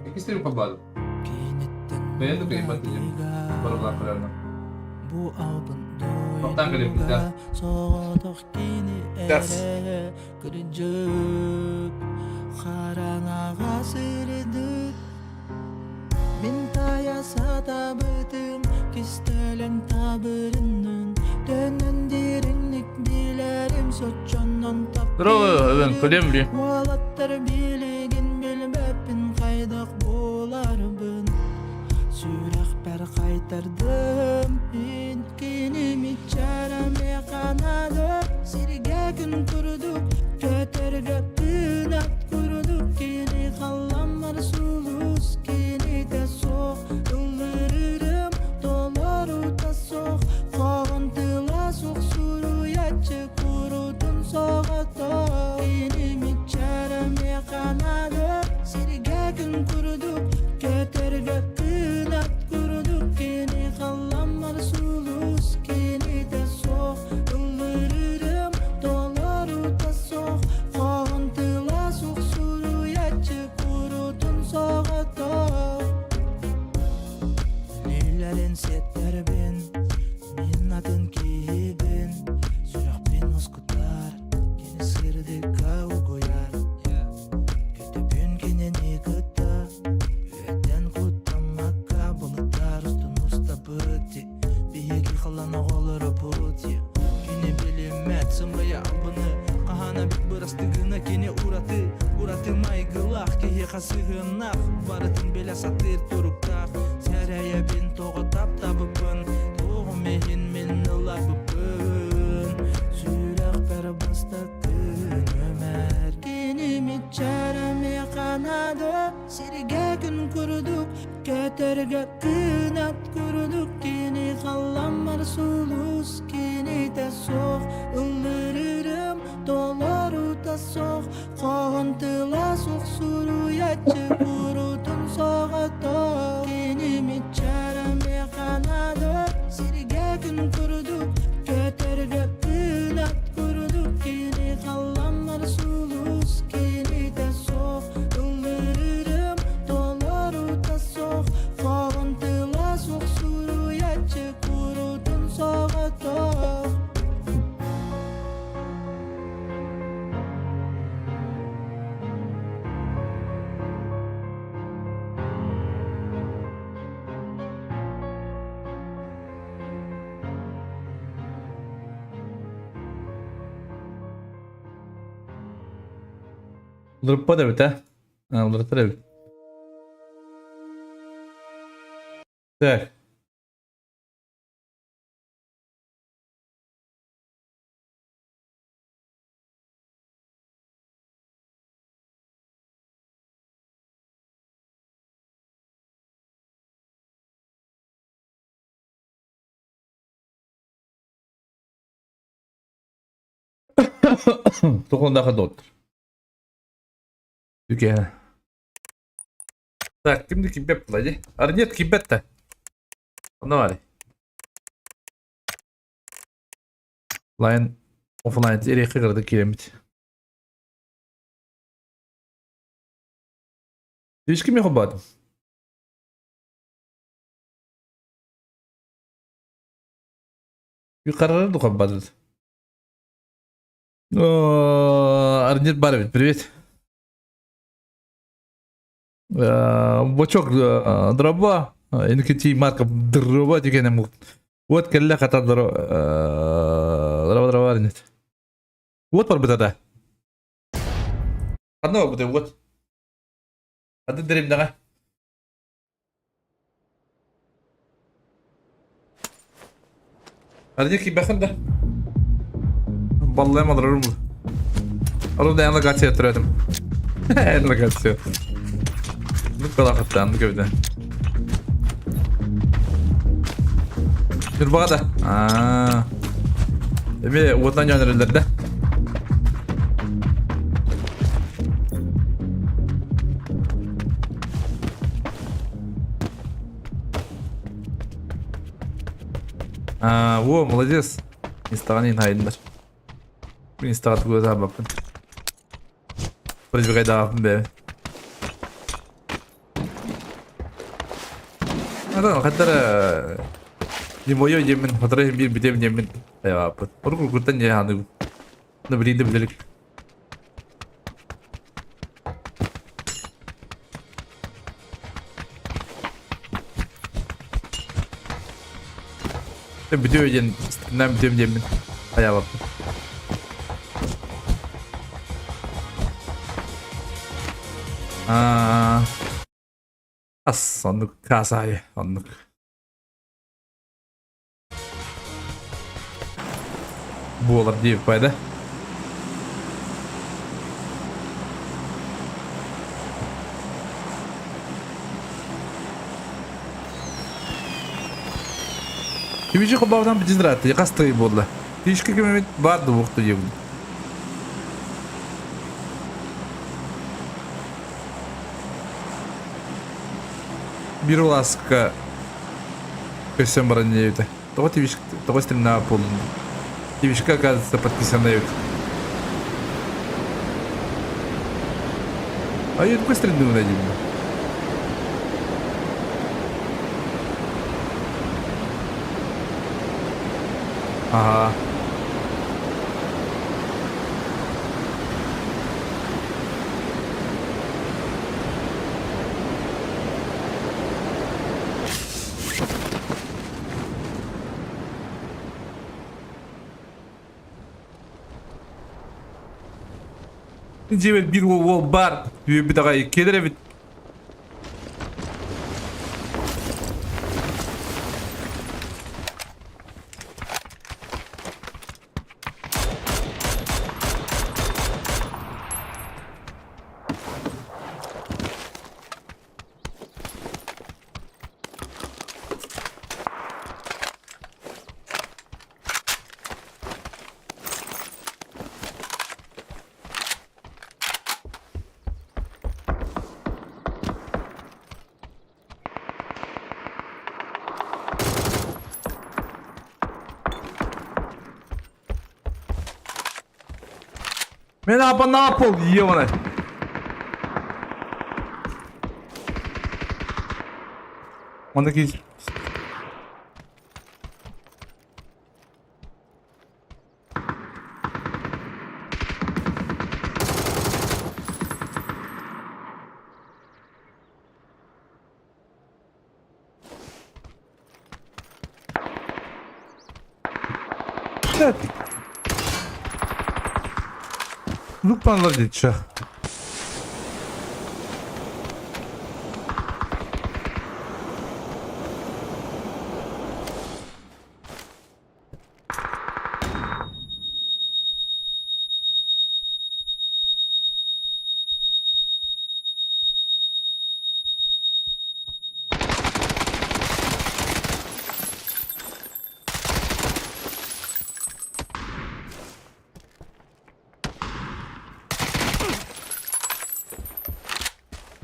Иккис трюк баар. Бэйэн да кыайбат дии. Барылаах Оттан кэлиммитэ. Тас. Мин тайа сатабытым кистэлэҥ табырыннын Төннөн дириҥник билэрим соччоннон Здорово, Эвен, кэлем Уолаттар билигин билбэппин хайдах буоларбын Сүрэхпэр хайтардым Кини мичээрэ канады Сиргэ күн курдук Көтөргө кынат курдук Кини халламмар сулус Кинитэ суох Ыллырырым толорута суох Хоһун тыла суох суруйаччы Курутун соҕото Кини мичээрэ канады Сиргэ күн курдук Көтөргө кынат курдук Кини халламмар сулус Кинитэ суох Ыллырырым толорута суох Хоһун тыла суох суруйаччы Курутун соҕото Лилэрин сиэттэрбин Мин атын киһибин Сүрэхпин ускутар Кини сырдыкка угуйар Көтөбүн кинини кытта Үөттэн куттаммакка Былыттар устун устабыт Биһиги халан оҕолоробут Кини билиммэт сымыйа албыны Хаһан эбит бырастыгына кини ураты Ураты майгылаах киһиэхэ сыһыаннаах Барытын билэ сатыыр туруктаах Сэрэйэбин тоҕо таптабыппын Туоҕум иһин мин ылабыппын Сүрэхпэр бастакы нүөмэр Кини мичээрэ канады Сиргэ күн курдук Көтөргө кынат курдук Кини халламмар сулус Кинитэ суох Ыллырырым толорута суох Хоһун тыла суох суруйаччы Курутун соҕото Кини мичээрэ канады Сиргэ күн курдук Көтөргө кынат курдук Кини халламмар сулус Кинитэ суох Ыллырырым толорута суох Хоһун тыла суох суруйаччы Курутун соҕото Уларыппат эбит ээ. Уларытар эбит. Так. Тугундаха доттор. Үке. Так, кимди кимбеп була Ар нет кимбет да. Онно бар. Line offline эриэххэ кырдык киирэммит. Ешким холбаатым. Юқарары да холбаатым. Арнир бар эбит, привет. Бочок дроба, инки марка дроба деген Вот кэллэ хата дроба дроба нет. Вот барбыта да. Ханна барбыта вот. Аты деревняга. Арне кибэхэн да. Баллайм алырым. Алым да янла гатия турадым. Янла гатия. Бу калахаттан көбүдэ. Нурбаҕа да. Аа. Эми уотунан дьоноруллар да. Аа, во, молодец. Инстаҕа иһин хайыннар. Мин инстаҕа тугу да баппын. Продвигайдаабын бэйэм. Ата хаттара не мое диэммин хатара иһин биир бүтүөм диэммин айааппыт. Уруккуттан дьэ ханыгым. Ну билиинде билелик. Бүтүө диэн стримнээн бүтүөм диэммин айаабаппын. Аа, ас оннук каасаайы оннук. Буолар диэбиппай да. Түбүчү холбообутан бүтүн ыраатта, хас тый буолла. Тишка кимимит баар да буохту диэбин. Биир улааска көссөн баран диэбитэ. Тоҕо Твич, тоҕо стримнаабат буоллун? Твичка, оказывается, подписанный эбит. А я такой стримную найди. Ага. Дьиэбэр биир уол баар. Үөрбүт аҕай кэлэр эбит. Мен апа на пол, ебаный. Онно киир. Луппаналар диэччи.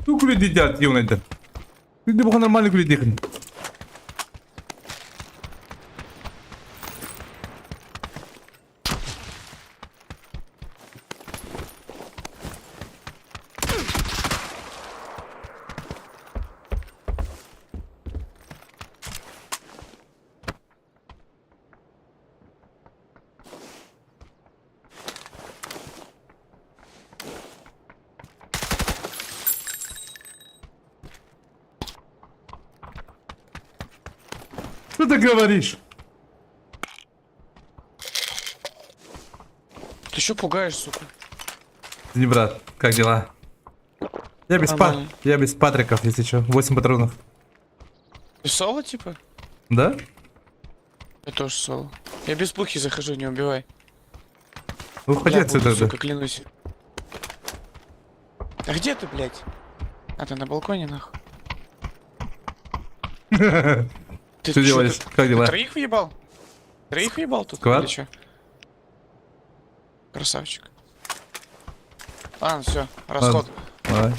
Ну кредитят юнайда. Ты не нормально кредит. Что ты говоришь? Ты что пугаешь, сука? Не, брат, как дела? Я без, па... Я без патриков, если что. 8 патронов. Ты соло, типа? Да? Я тоже соло. Я без пухи захожу, не убивай. Выходи Я отсюда, буду, да. сука, клянусь. А где ты, блядь? А ты на балконе, нахуй? Ты Что делаешь? Как дела? Ты троих въебал? Троих въебал тут? Squad? Или чё? Красавчик. Ладно, все, расход. Давай.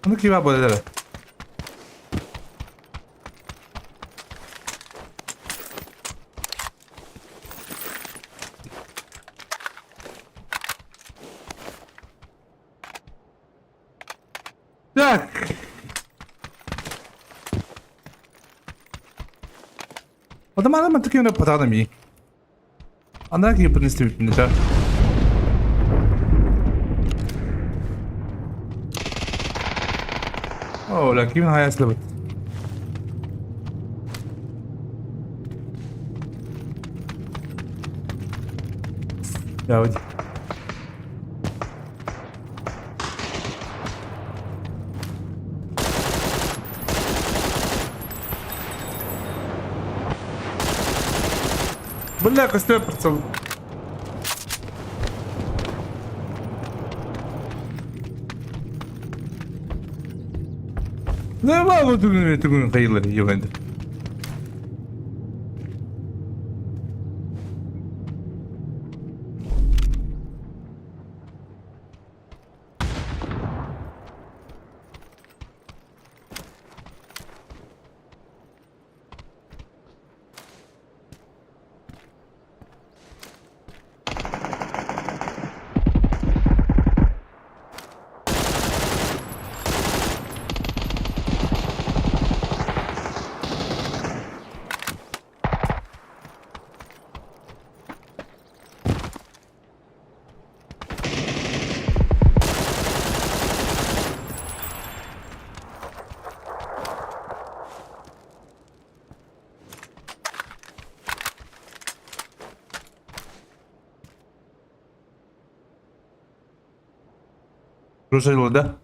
Ну кива буолар. Так. 我他妈他妈这个人不打的米，啊那个也不能随便的。Oh, laakiin haya isla wad. Yaa wadi. Бля, костер прицел. Түгүн кыйылар йөгәндер. Слушай, да?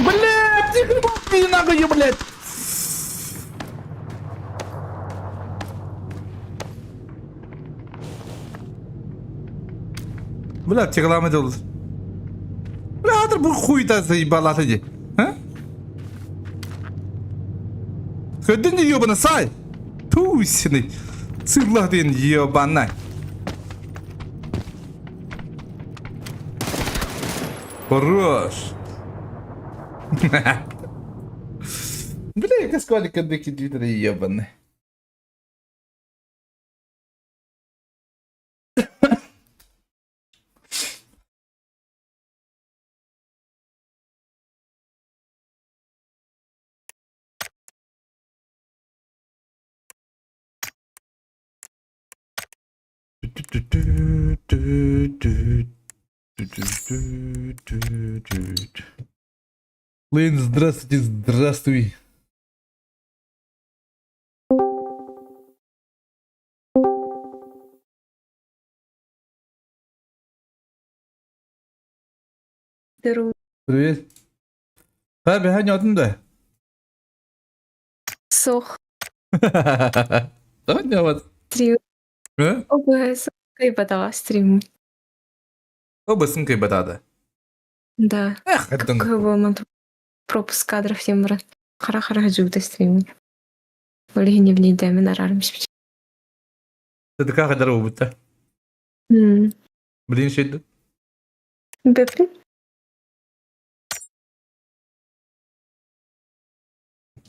Блядь, ты нахуй, блядь! Бля, реклама делают. Бля, это бу хуй-то заебала ты. А? Хөдін ебана сай. Тусины. Цырлах ден ебана. Хорош. Бля, яка скваліка дикий двітер ебаний. Лейн, здравствуйте, здравствуй. Здорово. Привет. Ха, биһэн отун да. Сох. Давай вот. Стрим. Э? ОБС. Кайбатаҕа стрим. Обысын кайбатады. Да. Эх, это... Какой пропуск кадров всем брат. Хара-хара жута стриминг. Ол иһин евнейдэмин араарым испит. ТДК хадара убутта. Блин, шейді. Бэппин.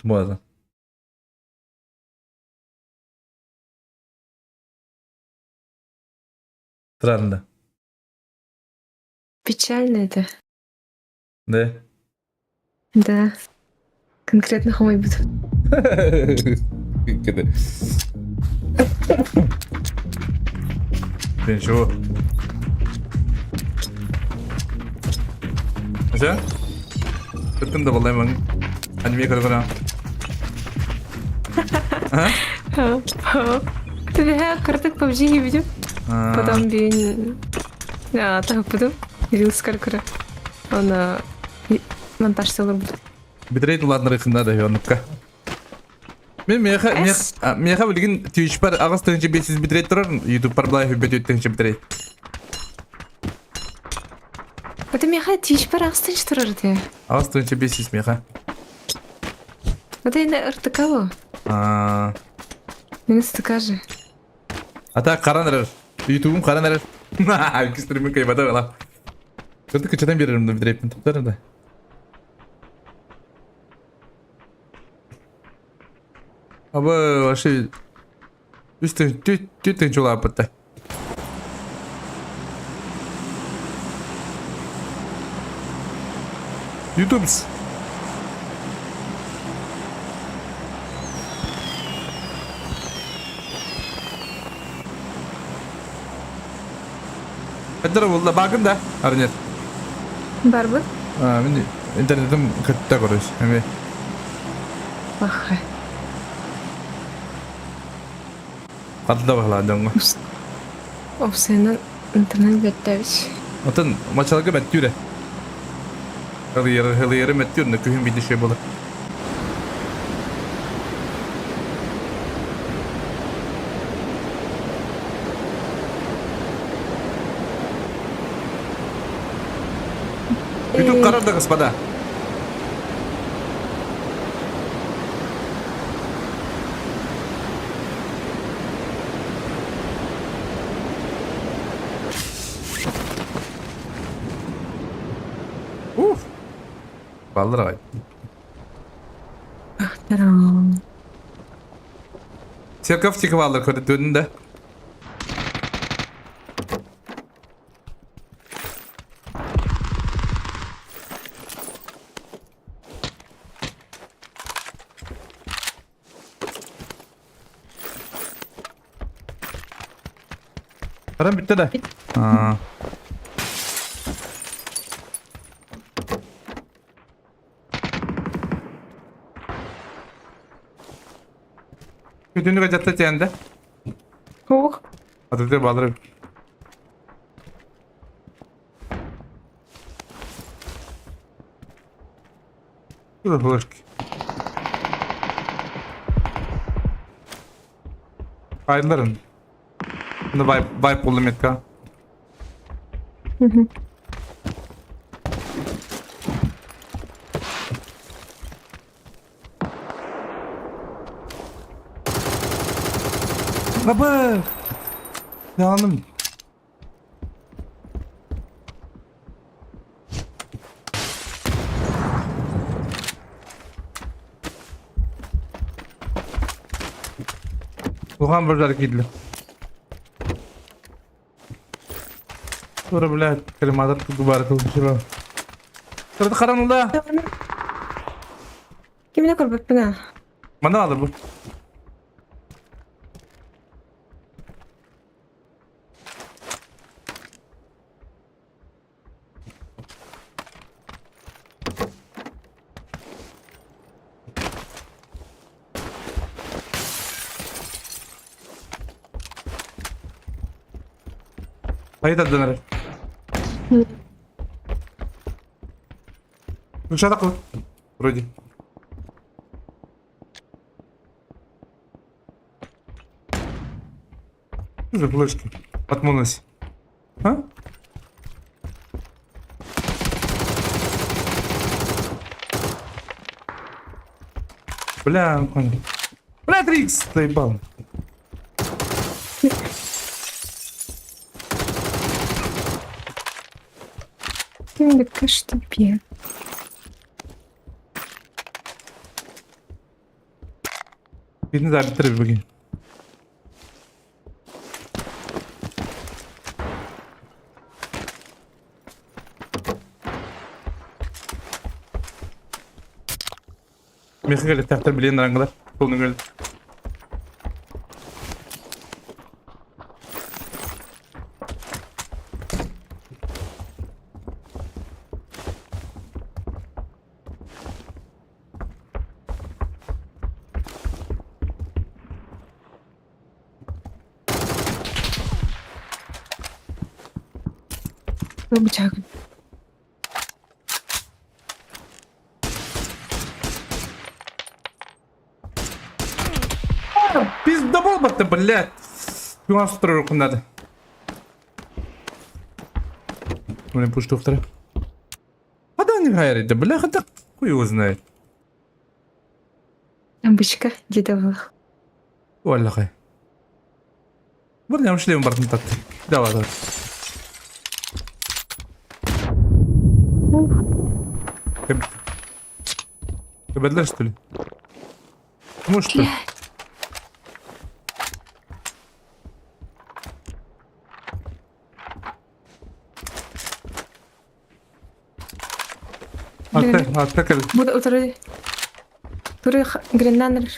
Можно. Странно. Печально это. Да? Да. Конкретно хомойбут. Блин, чего? Дьэ? Кыттым да балаймаҥ. Аниме көрө-көрө. А? Түбэһэ кыратык PUBG видео. Потом биин таһыппытым. Рилс көрө-көрө. Оны монтаж сылырбыт. Битрейт улаатынарыхынна да оннукка. Мен миэхэ миэхэ билигин Twitch-пар 8500 битрейт турар, YouTube-пар былай 104 битрейт. Это миэхэ Twitch-пар 8 турар дии. 8500 миэхэ. Это инде РТК А Мин СТК же. А так харан эрэр. YouTube-ум харан эрэр. Икки стримин кайбата была. Кырдык кычатан берерим да битрейпин туктарым да. Аба вообще үс түт чулааппытта. Ютубс. Эдэр булла бакын да арнет. Барбыт. А, мин интернетим кытта көрөс. Эми Баха. Хатта баһылаан дьоҥҥо. Опсайынан интернет бэттээбит. Отон мачалга мэттүүрэ. Ылыйары ылыйары мэттүүр, күһүн биирдэ үчүгэй буолар. Ютуб карар да господа. Уф. Баллар аҕай. Ахтарам. Церковь тики баллар көрдүн да. Баран бүттэ да. Аа. Күтүнү дьатта тиэнде. Ох. Атыты балыры. Что за флешки? Ayrılırın. Bunu vibe, vibe buldum Metka. Baba! Yandım. Улахан бырдар киирдилэр. Тура, блядь, крематор губары кылбышыба. Турда харанылда. Кимне көрбөппүн а? Мана алыр бу. Хайа тардан эрэр. Включа Вроде. Что за флешки? Отмылась. А? Бля, Бля, Трикс, заебал. Ким Birini daha bitirir bugün. Мехе кэлэ тахтар билиэн арангалар. Толну кэлэ. Бычагын. Пиздобол батта, блядь. Юңас тұрыр құндады. Блин, пусть доктора. А да не говорит, бля, хотя хуй его знает. Бычка, дедовых. Уаллахай. Бір шлем бартын татты. Давай, давай. Ты бедлер, что ли? Может, что ли? Атта, атта, Буду утыры. Туры Гренландер.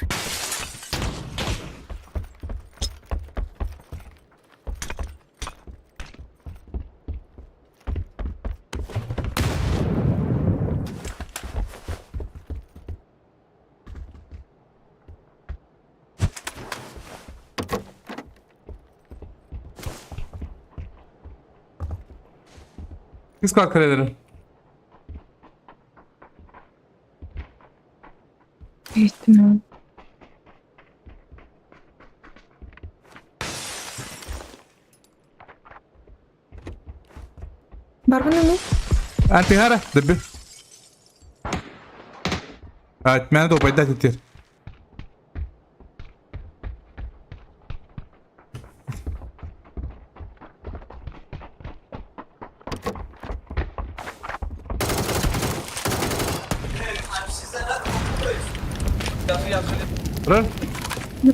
Кыз kalkar Өйттім. Барбын emi? Антигара, дыбы. Мені допайда тетер. Тұр? Не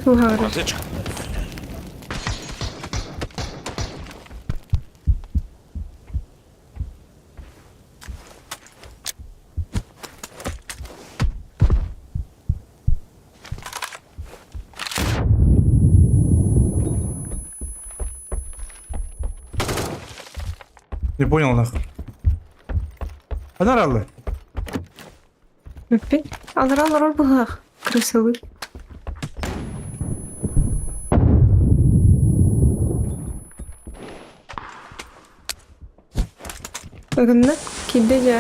понял нахуй. Анараллы. Өппен. Алыр алыр ол бұғақ. Крысылы. Өгінні киді жа.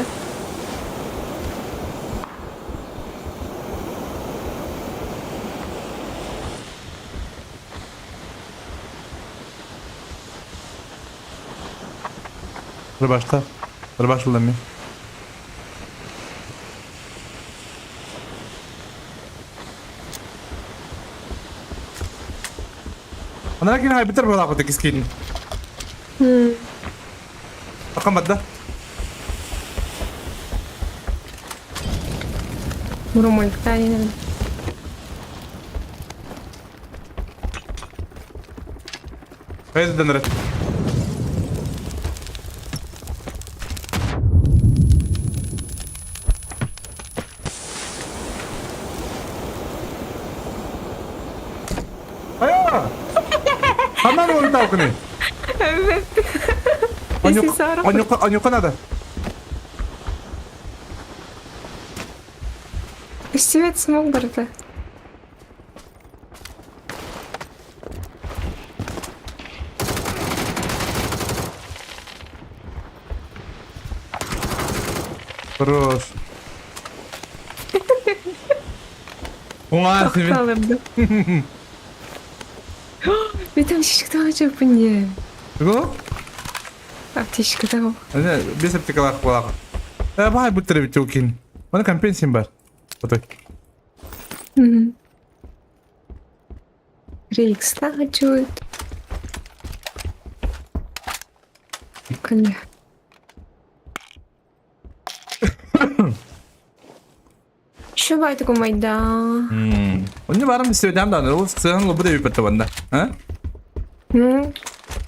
Рыбашта. Рыбашылдым мен. Анара кин хай битер була кот кискин. Акам бадда. Мурумультанин. Хайда дэнрэ. Айа! Ханан ултаукны. Анюка, анюка надо. Истебет смог барды. Хорош. Уңа себе. Тоқталымды. Мен шишіктағы жепін Го? Аптечкада Әне, бес аптекалар болағы. Ә, бай бүттірі бітті окин. Мына компенсиям бар. Отой. Рейкста чует. Кэллэ. Шубай майда. Онно баран истибэтээм даҕаны, ол сыаһын лобу да эбиппэттэ уонна. А?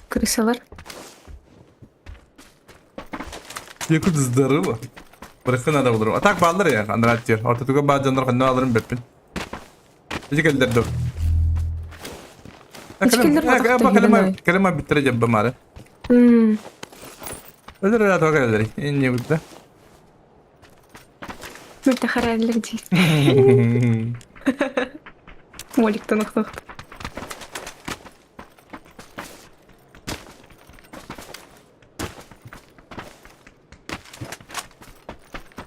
Крысалар. Якут здорово. Бырахха надо болор. А так бааллар я, анараа тиэр. Ортотуга баар дьоннор ханна баалларын бэппин. Ити кэллэр доо. Ити кэллэр батахта Кэлэма биттэрэ дьабба маары. Өлөр өлөр атака кэллэр. Инне бутта. Мөлтөхәрәллер дии. Моликтан охтохт.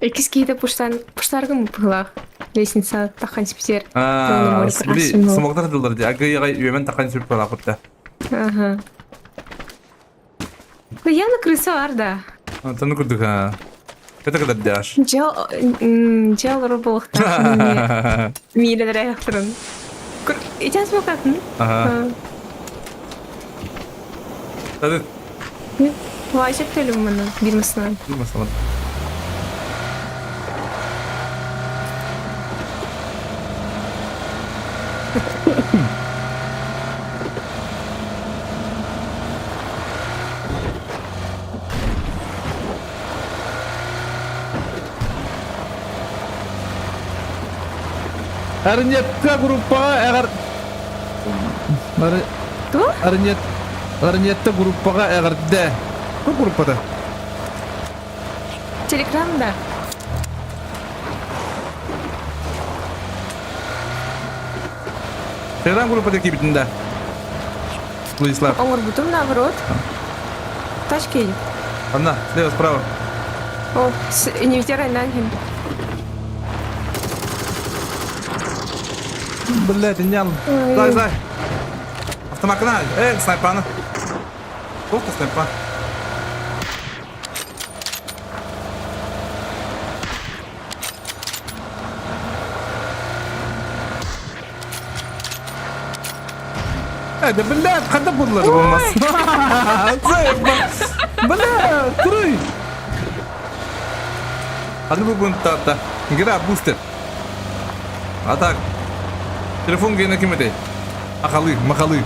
Иккис киһитэ пуштан пуштаргым быһылаах. Лестница тахан сипсер. Аа, били смогтар дыллар ди. Агы үөмэн тахан сүп балакытта. Ага. Яна крыса бар да. Таны курдук ha. Это когда дяш. Дьал дьал роболохтаах миилэлэр айахтарын. Итэн смокатын. Ага. Тады. Вайсеп төлүм маны бир масынан. Бир масынан. Арнетка группаҕа эҕэр Туох? Арнет Арнетта группаҕа эҕэрдэ. Бу группата. Телеграм да. Телеграм группата киирбитин да. Владислав. Оҥорбутум наоборот. Тачки едет. Анна, слева, справа. О, не витирай нахер. Блядь, нян. Дай, дай. Автомакна. Эй, снайпана. Сколько снайпа? Э, да блядь, ханна буллар булмас. Бля, турай. Аны бүгүн тарта. Гра бустер. А так. Телефон гена ким этэй? Ахалы, махалы.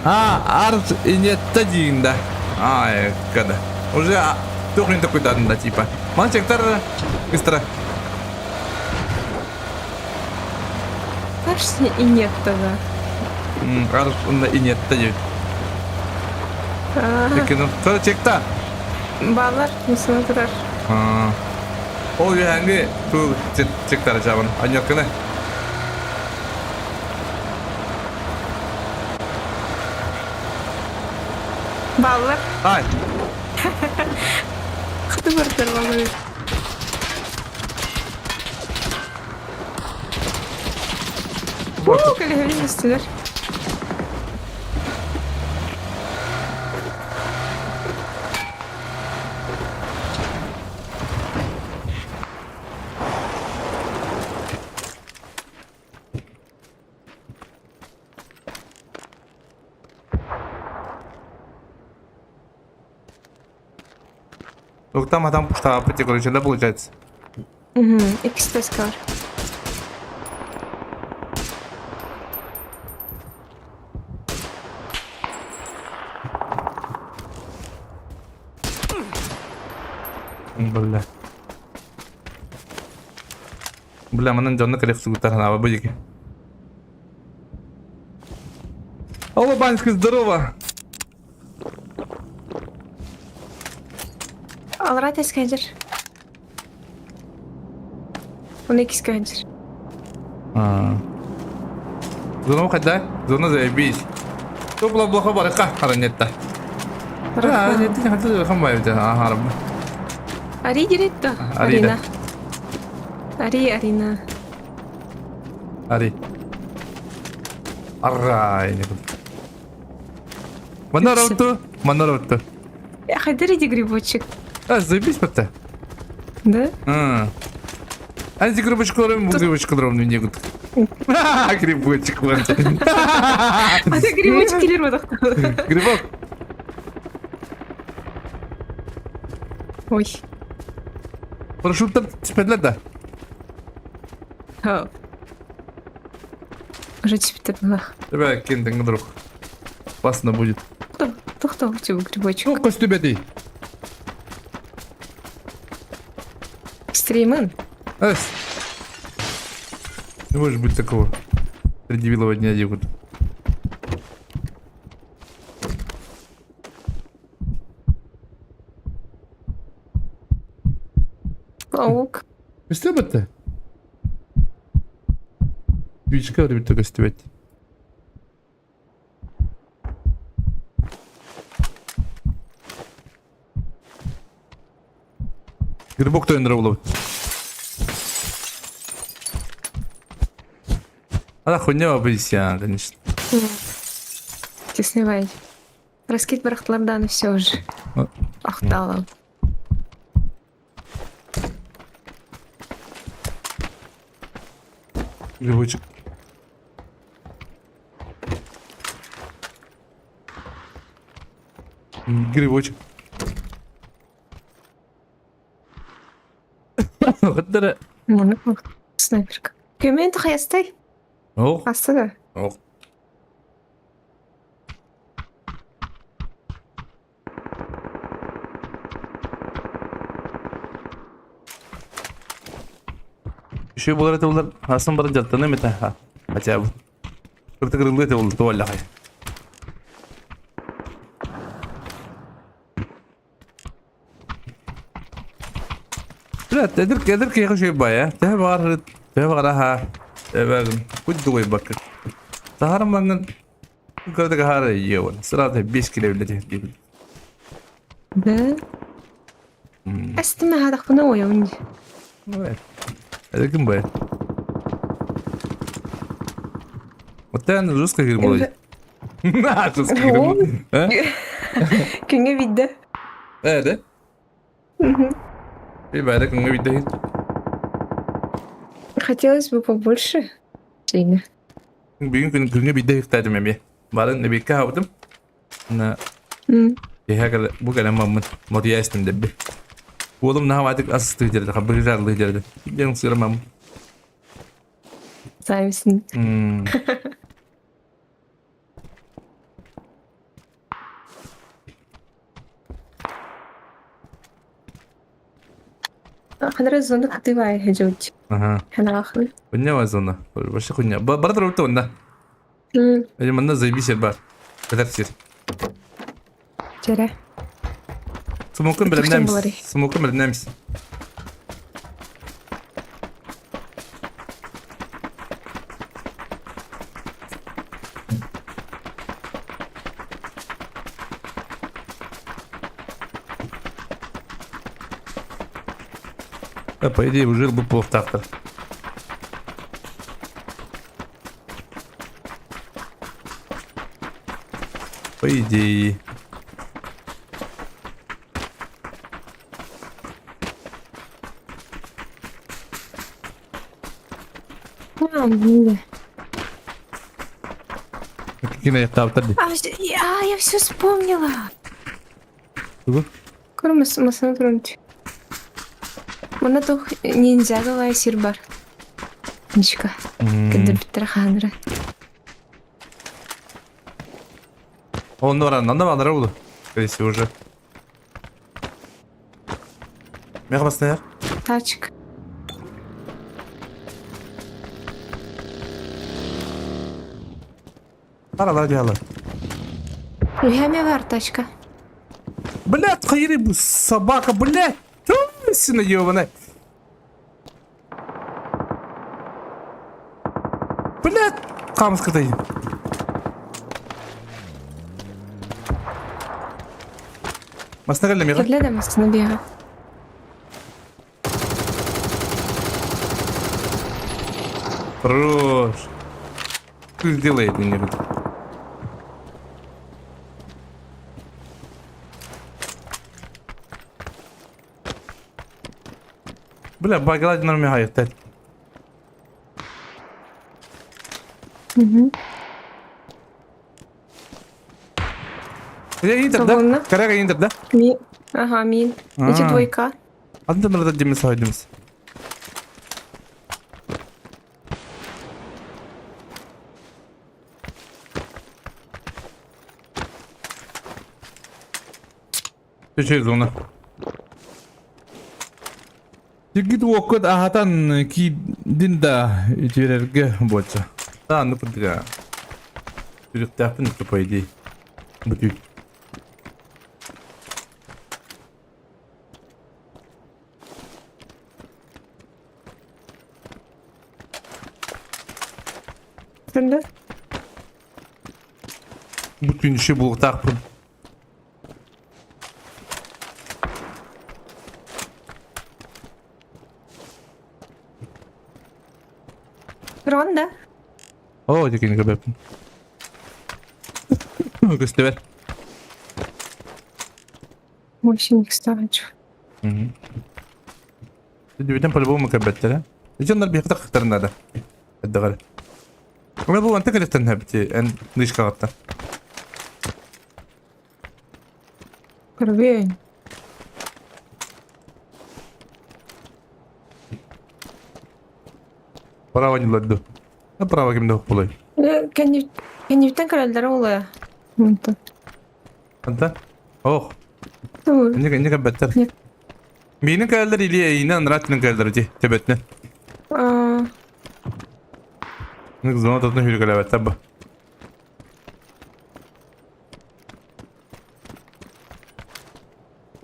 А, арт и нет один, да. Ай, когда. Уже тухнет такой да, да, типа. Мальчик, тар, быстро. Аж и нет тогда. Арт и нет тогда. Чекта. Баллар, мусунатырар. Ол үһәңги туу чектара чабын. Аньякканы. Баллар. Ай. Хаты бартар баллар. Уу, кэлэһэбин истилэр. Ну там, а там пуштаапыте, короче, да, получается? Угу, икс бар. Бля. Бля, манан дьонно кэлэх сугуттар ханаба бу диэки. Алло, Банька, здорово! Алра тэскэдэр. Он икскэдэр. Зона хайда? Зона заебись. То была плохо барыка, харанетта. Да, нет, не хотел хамбай ага. Ари директо. Арина. Ари, Арина. Ари. Арай. Манна роуту, манна роуту. Хайдар иди грибочек. А, заебись батта. Да? А. А эти грибочкаларым, бу грибочкаларым не гут. Грибочек бар. А ты грибочек килер бодохто. Грибок. Ой. Парашюттар түспэтилэр да? Ха. Уже теперь было. Давай, кинь друг. Опасно будет. Тохто у грибочек. Ну, көстүбэтий. Стримын. Эс. Не может быть такого. Среди белого дня дегут. Паук. Көстүбэт Күүскэ өрүбүтэ көстүбэт. Грибок тойонноро булабыт. Ана хуйня обезьян, конечно. Тесневай. Раскид барахтлардан все уже. Ахтала. Грибочек. Грибочек. Хаттара. Муну снайперка. Көмөн тахаястай. Ох. Аста да. Ох. Үчүгэй буолар этэ буоллар, аасан баран дьарыктаныам этэ хотя бы. Кыртыгырыллыа этэ буолла туоллахай. Бля, эдэр эдэр киһиэхэ үчүгэй баайа. Төһө баҕар төһө баҕараһа эбээгин куй дугуйбакка. Саһарым маҥан кырдык аһаара иэуэн. Сразу 5 кило билэ диэбин. Да. Астыма хаадахпына уойабын дии. Это ким бай? Вот ты жестко гримолый. Жестко гримолый. Күҥҥэ биирдэ. Ээ, да? И бәрі күҥҥэ биирдэ Хотелось бы побольше. Сильно. Бүгүн күн күҥҥэ биирдэ иһиктаатым эмиэ. Барын эбиэккэ аһаабытым. Киэһэ бу кэлэн маммын мотуйа истим дэбби. Уолум наһаа ас ыстыы дьэрдэ, хабыгы жаарлыы дьэрдэ. Диэн сыра мам. Саймсын. Ханара зона кытыбай хажут. Ага. Ханаахы. Хуйня зона. Вообще хуйня. Бар да онна. Эми манна заебись бар. Бэтэр сир. Чэрэ. Смокун бэлэмнээмис. Смокун бэлэмнээмис. Да, по идее, уже был плохтахтар. По идее. А, мило. Какие таптар дии. А, я все вспомнила. Тугу? Көрө масына туран Манна туох ниндзяговая сир бар. Ничка. Кэдэрбиттэрэ хаанара. Онно баран, онно баран буолу. Скорее всего уже. Меха бастайар. Тачка. Паралар дьаала. Үһэмэ бар тачка. Блядь, хайры бу собака, блядь! Сына ебаная. Блядь, хаамыскатай. Масна кэллэ миэхэ. Кэллэ да массыына биэҕэ. Хорош. Что делает мне? Бля, багладинар михайыттан. Угу. Интер, да? Карага интер, да? Ми. Ага, мин. Эти двойка. Анда мырда демес хойдумс. Үчүгэй зона. Тигит уоккут аһатан киирдин да үтүөрэргэ буолча. Таанны курдуга. Сүрүктээхпин по идее. Бүтүү. Сында? Бу күн үші булуктаахпын. Ронда? Оо, дикини көрбөппүн. Көстүбэр. Вообще не кстати. Бүтэн по-любому көрбөттөрө. Дьоннор биһиэхэ таххыттарын наада. Эрдэҕэр. Ол бу онтон кэлиттэн эбити эн дышкаҕыттан. Көрбүөн. Право не ладду. Право ким да булай. Кэнниттэн көрөллөрө буолуо. Онтон. Anta? Ох. Инник инник беттер. Миинин кэллэр или эйинен анраатынан кэллэр ди төбөтүнэн. Ник зона татын хүргэлэбэттэр ба.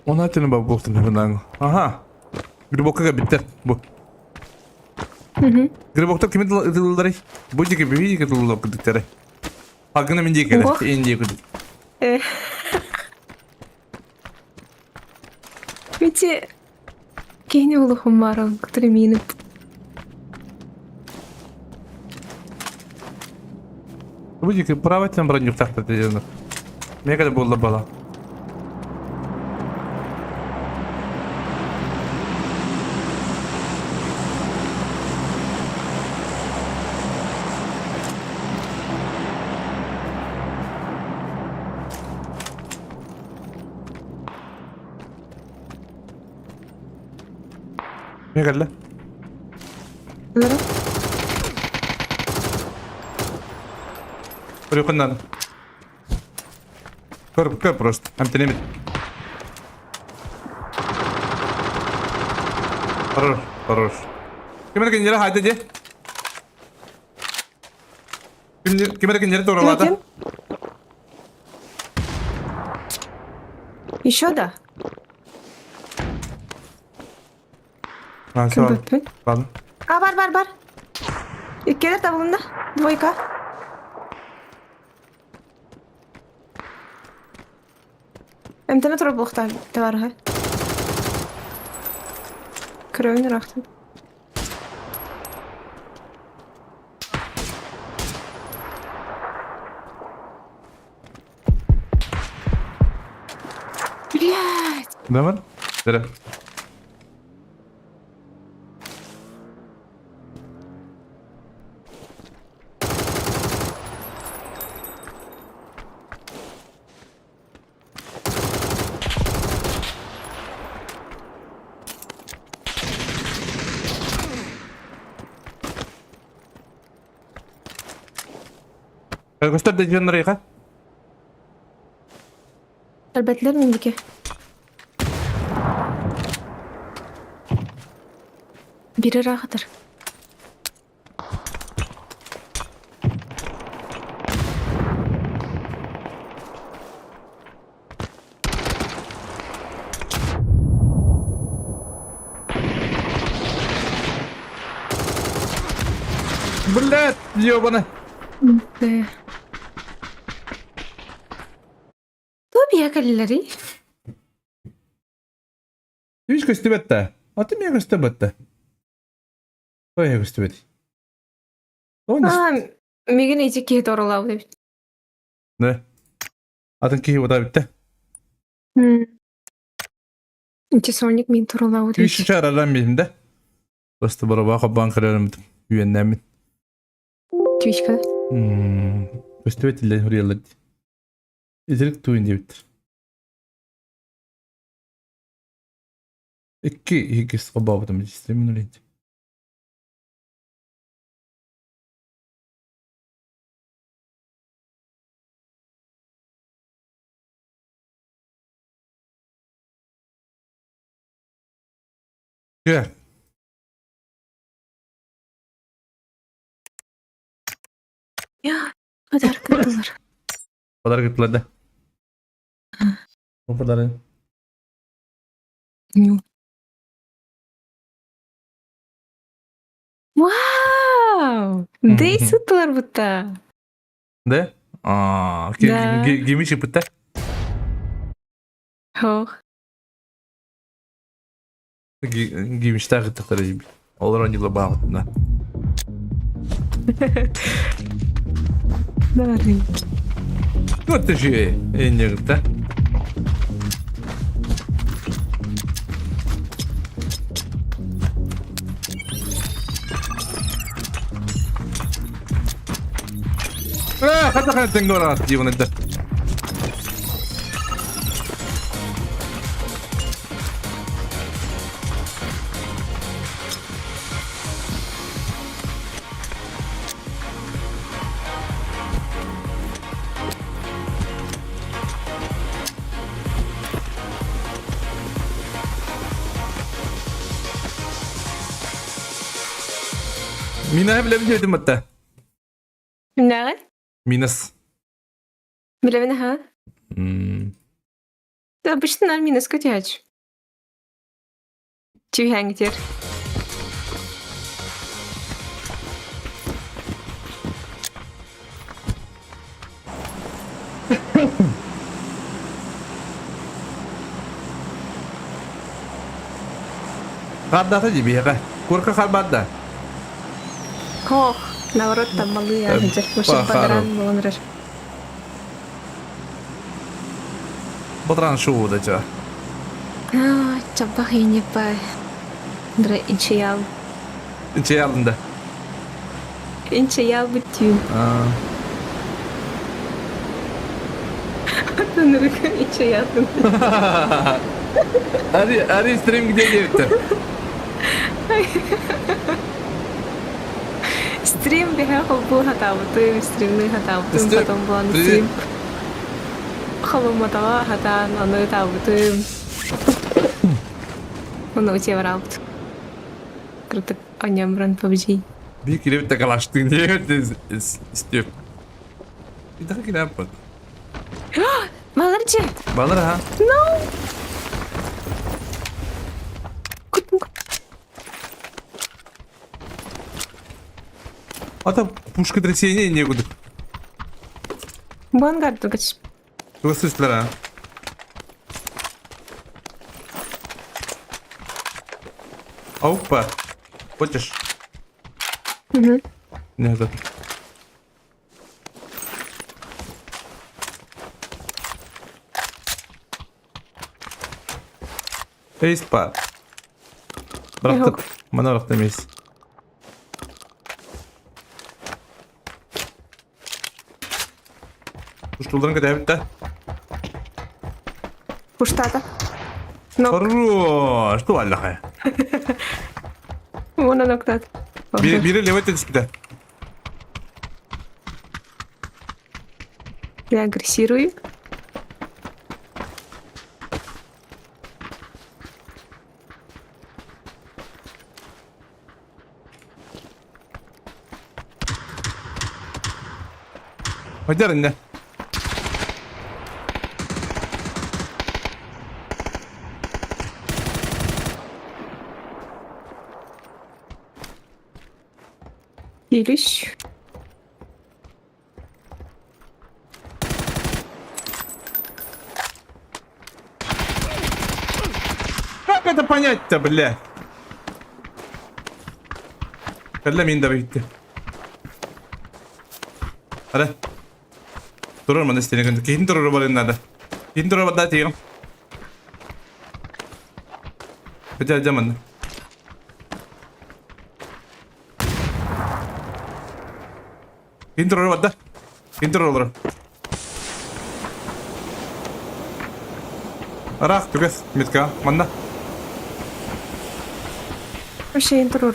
Она тene ба буохтун хабынаҥ. Аха. Грибокка биттер бу. Грибоктар кими ытылларый? Бу диэки биһи диэки тыллар кырдыктары. Хагына мин диэки кэлэр. Эн диэки кырдык. Ити киһини улахуммаарал кытары Бу диэки правайтан бронюктаахтар деденер. Мега буолла бала. Мега кэллэ. Көрүөххүн наада. Көр, көр просто. Эмтэнэмит. Хорош, хорош. Ким эрэ кинилэри хаайда дии? Ким эрэ кинилэри туоралаата? Еще да. А, все. Ладно. А, бар, бар, бар. Иккилэр табылынна. Двойка. Эмтэнэ турар буолуохтаах табаарыһа. Көрөбүн ыраахтан. Блядь! Давай. Дere. Көстөр да дьоннор Элбэтилэр миндики. Бири ыраахатар. Блядь, ёбана. Да. Туох кэллэрий? Үс көстүбэт да. Аты миэ көстүбэт да. Ой, көстүбэт. Аа, мигин ити киһи торолаабыт эбит. Да. Атын киһи ута бүттэ. Ити Соник мин торолаабыт Үс чараран билим да. Просто барабаа хабаан көрөрүм үөннэммит. Твичка. Көстүбэт иллэн суруйаллар дии. Итирик туйун диэбиттэр. Икки иккис холбообутум стримин үлэйди. Көр. Я, подарок ыттылар. Подарок ыттылар да? Бу подарок. Ну. Вау! Дейс ыттылар бутта. Да? А, Да. Гемичи бутта? Хох. Гимичтаах ыттахтара дии. Олор онньула баабытына. Давай. Вот ты же, иннигта. Аа, хата хата тэнгора диванында. Мина билэбин диэтим батта. Кимнээҕий? Минус. Билэбин аһа. М. Обычно наар минуска түһээччи. Түһээҥҥитигэр. Хардаата дии биһиэхэ. Курка харбаат да? Ох, наоборот, таммалыы сылдьар. Вообще бадаран буолан эрэр. Батаран шоу да ча. Чабах инепай. Дра инчиял. Инчиял да. Инчиял бүттүүн. Нұрыка инчиялдым. Ари, Ари стрим где диэбиттэр? Стрим биһэ холбуу хатаабытым, стримныы хатаабытым, потом булан стрим холумматаҕа хатаан ону ытаабытым. Ону утиэбараабыт. Кырдык онньон баран PUBG. Биир килэбит такалаштыын диэбит Степ. Итэҕэ килээппит. Баларчы! Балар аха. No! Ата пушка трясение некуда. Буангар тугач. Тугас а? Опа. Хочешь? Угу. Нет. Эйс па. Бырахтым. Мана бырахтым эйс. Устуларын кэтэһэбит да? Пуштата. Нок. Хорош! Что аллаха? Вон ноктат. Бири левый түспүтэ. Я агрессирую. Хайдар инне. Хилюсь. Как это понять-то, бля? Кэллэ мин да бүттэ. Ара. Турар маны стене күндү. Киһин турар барын надо. Киһин турар бада тиим. Хотя жаман. Интро барда. Интро олорор. Ыраах түгэс метка манна. Вообще интро.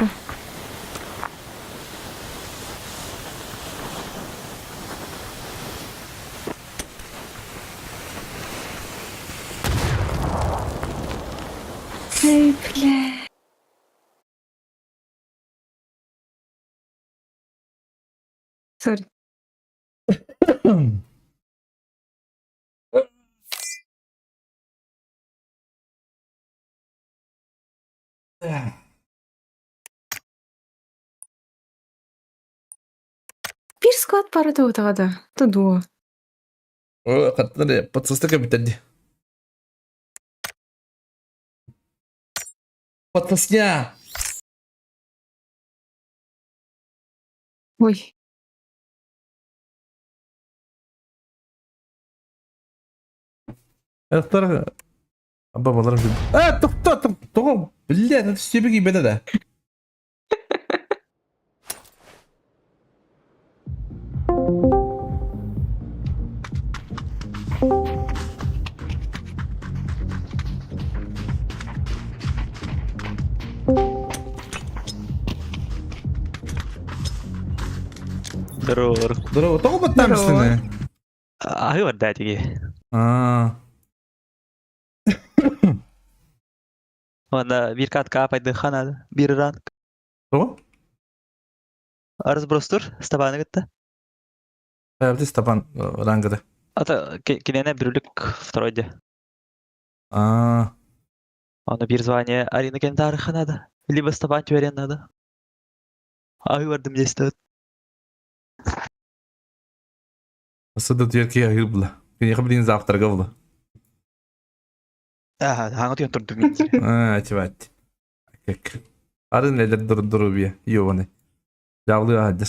Эй, бля. Sorry. Биир склад пара туутаҕа да, то дуо. Хаттан подсоста кэбитэр дии. Подсосня! Ой. Ыттар бабалар А, тохто, тоҕо, блядь, это себе киирбэтэ да. Здорово. Здорово. Тоҕо баттаан Здорово. истине? Аһыы барда тиги. Аа. Уонна биир катка апайдыхха наада. Биир ранг. Тоҕо? Разбростур Степаны кытта. Эбити Степан рангыда. Ата киниэнэ бүрүлүк второй де. Аа. Ону биир звание Арина кентаарыхха наада. Либо Степан түһэриэн наада. Аһыы бардым дьэстэ. Сыда түөрки аһыы була. Киниэхэ билин завтрага була. Аха, хаҥа түһэн турдум мин. Аа, чевать. Как. Арын ледер дур дурубия. Ёваны. Дьаалыы аһадыр.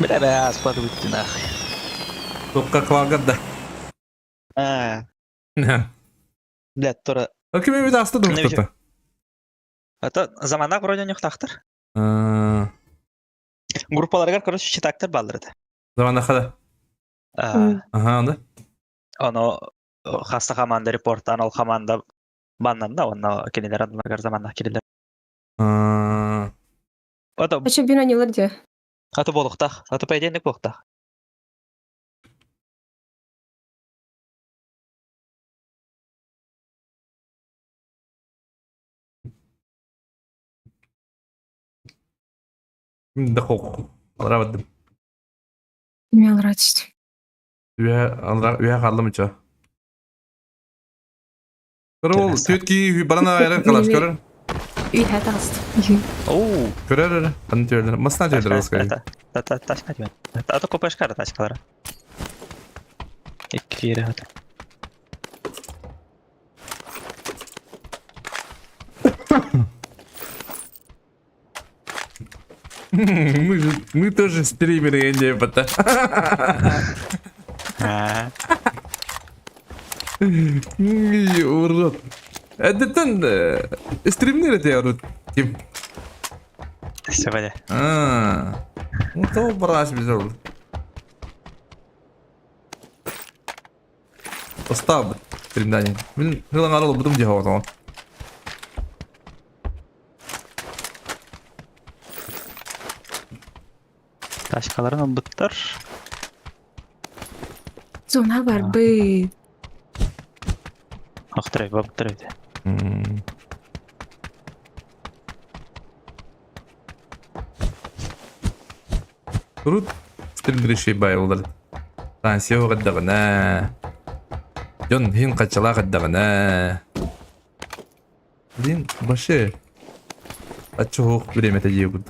Бля, бля, спады выйти нахуй. Тукка квагар да. А, бля, тура. Окей, мен аста дуктата. А то замана вроде нюхтахтар. Группаларыгар, короче, читактар баллар этэ. Замана хада. Аха, анда. Оно хаста команда репорттан ол команда баннанна, онно кинилер анныларыгар заманнах кирилер. Ото А что бина не ларде? ато буолуохтаах, ато по идее буолуохтаах. Да хок. Алра Мне нравится. Үһэ хааллым ича. Көрөр ол түөт кии барана эрэн калаш көрөр. Үһэ таҕыст. Оу. Көрөр эрэ. Аны түөлөр. Масна түөлөр оскай. Тачка түөн. Ато копашкара тачкалара. Икки хата. Мы же, мы тоже стримеры, не это. Урод. Эдеттен стримнер это урод. Ким? Сегодня. А. Ну то брась без урод. Остав стримдание. Блин, хылан бутум дьаһабатаҕын. Тачкаларын ылбыттар. Зона барбыт. Охтар бабыттар эбит. Урут стримдрешей бай олар. Танция оҕордоҕуна. Дьон иһин хаччалаах эрдэҕинэ. Блин, вообще оччоһуох бириэмэтэ диэбит.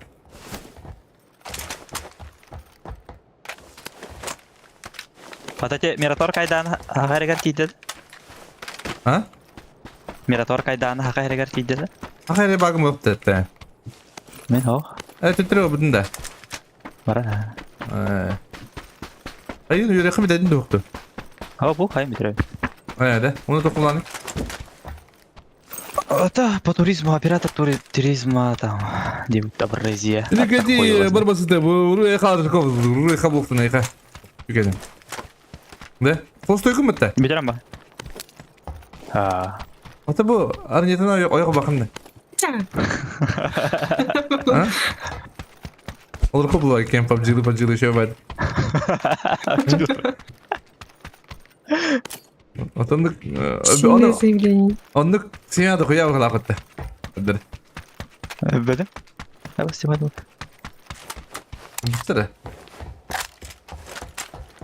Патате Миратор кайдаан хаха эрэгэр тиийдэ. А? Миратор кайдаан хаха эрэгэр тиийдэ. Аха эрэ багым өптөттө. Мен ох. Э төттөрө бутун да. Баран. Э. Айын үөрэх битедин дуохту. О бу хайм битер. Э да. Оны токуланы. Это по туризму, оператор туризма там, где Доброзия. Иликети барбасыта бу руй хадыр ков руй хабуктун айка. Үкеден. Да? Холстой кым битте? Битерем ба? А. Ата бу арнетин ойго бакын. А? Олар көп булар экен PUBG-ды PUBG-ды еще бар. Отоннук Сильное заявление. Оннук семьяда хуя бахлакытта. Бер. Бөдө. Абас тимадым. Быстро.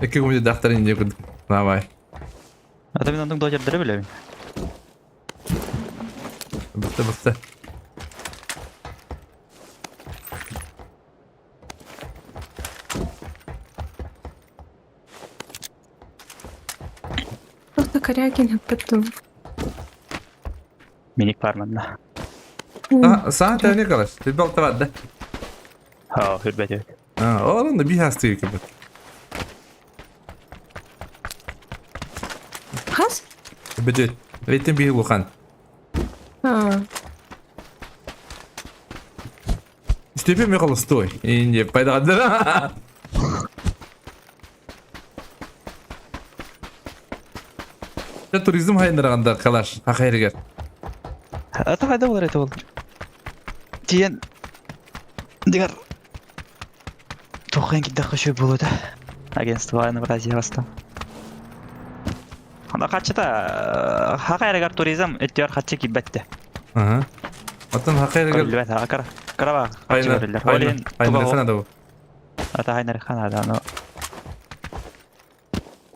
Эки күмде дактар инде күн. Давай. Ата мен оннук дожердере билебин. Быстро, быстро. Просто Корякин потом. Миник бар манна. Саа тәне калаш. Тибал табат да. Ха, хүрбәт өт. А, орын да бихасты кебет. Хас? Бөдөт. Веттен бихи лухан. А, Степе ме холостой. Инде пайда. Туризм хайныраганда калаш. Хахайригер. Ата кайда болар это болар. Тиен дигар тухен кидде хөшө болот. Агентство Евразия баста. Анда качыта хакайрыгар туризм өттөр хатчы кибетте. Ага. Атын хахайригер. Көрүлбөт акара. Караба хатчы көрүлөр. Олин Хайныр да. Ата хайныр ханада но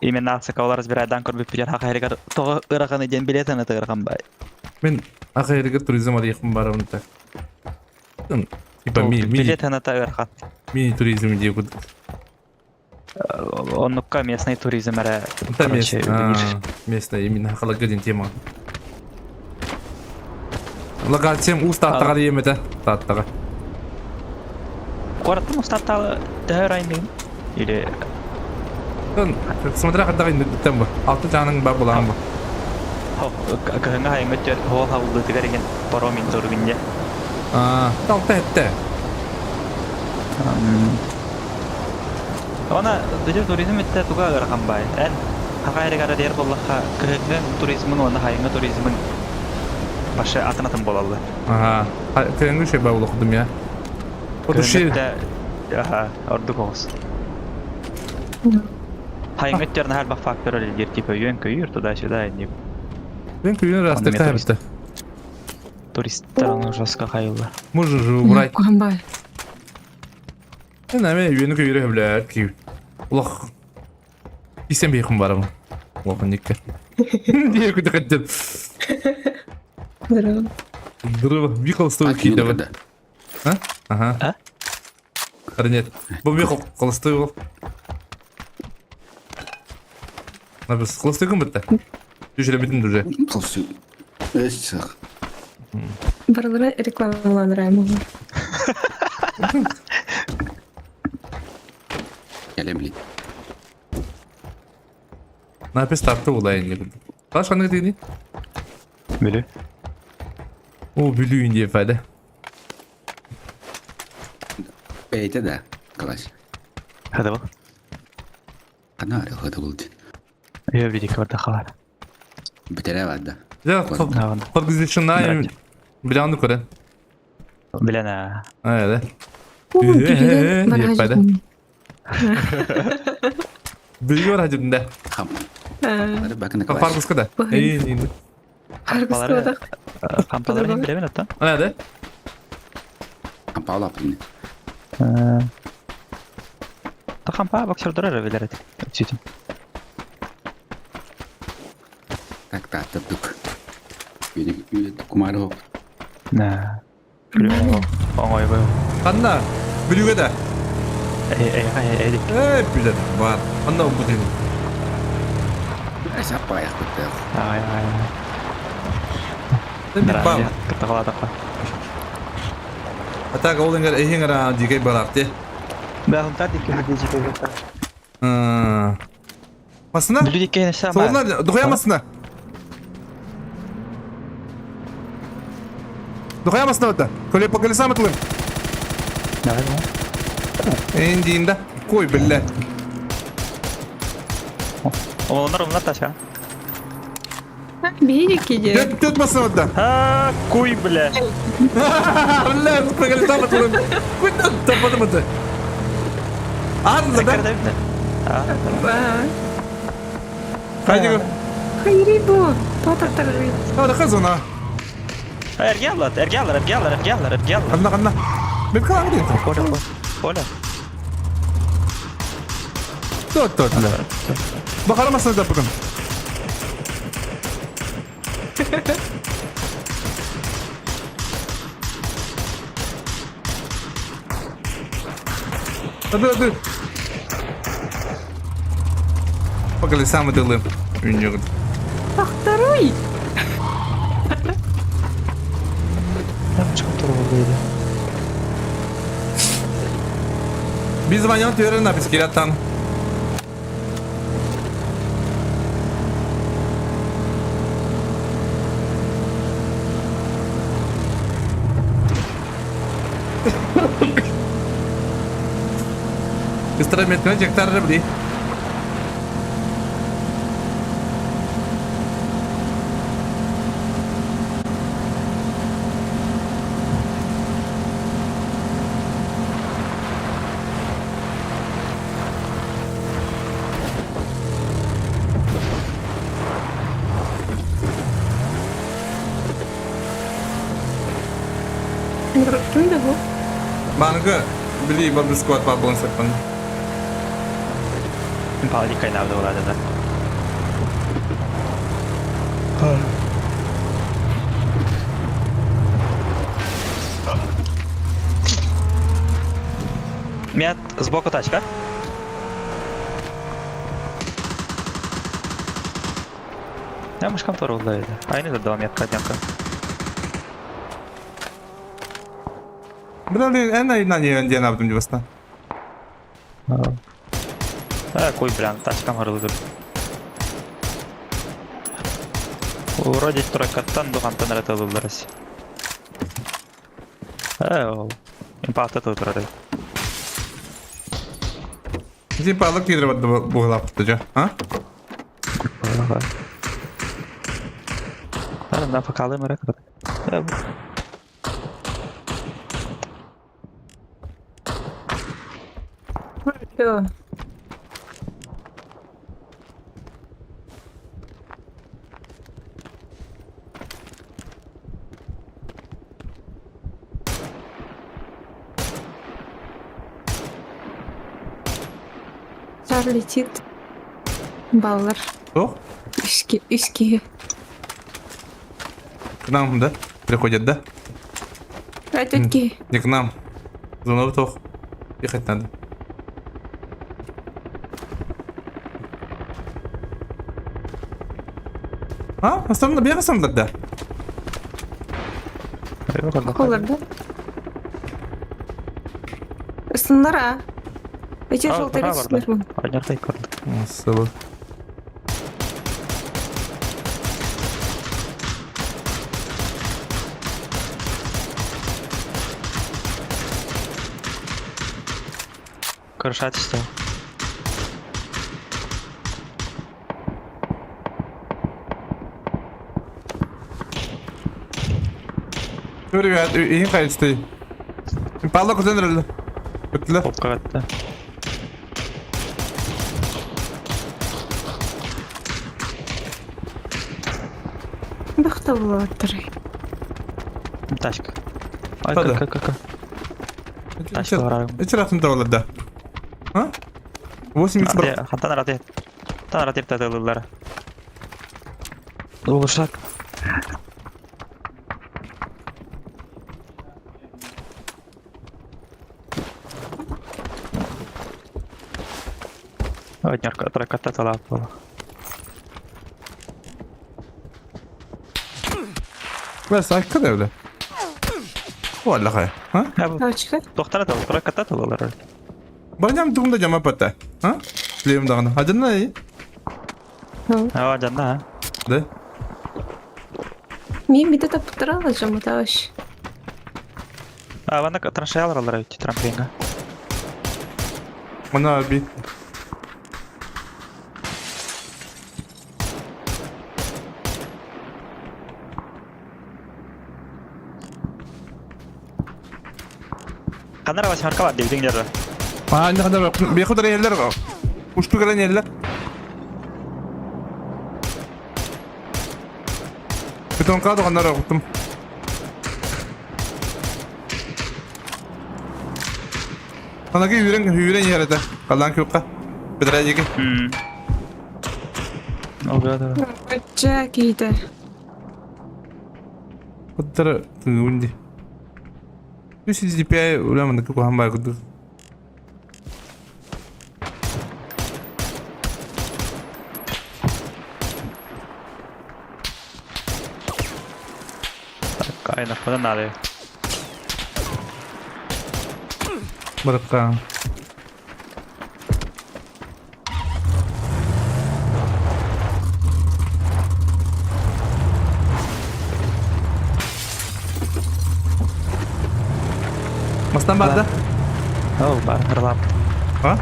Именно сакалар разбирайдан көрбүп билер хакайрыгар того ыраганы ден билет аны тыгырган бай. Мен хахайригер туризм алыйкым барамын так. Типа ми ми Билет аны тыгырган. мини туризм деп куд. Оннукка местный туризм эре. Это местный, местный именно халага ден тема. Логатем уст аттаға емеді. Таттаға. Куораттан устатталы төһөр айнын или Смотря қадағы там бу. Алты жаның бар булаң бу. кыһыңа хайыңы төр хоол хабылды тигер паромин тургинде. А, алты хетте. Она дежер туризм этте туга ырахан бай. Эн хакайрыгара дер боллаха кыһыңы туризмын оны хайыңы туризмын башы атын болалды. Ага. Кыһыңы шей бар булук я. Подуши. Аха, ордук оғыз. Хайыңы өттөрүн һәр бак фактор элдер типа үйөн көйүр туда-сюда не Мен күйін растыр тәбітті. туристтер оны жестко хайылды. Можно же убрать. Кухамбай. Мен әме үйені көйірі блядь, ки. Улах. Исен бейхім барым. Улах никке. Не күді қаттен. Здорово. Здорово. Би холостой кейді бар. А? Ага. А? Нет. Бұл би холостой бол. Біз холостой кім бітті? Жүжіре уже. Холостой. Эс. Барылара рекламаланыраймын. Кэлем блин. Напис тапты олай не білді. Қалаш қандай дегені? Бүлү. О, бүлі инде файда. Бейте да. Қалаш. Хады бол. Қана ары хады болды. Ее видик барда халар. Битере барды. Ja, Форгизишнай билянды көрен. Билена. Айда. Бүлүгө Бүлүгө бар хажыбында. Хам. Фаргыска да. Эй, инде. Фаргыска да. Кампалар мен билемен аттан. Айда. Кампала апын. Та хампа боксердор билер Сүтүн. Так тааттырдык. Кумары хоп. На. Оңой бой. Қанна? Бүлүгө да. Эй, эй, эй, эй. Эй, билет бар. Анда бу ден. Эсап аяқ бітті. Ай, ай. Мен бам. Кытта каладык. А так ол иҥэр иһиҥ эрэ дьикэй балаахти. Бэҕунтар дикки дьикэй М. Масына? Бүлүү дикки сама. Солна, духуя масына. Духуя масына это. Коле по колесам отлым. Давай, давай. Индиинда. Кой, бля. Олонор умна таша. Биһиги дьэ. Төт төт масына да. А, куй, бля. Бля, по колесам отлым. Кой тападым это. Арла, да? Хайдыгы. Хайри бу. Тоотаттар. Hadi kız ona. Эргиаллар, эргиаллар, эргиаллар, эргиаллар, эргиаллар. Ханна ханна. Мен калан дейт. Коля, Коля. Тот тот ла. Бакара масына да бүгүн. Hadi hadi. По колесам дылым. Үнньөгүн. Тохторуй. Biz звонят на бискираттан. Быстро метно жектар рыбли. Ким да бу? Манга били бабл сквад бабл сапан. Палди кайнавды болады да. Мят сбоку тачка. Я мышкам тоже ударили. А я не задал метка однямка. Бля, эн на не не на бдум дебаста. А, кой, блин, тачка марылды. Вроде тройкаттан духантан ретелыларыс. Э, ол. Импакта турары. Типа алык кидер буглап тажа, а? На факалы мэрак. Всё. Шар летит. Баллар. Ох, Үски, үски. к нам, да? Приходят, да? Опять-таки. Не к нам. Зона тох. Ехать надо. А? Основно бега сам да. Колор, да? Сынлара. Эти А, желтые бара бар, рисунок. Одняртай көрдік. Сылы. Крышать что? Ребят, иин кайсты. Павло кузен Көттүлөр. Опка катты. Бахта булаттыр. Тачка. Ай, Хада. как, как, как. Тачка барарым. Эч рахым да да. А? 80 Хантан рады. Тан рады татылылар. Улушак. Однярка, тройка талап была. Бля, сайка да бля. Валлахай. А? Точка. Тохтара тыл, тройката тыл олорор. Барням тугунда жама пата. А? Билем даҕаны. Адьанна и? Аа, жанна. Да? Мин бите таптырала жаматаш. А, вана траншеялар алар ведь трамплинга. Мана би. Ханара восьмерка бар дебитиң дерdi. А, не ханара. Бехудар еллер. Ушту келен еллер. Бетонка да октум. Анаги үйрен үйрен yerede. Калан күкка. Бедражиге. Ого, да. Жа кейді. Куттара тыгынди. Үс DPI уламын кухан бай кудук. Так, айна, куда надо? Барыкка. Мастан бар да? О, бар, хырлап. А?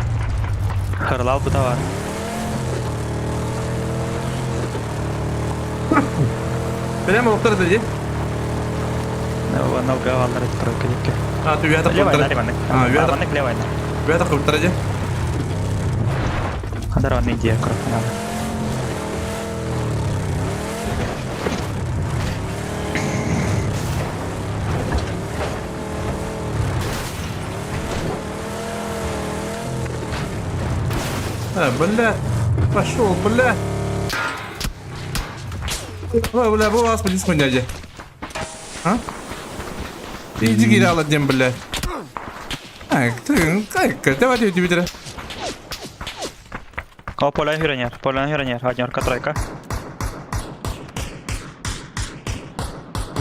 Хырлап бу да бар. Билем олуктар dedi. Ну, нога алар тройка дикке. А, ты уята Левай, кылтар. нариманнык. А, уята. Маннык левай. Уята кылтар же. Хандар ван идея крохнала. А, бля. Пошел, бля. Ой, бля, bu вас подис хуйня А? Иди гирала дем, бля. А, ты, как, давай тебе тебе. О, поля хюренер, поля хюренер, однерка, тройка.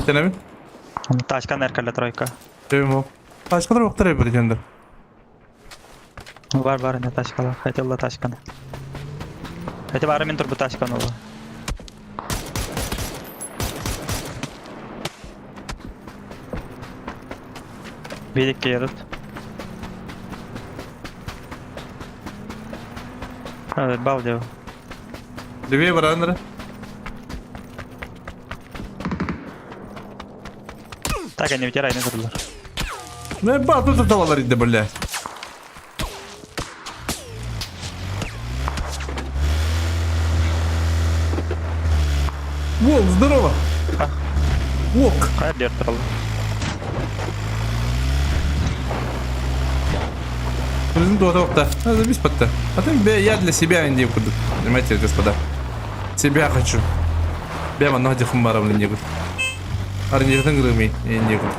Тенеби? Тачка неркале тройка. Тем Тачкалар октар бир жендер. Бар бар не тачкалар, хотел тачканы. Хотя бары мен турбу тачканы ола. Бидикке едут. Бал дев. Левее барандар. Так, они вытирай, не турдулар. Не ба, тут тавалар иди, бля. Волк, здорово! Волк! Кайр дер туралы. Надо бис подта. А ты я для себя не буду. Понимаете, господа. Себя хочу. Бема ноги хумбаром не буду. Арнирдың грыми не буду.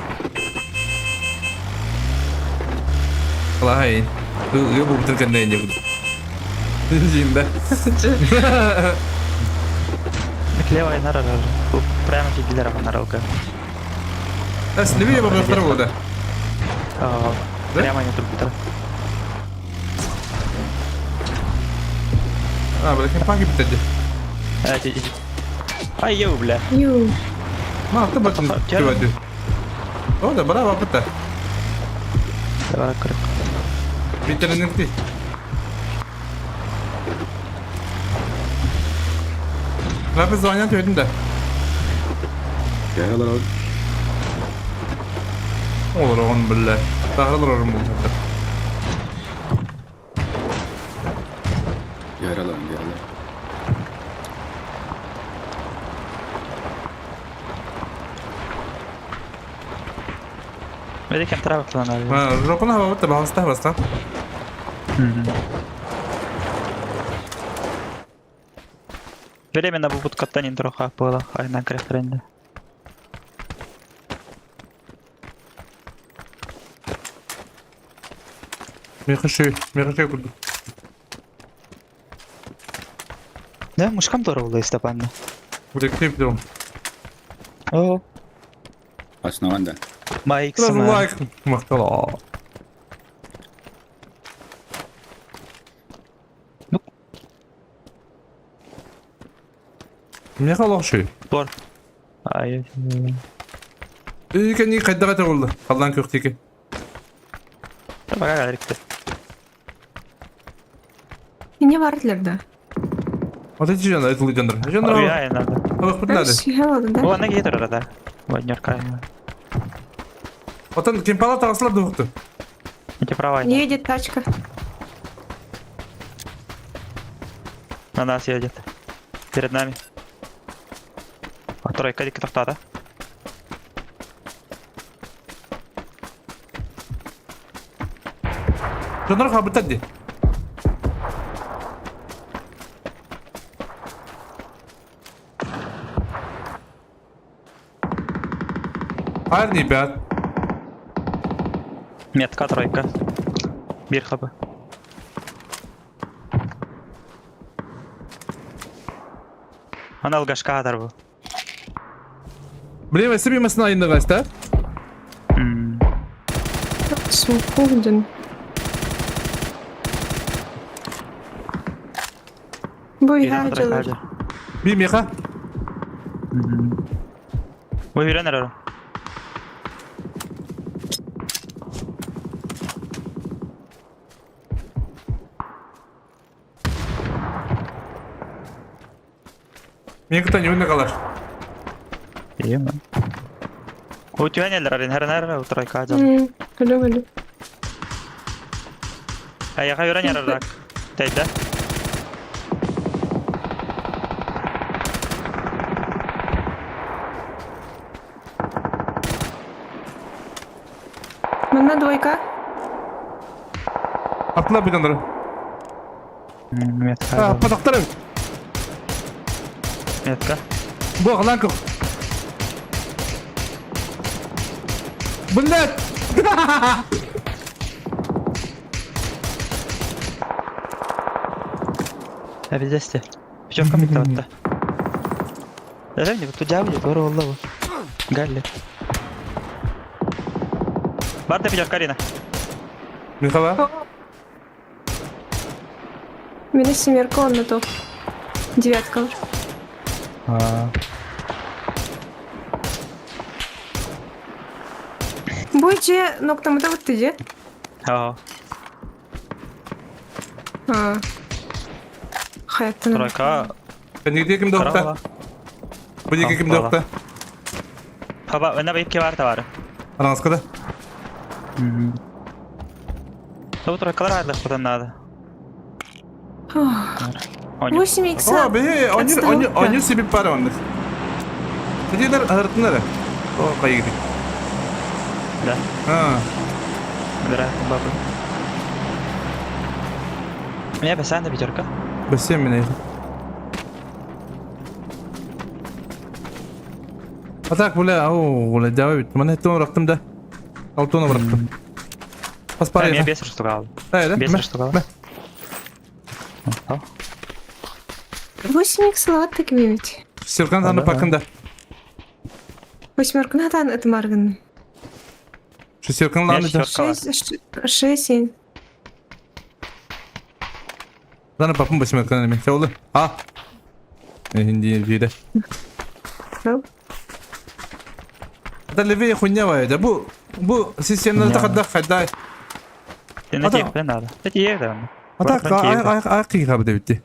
Лай. Я буду только не буду. Зинда. Левая нара Прямо дилера наралка. А с левее во второго, да. Прямо не турбитра. А, бля, паки битеди. Ай, ю, бля. Ю. Ма, ты батын тивади. О, да, браво, бата. Давай, крык. Битеренин ты. Лапы звонят, видно, да. Яралар Olur on бля. Тахралар орун бул. Яралар, яралар. Медикам травы надо. А, жопына хава бата баста баста. Временно бу буткаттан троха было, айна крехтренде. Мехаши, мехаши куду. Да, мушкам тоже было Степан. Коллектив дом. О, Основан да. Майк Сразу сама. лайк. Махтал. Ну. Миэхэ олох үчүгэй. Бор. Ай. Кэнники хайдах этэ буолла? Халлаан күөхтиики. Пока кэлэрикте. Не бардылар да. Вот эти дьон, это дьоннор. Дьоннор. Уйа надо. Алахпыт надо. Сиһэ да. О, ана кетер да. Ваднерка. Отон кимпала таҕыслар дуохту. Эти права. Не едет тачка. На нас едет. Перед нами. А тройка дикки тохтаата. Дьоннор хаалбыттар дии. Парни, ребят. Метка тройка. Биир хабы. Аны алгашка атар бу. Блин, себе масына айындыгас, да? Сухундун. Бу иһэ дьылыр. Би меха. Бу үрэн эрэр. Мен кытта не калар. Ием. Утюэнелер арин хәрнәр утрайка жал. Өлө өлө. Аяга үрэн ярарак. Тәйдә. Манна двойка. Атла битандыр. Метка. Патактар. Метка. Бу аҕалаан көх. Блядь! Эбидесте. Пятерка миттаватта. Даже не тут жабы тура болла бу. Галли. Бар да пятерка Арина. Михала? Мені семерка он на то. Девятка. Бу же ноктамыта бытты же. Аа. А. Хаяттан. Тройка. Кэнниги ким да Бу диэки ким да укта? Хаба, ына бейт бар товары. Араҥаска да? Бу тройкалар айлык потом надо. 8 икса. О, бе, они они они себе пара онных. Тедилер аһыртыннар. О, кайгы. Да. А. Да, баба. Меня постоянно пятерка. Бассейн меня. А так, бля, о, бля, давай, маны тон бырахтым да. Алтоны бырахтым. Бас пара. Меня бес штука. Бес штука. 8 икс латтык ведь. Сиркан аны пакында. Восьмерка натан это марган. Шестерканы ланы. 6 6 7. Ланы папым восьмерканы мен. Сәулы. А. Инди биде. Это левее хуйня вайда. Бу бу системнары тахадда хайда. Сен тиеппен надо. Тиеп да. А так ай ай кыйга бит битти.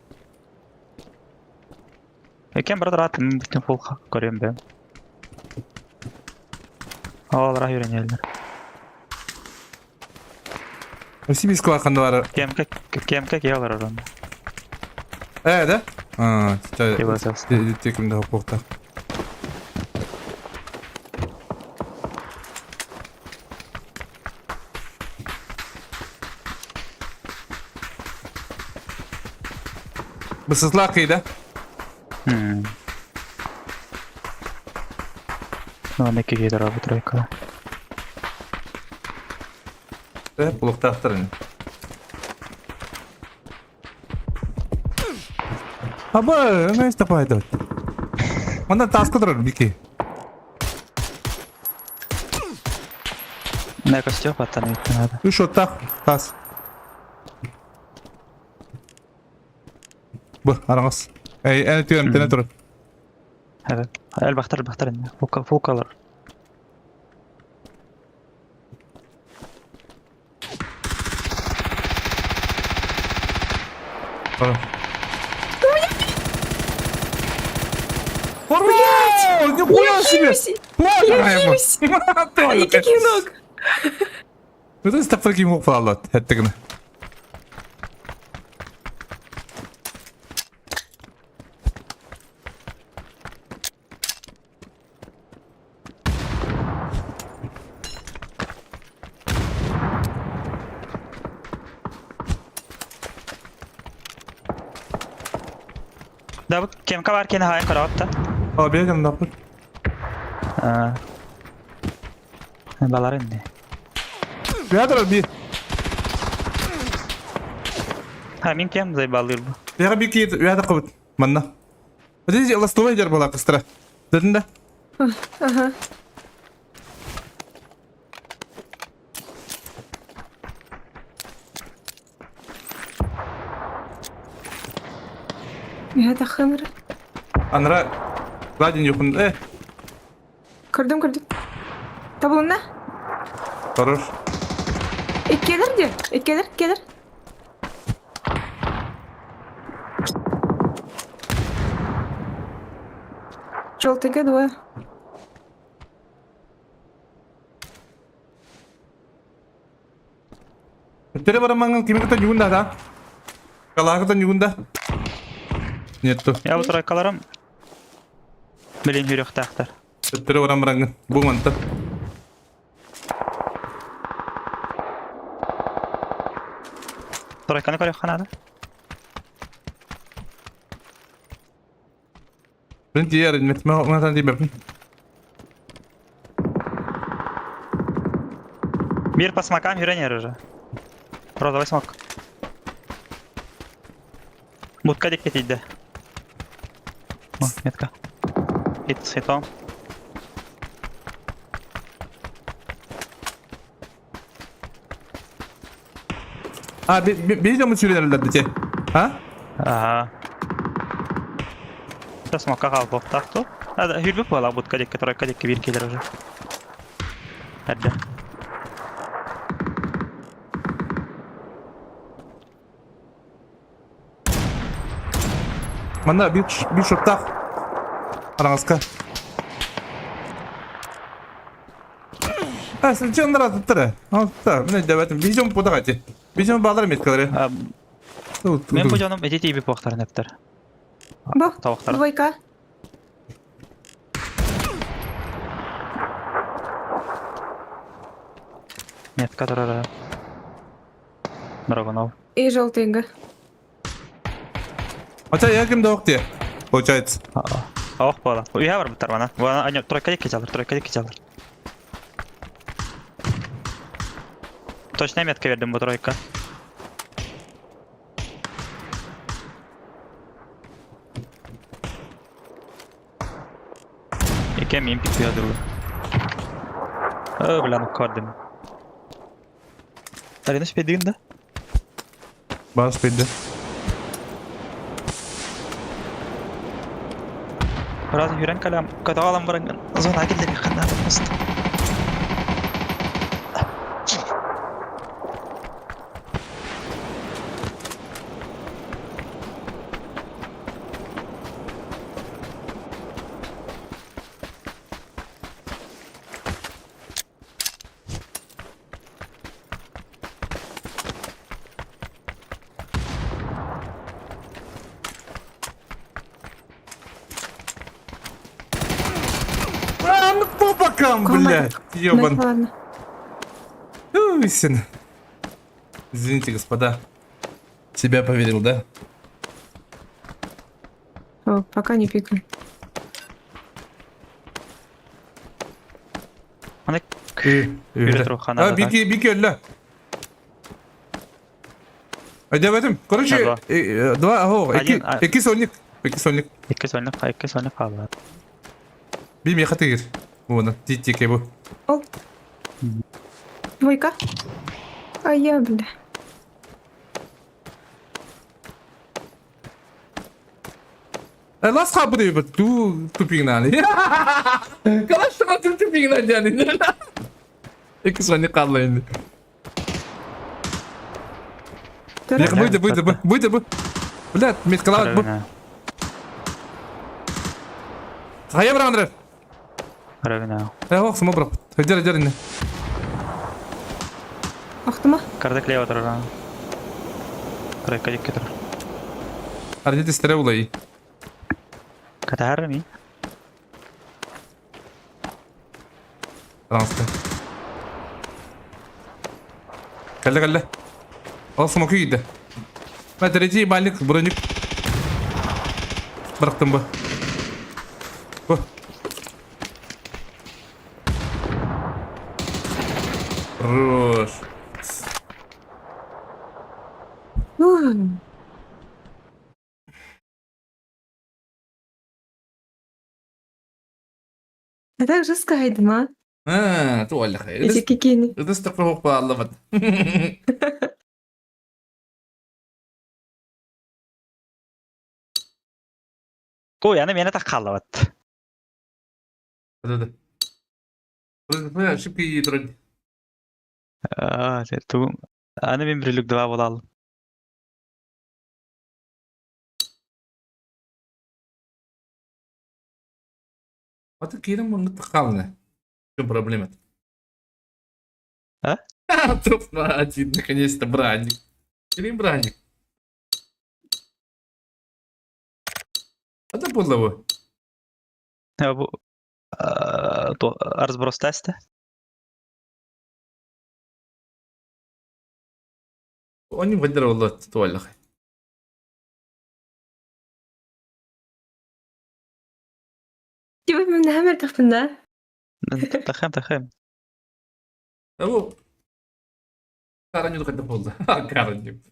Экен брат рат бүтүн фулха көрөм бе. Алара үйренелер. Сибиск ханды бар. Кемке кемке келер орын. Э, да? А, текимде хопукта. Бысызла кыйда. Ну, неки кейдер абы тройка. Э, булуктаахтар Аба, эмес тапайды. Манда таска турар бики. На костер остановить надо. Үс оттаах таас. Бу араҥас. Эй, эн түгэн тэнэ турар. Evet. Элбахтар элбахтар инне. Фукалар. Ура! Нихуя себе! Я хилюсь! Никаких ног! Это стаффер ким фаллат хеттигин. Да, бу кемка бар кені хайын карават та. А бегин напыр. Балар инде. Бядр би. Ха, мин кем зайбалыр бу. Бяга би ки бяда кыбыт. Манна. Здесь ластовый дер была кыстра. Дедин да? Ага. Это хымыр. Анра Ладин юхун. Э, Көрдüm көрдüm. Табылына. хорош. Иккелер де. Иккелер, келер. Желтыйга двое. Төре барамаңын кими кытта ньюгунда да? Калаха кытта ньюгунда? Нету. Я бу тройкаларым билин хүрөхтаахтар. Төре барам бараңын. Бу манта. Тройканы көрөххө наада. Блин, тиер, метме тибепин. Биир по смокам хүрэн иһэр уже. Розовый смок. Будка диэки тиийдэ. О, метка. Хит с хитом. А, биир дьоммут сүүрэн эрэллэр дии. А? Ага. Смокка хаалбыттаах ту. Хүрбүк буолар будка диэки, тройка диэки биир кэлэр уже. Эрдэ. Манна биир биир шоттаах араҥаска. А, сылдьан туттара. Алта, мен өйдөөбөтүм. Биир дьон путаҕа ити. Биир дьон баалар меткалары. Мен бу дьонум эти тиийби буохтарын эптэр. Бу, Тавахтара. двойка. Метка турара. Драгунов. И желтыйга. Хотя я ким да ох Получается. Ох буола. Үйэ барбыттар мана. Буана тройка диэки дьалар, тройка диэки дьалар. Точно метка бердим бу тройка. Икки мин пикпиа дуу. Ö, бля, ну көрдүм. Тарина спидигин да? Бас спидде. Раз хүрэн калам, катагалам баран зона киллери ханна просто. А, ну по бокам, блядь, ебан. Ладно. Уйсин. Извините, господа. Себя поверил, да? О, пока не пикаю. Аны Үре А, бики, бики өллө. Өйдөбөтүм. Короче, два, о, икки, икки сольник. Икки сольник. Икки сольник, икки сольник хаалла. Би меха тигир. Буна, ти тике бу. Ол. Двойка. А я, бля. Лас хабыр бит ту тупигнали. Калаш ту тупигнали yani. Икки сони қалла енді. Бүйді, бүйді, бүйді, бүйді. Блядь, меткалават бу. Хайа бір Андрей. Равина. Э, ох, сама брат. Хадер, хадер, не. Охтума. Кардак лево турар. Тройка дикки турар. Арди тестере улай. Катахар ми? Таҥаста. Кэллэ кэллэ. Ол смоки киирдэ. Мэ третий бальник броник. Бырахтым бу. Бу. Хорош. А так жестко айдыма. А, туолла. Эти кикини. Ытыс тықпы аллабат. Ой, аны мени так қаллабат. Да-да. Шипки туран. Аа, ту аны мен бирилик два болал. Аты кирим мұны тыққалны. В чем проблема? А? Топ один, наконец-то браник. Кирим браник. Это было бы. Бу разброс теста. Они выдерживали туалет. Типа мен хамер тахпында. Тахам, тахам. Бу Караню қайда болды. Караню.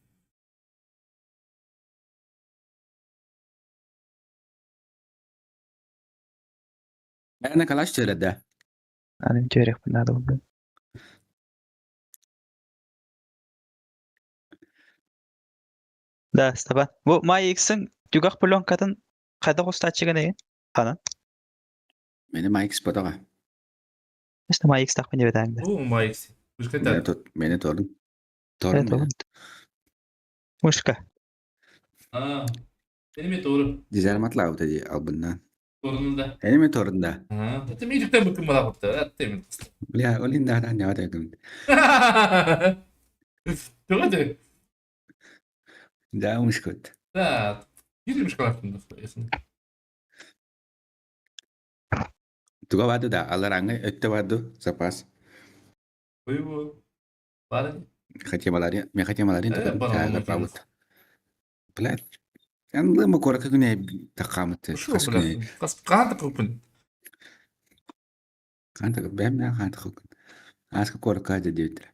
Бәріне калаш сөйледі. Аны жерек надо было. Да, стаба. Бу Май X-ин түгах пленкатын кайда костачыгын деген? Кана? Мені Майкс ботаға. Işte Май X тахмин деп Бу Майкс. Мені торын. Торын. аңды. Мушка. А. Benim doğru. Дизарматла өтеді албыннан. Torununda. Эми торында. Ha. Это мейдіктен бүкін бала қопты. Әттемін. Бля, олин да не атайкын. Doğru. Да, умышкот. Да. Yürümüş kalafında. Туга бады да, алар аңы өттө бады запас. Ой бу. Бары. Хотя малари, мен хотя малари Э, бара бабыт. Бля, Анлы ма коракы күнә тақамыты. Шу бля. Қас қанты қылпын. Канта бәм на канта хукын. Аска коракы да дийтер.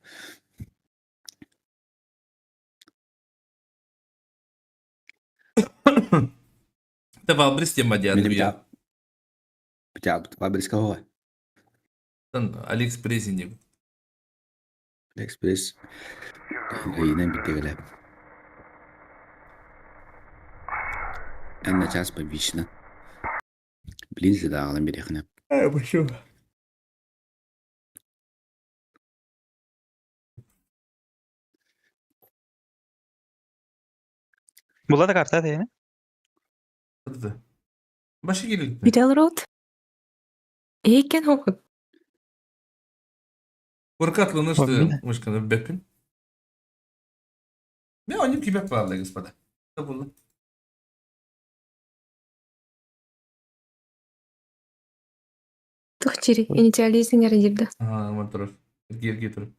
Та Валбрис тема Мен диады. битап. Битап, Валбрис кого? Алиэкспресс не. Алиэкспресс. Ыйынан биттегеле. Әнна час по вично. Блин, задағалан берехіне. Э, почему? Була да карта дейін. Да. Башы келді. Railroad. Эйкен хохот. Куркатлы О, мышканы беппин. Мен ойнап кибеп барды, господа. Булды. Тухчири. Инициализингер дирді. А, мотор. Герге тұр.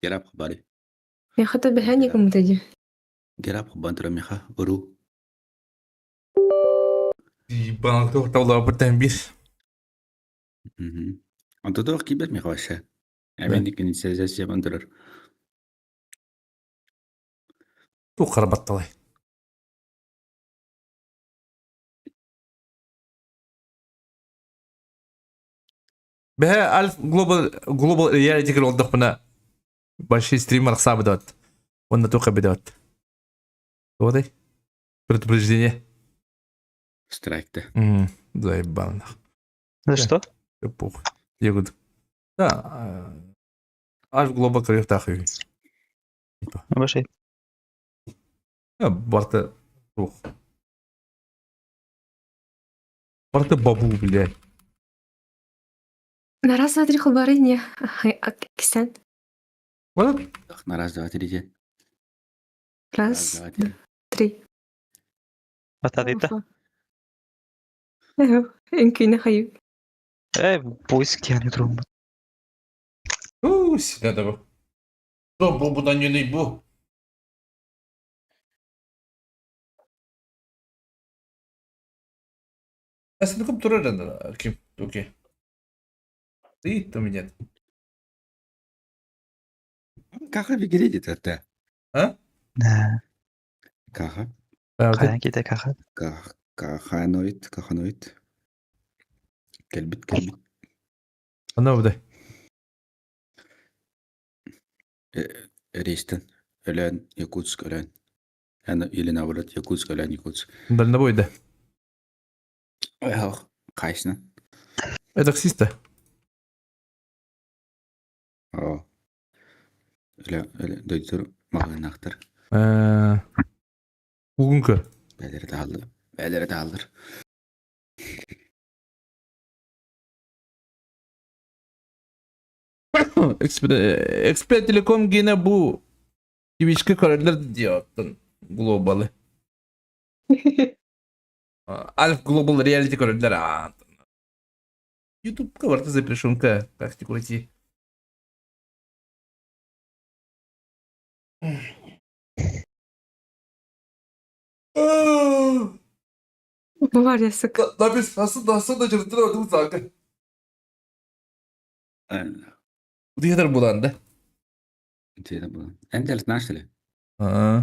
Герап хабары. Мен хата бәхән мутади. Герап хабан миха. Уру. Ебан, тоқтаулы бірден бир. Антодор кибет миха вообще. Әмен инициализация бандырыр. Ту қарабатталай. Бэһэ Альф Global Global Reality кэр олдохпуна большой стример ахсаабыт Уонна туох эбит Вот предупреждение. Страйкта. Заебал нах. За что? Похуй. Я говорю, да, Альф Global кырыахтаах Большой. Барта туох. Барта бабу, блядь. На раз, два, три хулбарыня. Кисен. Вот. На раз, два, три, день. Раз, два, три. три. Батадыта. Үҥкүүнү хайыы. Э, поиск диэн туруммут. У, сюда давай. Бу бу бу не бу. Aslında турар ким окей. Ты у меня. Каха бигиредит это. А? Да. Каха. Хайан ките каха. Каханоид, каханоид. Кэлбит, кэлбит. Ана бу Рейстен. Өлөөн, Якутск, Өлөөн. Аны или наоборот, Якутск, Өлөөн, Якутск. Дальнобой да. Ох, қайсынан? Это таксист О. Өлө, өлө, дойдутур маҕаһыыннаахтар. Бүгүнкү. Бээлэрэ тааллар. Бээлэрэ тааллар. Эксперт Телеком гиэнэ бу Твичка көрөллөр диоттан глобалы. Альф Global Reality көрөллөр Ютубка барыта запрещенка, как ни крути. Бу бар ясык. Напис, nasıl da çırptıramadım zaten. Diğer bulandı. Эн дэлт наштали. Аа.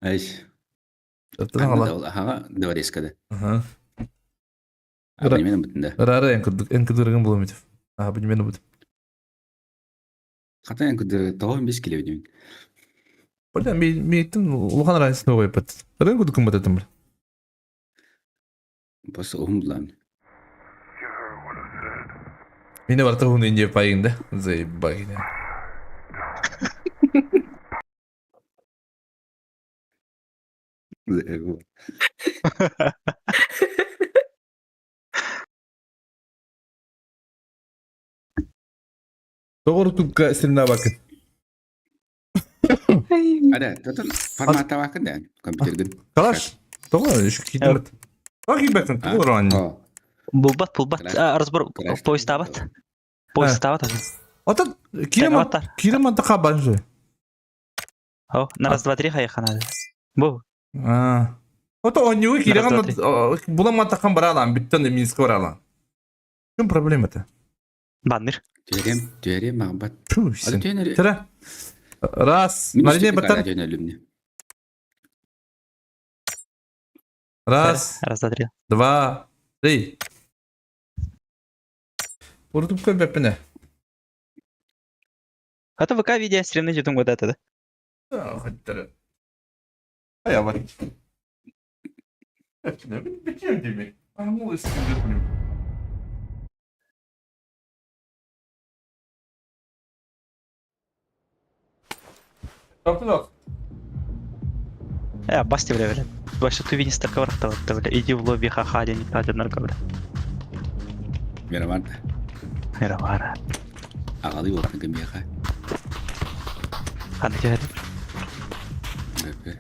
Айс. Ала. Ага, дворецкада. Ага. Абонемент бүтүндэ. Рара эн кыдыргын буламитов. Абонемент бут. Хата эн кыдыр тоҕо бес киле бүтүн. Бля, ми ми тин улахан разница новый пат. Рын кудукум бат этим. Просто уһун булан. Мине барта хуны инде пайында. Заебагина. Тоҕор тупка сирна бакын. Ада, тотон формата бакын да компьютердин. Калаш. Тоҕор үш кидмет. Тоҕи бакын тоҕор ан. Булбат, булбат. Разбор поезд табат. Поезд табат. Ата кирема кирема така банжы. О, на раз, два, три хайханады. Бу. А. Ото оннюгу киреган буламан такан баралан, бүттен Минск баралан. В чем проблема-то? Баннер. Терем, терем мағбат. Фу, Тара. Раз. Нарине батар. Раз. Раз, два, три. Два, три. Урдуп көбөппүнэ. Это ВК видео стримны жетім вот это, да? Хаттары. Ая бар. Бүтүм деме. Амул үстүндө. Топтулок. Э, басти, бля, бля. Вообще ты винис такого бля. Иди в лобби, ха-ха, денег платят нарко, бля. Мирамар. Мирамара. Ағалы отын кім яқа. Қандай жер? Бәпе.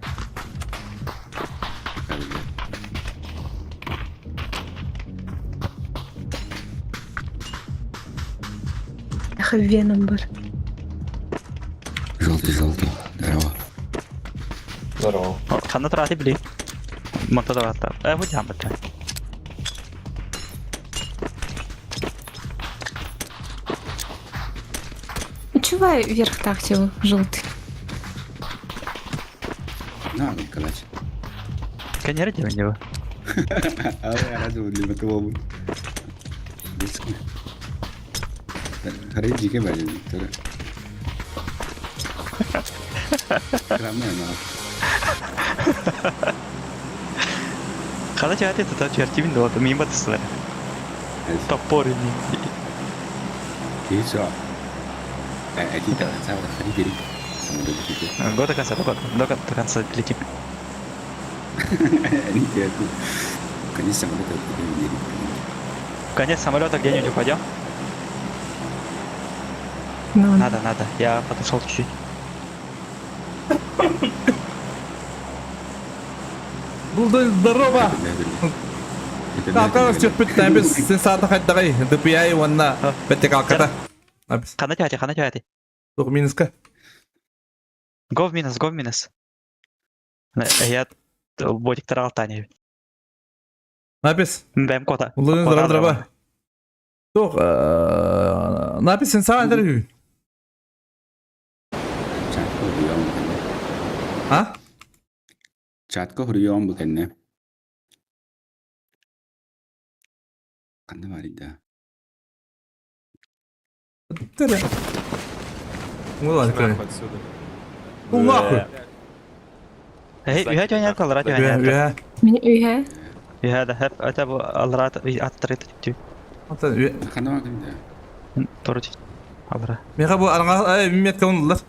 Веном бар. Желтый, желтый. Здорово. Здорово. Ханна тұрады били. Монта да бар. Э, вот там бата. Чего вверх так тел желтый? На, Николаевич. Конечно, делай него. А я разве для этого был? Харай дьиикэ баар тура. Крамы ана. Хана чаати тута чертибин да мин батыстылар. Топпор ини. Киһи суох. Эти до конца ходи бери. Го до конца, до конца летим. Они тебе Конец самолета Конец самолета где-нибудь упадем? Ну, Надо, надо. Я подошел чуть-чуть. Булды здорово! Калкалас чөппүт біз сен саата хайдагай DPI уонна беттекалката. Абис. Хана тяти, хана тяти. Тух минуска. Го в минус, го в минус. Я ботик тарал Таня. Напис. Бэм кота. Улын здорово, здорово. Тух напис сен саата интервью. А? Чатка хоруйуом бу кэннэ. Ханна баарый да? Тыры. Ну ладно, Нахуй отсюда. Ну нахуй. Эй, үһэ төнөр калра Үһэ, төнөр. үһэ. Мин үйэ. Үһэ да хэп это бу алра аттырыт тү. Ата үһэ. Ханна баар да? Тору тү. Алра. Меха бу араңа эй метка онулар.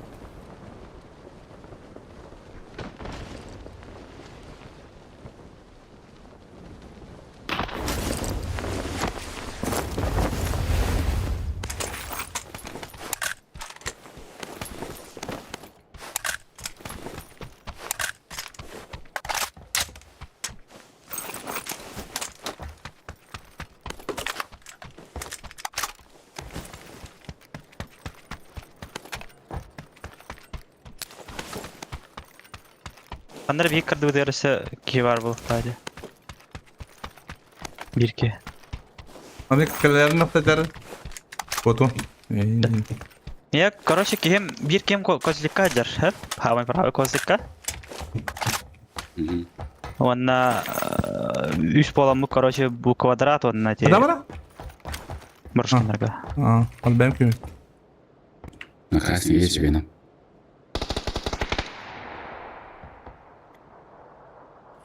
Аннар бир кырды дәресе ки бар бу тайды. Бир ки. Аны кэлэрин охтатар. Фото. Я, короче, кем бир кем козлика дер, хэп? Хамай правый козлика. Онна үс боламы, короче, бу квадрат онна те. Када бара? Бұрышкандарга. А, ал бэм ким. На красный есть вена.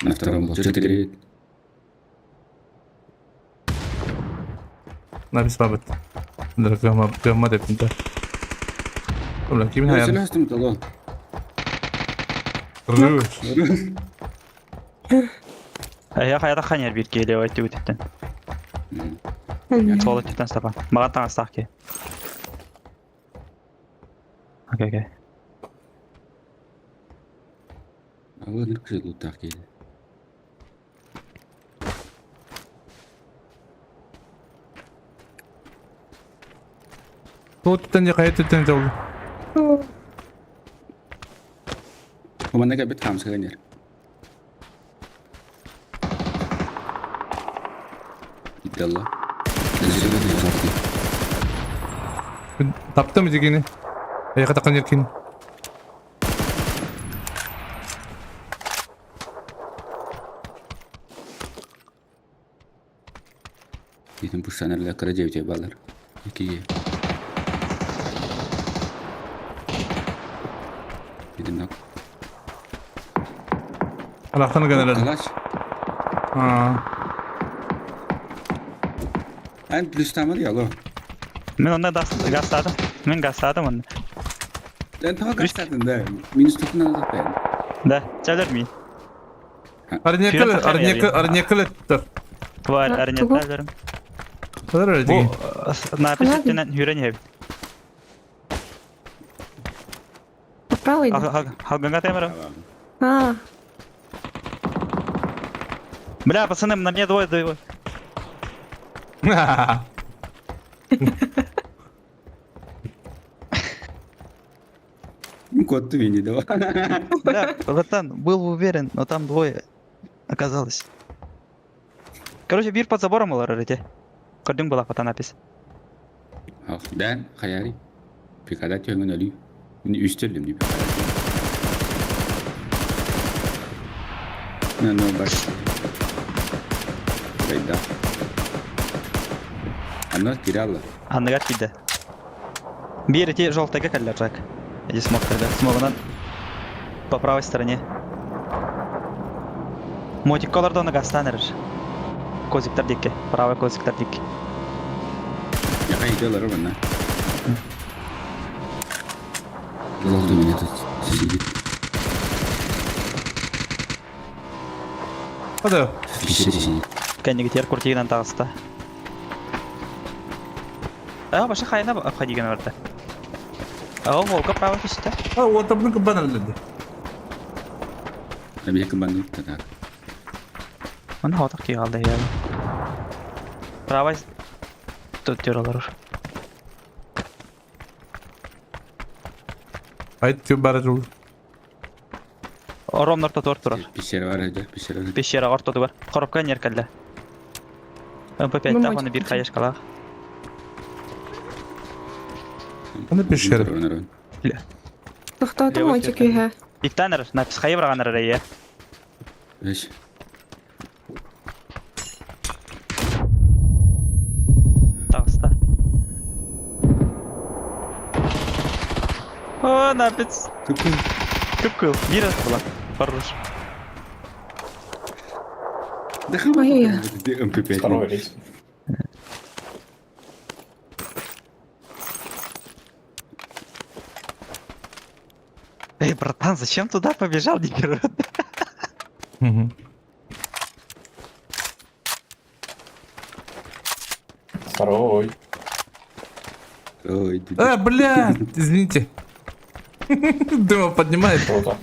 На втором был 4. Напис бабыт. Дракама, кама деп инта. Ола ким хаян? Сөлөстүм толо. Рүш. Я хаята ханер бир келе айтты өтіптен. Сол өтіптен стапа. Маған таңастақ ке. Окей, окей. Алы ныркы лутақ келді. Тут не хайт түттен жол. Команда кәбет хамсы гәнер. Идалла. Таптым дегені. Аяққа таққан еркин. Дейтін пұштанарлар кыра жебте балар. Екіге. Дейтін нақ. Алақтан гәнелер. Калаш. А. Ән плюс тамыр яло. Мен онда гастадым. Мен гастадым онда. Ән таға гастадын да. Минус тұқын алып бән. Да, чәлер мин. Арнекл, арнекл, арнекл ettер. Var, А, арнет тугу? әлерім. Kadar öyle Бу деген. напис Ладно. үттенен хүрен еб. Направо иду. Халганга темірім. А, Бля, пацаны, на мне двое двое. Кот ты не давай. Бля, братан, был уверен, но там двое оказалось. Короче, бир под забором олар өте. Көрдің была фото напись. Ах, да, хаяри. Пикада төгін өлі. Мен үстелдім деп. На, ну, баш. Байда. Ана киралла. Анныгар киді. Биир ити желтайга кэллэр Жак. Иди смоктарга. Смогунан по правой стороне. Мотикка олордо оны газтаан эрэр. Козиктар диэки. Правый козиктар диэки. Яка идеялары манна. Желтый меня тут сидит. Hadi. В пещере сидит. Кэннигитигэр куртигынан таҕыста. Аа, баша хайна обходиган барда. Аа, Волга право түстэ. Ha o tabını kıban elledi. А меня кабаны так. Оны хотох кии қалды я. Право тут олорор. Айт тю бары жол. Оромнор тотуар турар. Пещера бар эдэ, пещера. Пещера ортотугар. Коробка неркалла. МП5 оны бир хаешкалаах. Аны пещера. Тохтоотум мочик үһэ. Диктанер, напис хайы бараганар эрэ. Вещь. Таҕыста. О, напис. Кып-кыл. Бир була. Хорош. Да Ой. МП5. Второй рейс. Эй, братан, зачем туда побежал, Дикер? Второй. Ой, ты. А, бля, извините. Дыма поднимает. Круто.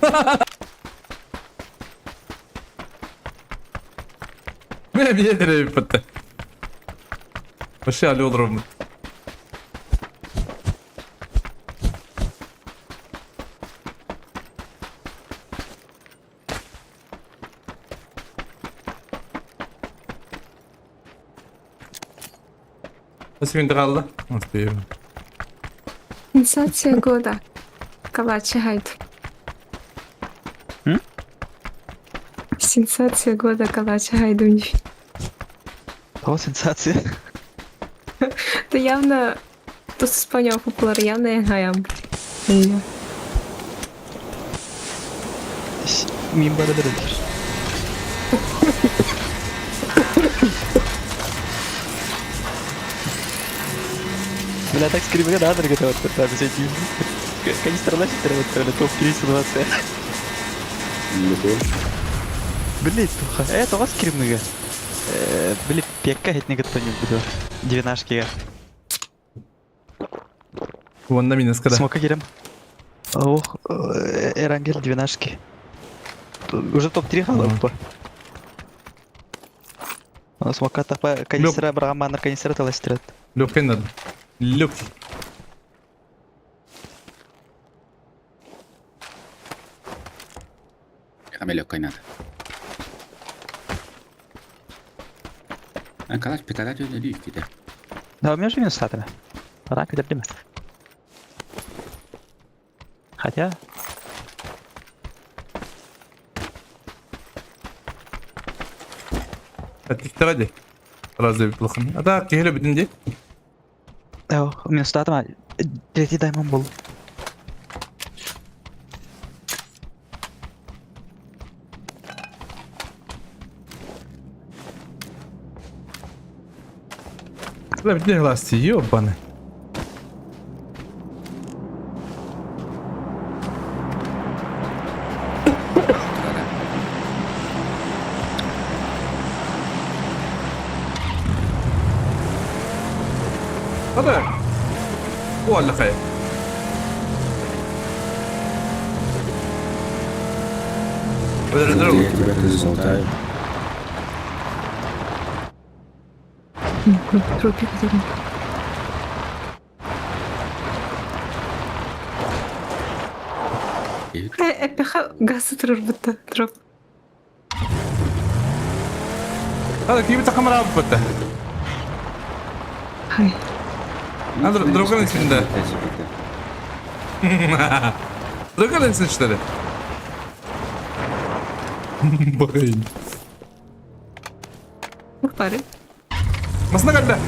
Бля, меня деревья. Вообще алё дром. Nasıl gündür kaldı? Nasıl bir Сенсация года. Калачи хайт. М? Сенсация года Калачи Хайдунь. О, сенсация. Это явно тут понял популяр явно я Мин бары дырыр. Бля, так скримы да, дорогой вот там всякие. Канистра носит, вот топ 320. Блин, туха. Это у вас скримы. Блин, пекка это не готов не буду. Девятнашки. Вон на минус когда. Смока керем. Ох, Эрангел двенашки. Уже топ-3 халапа. Смока тапа канистра брагаманыр канистра таластырат. Легкий надо. Легкий. Легкой надо. А калаш пикада түйін өлі да. Да, у меня же минус сатами. Пора кидердим. Хотя... Аттиктара Разве плохо? А так, кehile бүтүн О, минус сатама. Третий даймон был. Бля, бүтүн гласти, ёбаны. هذا هو اللي خير. Я тебя тоже золотаю. Трупик дерем. Эпиха газ турur бутта дроп. هذا كيف تخمر بutta. Хай. Андр, другой içinde. Другой что ли? Блин. Бары. Масына калла.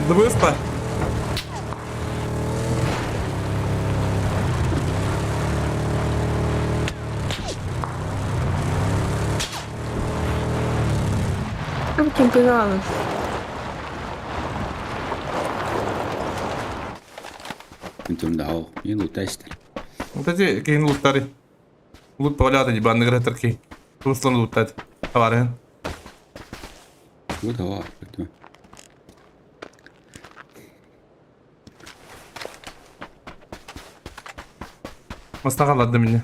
Дыбыспа. Там кемпировалась. Интумдао. И лутайстер. Вот эти киһини луттары. Лут поваляты дии банныгар этэр киһи. Туслан луттат. Товарыһын. Вот ава. Мастаға алады меня.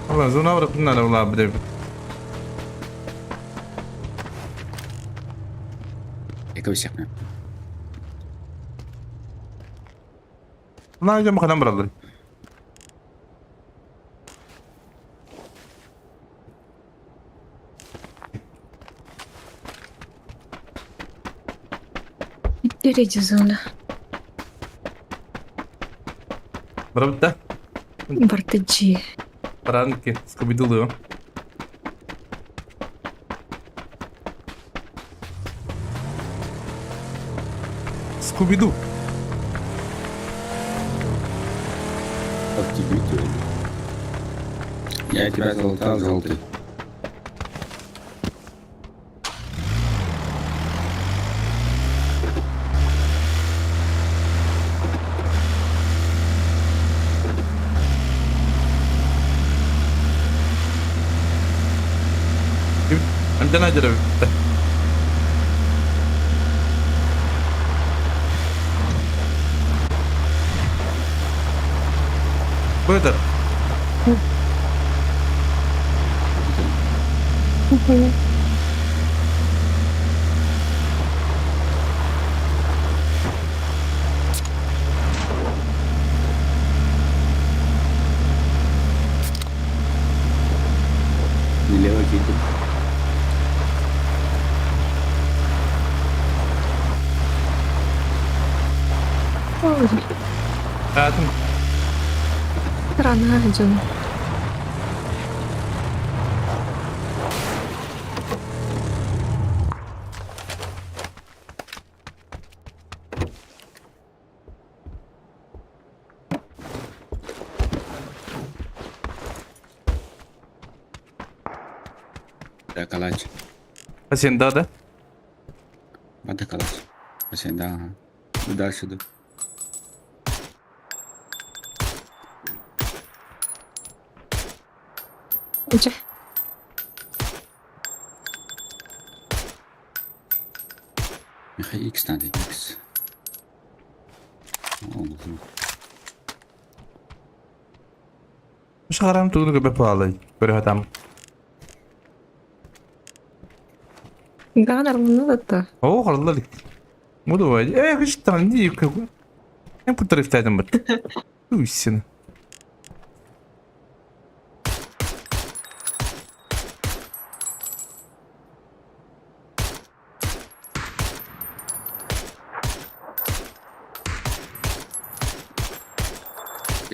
والله زون أورق لنا والله بدي Эко сяхна. والله جنب خدام برضري. Впереди зона. ضربته Бартаджи. Ранки, скобидулы. Скубиду. Я тебя залутал, желтый. عندنا جرب. Бөтер. Налево кидем. Ой, Атым. рано дьон. Да, калач. Хасенда да? Бата калач. Хасенда, ага. Ну, дальше да. Дьэ. Михай X надо, X. О, ну. Мش харам тугуну көбө паалай. Көрө хатам. Ганар муну да. О, хараллар. Буду вай. Э, кыштан ди көбө. Эм кутарыфтайдым бит. Уйсин.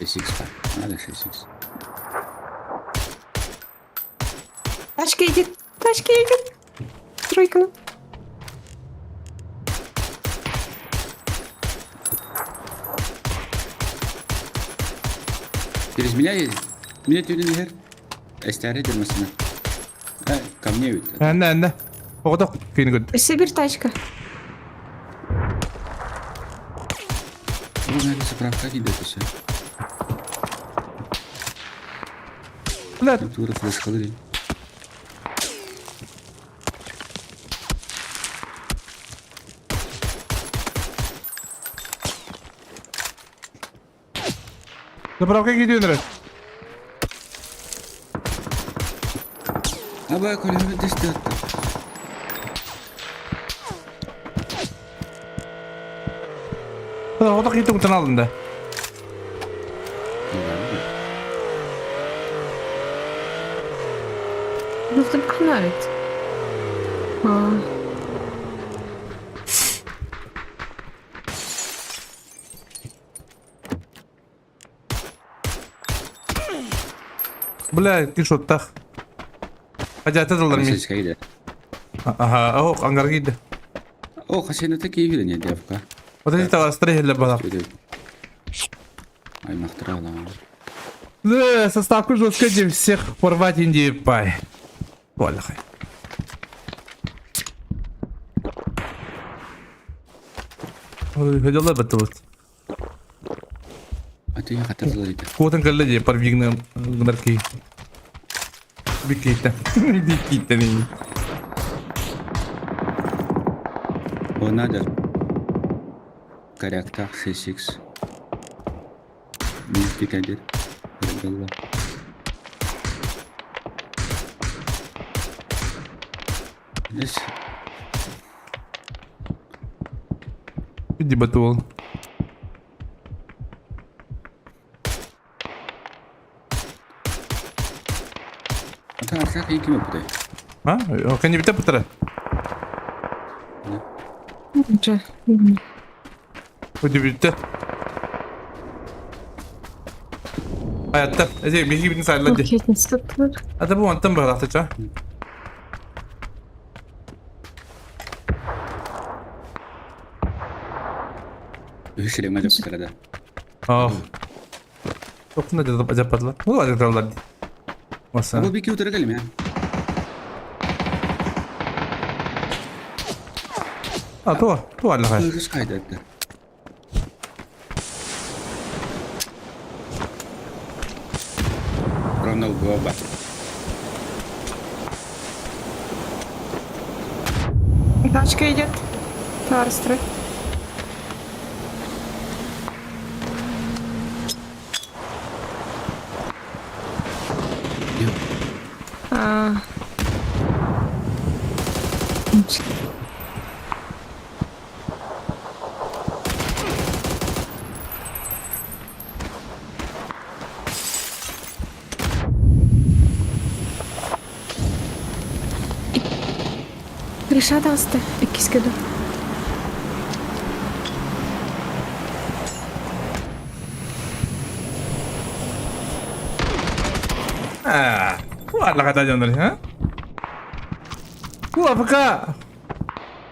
Шесть икс Надо 6 икс. Тачка едет. Тачка едет. Тройка. Через меня едет? Меня тюнин хер. Эстяре дермасына. Э, ко мне ведь. Әнне, әнне. Оғда күйін көд. Сибирь тачка. Ну, наверное, заправка идет все. Блядь. Тура флешка дри. Заправка gidiyor. А бай, коли мы здесь Оғда күйін көтін алдында. Ну, там канарит. А. Бля, ты шоттах. Хадьата тыллар ми. Российскай Аха, ох, ангар киирдэ. О, хасената киһи не девка. Вот эти таҕастар иһиллэр балар. Аймахтара аламан. Да, составку жестко где всех порвать Индии пай. Олахай. Хөдөлө баттыбыт. Аты хатырылар ити. Куотан кэллэ дии парвигны гынар киһи. Биккийтэ. Биккийтэн ини. О, надо. Коряктах C6. Пикадир. Было. Здесь Иди батул. Ата арсак ким өпүтэй? А? Кэннибитэ пытара. Дьэ. Үдүбүттэ. Hayatta. Эти биһиги битин сайылла ди. Сыттылар. Ата бу онтон быһалахтыча. Үһүс сирэҥҥэ дьаптара да. Ох. Тохтуна дьаппатылар. Бу дьапталар ди. Маса. Бу бики утары кэлим А, то, то аллахай. Үһүс кайдатты. Ронал Гоба. Тачка идет. Тарстры. А. Гриша таҕыста иккискэ дуу Аа, Аллаха дьоннор, ha? Бу АФК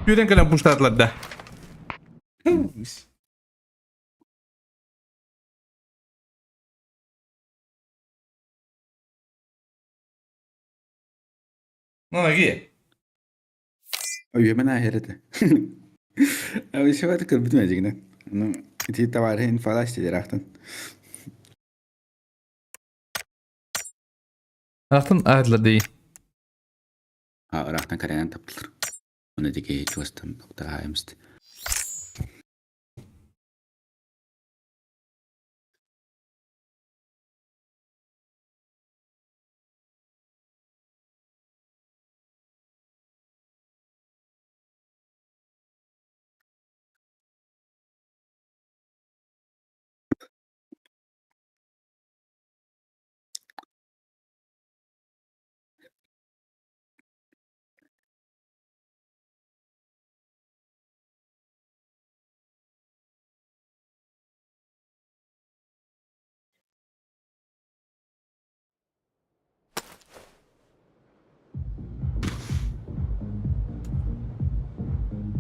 Сүүрэн кэлэн пуштаатылар да. Ноги. Үөмэн ааһар этэ. Абышабаты көрбүтүм эдьигинэн. Ону ити табаарыһы инфалаас диэраахтан. Ахтан аһатылар дии. А ыраахтан кэрэнэн таптылар. Ону ити киһи чугастан доктор эмист.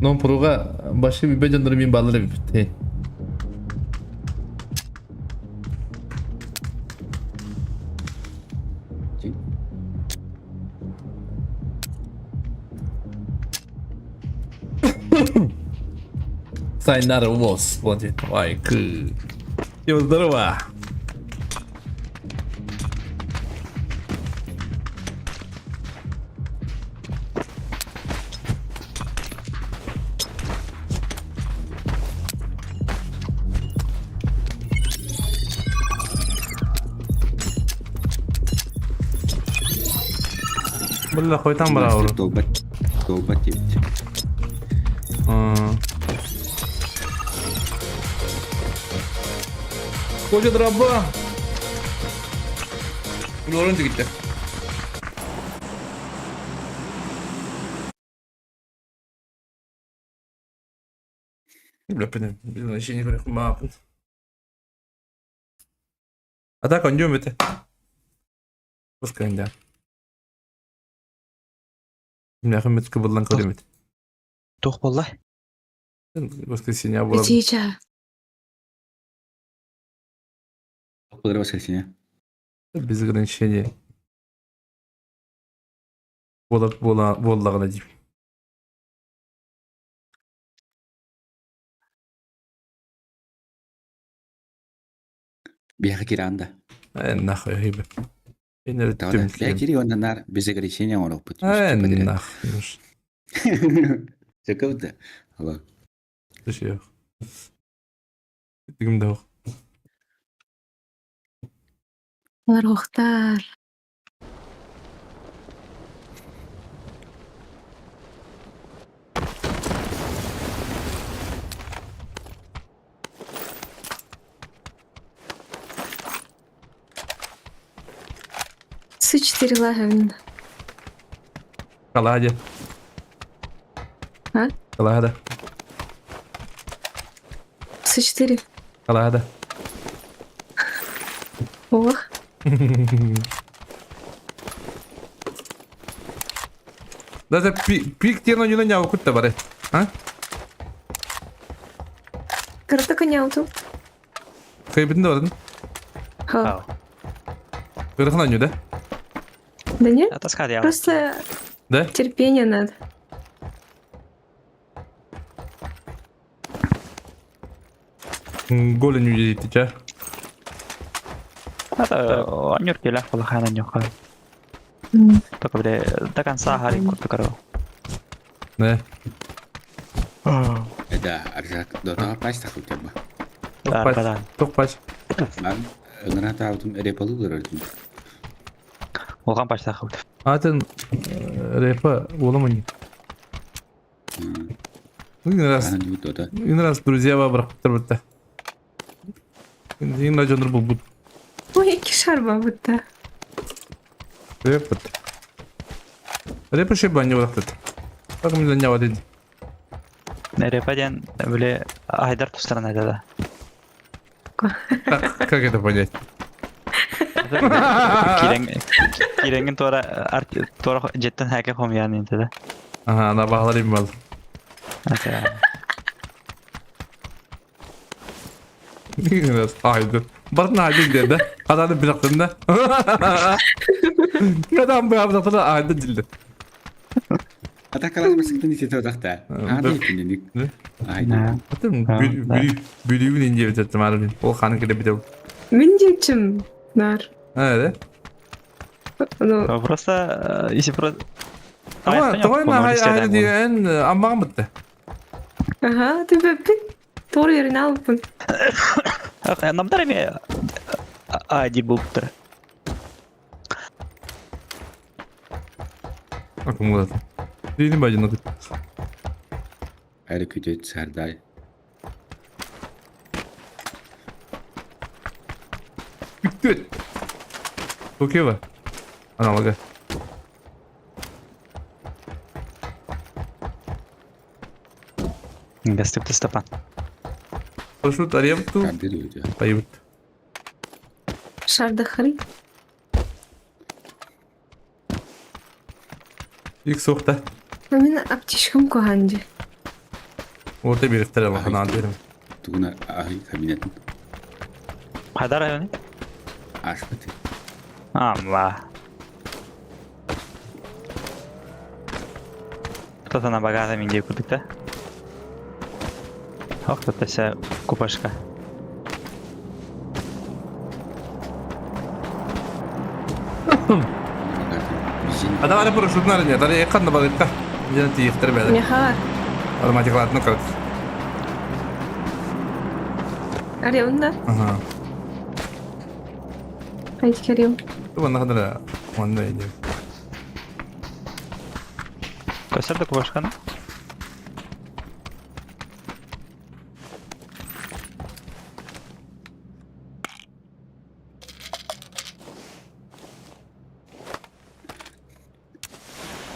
Non Pro'га башка bir дьоннору мин баалар эбиппит. Сайнара ВОЗ, вот Ай, к. Всем здорово. Бля, хоть там брал. Долбат. Долбат диэбит. Koca дроба. Лорен gitti. Бля, значение говорю, мапын. А так он это. Воскресенье. Миэхэ мит кыбыллан көрүмүт. Туох буолла? Воскресенье буолар. Итича. Буолар воскресенье. Без ограничения. Буолар буола буоллаҕына диим. Биһиэхэ киирэн да. Э, нахуй хибэ. Инер Тогда я кири онно нар без ограничения оҥоруохпут. Э, нахуй. Сөкөбүт Алло. Yok. Дигим да yok. Олорохтар. С4 лагерна. Каладе. А? Калада. С4. Калада. Ох. Даже пик тено не на кутта бары. А? Кырата коняуту. Кайбитин да бардын. Ха. Кырахна не да? Да нет? Атаска дьявол. Просто Да? терпение надо. Голень удивить тебя. Это анюр келях булахана нюха. Только бля, до конца харин курту Да. Да, аржак дотаҕа пач тахыл ба. Да, Тохпач. Ман ыҥыра таабытым репалы ылар Улган пач тахыл. Атын репа уоламани. Раз, раз друзья бабрахтар бутта. Ин жонор булбут. Ой, кишарба бутта. Репа. Репа шебани барахтат. Как мне не вадит. Репа диэн били Айдар тустаран этэ да. Как это понять? Кирэҥин туора туора дьиэттэн хээкэ хомуйаан интэ да. Ага, она бағалар им был. Айды. Бартын айды деді. Адамды білақтым да. Адам бұл айды дилdi. Атакалар басыктын итете одақта. Ады итинник. Айды. Атын бүлүүн инде битеттим ары. Ол ханы келе битеп. Мин дечим. Нар. Evet. Ну, Просто если просто Tamam, tamam, hayır, hayır diyen аммаган битти. Ага, ты беппин. Тор yerine алыппын. Намдар эми ади булуптар. Аккумулятор. Дini бажына кут. Әрі күтет сардай. Күттүт. Токева. Аналога. Гастып Степан. Парашют аремту. Поют. Шардахары. Ик соқта. Мен аптечкам куханди. Орта беріктер аллахына берім. Тугуна ахи кабинетін. Хайдар айони? Ашпыты. Амла. Кто-то на богатом индии купит, да? Ох, тут вся купашка. Адам ары парашютын ары нет, ары қанды бар етті. Жена тиықтыр бәді. Меха. Автоматикалатны қырды. Арем, да? Ага. Хайди карем. Туба нахадыра. Онда иди. Көстер да купашканы?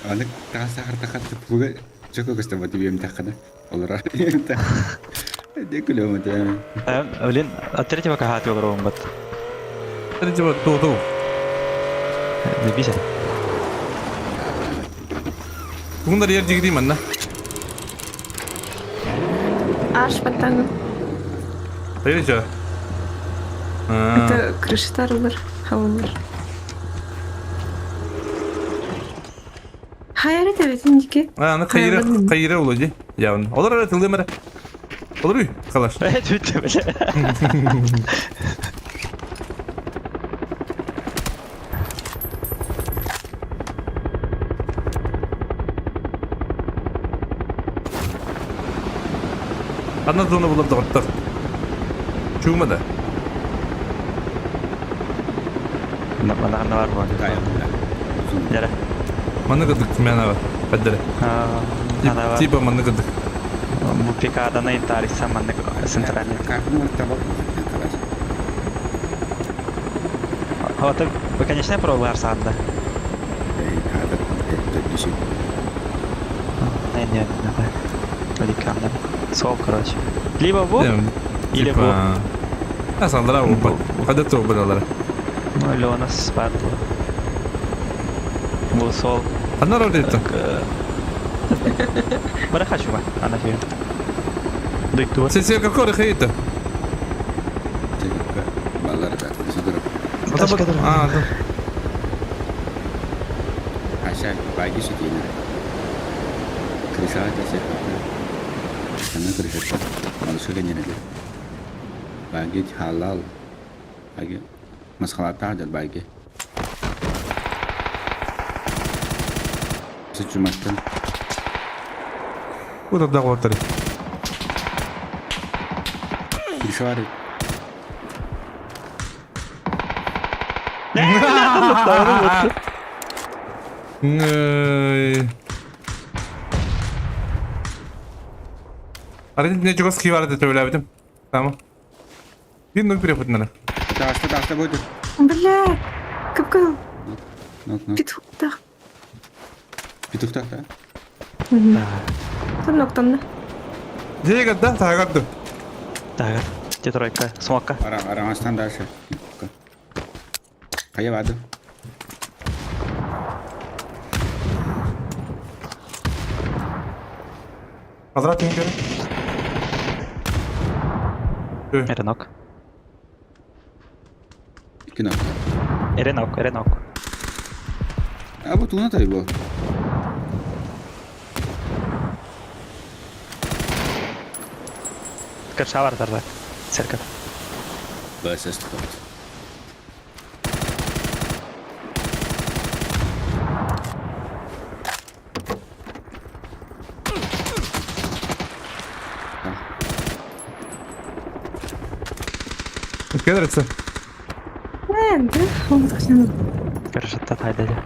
Аны тағаса қартақатты пуга жөкө көстө бат бием таққана. Олар. Де күлөм өтө. Блин, от третьего кага ты олар бат. Третьего ту-ту. Бибисе. Тугундар ер дигри манна. Аш баттаҥы. Hayır чё? Это крышатар хавылар. Хайары тэбэтин дики. Аны кайыра кайыра улу ди. Явын. Олар ара тылдым ара. Олар уй калаш. Бүттү биле. Анна зона булып доҕоттор. Чума да. Манна бар бу. Дәрә. Манна кырдык мен ава. Бәддere. Типа манна кырдык. Бу пикадана интариса манна центральный. Вот, конечно, пробовал саанда. Не, не, не. Сол, короче. Либо бу, или бу. Асалдара бу. Кадет бу балалар. Ну, или у нас спад Бу сол. Анна ролит. Бара хочу ба, ана фиг. Дыкту. Сен какой хейта? А, да. Halal. Масхалата Сычуматтан. Куда доҕоттор? Крышары. Арин не чугас кивар да төлөбүтүм. Tamam. Bir nuk переход надо. Таста, таста будет. Бля, капкан. Нок, нок. Петухтах. Петухтах, да? Там ноктанна. Дегат да, тагат. Так, где тройка? Смока. Ара, ара, астан дальше. Кая бады. Квадрат не Эренок. Кино. Эренок, эренок. А вот уна его. Кыршавар тарда. Церковь. БСС. Кедрится. Короче, та дядя.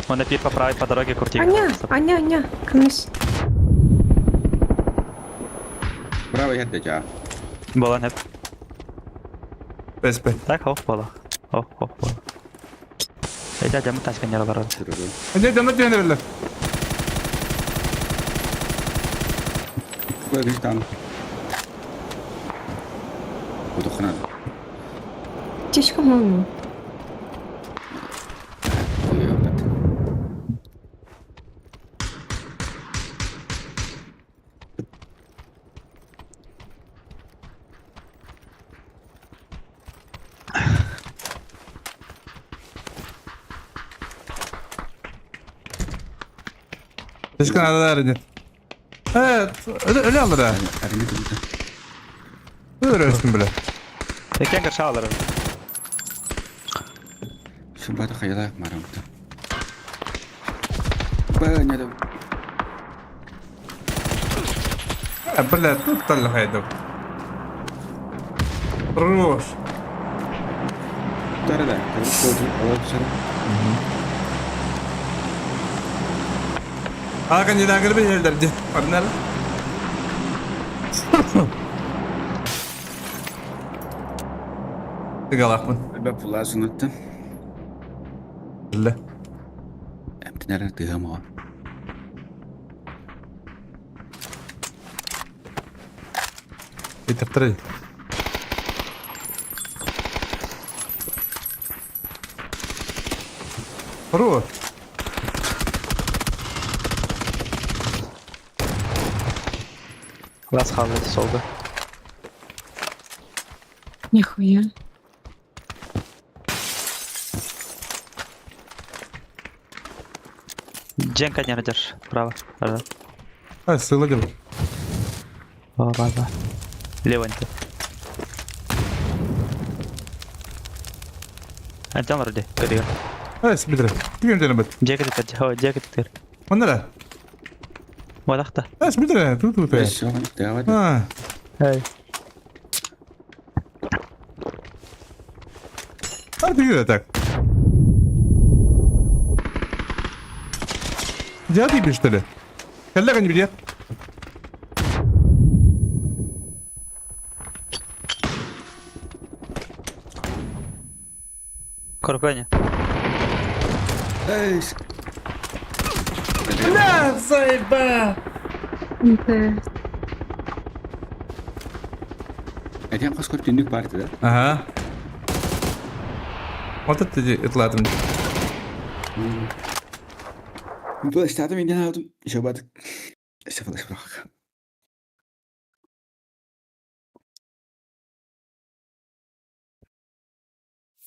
Он опять поправит по дороге куртик. Аня, Аня, Аня, кымыс. Право я дядя. Была не. ПСП. Так, о, была. О, о, была. Дядя, мы тачка не разорвали. Дядя, ну тебе наверное. Какой там? Куда Тишка маму. Тишка надо нет. Evet, öyle öyle alır ha. Öyle ölsün bile. Экен кырша алыр. Шымбаты қайла марамты. Бә, Бля, тут талхайдым. Хорош. Тарада, Hakan yine bir yerler di. Arnel. Тыгалахпын. Бә пуласын өтті. Билле. Әмтінәрі тыгамаға. Итектірі. Хорош. Лас хаалла солга. Нихуя. Дьэн каньярдер. Право. Право. А, сыла дем. Ба ба ба. Левонька. Антон вроде. Көрүгөр. А, сбидре. Ким ден бит. Дьэ кытыр. Хо, дьэ кытыр. Маннара. Модахта. А, сбидре. Тут тут. Все, давай. А, Эй. а ты так. Дяди что ли? Коллега не бедет. Корпеня. Эй, Бля, заеба! Да. Этен қос көріп түндік бар да? Ага. Вот это это ладно. Бұл штаты мен алдым. Жобадық. Сефалаш бірақ.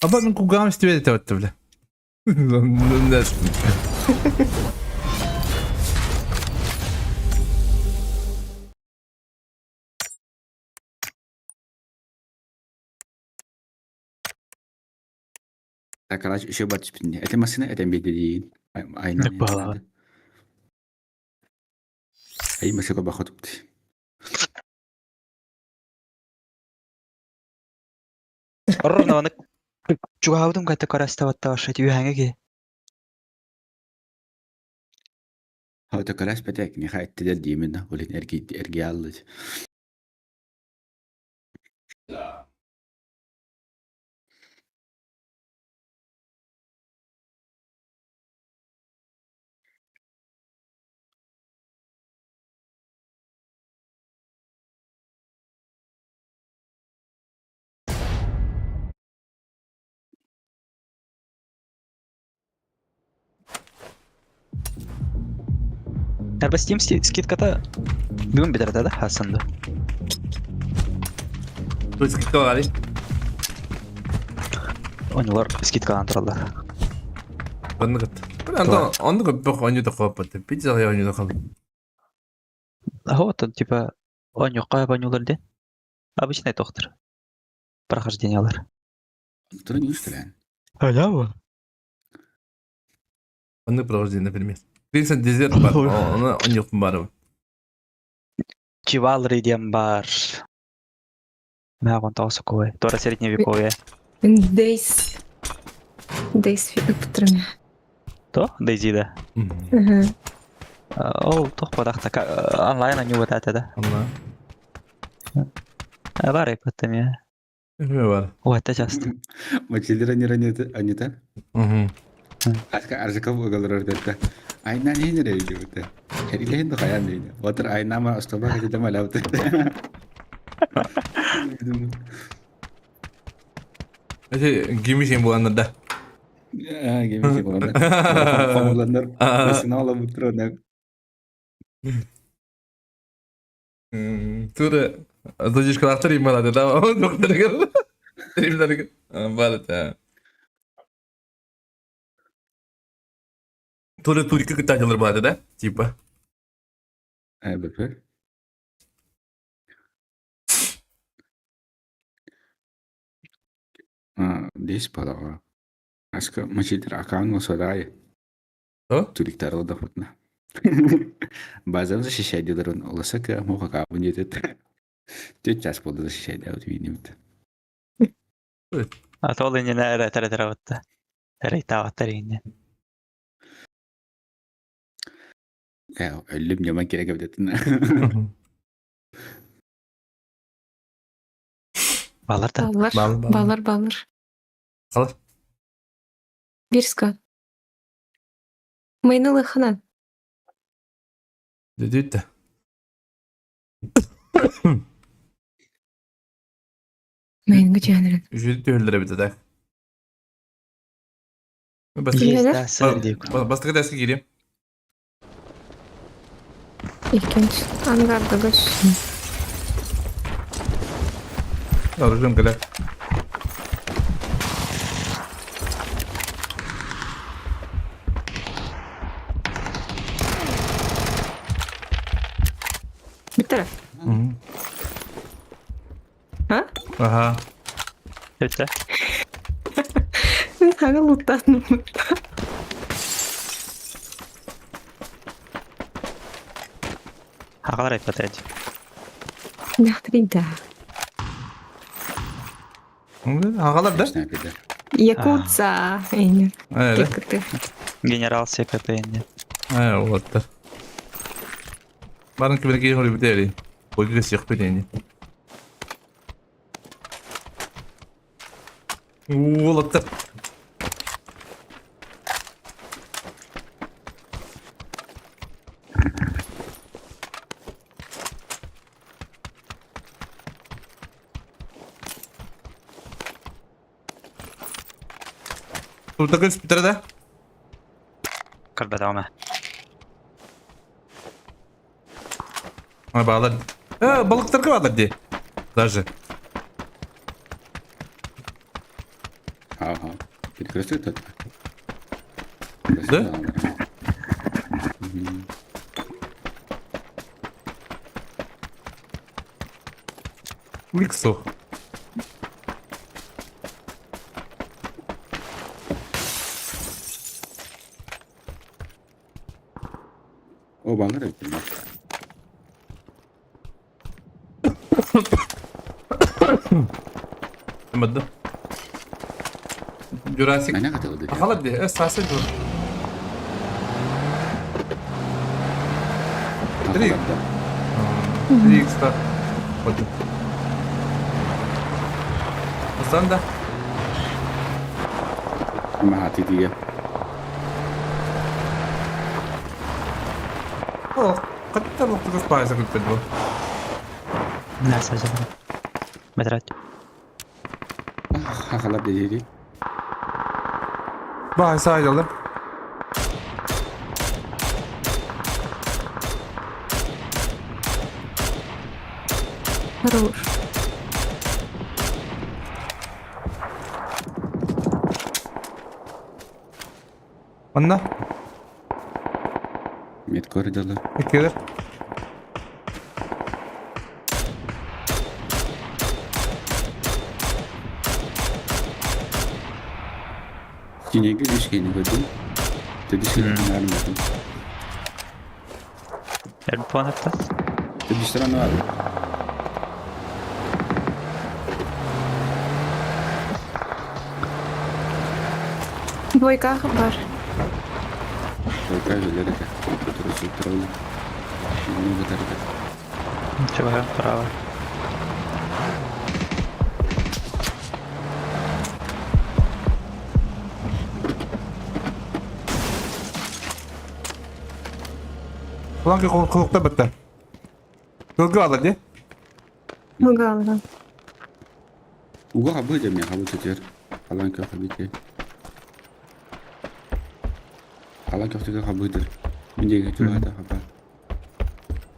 Аба мен кугам стиве это бля. Так, короче, еще бар түспін. Этен машина, этен бейді дейін. Айна. Бала. Ай, машина бақы тұпты. Оррон оны чугаудум кайта караставатта ваша түйәңе ки. Хаута карас бәтәк, не хай тедер деймін, олин эрги эрги алды. Арба Steam скидката бүгүн бүтэр да хасында. То есть кто али? Онлар скидкалан тураллар. Оннук. Антон, оннук бөх оню да хоппат. Пицца я оню да хал. Вот он типа онюкка банюлар де. Обычный доктор. Прохождениялар. Тура не усталан. А я вот. Оннук прохождение, например. Crimson Desert бар. Оны онюк бар. Chivalry диэн бар. Мә тоғысы кой. Тора средневековье. Дейс. Дейс фигуптырын. То? Дейзида. Ага. Ол тоқ бодақта онлайн они вот это да. Онна. Бар епаттым я. Эме бар. Ой, это часто. Мачилдер они ранета, они та. Угу. Аска аржаков огалар ордерта. Айна не не рейди. Херилен до хаян не. Отыр айна ма остоба кете малауты. Эти гимишин буландар да. А, гемиши буландар. Хамуландар. Басына алып утыр. Тура Зажишкалахтар ималады да. Доктор. Тримдер. Балата. Тура турика кытачылар болады да? Типа. БП. А, десь балага. Аска мачилдер акаун осадай. О? Туриктар да хотна. Базам защищать дедер оласа ка моха кабын жетет. Төрт час болды защищать вот видим. А то не на тара тара вот. Рейта рейне. Өлүм жаман керек эбитетин. Балар да. Баллар. Бал, бал. Баллар, баллар. Қалар. Бирска. Майнылы хана. Дүдүттэ. Майнга жанрын. Жүдү төлдөрө бит да. Есть, да, сэр диэк. Бастакы тэскэ киириэм. Иккинчи ангарда көс. Оружием кэлэр. Бүттэрэ. А? Аха. Бүттэ. Мин хаҥа луттаатым. Аҕалар эппэтэ дии. Нахтрин да. Аҕалар да? Снайпердер. Якутса. Эйне. Ээ. Кыкты. Генерал СКП инде. Ээ, уолаттар. Барын кимин киһи хоруйбут Койгы сиэхпит ини. Уолаттар. Турда көспүтэрэ да? Көрбөтөҕүм ээ. А, баалар. Э, балыктарга баалар дии. Даже. Ага. Перекресток тут. Да? Миксу. О, баллар эбит. Мадда. Jurassic. Мэне катылды. Ахалар дии. Э, сасы ду. Три. Три икста. Вот. Астан да. Маха тиия. О, қаттар лоқтығыз пайыза күліппеді бұл. Нәрсе жабыр. Метрат. Хахалар дедири. Бай сайдалар. Хорош. Манна. Мет коридорлар. Иккилер. Кинеге үш кені көрдім. Төдіш кені армадым. Эрб puan эптас. Төдіш тұраны бар. Двойка бар. Только өлер екен. Тұрысы тұралы. Оны бітірді. Чего право. Планка құлықта бітті. Көлгі алыр де? Мыгалра. Уға қабы деп мен қабы төтер. Қалан кө қабы те. Қалан көктегі қабыдыр. Мендегі туғада қаба.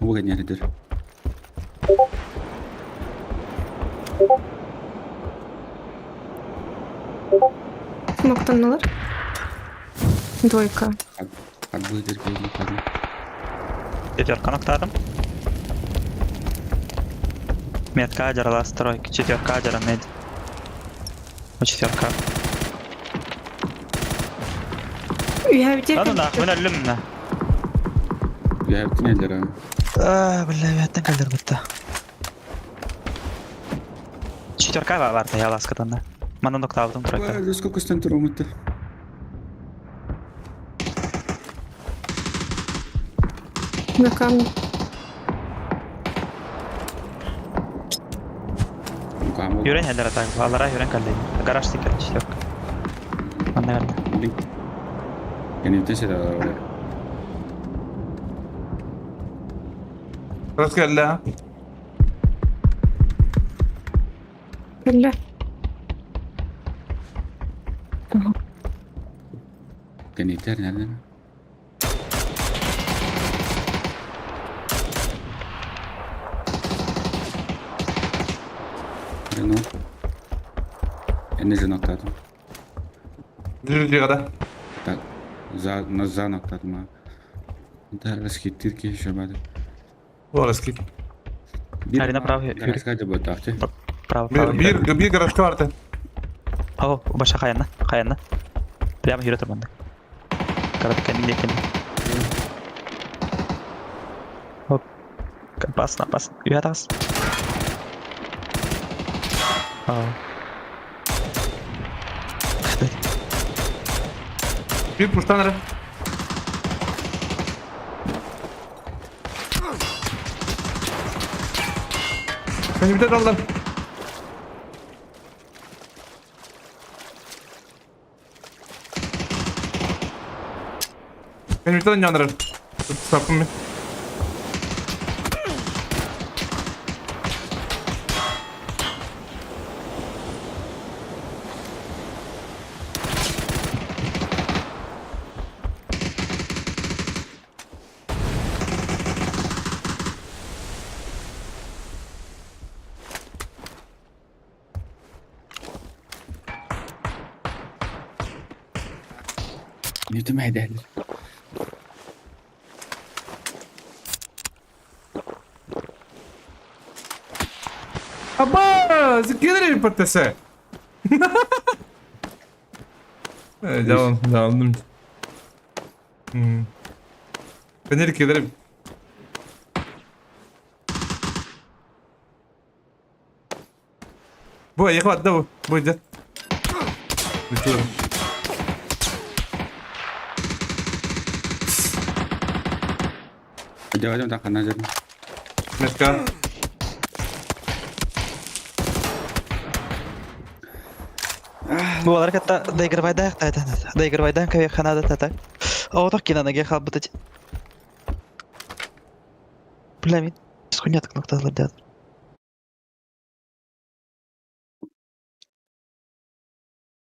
Уға нердір. Смоктанылар. Двойка. Қабыдыр келді қабы. Четверка ноктадым. Метка адера стройка. Четверка адера мед. Четверка. Үйәбитер. Да ну нахуй, мен өллүм на. Үйәптін елдер. А, бля, яттан калдыр бітті. Четверка бар да, я ласкадан да. Мана ноктабдым тройка. Сколько стен тұр ұмытты. На камне. Юрен хәлдер атак. Алара юрен калды. Гараж тикер четверка. Мана калды. Кенеттен седа. Рас келді, а? Бля. Кэнниттэр нэрнэн. Ну. Эне же ноктадым. Жүрү да. Так, за на за ноктадым. Да, раскиттир ки еще бады. Раскит. Арина прав. Гаражка да ботахты. Право, право. Бир бир гаражка барты. О, баша хайанна, хайанна. Прямо жүрө турманды. Караты кәмин екен. Оп. Опасно, опасно. Үйә тағыз. Бир пуштан ара. Кәнибитә далдан. Кәнибитә янырыр. Сапым мен. Нүтүм әйдәлер. Аба, зиккедер паттесе. Devam, devam. Кенер кедер. Бу аяк да бу. Бу идет. Давай, так, она же. Метка. Буолар кытта доигрывайдаах доигрывайдаан кавиаханада тата. Оотох кинанаге халбытыть. Бля, мин схуйнятык нокталар дят.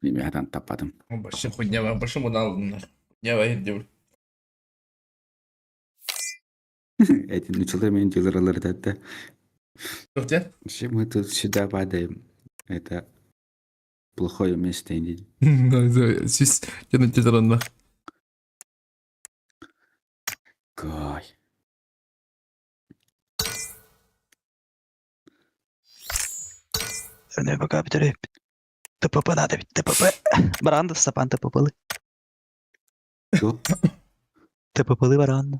Мен таппадым. Вообще хуйня, вообще мудал. Хуйня, вообще. Эти началар мен делалар это. Что Чем мы тут сюда падаем? Это плохое место. Сис, я на Кай. Не пока бітірі. ТПП надо бит, ТПП. Баранда стапан ТППлы. Что? ТППлы баранда.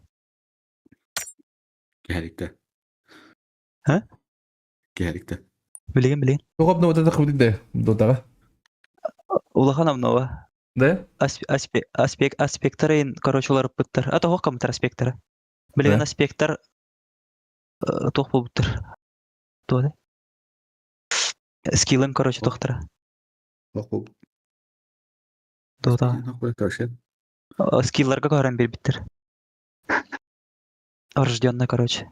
Гәрикте. А? Гәрикте. Билген билген. Тоғапны вот это худит дотаға. Улахан обнова. Да? Аспект аспекторын, короче, улар быттар. А тоқ камтар аспекторы. Билген аспектор тоқ болуптыр. Туады. Скиллын, короче, тоқтыра. Тоқ Дота. Скилларга көрөн бербиттер. Врожденный, короче.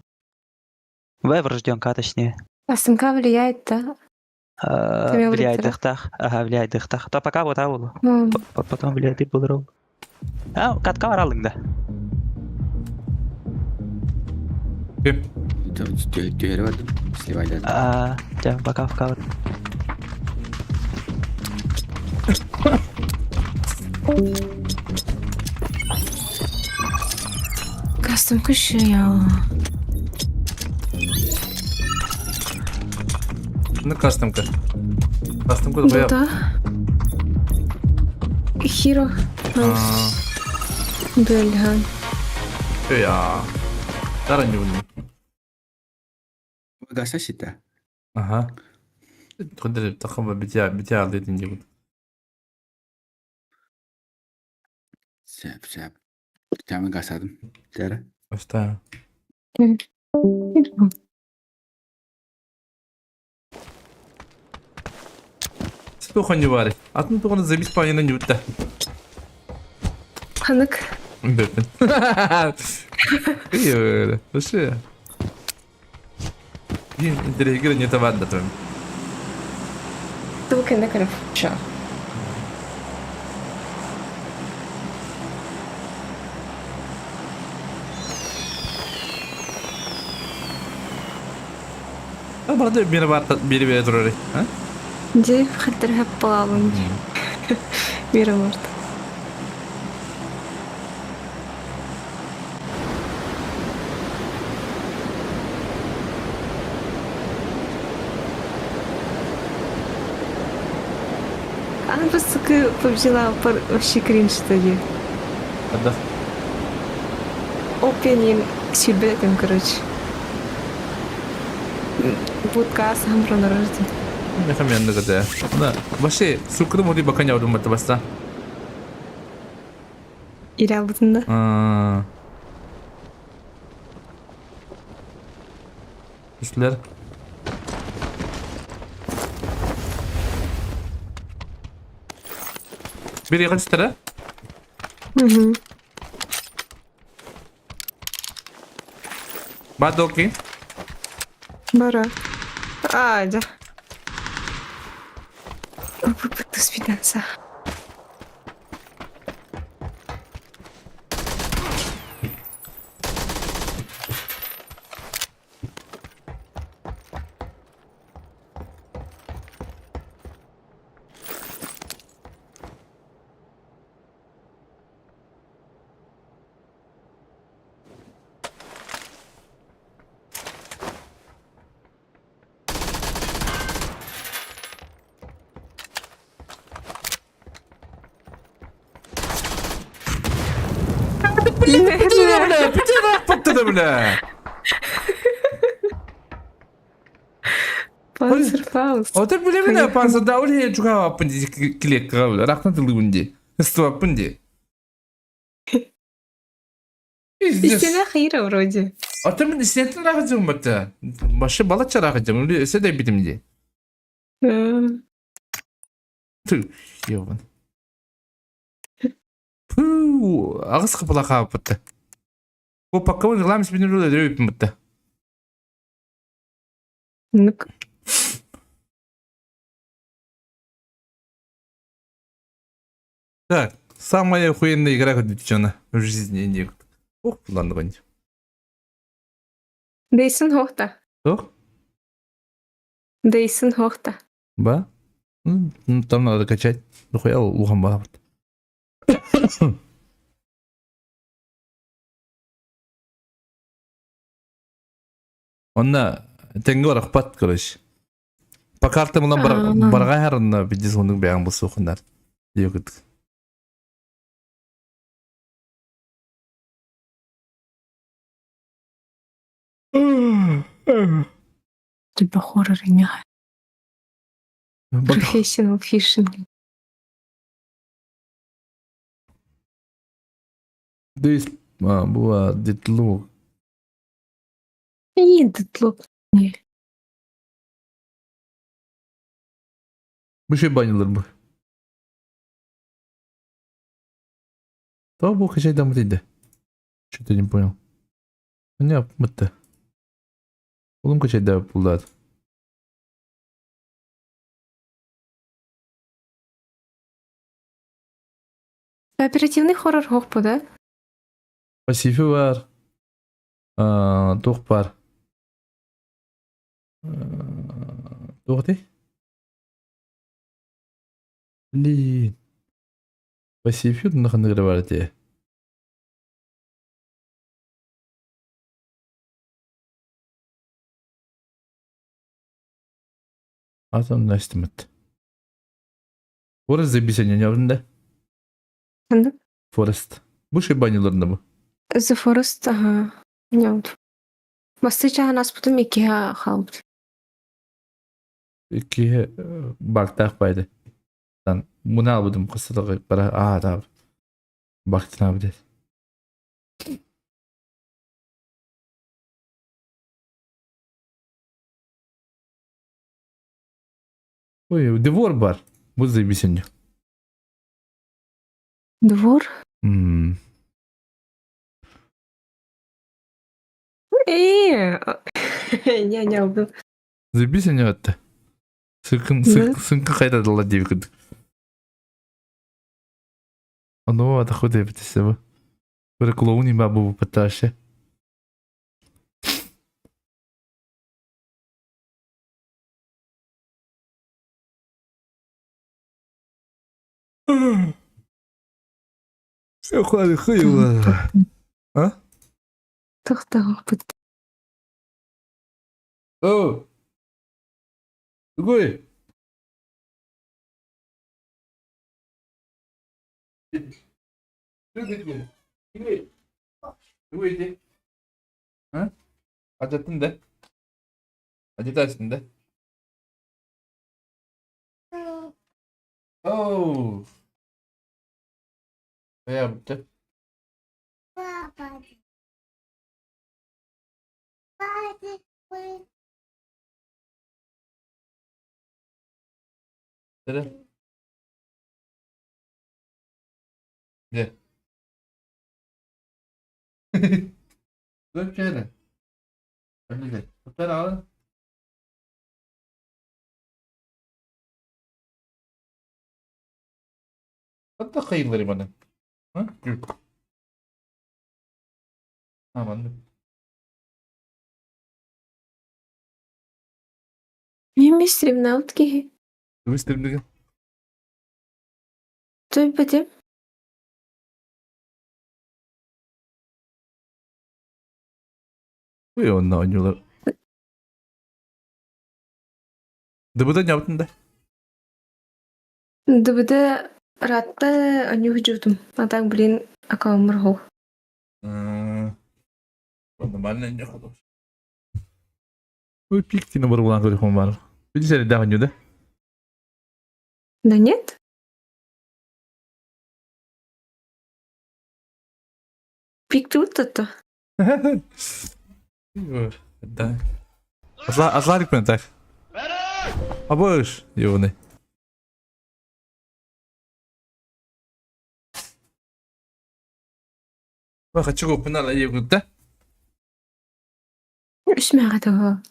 В врожденка, точнее. А СМК влияет, да? Влияет дыхтах. Ага, влияет дыхтах. То пока вот аулу. Потом влияет и был А, катка варалың да. А, пока в кавер. Кастом күші я. Ну, кастомка. Кастомка да Да. Хиро. Бельга. Я. Таран Гаса сита. Ага. Тقدر تخبى بتاع بتاع اللي تنجيب. Сәп, сәп. Тәмі гасадым. Тәрі. Ашта. Тухан ювари. Атын туғаны забис панина нютта. Ханык. Беппин. Ие, вообще. Интерегир не тавадда там. Тукен на карафча. барда бери бар бери бери турар. А? Дьэ, хаттар хаппалаабын. Мирамарт. Аан бастакы PUBG-лаабыппар вообще кринж дии. Да. Опенин сүүрбэт этим, короче. Будка сам пронорожди. Мехаменны кыта. Да, вообще, сукры мури бака не удумать баста. Ирябытын да. А. Üstler. Bir yakın üstlere. Мгм. Бадоки. Бара. А, дьэ. Туспиданса. Бля, бля, бля. Панцерфауст. Ота билебин панцерда ол хе чуга аппын ди клетка бля. Рахтан тылыбын ди. Ыстыбаппын ди. Пиздец. Истина хира вроде. Ата мен истинеттен рахатым бата. Башы балача рахатым. Өсө да битим ди. Ту, ёбан. Пу, агыс кыпыла кааппытты. Бу паккабын ылам спинер өлөпүн бытты. Ну-ка. Так, самая охуенная игра девчона в жизни не. Ох, планлыгын. Дейсин хохта. Ох, Дейсин хохта. ба? Ну, там надо качать. Нахуя лухам ба. Онна теңге барахпат, короче. По картам улан барга харына бидис онуң бәяң булса хунар. Диюгыт. Тебя хоррор не. Professional fishing. Дис буа дитлу. И детлок. Не. Бу шей банилар бу. То бу качай дамы дейdi. Что-то не понял. Не, бытты. Улым качай да булдат. Оперативный хоррор хохпу, да? Пассифи бар. Тух бар. Тух ти? Блин. Пассифи наханыгры бар те. Атом estimate. Forest забисене не да? Ханнык? Forest. Бу шей баниларында бу. The Forest, ага. Не. Басты чаһан аспытым икиһэ хаалбыт. Икки бактах байды. Там муна албыдым кысылыгы бара а да. Бактын абы. Ой, двор бар. Бу забисене. Двор? М. Э, не не албым. Забисене атты. Сыкын Да. сынкы кайдадыла деп кыдык. Оно ата худай битесе бу. Бір клоуни ба бу паташе. А? Тохтоохпут. О! Тугуй? Тугуй ити? А? Алдьаттын да? Алдьатааччытын да? Оо! Хайаабыта? Эрэ. Дьэ. Көрчөөрө. Önüne. Tutar al. Hatta kayınları bana. Ha? Gül. Aman. Мин стримнаут киһи. Тугу стримнигэ? Төйбөтүм. Ой, онно оонньуулар. Дыбыда ньабытын да? ДВД ыраатта оонньуу сылдьыбытым. А так, блин, аккауммар суох. Нормально оонньуу Ой, пиктини боругулаан көрүөхпүн баар. Били сэрдээх оонньуу да? Да нет? Пиктибит то. Да. Азларик мен так. Абыш, ебаный. Хочу пенал ебаный, да? Үс мэҕэ тоҕо.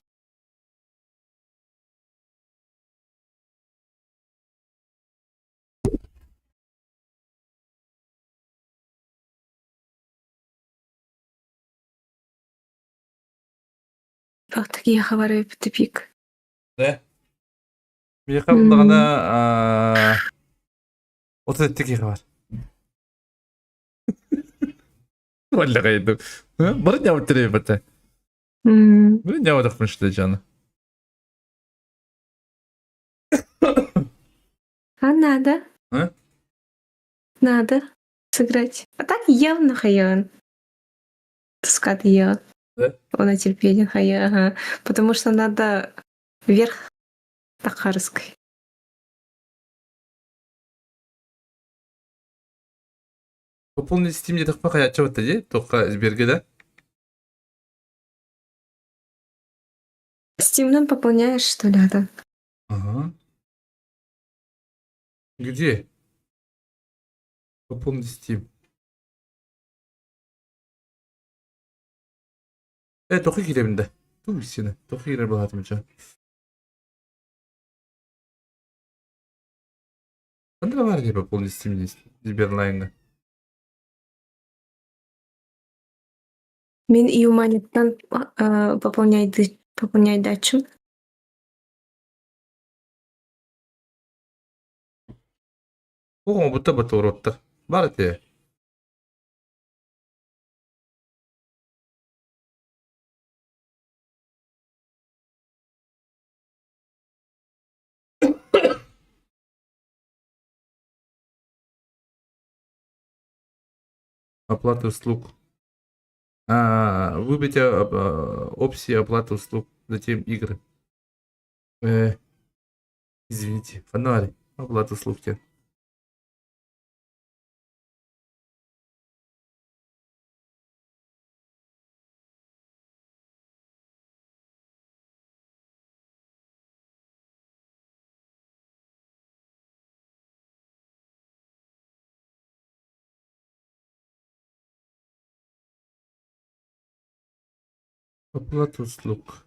Такие хабары тупик. Да. Миэхэ буллаҕына 37 киһи бар. Валлаҕайдым. Бары ньабыттар Бары ньабатахпын что дьоно. А надо? А? Надо сыграть. А так явно хаян. Тускат я. Да? Он терпение хая, ага. Потому что надо вверх Тахарской. Пополнить Steam диэтэхпэ хайааччы батта дии, туохха Сбергэ да? Стимном пополняешь, что ли, да? Ага. Где? Пополнить Steam. Э, туохха киирэбин да? Тугу сиэнэ, туохха киирэр былаатым дьэ. Ханна баар дии пополнить Steam Сбер онлайҥҥа? Мин Юманиттан пополняйдааччым. Оҕо будто батуруттар. Бар этэ. Оплата услуг. А, выберите опции оплаты услуг, затем игры. Извините, фонарь. Оплата услуг тебе. Оплата услуг.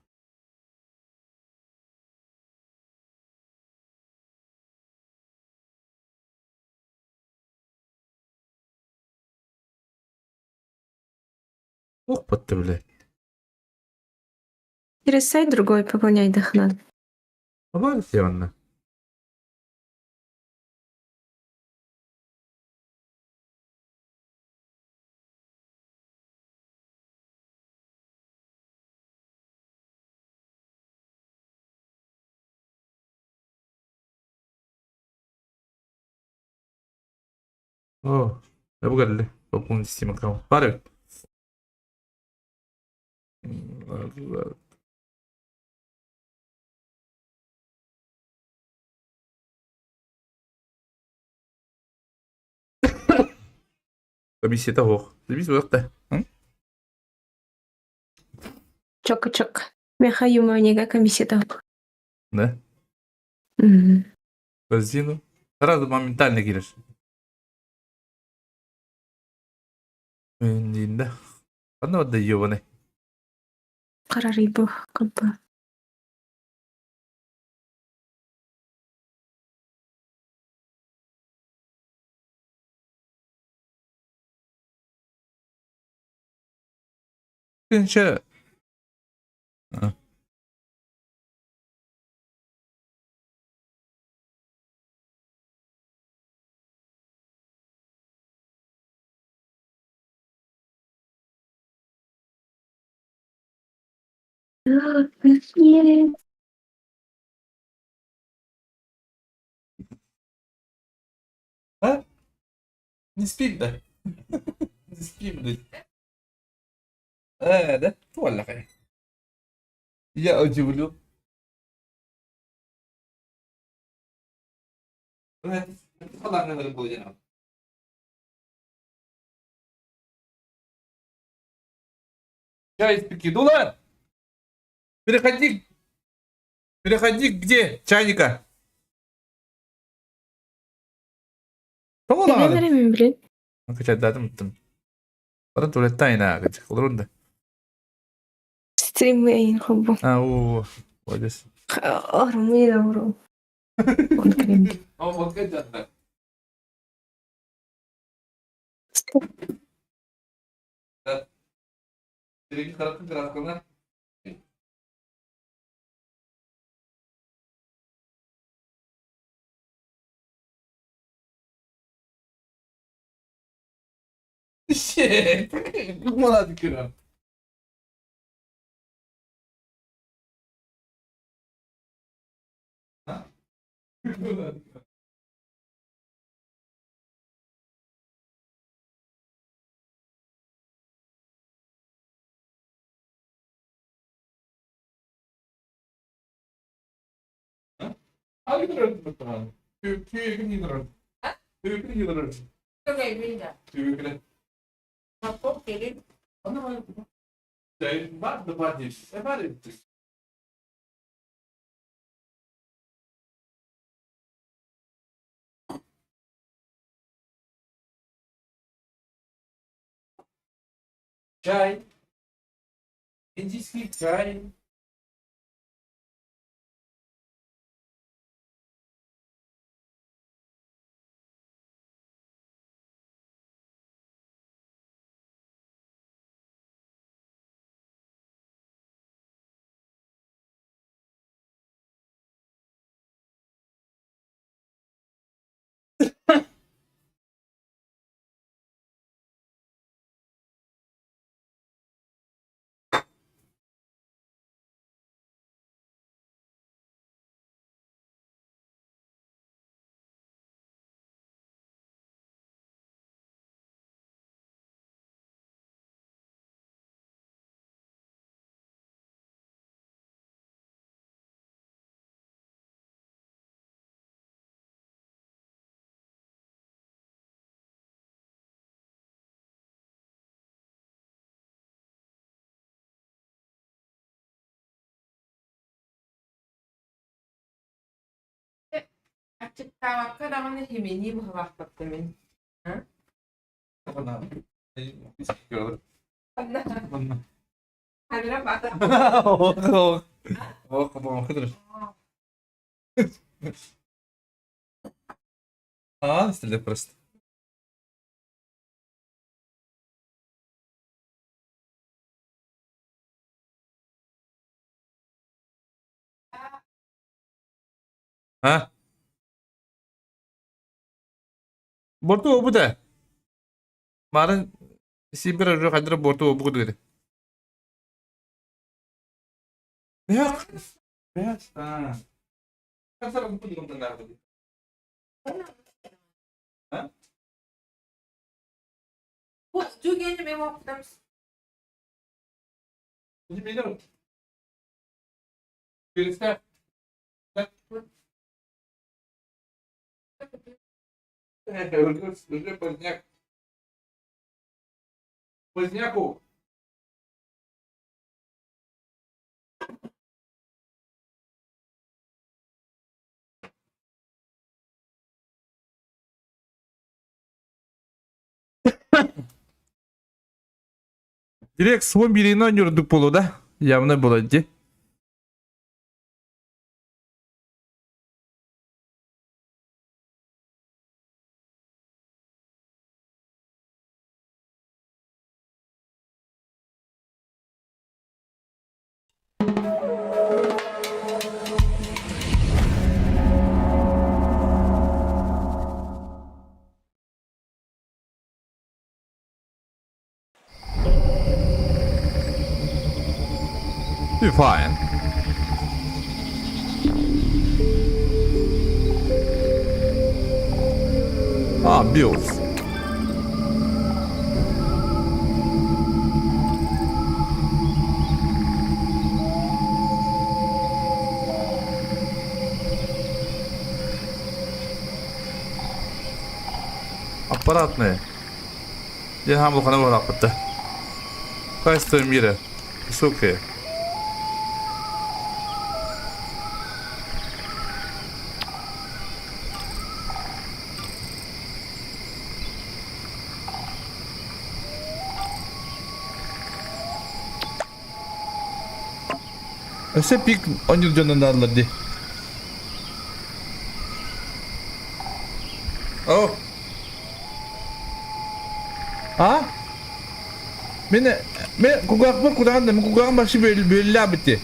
Ох, блядь. Через сайт другой пополняй дахнан. Бар Ивановна. О, бу кэллэ. Пополнить Steam аккаунт. Бар эбит. Комиссията суох. Комиссия суох да. Чок-чок. Меха юмонига комиссията. Да? Корзину. Сразу моментально киирэр. Диин да. Ханна барда ебаный? Карарыйбы компа. Тынча. А? Не спим, да? Не спим, блядь. Э, да? Туаллаҕай. Я удивлю. Чай испеки. Дулан! Переходи! Переходи где? Чайника. Тоҕо Кэлэн даҕаны? эрэ мин билин. Кычайдаатым ыттым. Баран туалеттаан инаҕа олорун да. Стримы эйин хоббу. А, о, молодец. Ормуй да уру. Он кэлэн. Shit! Молодец. Чай. Индийский чай. Аччыктаабакка даҕаны химинии быһалаахпаттым мин. А, просто. А? Борту обута. Марын Сибир уже хадыр борту обу dedi. Beyaz. Beyaz. Ha. Поздняк. Поздняков. Direkt son birini oynuyorduk Polo'da. Явно было где. Fy fan. Ah, Bills. Аппаратные. Дьэ хаам улахана быһалаахпыт да. Качество мира. Высокое. Өссө пик онньур дьонун наадалар дии. О! А? Мин мен кугаахпар кудаҕан да мин кугааҕым вообще бүөллээбити.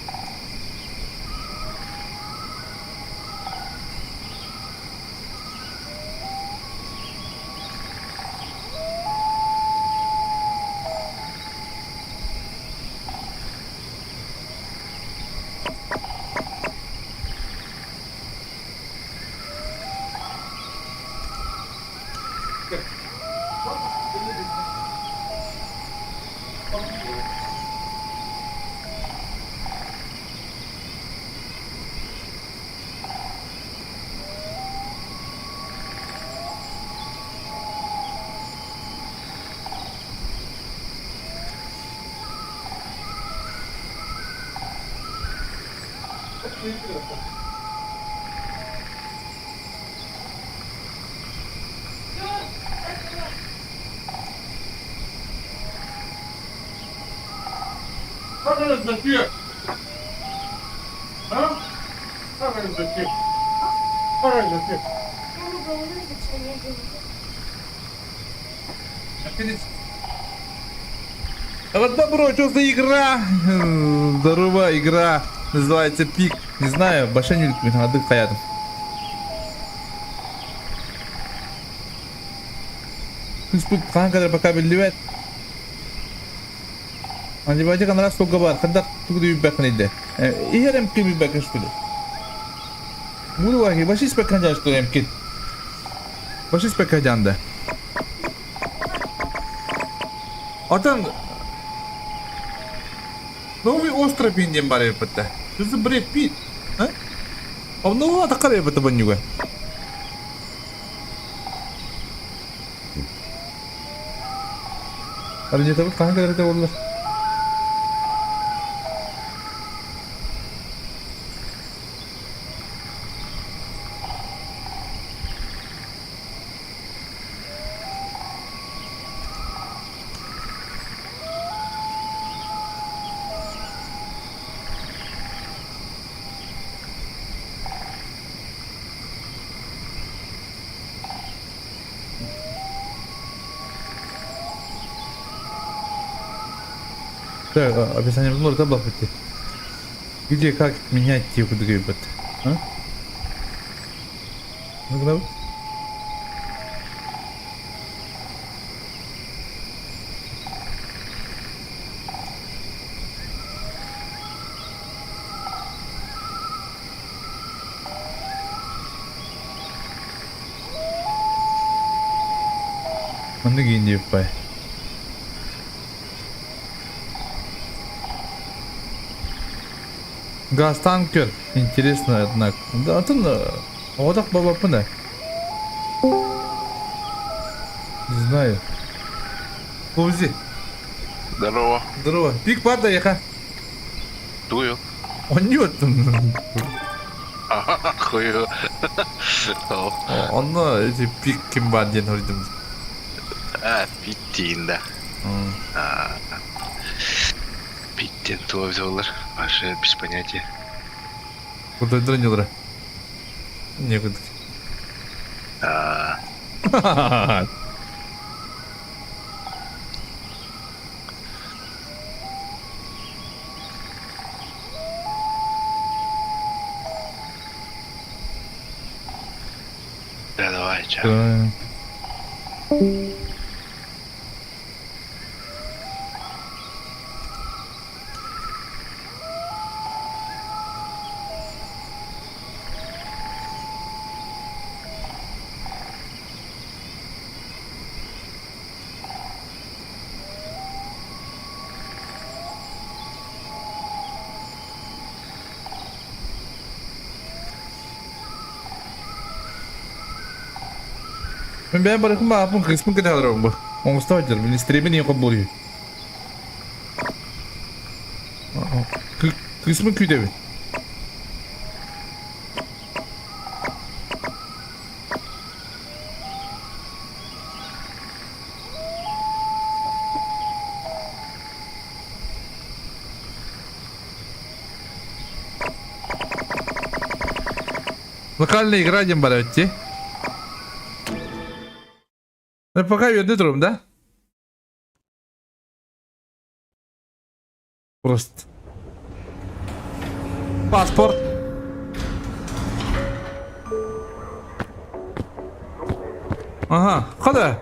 Вот добро, что за игра? Здорово, игра. Называется Пик. Не знаю, башен адык хаятым. Күспүт хаһан кэлэр пока биллибэт. Антибиотик анараа суолга баар, хайдах тугу да билбэккин ыйда. Иһэр эмкин билбэккин что ли? Буду вообще испэккин что ли эмкин? Вообще испэккин да. Отон Новый остров диэн баар эбиппит Что за бред Пит? А? Обновила такая эбит баннюга. Арнетабыт хаһан кэлэрэ буолла? Так, описание обзора табло Где как менять типа вот? А? Ну, Маннык иин диэбит бай. Газтан көр. Интересно, однако. Да, атын оҕотох бабаппын да. Не знаю. Фаузи. Здорово. Здорово. Пик бар да яха. Тую. Онньу Хую. Онно эти пик ким бар диэн хоруйдум. А, Питтин, да. Питтин туа взялар. Вообще без понятия. Куда ньылара. Некуда. Да, давай, чао. Мин бэйэм барыхым бааппын кыыспын кытта олоробун бу. Оҥосто сылдьар, мин стримин ийэ холбуур Кыыспын күүтэбин. Локальная игра диэн бара дии. Ну, пока үөрдэ турум, да? Просто. Паспорт. Ага, хода.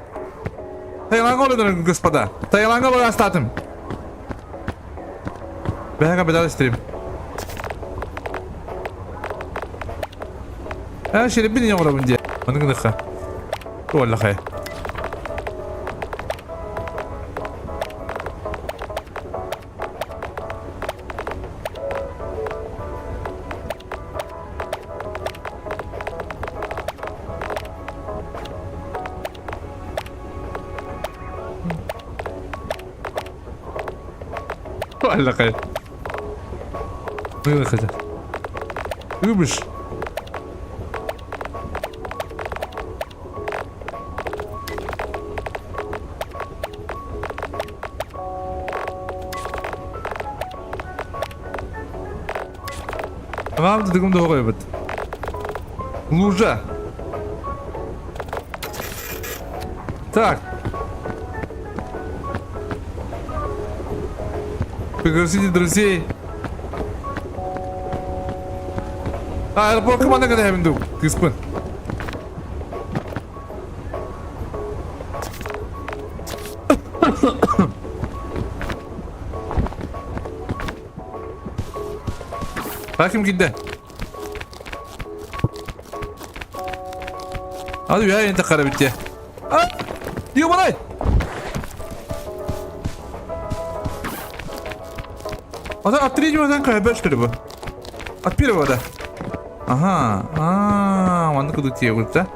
Таиланга олорор, господа. Таиланга барастатым. Бэһэгэ бедал стрим. Ээ, шереппин ийэ оҥоробун диэ. Маны гыныхха. Туоллахай. Туоллахай. Гыныхха. Любишь? Вам дыгым доҕойбут. Лужа. Так. Пригласите друзей. Аэропортка манна кэтэһэбин дуу, кыыспын. Хаким киирдэ. Аны үһэ эн таххара бүттэ. А! Ёбанай! А от третьего танка опять что ли бы? От первого, да. Ага. А, маннык кудук тиэ да?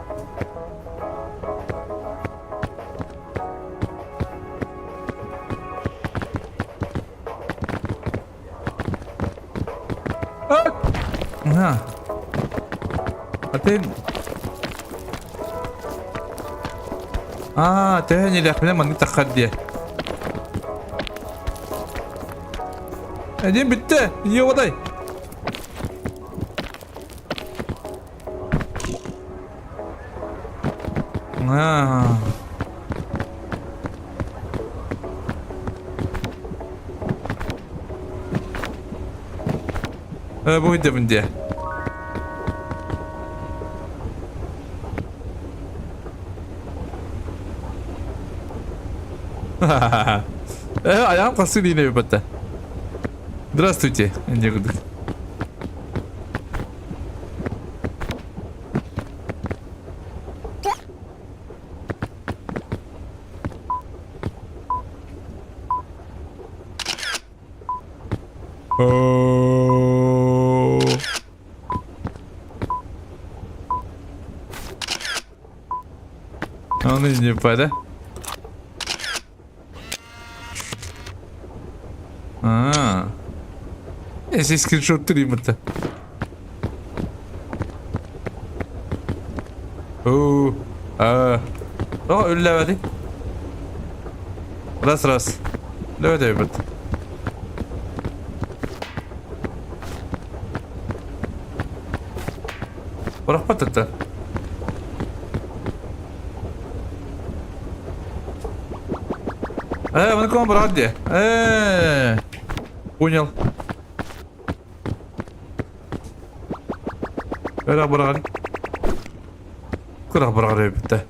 Ага. А ты... Аа, төһө нэлэхпинэ маннык таххар диэ. Эдин бүттэ, ёбадай. Аа. Э, бу идэбин диэ. Э, айаҕым хасыы диин эбиппэтэ. Здравствуйте, диэ курдук. Ону не да? А. Если скриншот тримата. Оо. А. О, үллэбэти. Раз раз. Үллэбэт эбит. Бырахпат это. Э, вон брат где? Э, понял. Ыра быраҕар. Кыра быраҕар эбит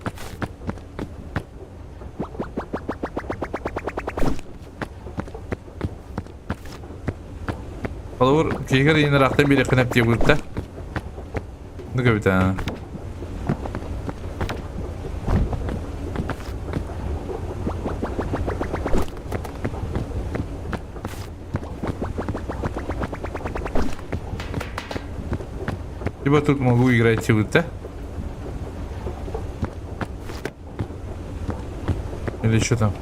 Холобур, киһигэр иин ыраахтан биэриэххин эптиэ буолта. Ну кэбитэ. Либо тут могу играть да? Или что там?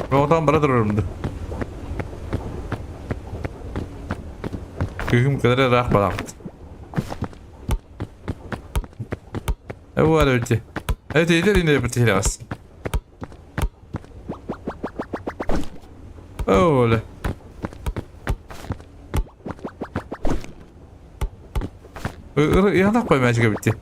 Оҕотон бара турарым Күһүм кэлэрэ ыраах бараҕыт. Эбуар эбити. Эти итер ине битирас. Оля. Яна қоймай битти.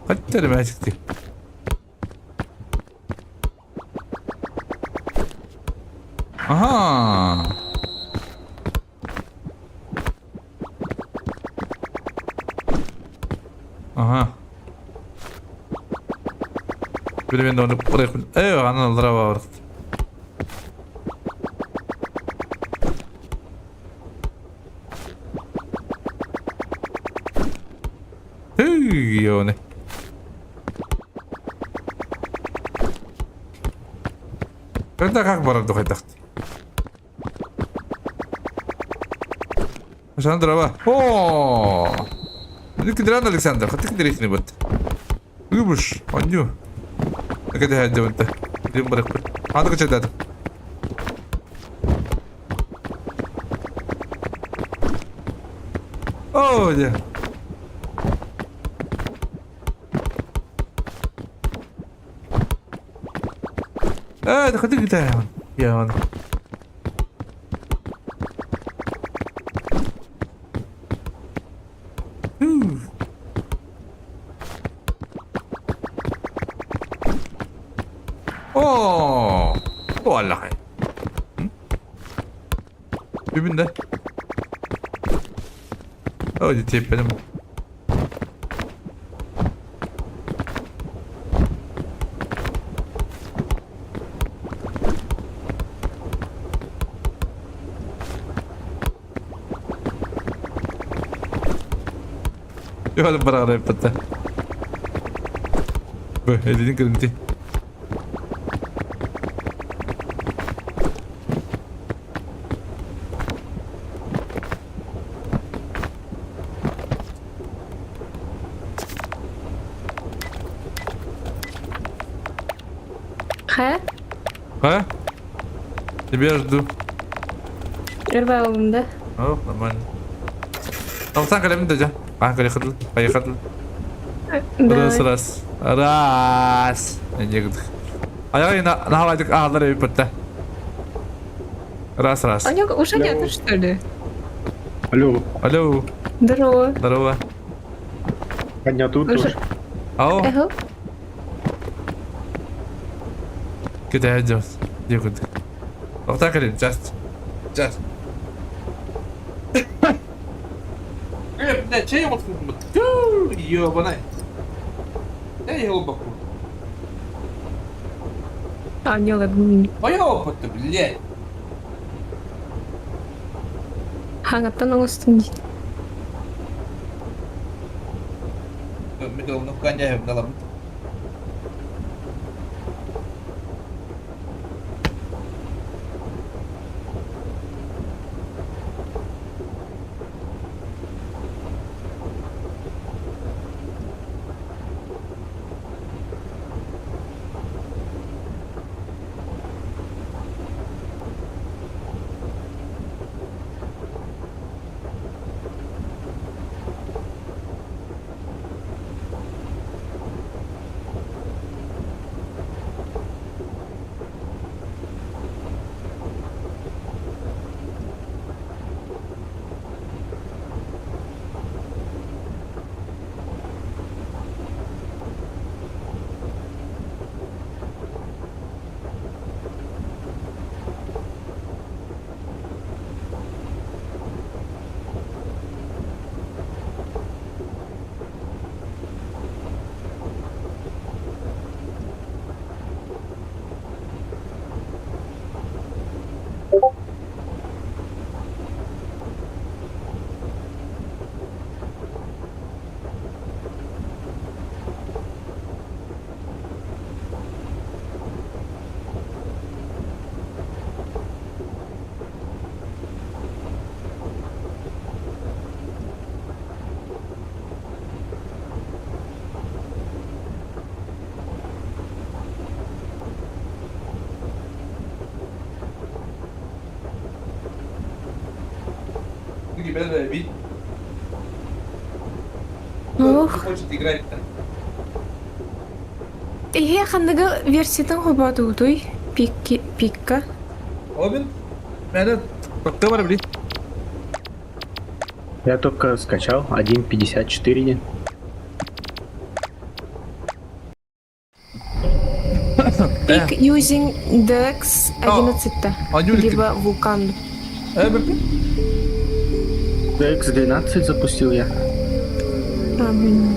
Хаттар мәчикти. Ага. Ага. Билмен оны Э, аны ылдыра барыт. Тыйоны. Это как барар духайдахт. Александр, О! Никидран Александр, хатык дирехни бут. Любишь, аню. Кете хаджабынта. Дим барак. Аны кычадат. О, де. Э, хатык гитая. Я он. О, Аллахай. Бүгүн да. О, теппеним. Юхалып бараҕар эппэтэ. Бу, элин кырынти. Хэ? А? Тебя жду. Ырбаалым да? О, нормально. Тахсан кэлэбин да дьэ. А, кэлэ Поехали. Раз, раз. Раз. Негдых. Аяга на аалар эбиппэтэ. Раз, раз. У него уже нету, что ли? Алло. Алло. Здорово. Здорово. Аня тут тоже. Ау. Кете идет. Где Вот так или just. Just. Э, бля, чей вот Ёбаный. Эй, глубоко. Аанньаларбын Моя опыт, блядь. хаҥаттан оҥостун дии. Микроволновка анньаһым наламмыт. Ребята, ведь кто Ох, хочет играть-то? Эһиэ ханныгы версиятын холбоотугутуй? Пикки, пикка. Обин? Мэнэ, ты бар, блин. Я только скачал 1.54. Pick using DX 11 Анюлька. либо Vulkan. Э, DX12 запустил я. А, блин.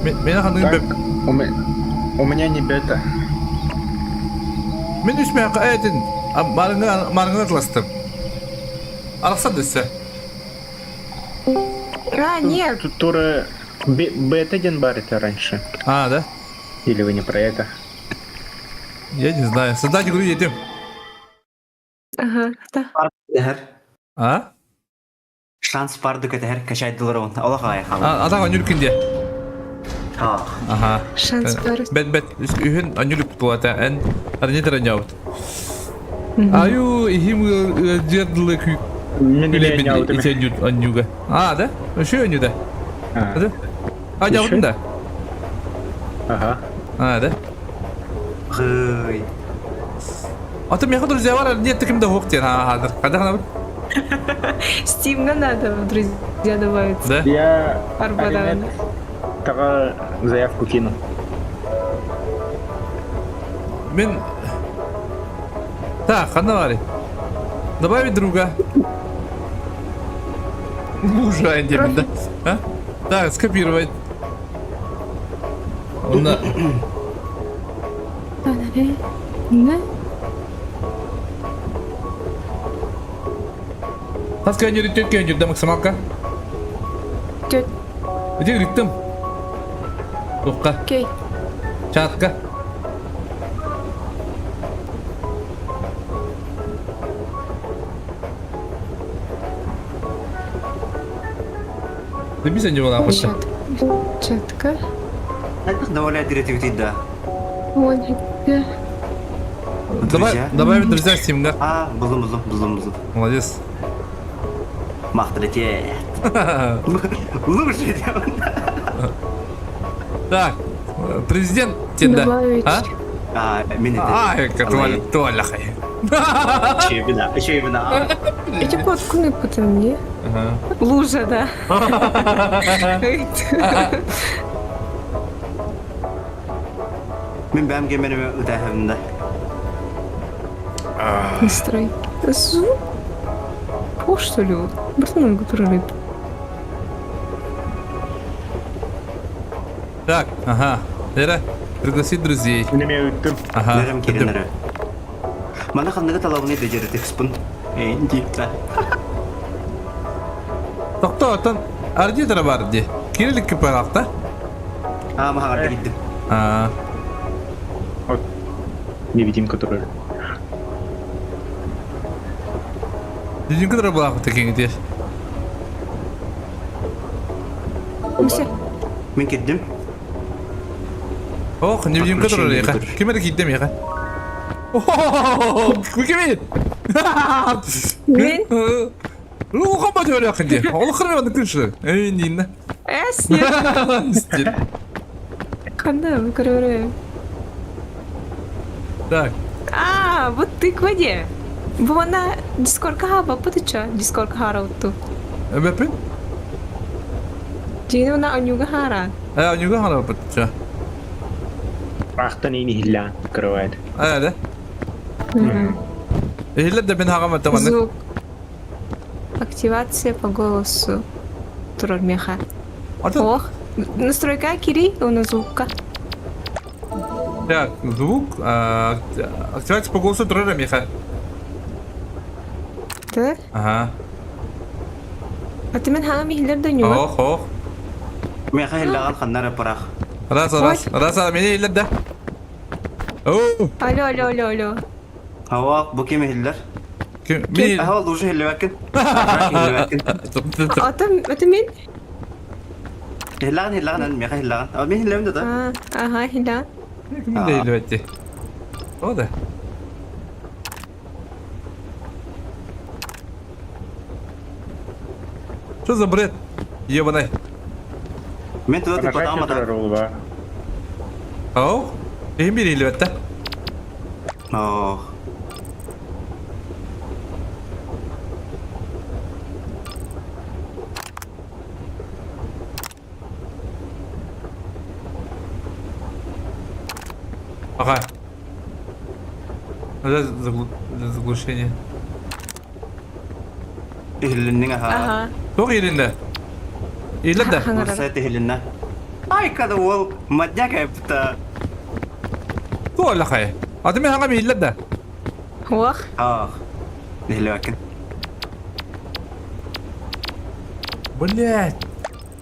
Мин ханныгы Так, у меня, у меня не бета. Мин үс мээхэ этин марыңа марыңа атластым. Арахсан дэссе. А, нет. Тут тура бета один бар это раньше. А, да? Или вы не про это? Я не знаю. Создать игру едем. Ага, да. Тэһэр. А? Шанс барды көтәһэр качайдылар он. Олох аҕай хаалар. А, атах анюлькин де. Аа. Ага. Шанс бар. Бет бет үһүн анюлюк туата эн арнитер аньаут. Аю ихим дердлы кү Мен күлебин не алдым. итен анюга. А, да? Үшү анюда. А, Да? А, жаудын да. Ага. А, да? Гый. Аты меха друзья бар, нет таким да хоқ тен. А, хадыр. Қада қана Стимга надо в друзья добавиться. Да? Я Арбадан. Тага заявку кину. Мен... Так, қанда бар? Добавить друга. Мужа деймін да. А? Так, скопировать. Онна... Не? Тас кәнер төт кәнер да максималка. Төт. Где ритм? Тоққа. Окей. Чатка. Ты не была Чат. Чатка. Довольно директив да. Вон, да. Давай, Друзья. добавить друзья в Steam, да? А, булдум булдум булдум булдум. Молодец. Махталете. Лучше Так, президент Тенда. Добавить. А? А, мен А, это туаляхай. Еще имена, еще имена. Эти код куны потом не? Лужа, да. Мен бәм геменеме үтәһемдә. Настрой. Зу. О, что ли? Братан, который Так, ага. Лера. Пригласить друзей. Мин эмиэ ыыттым. Ага. Нэрем кирен эрэ. Мана ханныгы талабыны дежеретекспун. Эйин дииппэ. Тохто оттон арди бар ди. Кирилик кипарахта. Аа маһаҕарда киирдим. Аа. Вот. Невидимка турар. Невидимка турар булаахпыт киҥитиэр. Муся. Мин кирдим. Ох, невидимка турар яха. Ким эрэ киирдэ миэхэ. Кимий? Мин? Улахан бөтүөрүөххүн дии. Олоххун эмэ күншү. Эй, Нина. Эс, нет. Ханна, көрөрө. Так. А, вот ты к воде. Бу манна Дискордка хаалбаппыт ычча, Дискордка хаараутtu. Эбэппин? Дьиҥин уонна онньууга хаара. Э, онньууга хаалбаппыт ычча. Аахтан иин иһиллээн кровать. Ээ, да. Иһиллэр да мин хаҕам это маннык. Звук. Активация по голосу турар миэхэ. Ох, настройка кири, уонна звукка. Так, звук. Активация по голосу турар миэхэ. Да? Ага. А ты мен хаам иһиллэр да ньуга? Ох, ох. Миэхэ иһиллэҕин ханна эрэ пырах. Раз, раз, раз, мени иһиллэр да. Оу! Алло, алло, алло, алло. Хаваак, бу ким иһиллэр? Ким? Мин. Аха, ол уже иһиллибэккин. Иһиллибэккин. Ата, ата мин? Иһиллэҕин, иһиллэҕин, эн миэхэ иһиллэҕин. А мин иһиллэбин да да. Ага, иһиллэҕин. Ким да иһиллибэтти. О да. Что за бред? Ебаный. Мен туда тупатаҕым ата. Ау? Ким бир иһиллибэттэ? Ох. Ага. Это заглушение. Иһиллинниҥ аха. Ага. Туох иһилиннэ? Иһиллэр да? Урсайт иһилиннэ. Ай, когда уол мадняк эпта. Туох аллахай? Аты мен хаҥам иһиллэр да? Уох. Ах. Иһиллибэккин. Блять.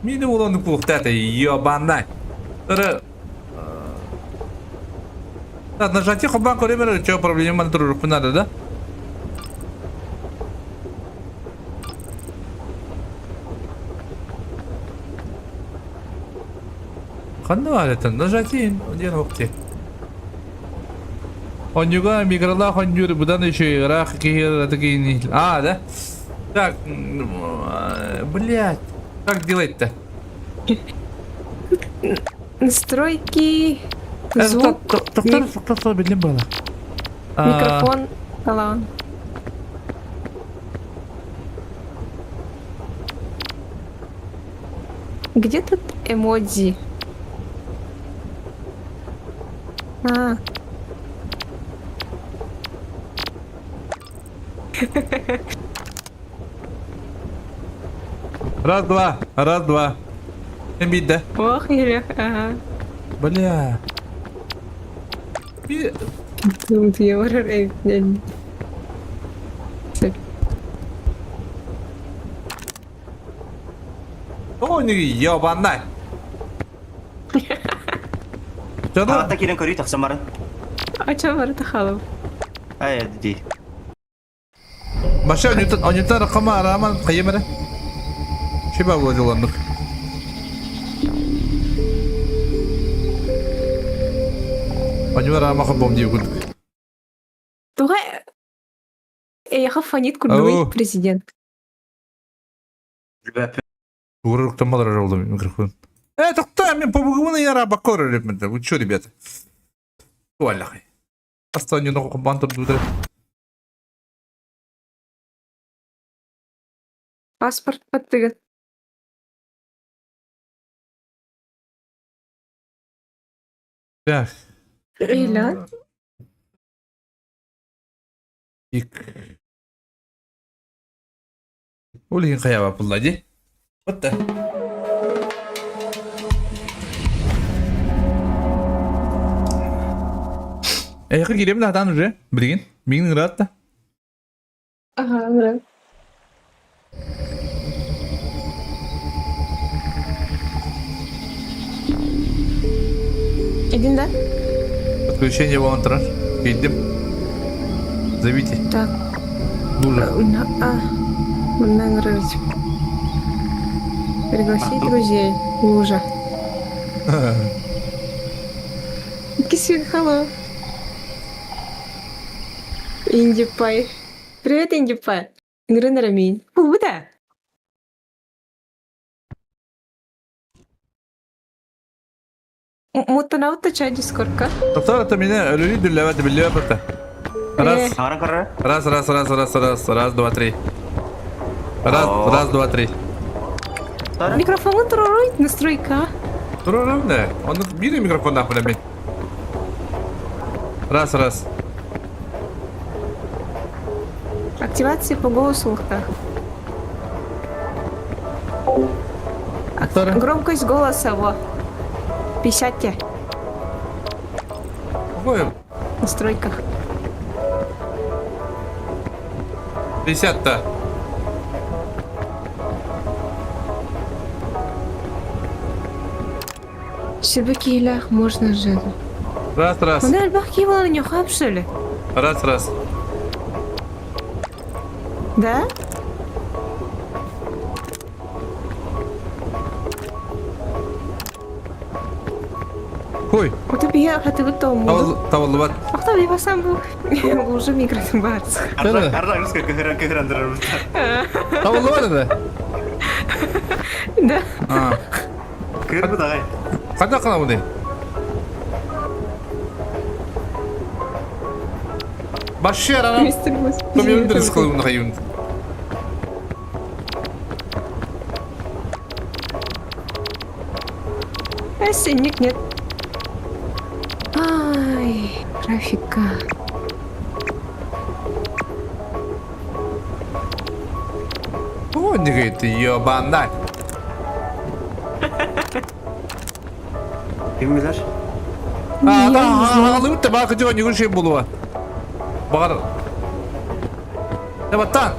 Мини уланнык буолуохтаата, ебанай. Тары Так, нажатие хобан көрөмөр, что проблема турурук надо, да? Ханна бар это? Нажатие, диэн охте. Онньуга микролаах онньуур быдан еще ыраах киһи такие А, да? Так, блядь, как делать-то? Настройки, звук, Тоқтар, тоқтар, билим было. микрофон, талан. Где тут эмодзи? А. Раз, два, раз, два. Эмбидде. Ох, Илех, ага. Бля. Тут я барар эбитинэн. Сөп. О, не ебанай. Аҕата киирэн көрүү тахсан баран. Ача барыта халым. Ай, дии. Баша онютан ракама араман кайымара. Шиба буоланнык. Онюар аама бом дии курдук. Туга эйэхэ фонит курдугуй президент. Уруктамалар oldu микрофон. Э, тоқта, мен побугуна яра бакор ребята. Вы чё, ребята? Туаллахай. Астан юна бан турду. Паспорт баттыгын. Так. Эйла. Ик. Ол иһин хайаабаппылла дии. Отта. Эйиэхэ киирэбин аһатаан уже, билигин. Миигин ыҥыраат да. Ага, ыҥыран. Идин да? Подключение буолан турар. Киирдим. Зовите. Так. Нужно. А, манна ыҥырар. Пригласи друзей. Лужа. Кисин, hello. Инди Пай. Привет, Инди Пай. Ыҥыран эрэ миин. Булбута. Муттанаут чай дискордка. Тоқтар это меня өлөрүү дүллэбэт биллибэт это. Раз, Саҥаран көрөр. раз, раз, раз, раз, раз, раз, два, три. Раз, раз, два, три. Микрофоҥҥун туруоруй, настройка. Туруорам да. Онно биир микрофоннаах билэммин. Раз, раз. Активация по голосу лухтах. Громкость голоса, во. 50 те. Какой? В настройках. 50-то. Сүбэ киһилээх можно же. Раз, раз. Оны элбэх киһи буолан ньохоп что ли? Раз, раз. Да? Хуй. Ото биһи хатыбыт тооммуду. Табыллыбат. Ахта би басам бу уже микрофон бар. Арда русская кыһыран кыһыран турар. Табыллыбат это. Да. Кыһырбыт аҕай. Хайдах гынабыный? Вообще рано. Мистер Компьютер складываю на хаюн. А синик нет. Ай, графика. О, говорит, ебанай. Ким билэр? А, да, алыбыт да баакы дьон ньугун шей булуа. Баҕар. Табаттан.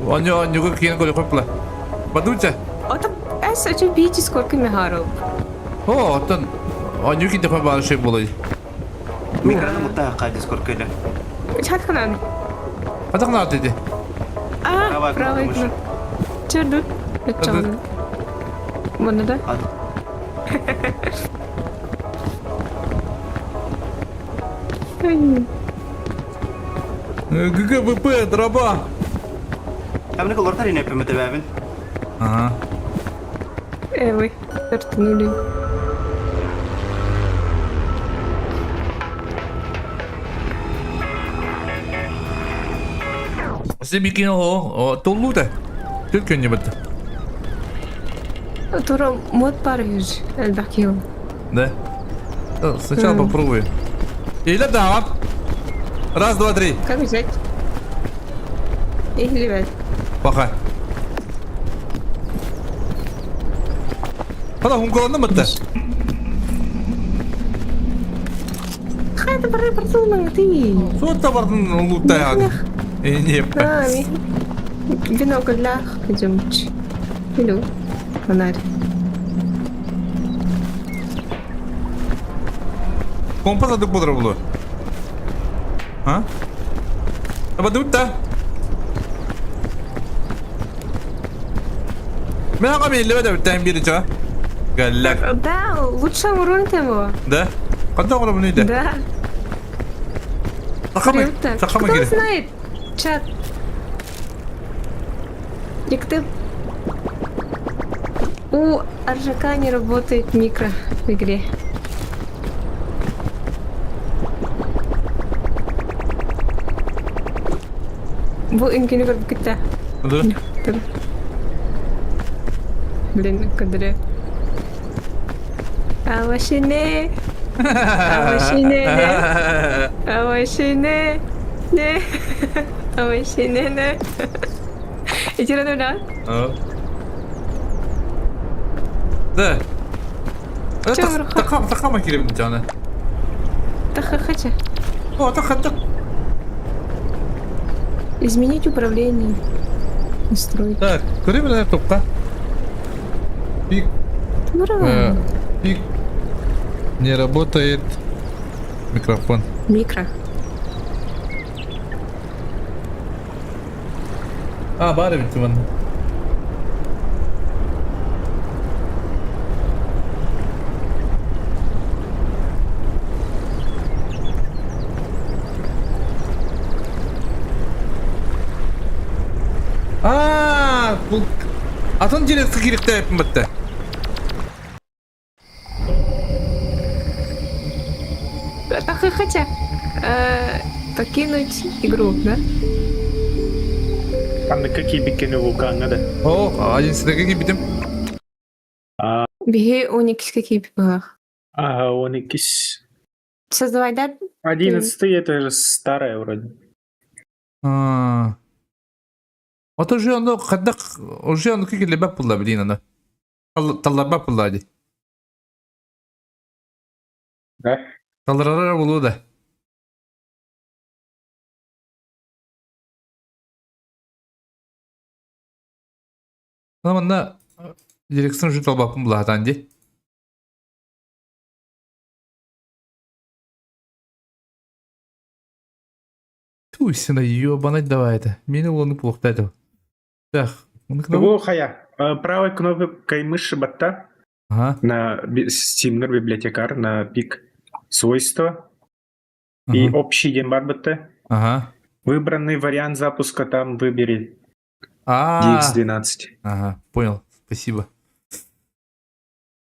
Онньо ньугу киэн көрө көпла. Бадуча. Ото эс очо бийти сколько мегаров. О, оттон онньу ките хой баар шей булай. Микроны мутта хакка дискорд көйлө. Чатканан. Атакна деди. А, правый кнопка. Черду. Это Вон, да? ГГВП, дроба. Камны колортар ине пемете бәбин. Ага. Э, вы стартанули. Себикин о, толлута. Түркөнне бітті. Тура мод бар юж, элбэх Да? Сначала попробуй. Или да. Раз, два, три. Как взять? Или Пока. Хана хункаланды мытты. Хайда бары бартылмаң ты. Суотта бардын луттай ады. Не. А, биноклях идемч. Илю. Фонарь. Компас адык болар булу. А? Аба дутта. Мен аға мен лебе дәбіттен бері ча. Галлак. Да, лучше урон его. Да? Қанда құры бұны еді? Да. Сақама, сақама Кто керек. знает? Чат. Никто... У Аржака не работает микро в игре. Бу үҥкүүнү көрбүккүт Да. Блин, кадре. Авашине. Авашине. Авашине. Не. Авашине. Не. Итирэн да? Да. Тақама керемін жаны. Тахахача. Ото хаттык. Изменить управление. Настройки. Так, көрө билэр тупка. Пик. Ура! Пик. Не работает микрофон. Микро. А, баар эбит манна. Аа, бұл атын директор кириктээппин бытта. Хотя, покинуть игру, да? Ханныкка киирбиккини вулкаҥҥа да. О, одиннадцатыга киирбитим. Биһи он иккискэ киирбит быһах. Ага, он иккис. Создавай, да? Одиннадцатый это же старая вроде. А. Ото уже ону хайдах уже ону киллэрбэт буолла билин аны. Талларбат буолла дии. Да? Талларара буолуо да. Ана манна дирекция уже талбаппын булаатаан дии. Туй сына ебанать давай это. Мени уланы плохта Так, Тугу хайа. Правой кнопкой мыши батта Ага. на Steam библиотекарь на пик свойства и общий диэн баар батта. Ага. Выбранный вариант запуска там выбери А. DX12. Ага, понял. Спасибо.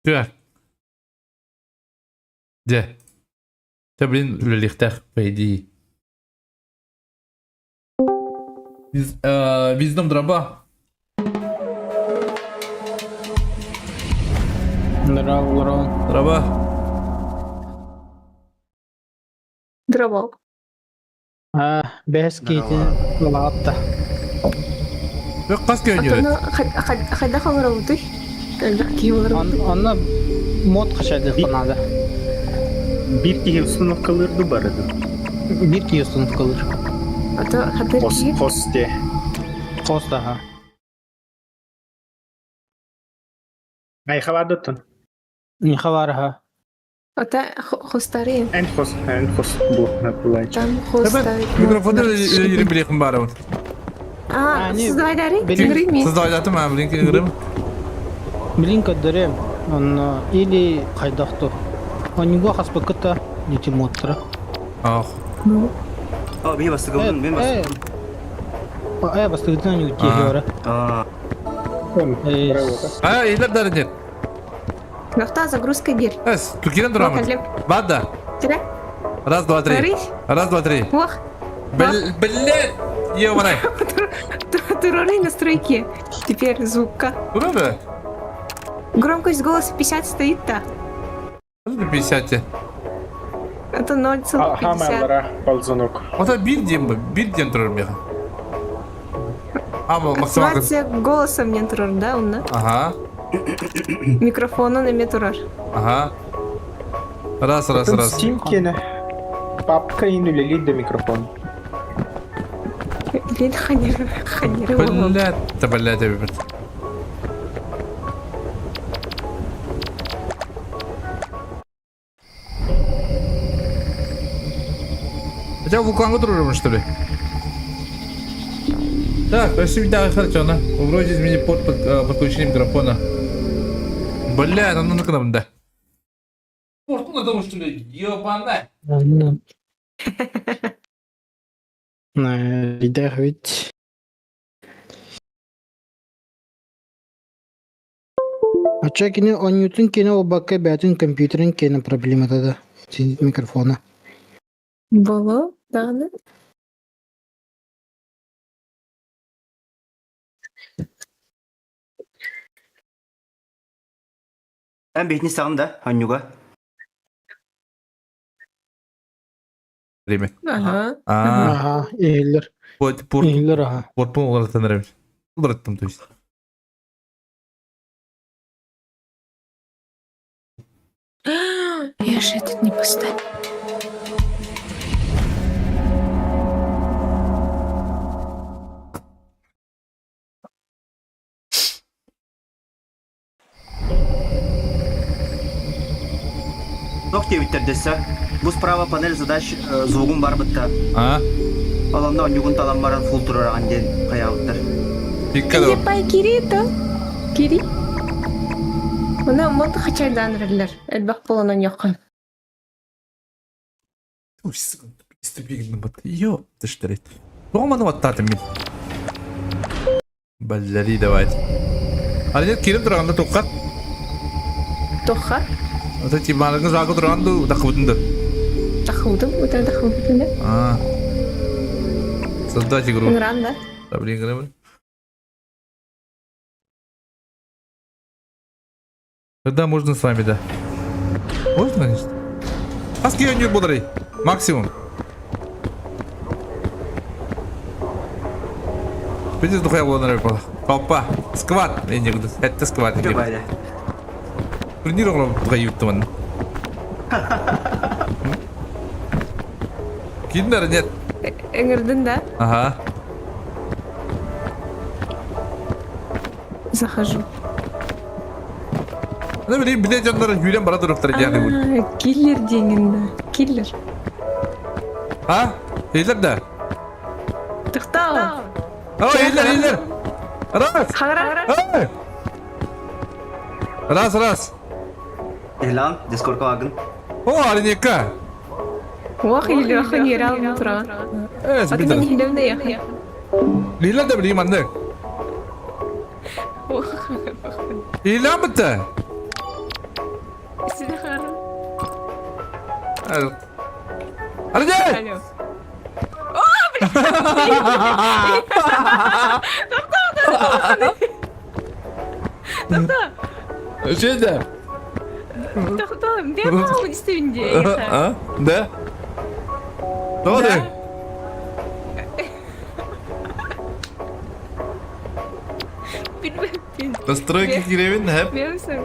Так. Дьэ. Дьэ, блин, үлэлиэхтээх, по идее. Виздом дроба. Здорово, здорово. Дроба. Дроба. А, бэс киитин лаатта. Хас көөнньүрүт? Хайдах олоробутуй? Элбэх киһи олоробутуй? Онно мод хачайдыахха наада. Биир киһи установкалыыр дуу бары дуу? Биир киһи установкалыыр. А то хатыр киһи? Хос те. Хос даха. Айхалаадыттан. Нихаларха. Ата хостары. Эн хос, эн хос блокна пылайчы. Там хостары. Микрофонда үлелерин билиэхин баарабын. А, создавайдары? Кингрими? Создавайдатым, а, блин, кингрим. Блин, көрдөрөм. Онно или хайдахту. Оннуга хаспакыта нити моттара. Ах. Ну. А, мен бастыгыбын, мен бастыгыбын. Э, бастыгытын они утиһиора. А. А, илер дарын нет. Нахта загрузка бир. Эс, тукирен дурамын. Бада. Тире. Раз, два, три. Раз, два, три. Ох. Блин, ё-моё. Туроры настройки. Теперь звука. Туроры? Громкость голоса 50 стоит-то. Это 50. Это 0,50. ползунок. Это бир дем бы, бир дем турор меха. А, максималка. Активация голоса мне турор, да, он, да? Ага. Микрофона на турор. Ага. Раз, раз, раз. Steam кене. Папка ин үлелит до микрофон. Блин, ханер, ханер. Блядь, да блядь, блядь. Хотя вулканга дружим, что ли? Так, спасибо, да, хорошо, на. Вроде измени порт под, подключение микрофона. Бля, ну ну ну да. Порт ну потому что ли, ебаная. Лидер ведь. Ача кини онньутун кини олбакка бэйэтин компьютерин киэнэ проблемата да микрофона. Боло, да, да. Эн бэйэтин саҕын да, онньуга. Время. Ага. Ага, иһиллэр. Порт, порт, Иһиллэр, ага. портпун уларытан эрэбит. Уларыттым, то есть. Я же этот не поставил. Бүттэрдэссе. Бу справа панель задач звугун барбытта. А? Ол онно онньугун талан баран фул турараҕын диэн хайаабыттар. Икка Епай кири то. Кири. Уна мот хачайдан реллер. Элбэх болонон якын. Йо, тыштырит. Тоҕо баттаатым мин? Баллари давайте. Арыйат киирэн тураганда туххат. Туххат? Ата тимарыгы заагы тураган ду тахыбытын ду. Тахыбытым, утан тахыбытын да. А. Создать игру. Ыҥыран да. Да, блин, игры. Тогда можно с вами, да. Можно, конечно. Хаски өнүр боларый. Максимум. Видишь, духая болар буолар. Папа, скват. Это скват. Турнир оҕолор юттуман. Киндер нет. Ыҥырдын да? Ага. Захожу. Ну, блин, биле дьоннор үүрэн бара туруктар диэн А, Киллер диэҥин да. Киллер. А? Хиллер да? Тохтоо. О, Хиллер, Хиллер! Раз! Хаҥара. Эй! Раз, раз! Илан, Дискордка баагын. О, Аринека! Ох, Илеха нереал утра. Э, А ты меня не хилевне Лила да билим анны. Илан бітті. Арне! Алло. О, блин! Тоқта, Şeyde. тоқта, мен маған істеуінде. А? Да? Doğru. Билбэппин. Настройки киревин hep. Билсең.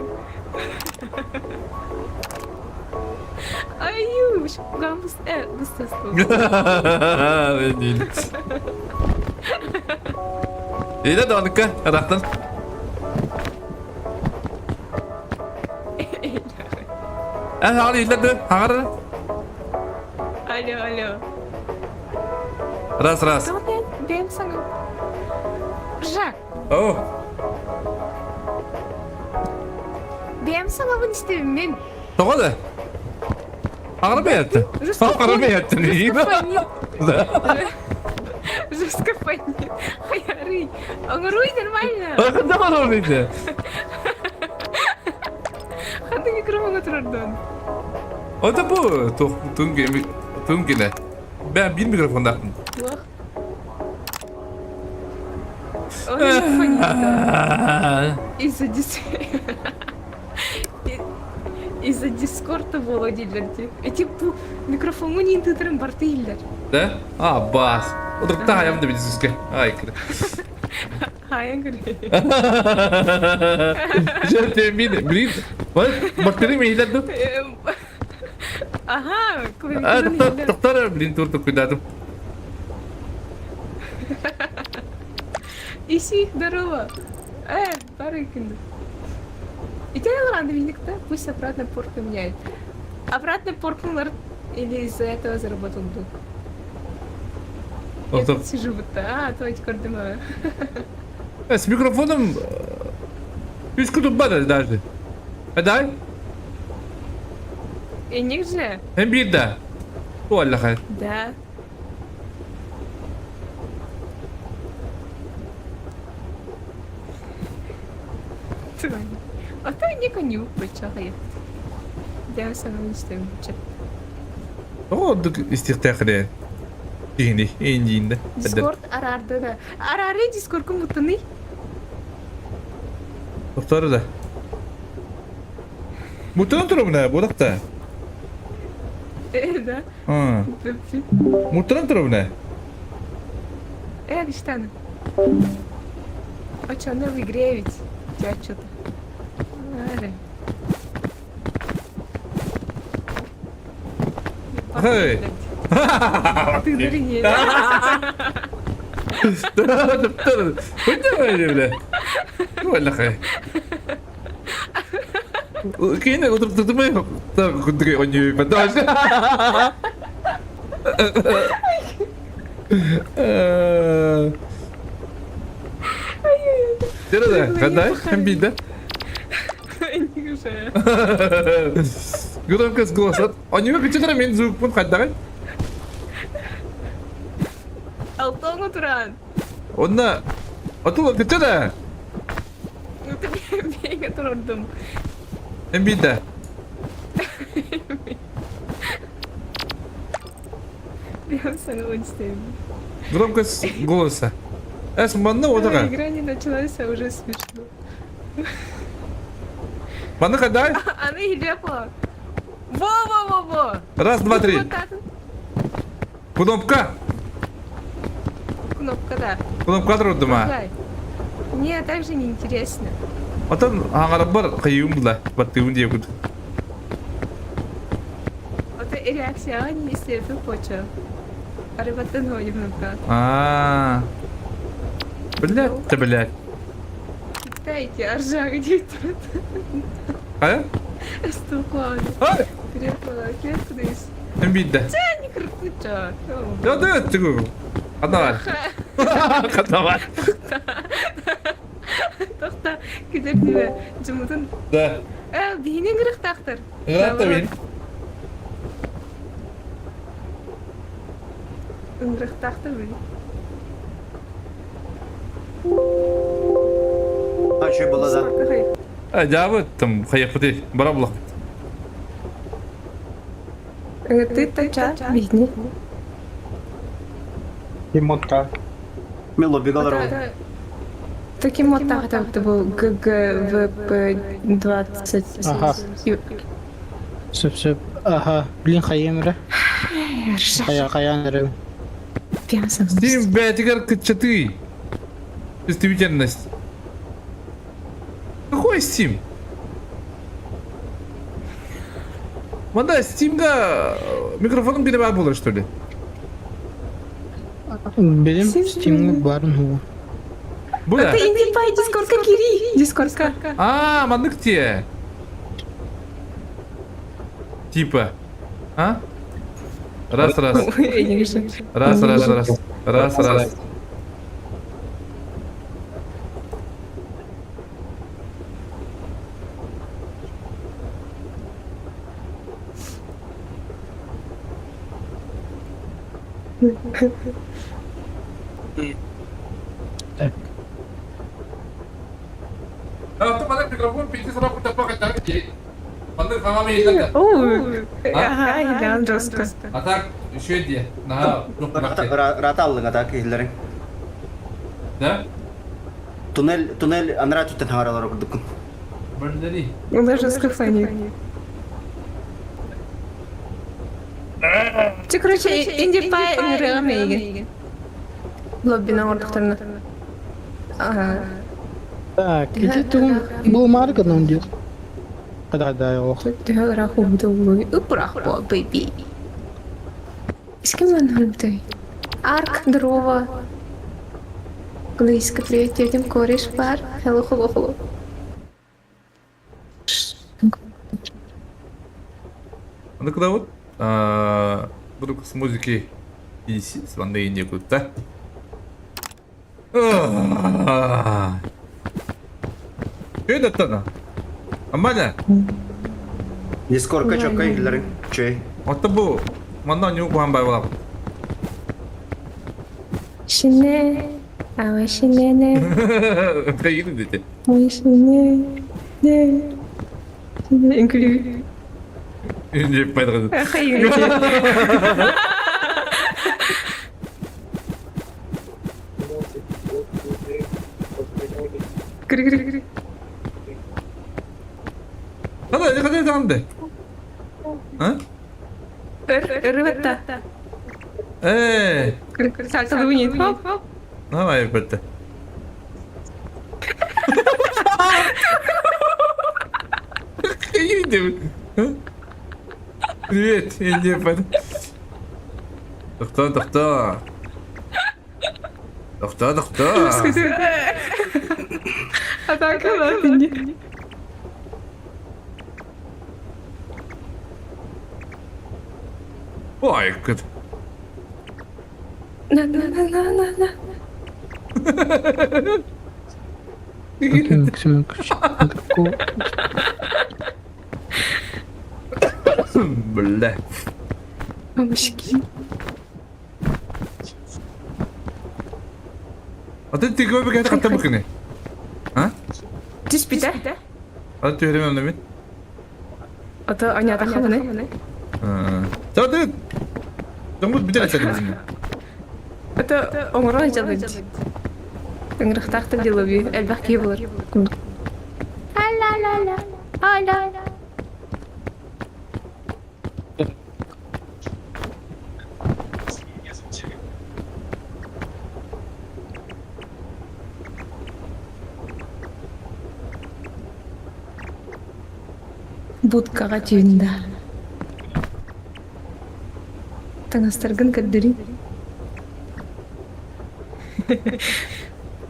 Аюш, гамбус, э, густасту. Ben değilim. İyi de donukka. Araqtan. Эн хаар ииллэр Хаар. Алло, алло. Раз, раз. Бэм саҥа. Жак, О, бэм саҥабын истэбин. тоҕо да? Хаҥара бэйэттэ. Хаҥара бэйэттэ. Да. Жестко фонит. Хаярый. Оҥоруй нормально. Ханда барар Ханнык микрофоҥҥа турардын. Ото бу тунгине. Ben bir mikrofonda. Он еще фонит, да. Из-за дис... Из-за дискорда буолуо дииллэр дии. Эти бу микрофоҥҥун иин тыытарын барыта иһиллэр. Да? А, бас. Удукта хаям да бидиске. Ай, кыр. Хаайан көрү. Жа мин, блин. Вот, бактерия мейлер ду. Ага, А, тоқтар, тоқтар, блин, турту кудатым. Иси, здорово. Э, Барыкин. И тебя рано да? Пусть обратно порт поменяет. Обратно порт или из-за этого заработал долг. Я тут сижу будто, а, то эти көрдүм. С микрофоном үс кутуп даже. Дай? И них же? Hem bir de. Vallahi. Да. А то не коню бычагы. Я сама истем. О, истихтахре. Дини, индинде. Дискорд арарды да. Арары дискорд мутыны. Тоқтары да. Мутынан туру мына, бодақта. Э, да. А. Мутынан туру мына. Э, Криштана. А чё, она в игре ведь? У тебя что-то. Эй. Ты дурень. Бля. Валлахай. Кини утуктутумай курдук оонньууйбат. Середа, когда? Обида. Громкость голоса. Оонньууга күччэтэрэ мин звукпун хайдаҕый? Алтоҥҥо туран. Онно оту күччэтэ. Бэйгэ турардым. Эмбида. Прям саҥа Громкость голоса. Эс манна отаға. Игра не началась, а уже смешно. Манна қандай? Аны илепо. Во-во-во-во! Раз, два, три. Кнопка. Кнопка, да. Кнопка турдум а. Мне также неинтересно. Отон аҥарабар кыйыым була баттыыбын диye курдук. Вот реакция не если поча. Арыбаттан кнопка. А. Блядь, да блядь. Дайте, аржак дип Хайа? Стукан. Ай! Крепко, Эмбидде. Не кыркыча. Да да, Хатавар. Хатавар. Тохта, кидер диbe. Жумутун. Да. Э, биһини ыҥырыктаахтар. Ыҥырат да бин. Ыҥырыктаахтар били. А что было да? А, дьаабы там хайаппыты бара булахпыт. Ты тача биһини. Емотка. Мен лоббига олоробун. Таким вот так там это был ГГВП 20. Ага. Сөп сөп. Ага. Блин хайым эрэ. Хайа хайаан эрэ. Steam бээтигэр кыччатыы. Действительность. Какой Steam? Манда Steam'га микрофоном кире бар болар что ли? Билим Steam'га барын ху. Бу да? Ты инди пай дискордка кири. Дискордка. А, маннык те. Типа. А? Раз, раз. Раз, раз, раз. Раз, раз. Маннык микрофон пити сорок Маннык хаҥам иһиллэр Ага, Ильян жестко. А так, еще где? На, Рата аллыҥ атак иһиллэриҥ. Да? Туннель, туннель анараа түттэн хаҥаралар курдуккун. Бардери. Даже жестко фони. Ты, короче, инди пай ыҥырыаҕым эйигин. Лоббина оҥордохторуна. Ага. Так, ити тугун булумаары гынан диир. Хада олох. Төһө ыраах уубута улуй ыпыраах буо, baby. С кем он ты? Арк, дрова. Глыська, привет, тетям, кореш, пар. Hello, hello, hello. Ну когда вот вдруг с музыки и с ванны некуда, да? Что это Амаля? Дискордка чокка иһиллэриҥ. Чэй. Отто бу манна ньуу куһан байбалап. Шине, ава шинене, Кайгын дети. мой шине, не, шине, инклю. Не пайдырды. Хайгын Кири кири кири. Хада, хада танды. А? Рыбата. Э, Кири кири. Сальто лунит. Хоп хоп. давай бетте. Привет, иди под. Тохтоо, тохтоо. Тохтоо, тохтоо. Атака лапини. Ой, кыт. На-на-на-на-на-на. Бля. Мамочки. А ты ты көбі кәті қаттан бүкіне? А? Түспүтэ. А ты түһәрем онно мин? Ото анятаха маны. Та ты Дьоммут бүтэр этэ дии. Ото оҥорон дьалбыт. Ыҥырыктаахтар дьылыби элбэх киһи булар. Ала-ла-ла. Ала. Будкаҕа түүн да. Таҥастаргын көрдөрүй.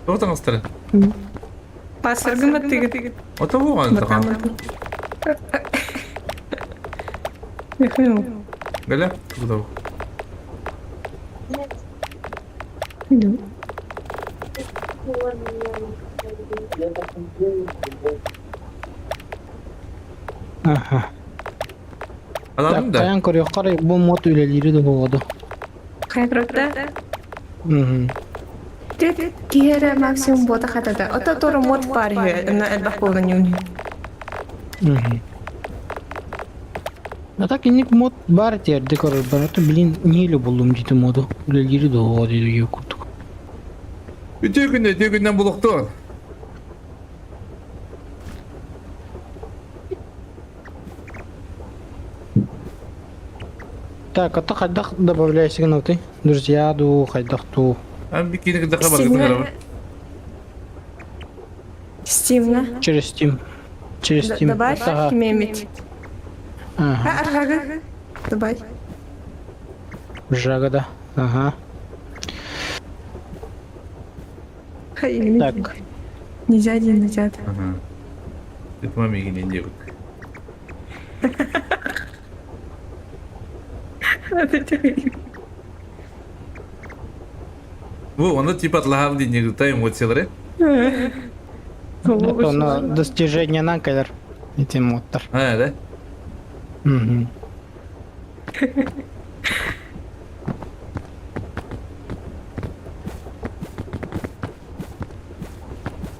Тоҕо таҥастары? Пассаргын баттыгыт. Ото буолан таҕа. Галя, куда? Аха. Аладым да. Тайан көрүөххэ бу мод үлэлиири да буолуо. Хайгырда. Мгм. Тет киһи максимум бота хатата. Ото тору мод бар үһү, онно элбэх буолан юн. Мгм. А так инник мод бар тиэрди көрөр ото блин нееле буллум дии моду үлэлиири да буолуо дии курдук. Үтүө күннэ, үтүө күннэн булуктуон. Так, а то хайдах добавляйся ты? Друзья ду, хайдах ту. А бикини кыдаха баргытын Стимна. Стимна. Через Steam. Через Steam. Добавь Ага. мемить. Ага. А, Аржага. Добавь. Жага, да. Ага. Так. Нельзя один назад. Ага. Это маме не делают. Бу оны типа атлаһар дии нигыта эмоциялары. Это на достижение на кэлэр. Ити модтар. А, да? Мгм.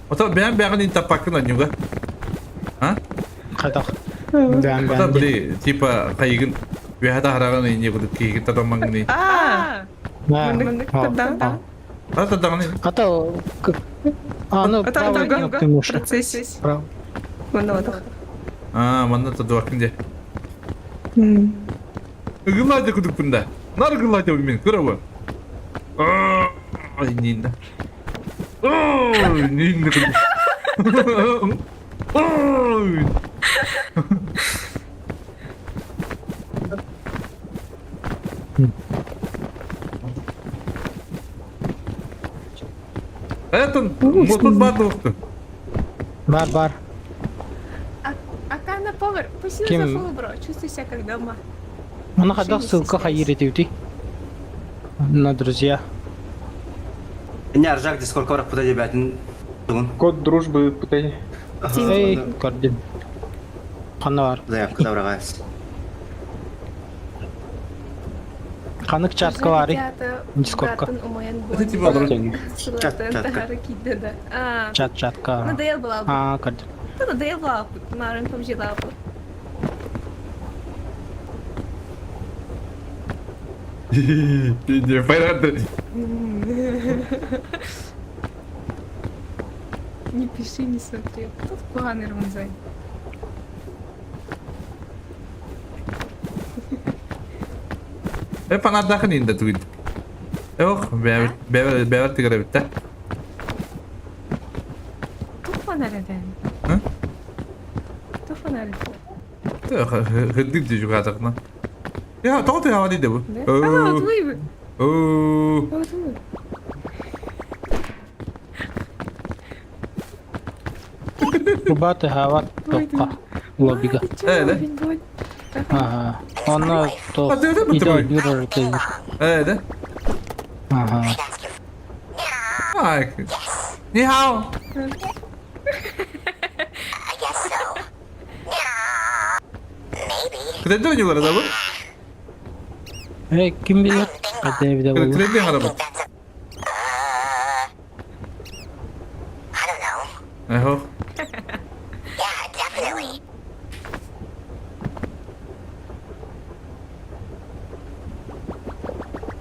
Ото бэйэн бэйэҕин интаппаккын онньуга. А? Хайдах. Бээн Ото бээн. били типа хайыгын үөһэ таһараҕын инньэ кудук киһигин татаммаҥный. А, Да. Ата даҕаны Ата А, ну, правой кнопкой мыши. Процесс. Прав. А, манна тадуакын дьэ. Ыгылаадьа кудукпун да. Нар ыгылаадьа мин көрөбө. Иннинда. Иннинда кудук. Этон, мутут бар дуохтун. Бар, бар. Акана повар, спасибо Ким? за фоллоу, бро. Чувствуй себя как дома. Манна хайдах ссылка хайыр этибитий? На друзья. Не, Аржак Дискорд барах пута дебятин. Код дружбы путай. Эй, көрдүм. Ханна бар? Заявка добралась. Ханык чатка баарый? Дискордка. Это типа Чат, чатка. А, Чат чатка. надоел была бы. А, көрдүм. Ты надоел была бы. Марын помжила бы. Не, понятно. Не пиши, не смотри. Тут куганы рунзай. Э, панардахын инде түгін. Ох, бәбір, бәбір, бәбір тигәрә битте. Тут фонарь это. А? Тут фонарь. Хыдык дии жугаатахна. Я, тоҕо тыаҕа дии бу. Да? А, вот вы. Оо. Вот вы. Рубаты хават тоққа. Лобига. Э, да? Ага. Онно то А ты это иде бутырый? ойнуур эрэ Э, да? Ага. Ай. 你好。Kredi oynuyorlar adamı. Э, ким билэр? Хата эбитэ буолуо. Kredi araba. Эхо.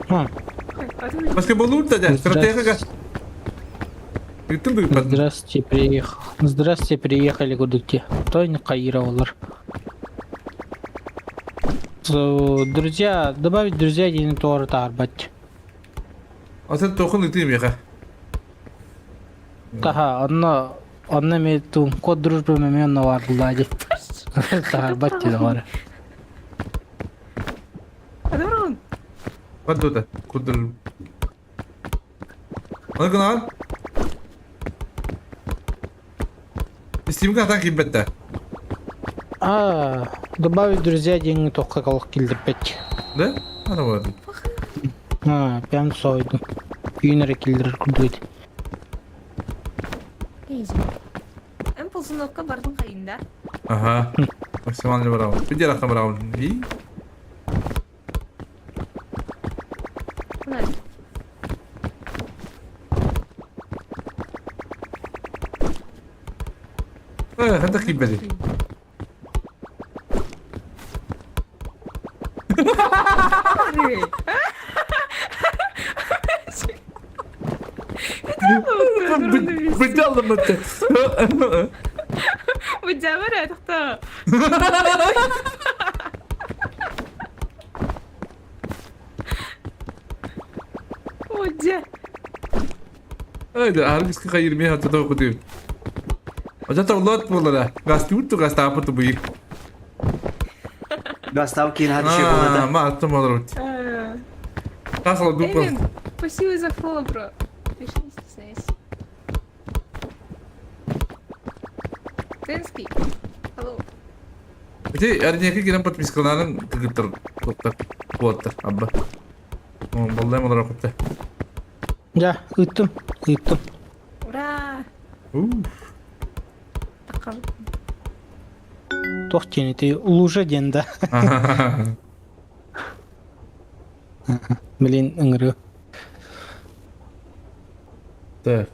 Хм. Баскетбол да, стратегия. Здравствуйте, приехал. Здравствуйте, приехали кудыкте. Той не каировалар. Друзья, добавить друзья диэн туора таарбат. А сен тоқын ытыым яха. Таха, онно онно эми тум код дружбы эми онно бар булла ди. Таарбат диэн бары. Адорон. Коддута, коддур. Оны гынан. Стимга так кимбетте. А, добавить друзья диэн тоққа калых килдирбэт. Да? Ана болады. А, прям сойдум. Үйүн эрэ киллэрэр курдук ити. Эн ползунокка бардын кайында. Ага. Максимально барабын. Пиде рахта барабын. И? Э, ханта кимбеди. Быдалым это. Быдьабар этихта. Одя. Айда, аргыска кайырмай хатта окутуйм. Ожата улат болара. Гастутту гастапыту буй. Гастав кин хат ши болада. Ма аттым олар. Тасала дупа. Эвин, спасибо за фоллоу, бро. Пиши, не стесняйся. Тенский. Hello. Ити арнеки кирен подпискаларын кыгыттыр. Тоттар. Куоттар. Абба. Баллайм олар окутта. Дьэ, ыыттым, ыыттым. Ура! Туох диэн ити лужа диэн да. Блин, ыҥырыы. Так.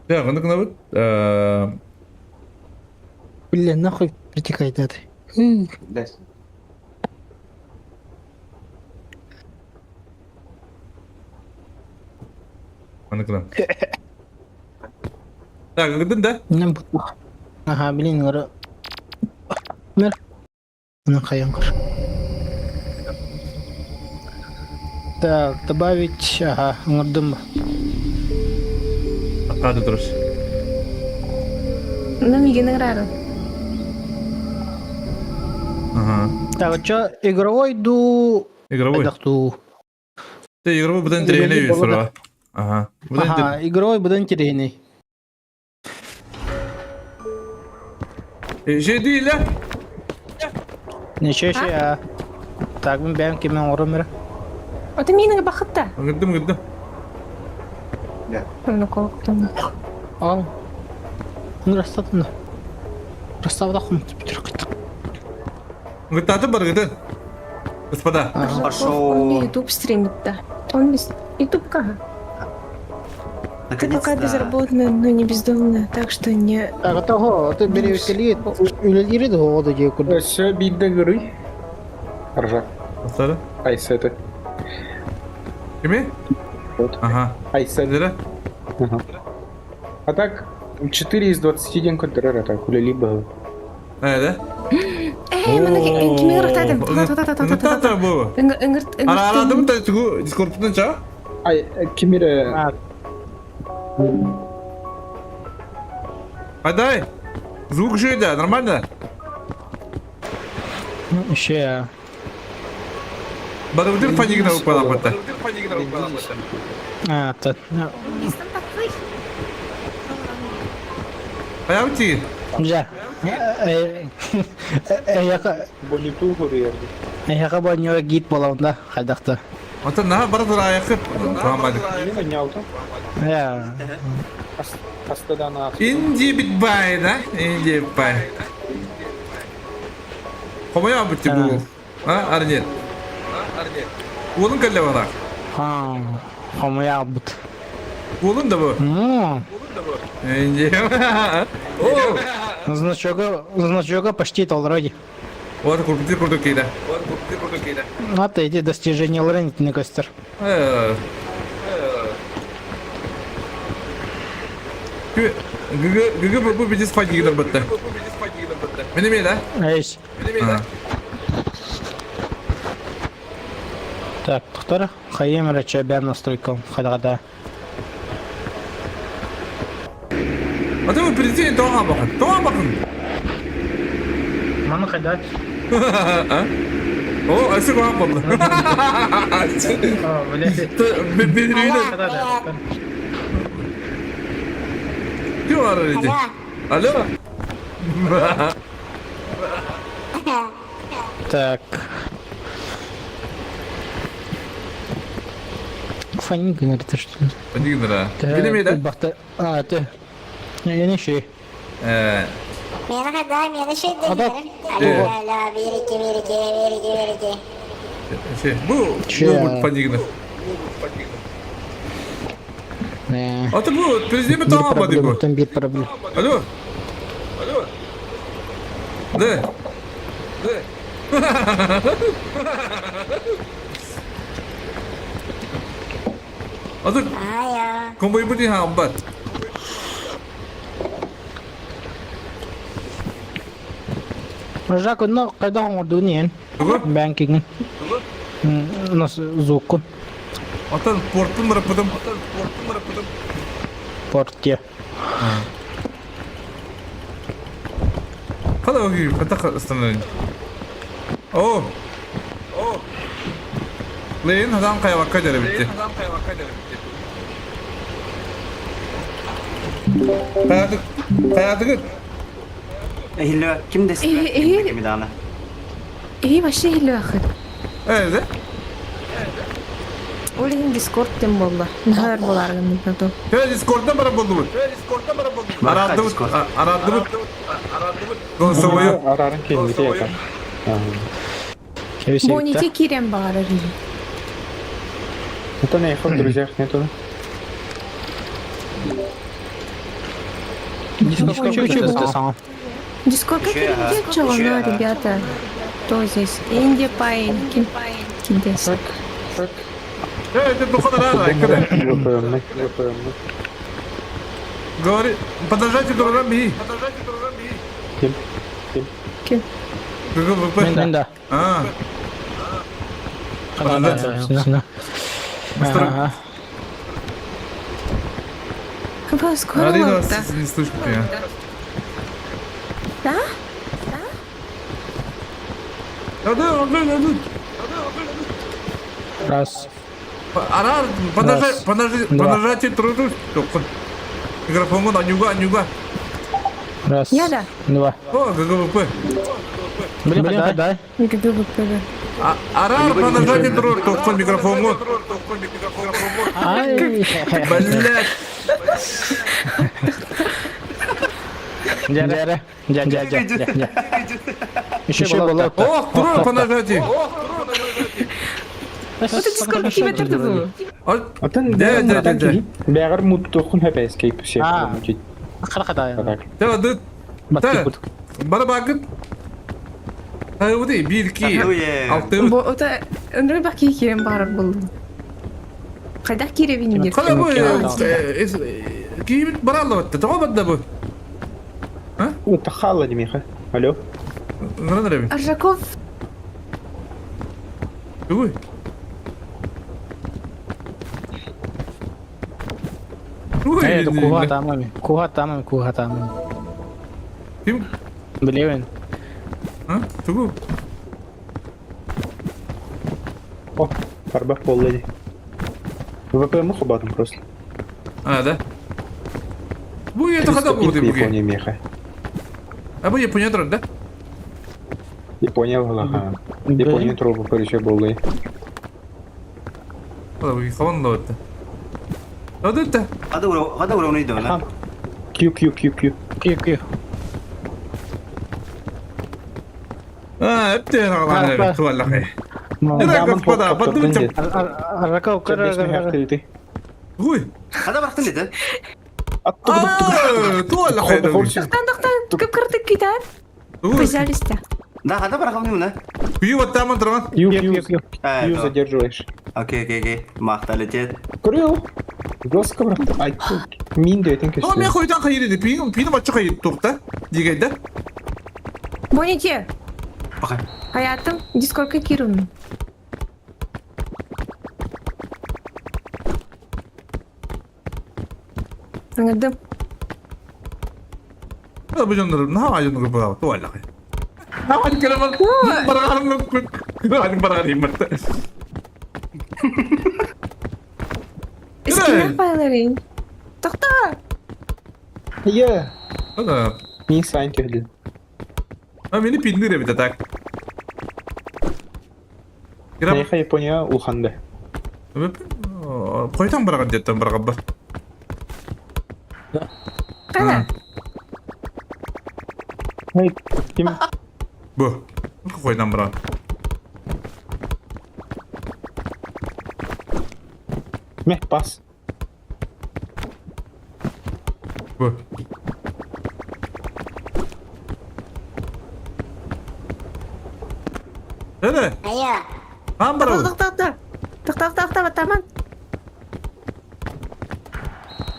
Так, онно гынабыт. Блин, нахуй притекает это. Маннык гынан. Так, гыдын да? Ага, блин, говорю. Мэр. Ну, хайанкар. Так, добавить, ага, ыҥырдым. Аккаады турус. Ну, мигин ыҥырарын. Ага. Так, что, игровой ду... Игровой. Ту. Ты игровой будан тренер сура. Ага. Ага, игровой будан тренер. Жеди ля. Ничего себе. Так, мен бәм кемен оромера. Ото минең бахытта. Гыдым гыдым. Ну, колктым. Ал. Ну, растатында. Раставда хум бүтүр кыттык. Гыттаты бар гыды. Господа. Хорошо. Он YouTube стримит, да. Он без YouTube ка. Ты пока безработная, но не бездомная, так что не... Так, того, ты бери кели, үлелири да дие курдук. Өссө биирдэ гырый. Ржа. Остары? Айсеты. Кими? Вот. Ага. Айсет. Ага. А так, 4 из 21 контролера так, либо. Э, да? Эй, мана кими ырытадым? Ырытата бу. Ара арадым та тугу Дискордтан ча? Ай, кимире. Айдай. Звук же да, нормально? Еще. Бадавдыр фанигна упала бата. А, то. Такой. Хайабыт Дьэ. Эйэхэ Бониту хоруйарды. эйэхэ бонньуга гид буолабын да хайдахта. Оттон наһаа бара тураайахы. Туһаммадык. Мен анньаалтым. Э. Астадан аас. Инди бит бай да? Инди бай. Хомойо бит бу. А, Арнет. Уолун кэллэ бара. А, хомуйаабыт. Уолун да бу. Инди. О! Значога, значога почти толроди. Вот курпути курдук кейде. Вот курпути курдук кейде. Ата эти достиженияларын итини көстөр. Гүгү бу бидис файт гидер бітті. Мені мей да? Эйс. Так, тоқтар. Хайым рача бәм настройкам хадагада. Ата bu президент тоға бақын. Тоға бақын. Маны хайдат. О, әсі қоға болды. О, блядь. Бедірейді. Кім бар дейді? Алло. Так. Фанни говорит, что ли? Фанни говорит, да. Билемей да? Бахта... А, ты... Я не шей. Мені да, мені ще Ада. Ля, вірики, вірики, вірики, вірики. Бу, бу Фанни говорит. Ата бу, президент тоға бады бу. Там бит проблем. Алло. Алло. Да. Да. Ата комбой бу ди хамбат. Жак, ну, когда он дунен? Банкинг. Нас звуку. Ата портун рапыдым. Ата портун рапыдым. Порте. Хада оги, хата остановление. О! О! Лейн хадан кайвакка жары битти. Хаятык, хаятык. Эхилле ким десин? Э, Ким дана? Э, вообще хилюахы. Э, Олин Дискорд тем болла. Нахар боларгын то. Э, Дискордта бара болду бу. Дискордта бара болду. Арадды, арадды. Голосовой. Арарын келмейді екен. Боните кирем барар. Это не в друзьях нету. Дискорд как чего, ребята? Кто здесь? Инди Пайн, Ким Кидес. Э, это духовно рано, Говори, подождите, дружан би. Подождите, дружан би. Ким? Ким? Ким? Мен да. А. Подождите. Ага. Скоро Арина да. не слышит меня. Да? Да, да, да, да. Раз. Арар, подожди, подожди, Два. подождите, труду. Микрофон анюга, анюга. Раз. Я да. Два. О, ГГВП. Блин, да. ГГВП. Арар, подождите, труду, только микрофон. Ай. Блять. Дяря. Дя, дя, дя, дя, дя. Еще было. Ох, труд, подождите. Вот это Дискорд ким это был? Атын Да, да, да, да. Бәгәр муттухун хөпәс кейп все. А. Хара-хара. Да, да. Да. Бара багыт. Ха, бир ки. Алты. Бо это Андрей баки кирем барар был. Кайда киребин деп. Кала бу кийбит баралла батты. Тоға батты бу. Тахалла демеха. Алло. Нран Аржаков. Ой. Ой, Это куга тамами. Куга тамами, куга тамами. Ким? Блин. А? Тугу. О, барбах болду. ВПМ хобатым просто. А, да? Бу это 300 хада пинг буду буги. Япония меха. А бу Япония турар да? Япония ага. Япония трубу короче болды. Хада буги хаван да өтті. Хада өтті. Хада ура, хада ура уны да. Q Q Q Q. Q Q. А, өтті ағалар туаллақай. Ира господа, подумайте. Рака Ой. Хада барақтын деді. Туаллақай. Тоқтан, тоқтан, кім кірді күйдан? Пожалуйста. Да, хада барақын мына. Күйі оттамын тұрған. Q Q Q задерживаешь. Окей, окей, окей. Мақта летет. Крыл. Жестко, брат. Ай, мин дейтін О, мен қойдан қайыр еді. Пиін, пиін батчы қайыр тоқта. Дегенді. Боните. Пока. Хаятым, дискордка кирун. Аңырдым. Бу жоннор, наха жоннор бу туаллақай. Наха кыраман. Барағарым Барағарым барағарым барты. Скинах байларын. Тоқта! Е. Ана. Мин сайн келді. А мени пиндир эбит так. Нейха Япония улханды. Қойтан бараған деттен барған бар. Қана? Эй, ким? Бу. Қойтан барған. Мeh, пас. Бу. Эре. Айо. Хан барабы. Тоқта, тоқта. Тоқта, тоқта, тоқта, баттаман.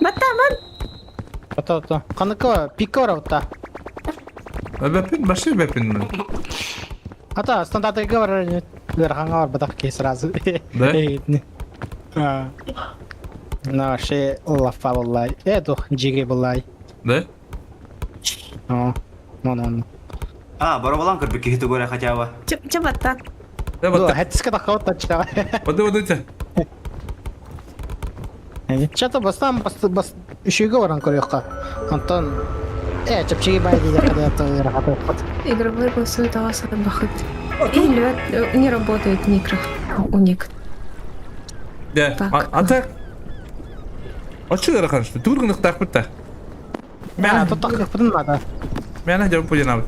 Баттаман. Ата ата. Каныкы пикка бар атта. Бәппин, башы бәппин. Ата стандарттыгы бар. Верхаңа бар бадак ке сразу. Да? А. На ше лафа боллай. Э, тух жиге боллай. Да? Ну, ну, ну. А, барабалан кырбы кихи тугора хотя бы. Че батта? Да, батта. Хэтске тахаут тача. Воды, воды, Чато бастан бас бас үшеге баран көрөккө. Антон э чепчиги бай диде када то рахат. Игровой голосовой талас бахыт. И лед не работает микро у них. Да. А так? А что я рахат? Тургунах так битта. Мен тут так кыппын надо. Мен жауап қойын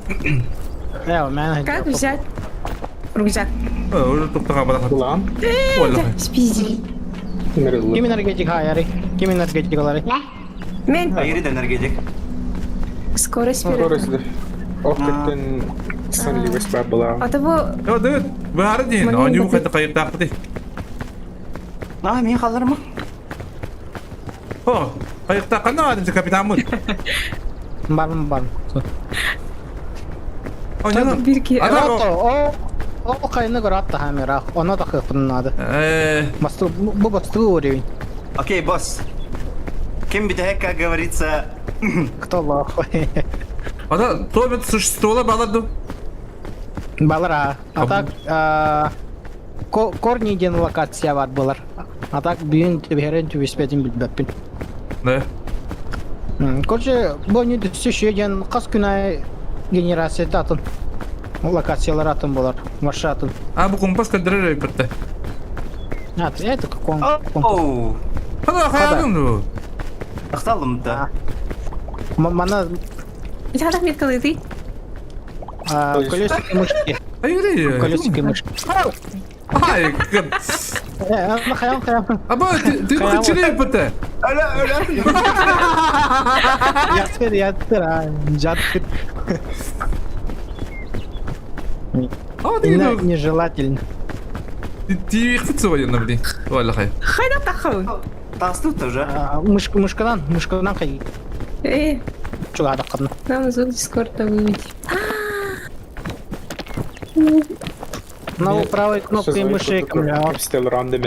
Э, мен Как взять рюкзак? Уже тоқтаға барақ. Лан. Спиздили. Ким энергетик хаяри? Ким энергетик алари? Мен. Айри энергетик. Скорость вперед. Скорость. Ох, көттен сонливость бар была. А того... Yo, dude, бары дейін. Они қайта қайып тақпы А, мен қалармын. О, қайық таққанда адымшы капитан мұн. Бармын, бармын. Бирки. О, о, кайны көрәт та хамера. Она да кыппын надо. Э. Басту, бу басту уровень. Окей, босс. Кем битәһәк, как говорится... Кто лох? Ада, то бит существовало баларду. Балара. А так, корни ден локация бар булар. А так бүйін теберен түбеспетин билбеппин. Да. Короче, бу не түсі ден қас күн генерация атын. Локациялар атын болар, маршратын. А, бу компас кадырыр битте. А, это кон. Оу. Хада хаядың ду. Ақталым да. Мана Жадах меткалыды. колесики мышки. Ай, Колесики мышки. Ай, Э, хаям, хаям. Аба, ты кычыры битте. Öyle öyle. Ятыр, ятыр, а, жатыр. Нежелательно. Ти ихфит военно, блин. Валла хай. Хайда тахау. Тасту тоже. Мышка, мышкадан, мышкадан кай. Э. Чугада кадны. Нам звук Дискорда выведи. На правой кнопкой мыши камля. Стел рандом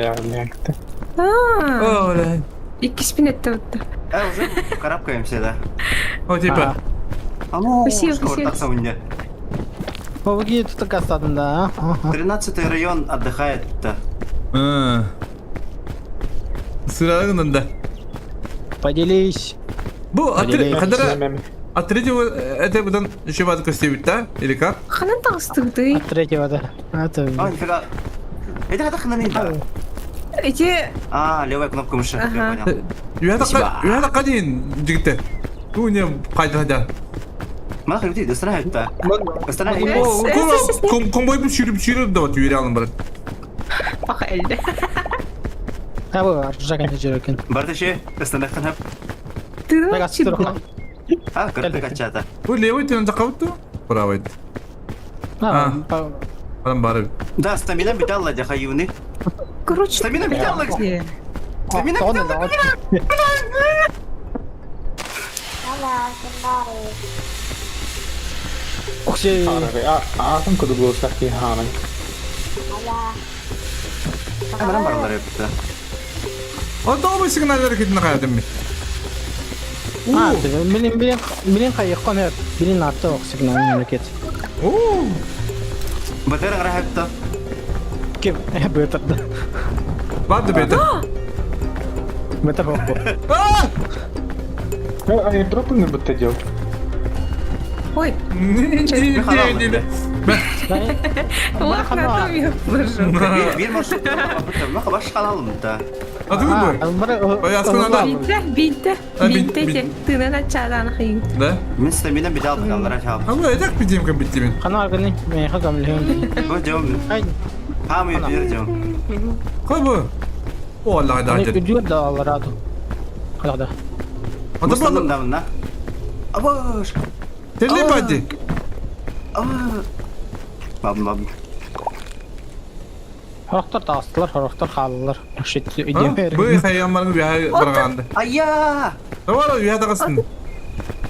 А. Икки спин это. Э, уже карабкаемся, да. О, типа. А ну, Спасибо, спасибо. Помоги, тут такая да. 13 район отдыхает-то. Сыраҕынан да. Поделись. Бу Поделись. хадара от третьего это будан еще бат көстүбүт да? Или как? Ханан таҕыстыгытый? От третьего, да. Это... А, нифига. Это хата ханан да. Эти... А, левая кнопка мыши. Я Ага. понял. Үһэ қадин жігіттер. Ту не қайда да. Мана хребти, достана это. Достана. Комбой бу сүйріп сүйріп да вот үйре алын бар. Пока элде. А бу аржаган жүрөкөн. Бартыше, достана ханап. Ты Так, астырга. А, кырты качата. Бу левый тен жақауты? Правый. А, Адам бары. Да, стамина биталла дяхаюны. Короче, Стамина биталла. Стамина биталла. Алло, ким баарый? Оксе. Аатын кудуглуусах киһаанын. Алло. Камерам барлар өптө. Ото сигналлар кетин қайдым мен. А, билин билин билин кайыккан хеп. Билин арты ок сигнал мемлекет. Оо. Батыр грахатта. Ким? Бөтөрдө. Барды беті. Бөтөр бу. А! Airdrop'un бытта дел. Ой, Не, не, не, не. лох на том я вложу. Бир маршрут. Маха баш халалым да. А ты бу? Бинте, бинте, А, бинте, бин- тына начала нахин. Да? Мен стамина битал биталлар чал. А бу эдак битим кем битим. Кана аргыны, мен хагам лехем. Бу жом. Ай, Хамы бир жом. Кой бу? О, Аллах да. үдүр да алараду. Калада. Ата Мустаным бу. да мына. Абыш. Теле бади. Бабым бабым. Хорохтор таастылар, хорохтор хаалалар. Шит Бу хаяммарың бия барганды. Ая! Давай бия тагысын.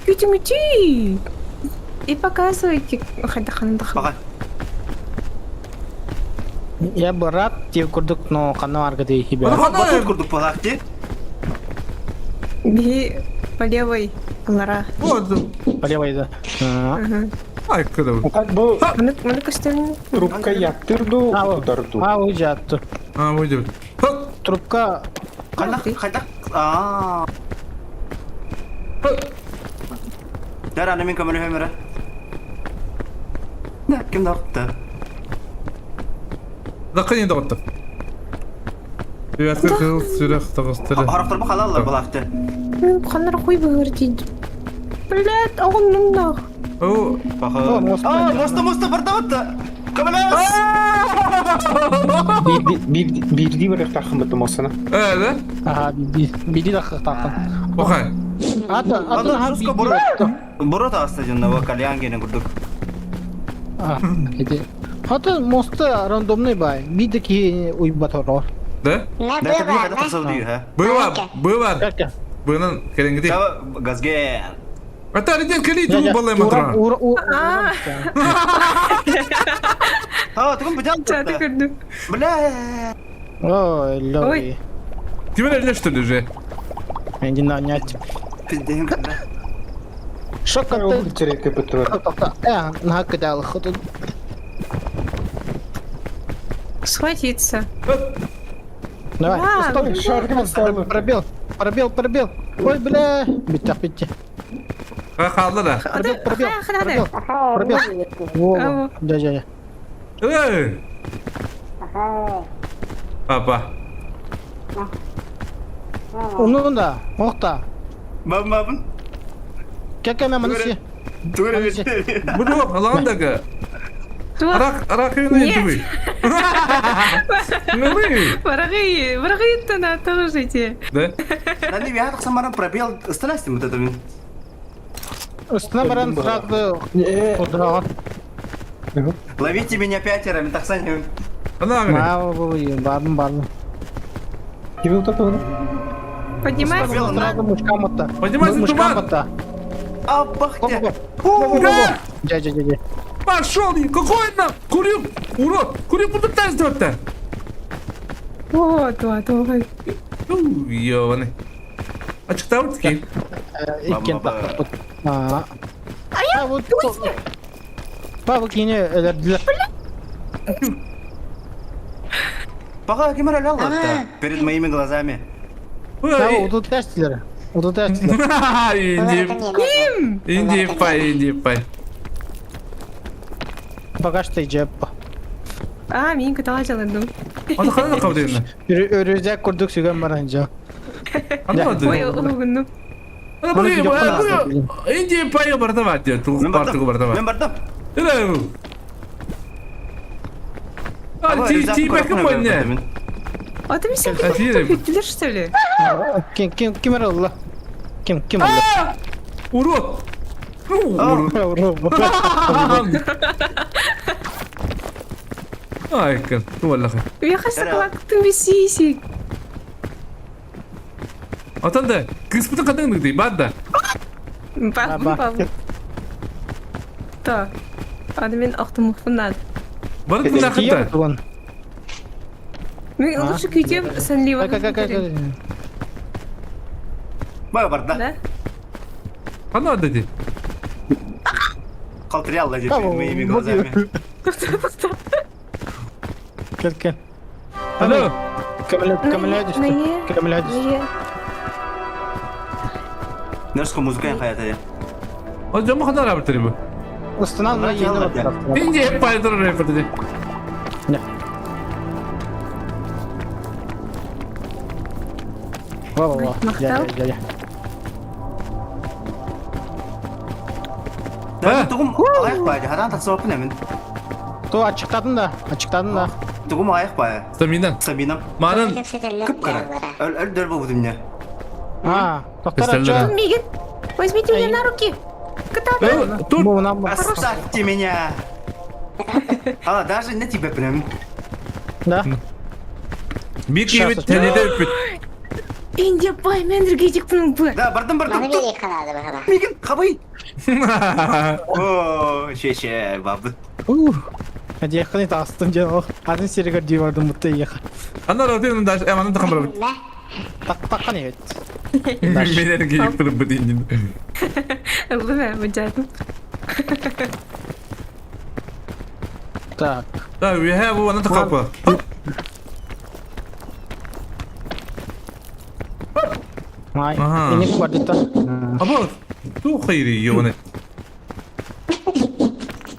Кютю-мютю. И показывайте, хотя Бага. Я бы рад тебе курдук, но кана аргыды хибе. Батыр курдук балакты. Би по левой лара. Вот. По левой, да. Ага. Ай, куда? Так бу Маны маны көстөрүн. трубка яттырду, ударду. А, уйжатты. А, выйдет. Трубка Кайда кайда? А. Дар аны мен көмөлө өмөрө. Да, ким дакты? Дакын енді отты. Биясы кыл сүрөх тагыстыры. Характер бу халаллар балакты. Мен канар хуй быгыр дейт. Блядь, оғым нах. О, Баха. А, моста моста бардабытты. Көмөлө! Бирди бір тахым бітім осыны. Э, да? Ага, биди. Биди да хактакын. Охай. Ата, ата Аны жестко бурот. Бурот аста жонно кальян генен курдук. А, эти. Ата моста рандомный бай. Биди ки уйбаторо. Да? Не Да, это бывает, кайда тасылды, ха? Быва, быва. Бынан кереңгити. Газге. Ата реден кели ту балай матра. Ура, ура. А, тугун битал. Чаты көрдүм. Бля. Ой, лой. Тебе не что ли же? Иди на нять. Пиздем. Шок ты. Э, на кидал ходу. Схватиться. Давай. А, Стой, ну Пробел, пробел, пробел. Ой, бля. Биттах, битти. Халды да. Пробел, пробел, пробел. Пробел. Во, да, да, да. Эй! Папа. Унун да, охта. Бабын бабын. Кәкәмә моны си. Буду, аландага. Арак, арак не туй. Ну вы. Варагы, варагы на тоже Да? Нани бия самара пробел станасти вот это. Үстінә баран сразу удрала. Ловите меня пятеро, метаксани. А, бардым, бардым. Ким утатыны? Поднимайся. Сразу мушкам отта. Поднимайся, Мушкам туман. отта. Апахте. Жа, жа, жа, жа. Пошел, какой на? Курю, урод, курю, буду тест-то. Вот, вот, вот. Ёбаный. А читал таки? Иккен тақтық. А, а вот. Павел кине элердилер. Пока кемер алалла перед моими глазами. Удут тестилер. Удут тестилер. Инди. Инди пай, инди пай. Пока что ижеппа. А, мин кытала жалындым. Аны ханна кабдыйны? Өрүзәк курдук сүгөн баран жо. Ой, угунну. Инди пай барда бар диye. Тугу бар тугу барда бар. Мен бардым. Hello. А, ти ти бәкем бойне. А ты меня кем что ли? Ким ким ким олла? Ким ким олла? Урод. Урод. Айкын, туаллаха. Я хасаклактым бисисик. Отан да, кыспытын кадың дый, бар да. Папа, папа. Та. Аны мен охтумухпун Бар бу Мен лучше күйдем сәнлева. Бай бар да. Да? Ана dedi. Калтырял деді моими глазами. Кел кел. Алло. Кемле кемле düştü. Кемле düştü. Нерско музыка хаята. O cama kadar abi bu. Устунан мына yeni bak. Инди hep bayılır rapper dedi. Ne? Во во во. Я я я. Да, тугум аяк байды. Хадан татсып мен. То açıkladın da, açıkladın da. Тугум аяк байды. Стамина. Стамина. Манын. Кып-кара. Өл өл дөл болду мне. А, доктор ача. Мигит, возьмите меня на руки. Катапульт. Тут. Оставьте меня. А, даже не тебе прям. Да. Bir kıymet tenede öpüt. Индия пай, мен энергетик бу. Да, бардым бардым. Мигин, хабай. О, шеше, бабы. Hadi yakın астым жана. Атын серигер диварды мутты яха. Ана родин даже, эманы да хамбар. Так таккан evet. Мен энергетик бу дейин. Луна, мужайтым. Так. Да, we have one kapı. Ай, эне квартета. Аба, ту хайри йоне.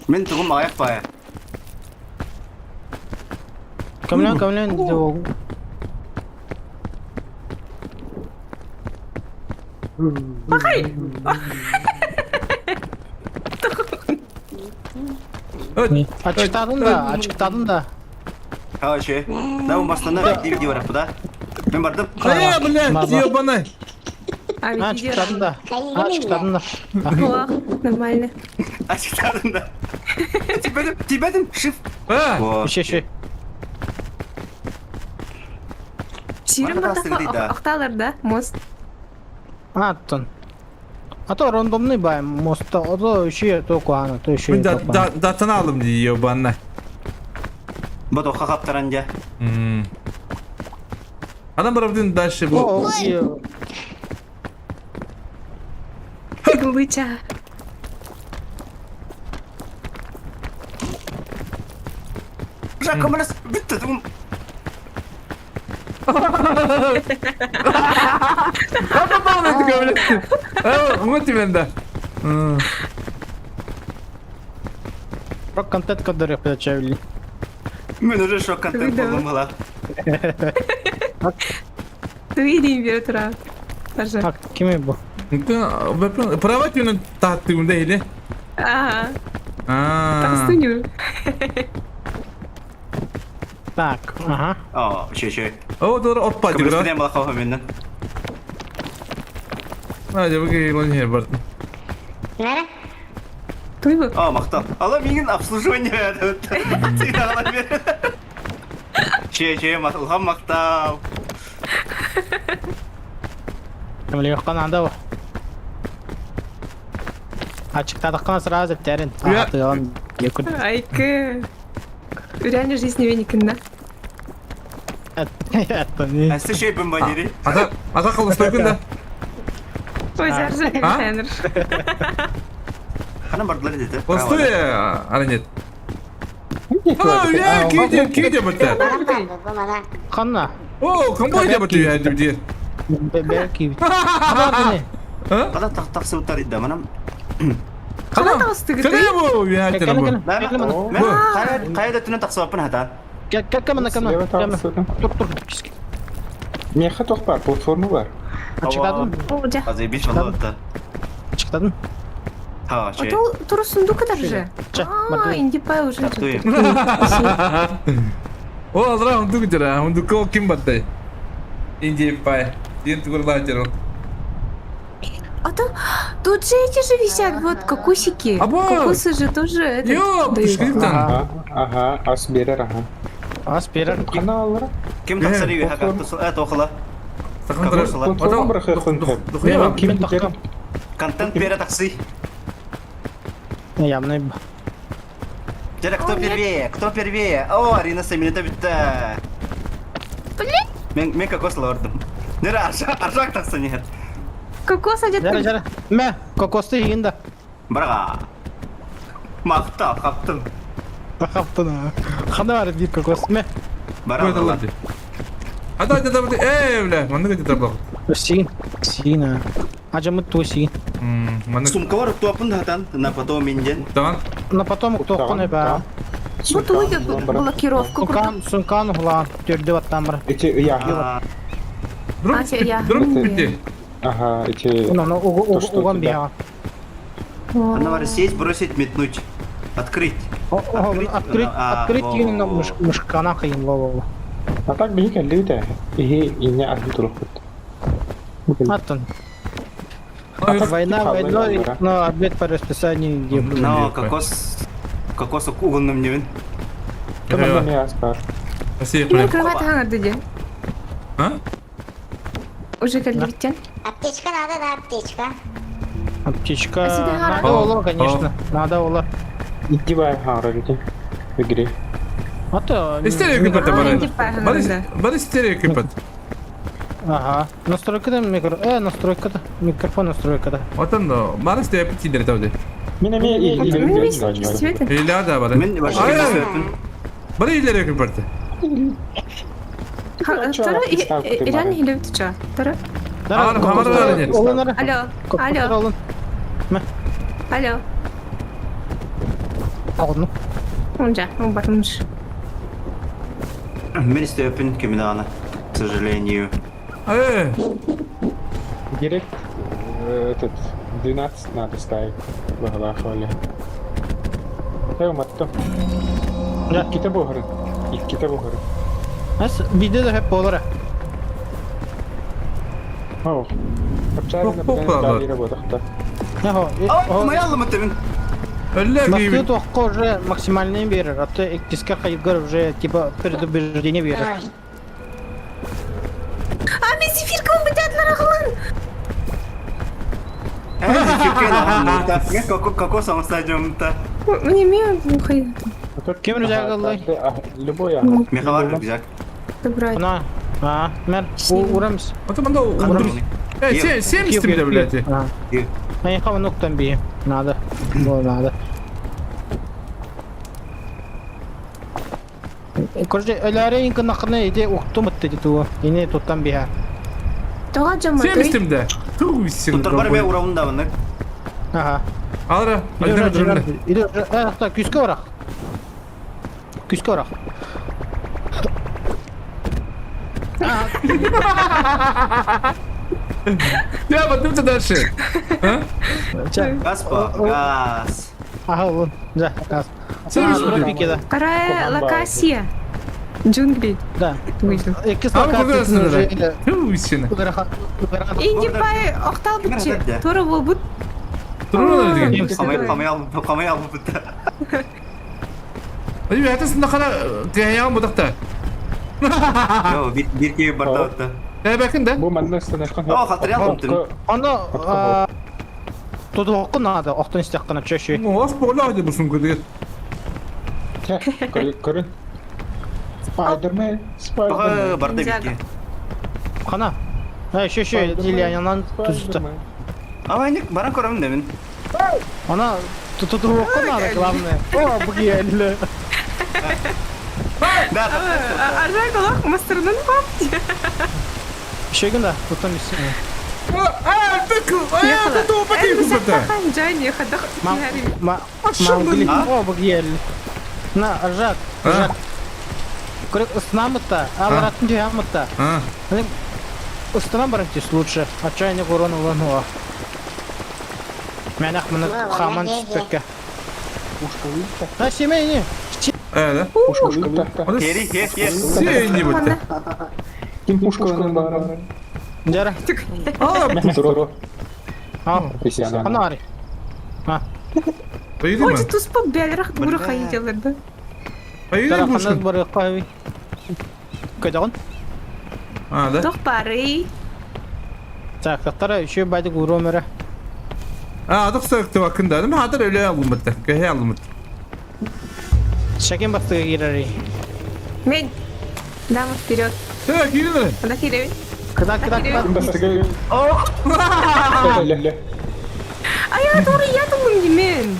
Мен тугум аяк бай. Камлен, камлен, Бакай. Açıkladın da, açıkladın da. А, че? Да, у бастана видео бар да. Мен бардым. Ая, блядь, ебаный. А, Açıkladın da. Açıkladın da. О, нормально. Açıkladın da. Тибедим, тибедим, шиф. А, Şey şey. Сирен бардах охталар, да? Мост. Аттın. А то рандомный бай моста, а то еще то куана, то еще. Мен датаны алым дейі ебаный. Бато хахаптаран я. Адам барабдын дальше бу. Глыча. Жака, мына бітті тугум. Вот тебе да. Про контент, который получали. Мен уже шок контент болдум была. Ты императора. Даже. Так, ким bu? Права тюнен таттığımda или? Ага. А. Простыню. Так, ага. О, че че. О, doğru отпа Кымрыс дигра. бала хава менден. Hadi bakayım lan her бардым. Туй бу. О, мактал. Ала мигин обслуживание берди. Сыйнагала бер. Че че, улхан мактал. Кемле yok анда bu. Açıkladıktan сразу терин. Я- Yakın. Айкы. В реальной жизни веникин, да? Әсті шей бомбардири. Ата ата кылыстойкун да. Ой, заржа, А? Хенер. Хана бардылар деді. Постой, ана нет. А, я киде киде бітті. Канна. О, комбой деп бітті я деп. Бэйэ киибит. Хабар Хата тахсыбыттар идда манам. Хана таҕыстыгыт? Кэлэ бу үһәтер бу. Хайа да түнэ тахсыбаппын хата. Кэл кэл кэмэ кэмэ. Тур тур. Миэхэ туох бар, платформа бар. Ачыктадым. Азайбиш болуотта. Ачыктадым. А то тур сундук даже. А, индипай уже. О, алра ундук жара, ундук ол ким баттай? Индипай. Дин тугурлаачыр. А то тут же эти же висят, вот кокосики. Аба! Кокосы же тоже это Йо, дают. Ага, ага, ас берер, ага. Ас берер. Каналлара. Ким тахсар үйе хакаттысыл, тохла. Платформа бар Контент бере такси. Явно. Дядя, кто первее? Кто первее? О, Арина Самината битта. Блин! Мен мен кокос лордым. Нера аршак аршак таксы нет. Кокос одет. Жара жара. Мә, кокосты иин да. Браға. Мақта, қаптым. Хаптын. Хана бар бир кокос. Мә. Бара. Ата ата ата э бля, манны где-то был. Син. Син. Ажамы ту син. Сумка бар туапын да хатан, на потом минден. Таган. На потом тоққын эбә. Вот уйдет блокировку. Сункан, сункан угла, түрдө баттан бар. Эти я. Друг где? Ага, эти... Ну, ну, угон бия. Она бар сесть, бросить, метнуть. Открыть. Открыть, открыть именно мышкана кыйын во А так биһи кэллибит Иһи инне аргы турукпут. Аттын. Война войной, но обед по расписанию не Но кокос... Кокос угонным невин. Кимин кровать хаңарды де. А? Уже кэллибиттен. Аптечка надо, да, аптечка. Аптечка. Надо ола, конечно. Надо ола. Иди бай хара веди. В игре. А то... Истерию кипат бары. Бары истерию кипат. Ага. Настройкада микро... настройкада. Микрофон настройкада. Отан да. Бары истерию пити тавды. Мен эме Или да бары. Мен Бары илери кипат. Тара Иран илеп туча. Тара. Алло. Алло. Алло. Алын. Онжа, он батымыш. Мен истепин кимдана, к сожалению. Э! Директ этот 12 надо ставить в Галахове. Э, матто. Икките буһарын. Икките буһарын. Әс биде дә хәп булыр. О. Апчарына белән работахта. О, моя алматыбын. Мастер тоққа уже максимальный берер, а то иккиске хайгар уже типа предубеждение берер. А мен зефирканы бітәділер ағылан. Э, кокос оңсажымта. Мне мен ухай. Кем рюкзак аллай? Любой Мехалар рюкзак. Добрать. На. А, мер, урамс. Вот мында урам. Э, 70 бля, блядь. А я хава нуктан би. Надо. Было надо. Короче, эләре инкы нақны иде уктум итте ту. Ине туттан биһә. Тоға жаман. 70 да. Ту сен. Туттар бар мен урамында мында. Ага. Алра, Иде, э, так, күскә орак. Күскә орак. Я, потом ты дальше. А? Газ по, газ. Ага, вон, да, газ. Вторая локация. Джунгли. Да. Икки локация. Инди пай оқтал бітчі. Тура бол бұт. Тура деген. Камай алып, камай алып бітті. Ой, атасында қара кәян бұдақта. Йо, бир кеби барда отта. Э, бәкін да? Бу манна станашкан. О, хатыря алып Аны тудуққы надо, оқтын истяққына чөші. Ас бола деп бұсын көрген. Көрін. Спайдермен, Спайдермен. Барда битке. Қана. Э, шөші, Ильянан түзді. Ама не баран көрөмүн да мен. Ана тудуққы надо, главное. О, бүгелі. Да. Аржак олақ мастерынан папти. Шегин да, тутан биссе. Ма На, Жак, Жак. Көрек ысынамытта, аларатын жиһамытта. Ыстынан баран түс лучше. Отчаяние урон улан уа. Мен ах мына хаман түспекке. А семей не? Э, да? Кери, кер, кер. Сен не бітті. Ким пушкаларын бары? Жара. А, А, Анари. А. Ой, туспа бәлрах дура хайдалар да. Поедем пушка. Бар қайви. Кайдаган? А, да? Тох бары. Так, тақтара еще байдык уромера. А, адық сöktü bakın dedim. Hadır öyle aldım bitti. Köhe aldım bitti. Шакен бастыга кирери. Мен. Дама вперед. Так, кирили. Анда киребин. Кыда, кыда, кыда. А я тура я думаю мен.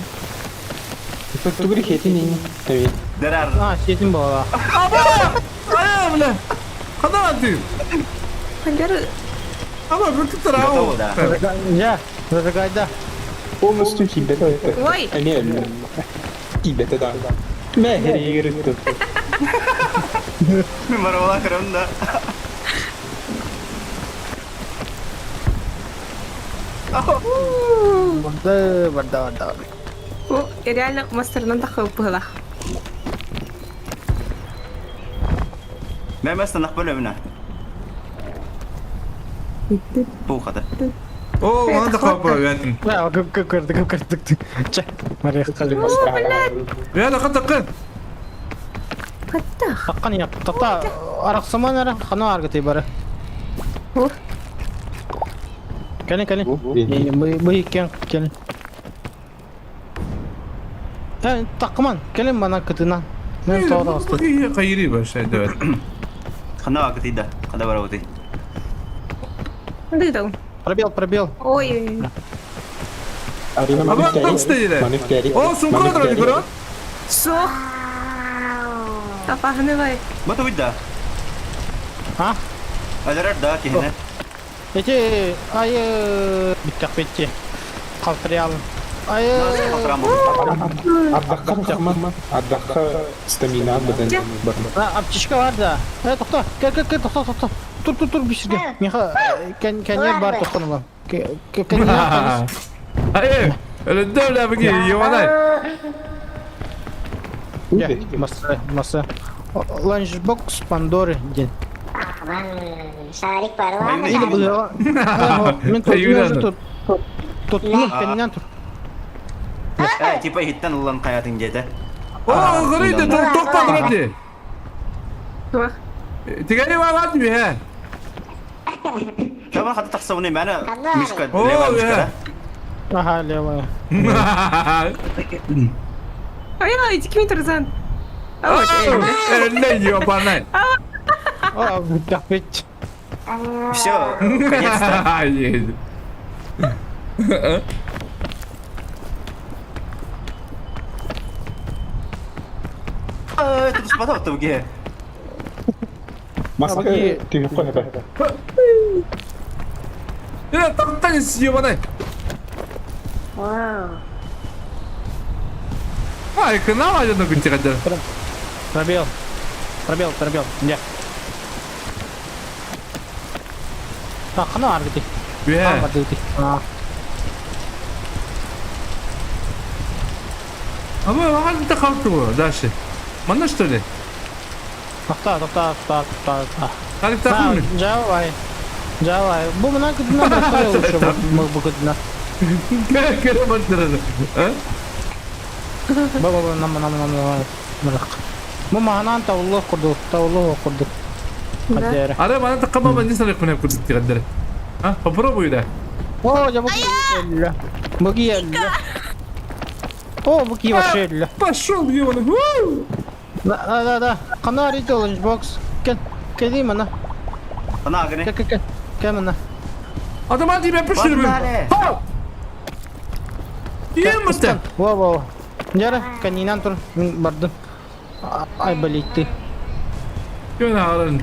Дәрәр. А, сетин бала. Аба! Ая, бля. Қада atıyor? Ханжар Ama bir tutar Готово, да. Я, зажигай, да. Полностью кибет. Ой. Не, кибет, да. Мен барабала кырым да. Барды, барды, барды. О, я реально мастернан да хылпыла. Мен мәстен ақ бөлеміне. Бұл қады. О, ona da kapı verdim. Да, көп көп көрдік, көп көрдік. Ча, Мария қалды. Ya da katı Каттах. Таққан я, тақта арақсаман ара, қана аргыты бары. О. Кәне, кәне. Мы мы кен, кен. Ә, тақман, кәлем бана кытынан. Мен тоғда асты. Kayırı baş evet. Қана ағытыйда. Қада бара өтей. Дыдал. Пробел, пробел. Ой. Ama tam işte О, сумка da bro. Сох. Апахнывай. Бата уйда. А? Әлерәр да кehine. Эти ай биттак битти. Калтырыялым. Ай Қалтырам бұл. А, аптечка бар да. Э, токто. Кел, кел, кел, токто, токто. Тур, тур, тур, биширге. Миха, кен, кен бар токтонулам. Кен, кен. Hayır. Öyle dövle bir yuvanay. Маса, маса. Ланчбокс Пандоры ден. Шарик бар ладно. Или было. Мен тут, мен тут. Тут, ну, кеннен тур. Ә, типа хиттен ұлан қаятын деді. О, gırıydı, top patladı. Туах. Tigari var var mı he? Жаман қаты тақсауны мәні мишка, О, лева иә. мишка. Ага, левая. Ай, ай, ким Тарзан. А, Ne yiyor bana? А, биттак бит. Все, конец-то. Hayır. Э, Тут спадал туге. Ya taktan istiyor bana. Вау. Ay kına var ya da bitti kadar. Пробел. Пробел, пробел. Я. Так, кана аргыты. Be. Аргыты. А. Ama hadi de kalktı bu дальше. Bana что ли? Токта, токта, токта, токта. Hadi takım mı? Жавай. Жавай. Бу мына кытына башка лучше бу бу кытына. Kere kere başladı. Ha? Бу бу нам нам нам нам. Мырак. Бу маанан таулы курду, таулы курду. Кадер. Ara bana takama ben ne sanıyorum ne kurduk kadar. Ha, попробуй да. О, я буги. Буги. О, буги вообще. Пошел, ебаный. Да, да, да. Кана ритл ланчбокс. Кен, кели мана. Қана ағыны. Кен, кен, кен мана. Adam hadi ben pişiririm. Погнали. Yemete. Во, во. Жара, канинан тур бардым. Ай, болит ты. Gön ağrın.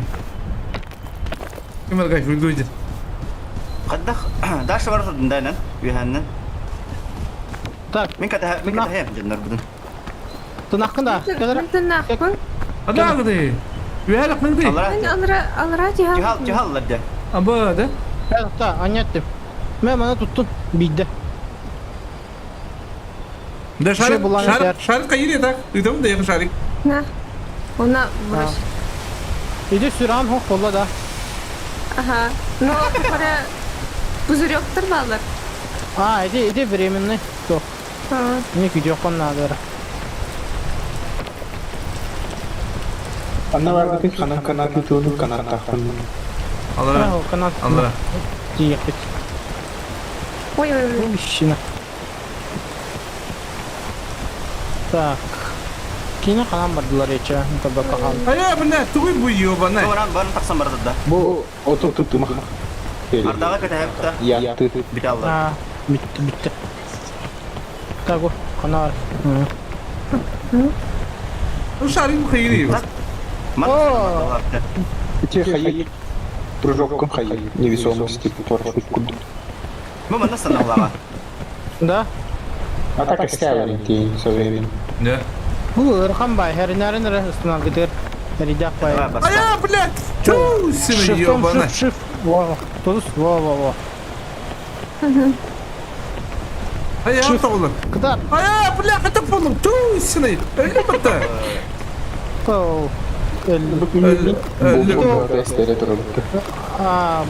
Ким эрэ кайфуйдуу Хайдах Даша бар турдун үһәннен. Так. Мин катаһа мин катаһа дьоннорбутун. Тынахкын да. Мин тынахпын. Адаagды. Үһәлек мин Мин алра алра жихал. Жихал жихаллар да. Аба да. Та, анятты. Мен мана туттун бийде. Да шарик, шарик, шарик кайыр так. Ыдым да шарик. На. Она брось. Иди сүран хох болла да. Ага. Но пора пузырек балар. А, иди, иди временный. Стоп. Не күйдеққан надо. Анна барбытын ханан канат тутууну канаттаахпын. Алара. Канат. Алара. Тиеппит. Ой, ой, ой. Мужчина. Так. Кини канан бардылар ече, табака хан. Ая, бына, тугуй бу ёбана. Баран баран тахсан барды да. Бу оту туттума. Ардаға катаһа Я ты. Бит алла. А, битти, битти. Так, канар. Ну шарик хайри. О! Те хайи. Прыжок хайи. Невесомости парашют куду. Бу манна саналлаға. Да? А так оставили тень со временем. Да. Бу ырхан бай, херинәрин ре ыстынан гидер. Ридак бай. Ая, блядь! Ту, сына ёбана. Шиф, шиф, во, тус, во, во, во. Ая, тоғылыр. Кыдар. Ая, бля, қайтып болдым. Ту, сына. Өлі бітті. Оу. А,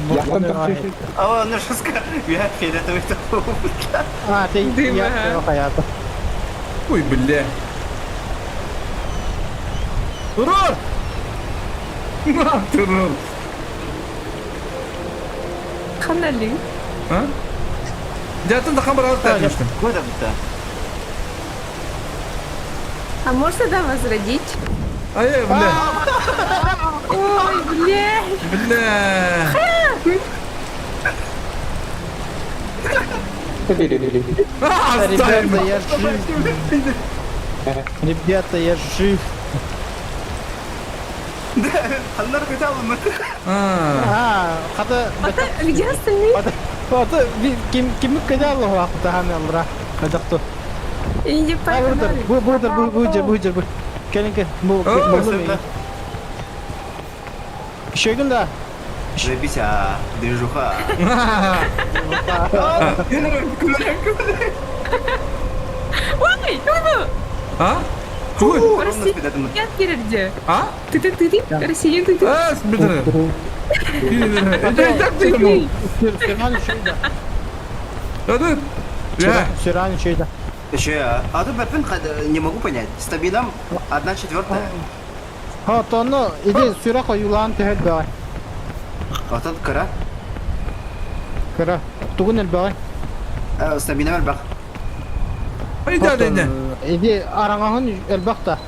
А, ну шуска, я фиолетовый А, ты я хаята. Ой, бля. Урод! На, турор. Ханали. А? Дятын да хамбар алып тәтмештім. Куда бітті? А можно да возродить? Ай, бля. Ой, бля. Бля. Ребята, я жив. Ребята, я жив. Ханнар көте алымы. А, хата... Где остальные? Хата, ким ким көте алым вакыты хан алра. Кадакты. Иди погнали. Бу бу бу бу бу бу бу. Келинке, бу бу. Еще да. Заебись, а, движуха. Ой, ну А? Какой? Россия где? А? Ты ты ты ты Россия ты ты. А, смотри. Это так ты ему. Да да. Сиран еще да. Еще я. А тут Бэппин не могу понять. Стабином 1/4. А, то ну, иди сюра коюлан төһөт бай. А тут кара. Кара. Тугун эл бай. Стабином элбах. Айда дэнэ. Иди араңаһын элбах та.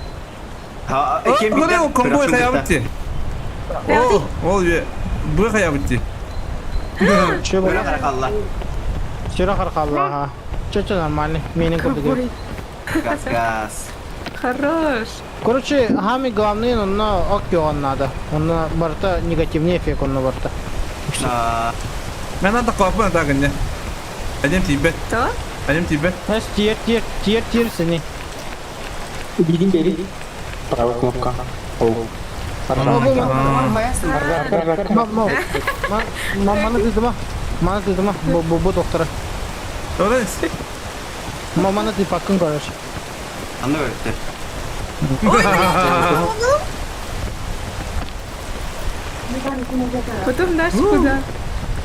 Ха, кем бит. Комбой хаябытти. О, ол е. Бу хаябытти. Че Сюра каракалла. Сюра каракалла, ха. Че че нормально. Менин курдук. Газ, газ. Хорош. Короче, хами главный, но ок он надо. Он барта негативный эффект он барта. Мен надо капы да гынне. Один тебе. Что? Один тебе. Знаешь, тир, тир, тир, тир, сыни. Бери, бери. Правая кнопка. Оу. Маманы тыдыма. Мана тыдыма. Бу бу доктора. Маманы ты пакын короче. Аны өтті. Потом дашь куда?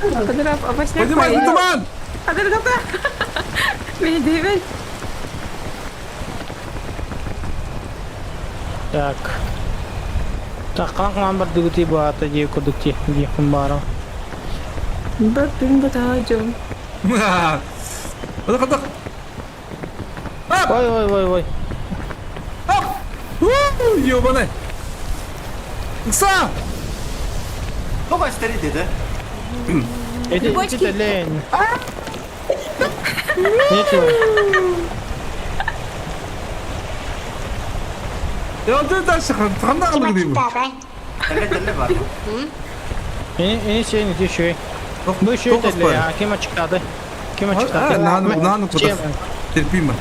Куда обосняк Поднимай, туман! Меня Так. Так, как нам бардыгыты баата дии кудукти дии хумбара. Баппин батаджум. Ой, ой, ой, ой. Ёбаный. Сам! Ну, старый деді. Эти, эти лень. Я вот дальше, ханда қылдық деймін. Тілі тілі бар. Ини сен ити шүй. Бу шүй теле, а ким ачыктады? Ким ачыктады? Нааны нааны кутас. Терпимо.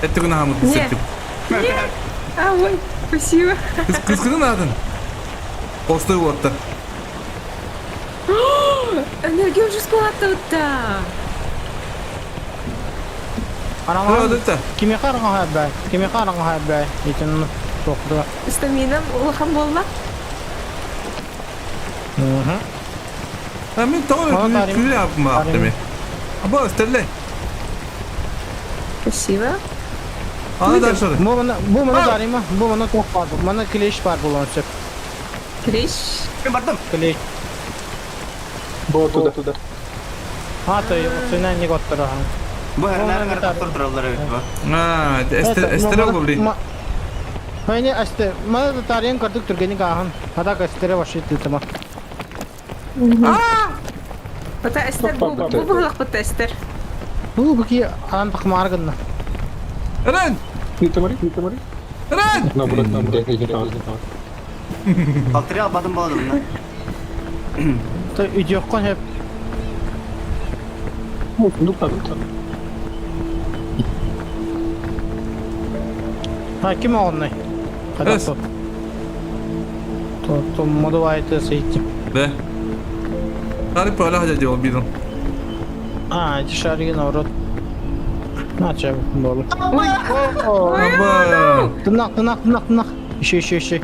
Это гына хамыт бисеттим. Нет. А, ой, спасибо. Кыскыны надын. Постой уотта. Энергия уже складывает-то. Араҥа кимиэхэ араҥаһа бай? Кимиэхэ араҥаһа бай? Итин туохтуга. Стаминам улахан буолла. А мен тоҕо күлэ апмаахтым. Аба өстелле. Спасибо. Аны дальше. Бу мана бу мана дарима, бу мана туох бар. Мана клещ бар буолуон сөп. Клещ. Мен бардым. Клещ. Бу туда туда. А, то сына не готтора. Бу хәрнәрен карап туралар бит бу. А, эстер блин. Хайне асте, мана тарыйын көрдүк түргени каахан. Хата кастере башы тытыма. Бата эстер бу бу булак бата эстер. Бу буки ан тахмар гынна. Рен! Рен! Алтыры албадым болдым. То идёккон хеп. А ким оҕонной? Эс. Хата то. То модовайты сейти. Да. Тарып öyle hadi ол бидон. А, эти шарики наоборот. На, че, болу. Аба. Тынак, тынак, тынак, тынак. Еще, еще, еще.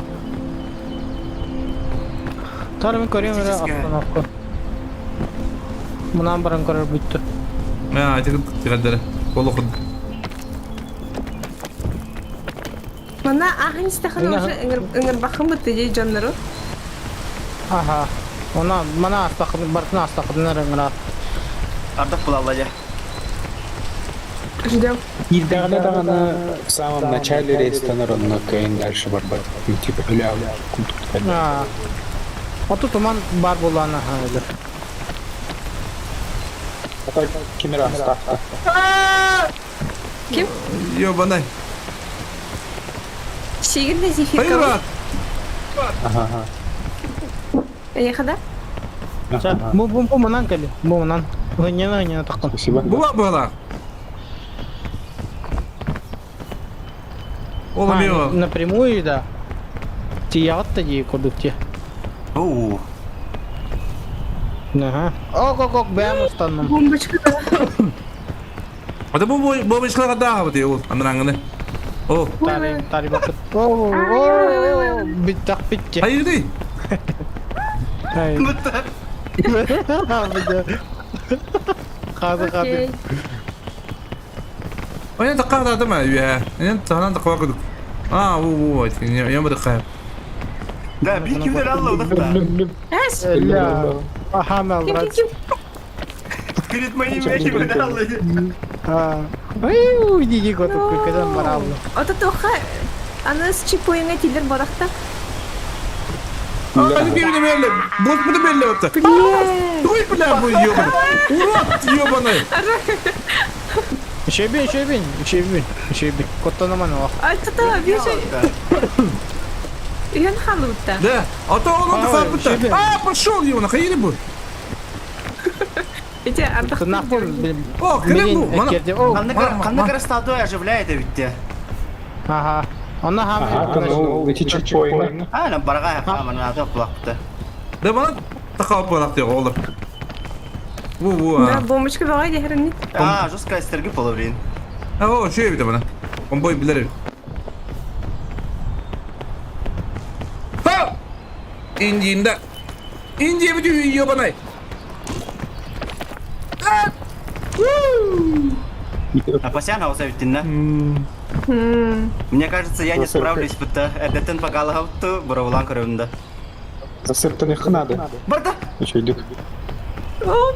Тары мен көрем эле остановка. Мынан баран көрөр бүттү. А, тигин тигендер. Колу худ. Мана ахын истахан уже ыңыр бахым бытты дей жоннору. Аха. Она мана астакын бартына астакын ырыңыра. Ардак була я. Ждем. Даҕаны даҕаны в самом начале рейстан онно кыайын дальше барбат. Ну, типа, бля, А. Ото туман бар булана ха. Кемера астахта. Ким? Ёбанай. Сигин да зефирка. Хайра! Ага, Ехада? ага. Бу бу бу манан кели. Бу манан. Гынена гынена тактым. Спасибо. Була була. Ола мио. Напрямую да. Тиягат дии курдук ти. Оу. Ага. Ок ок ок бэм устанным. Бомбочка. Ата бу бу бу да бу ол анраңны. О, Тари тари бакыт. О, о, биттак битти. hayır Ай. Хазы хазы. Окей. Oyna da da mı ya? Oyna da da korkuduk. Aa bu bu ya bu da Да, bir kimler Allah udakta. Эс! Ля. Аха, Ким ким ким? Говорит, мои имя кимler Allah. А. Ой, диги готов кайдан бараллы. Ото тоха аны с чипуеңе тилер барахта. Aa bir de böyle. Bot bunu belli oldu. Duy бля bu ёбаный. Урод ёбаный. Шебин, шебин, шебин, шебин. Коттанаман ох. Ай тата бир şey. Үйен халутта. Да. А то он Ой, да шебин. А, пошел его, нахуй бу. Эти ардах. Тынак О, кирем бу. Мана. О, Канны кара статуя оживляет ведь. Ага. Она Ага, хам. ну, эти чекпоинты. А, нам барга хамана ата кулакты. Да бана такап барак диyor oğlum. Bu bu Да, ha. бомбочка давай дехерин. А, жестко эстерги половин. Ha o şey bir de bana. Komboy bilir. Ha! İnciğimde. İnciğimi bir yiyor bana. Ah! Woo! Апасян ауса ведь Мне кажется, я не справлюсь, будто эдетен погалахавту буравлан көрөмдө. Засыптанных надо. Барда! Еще идет. О,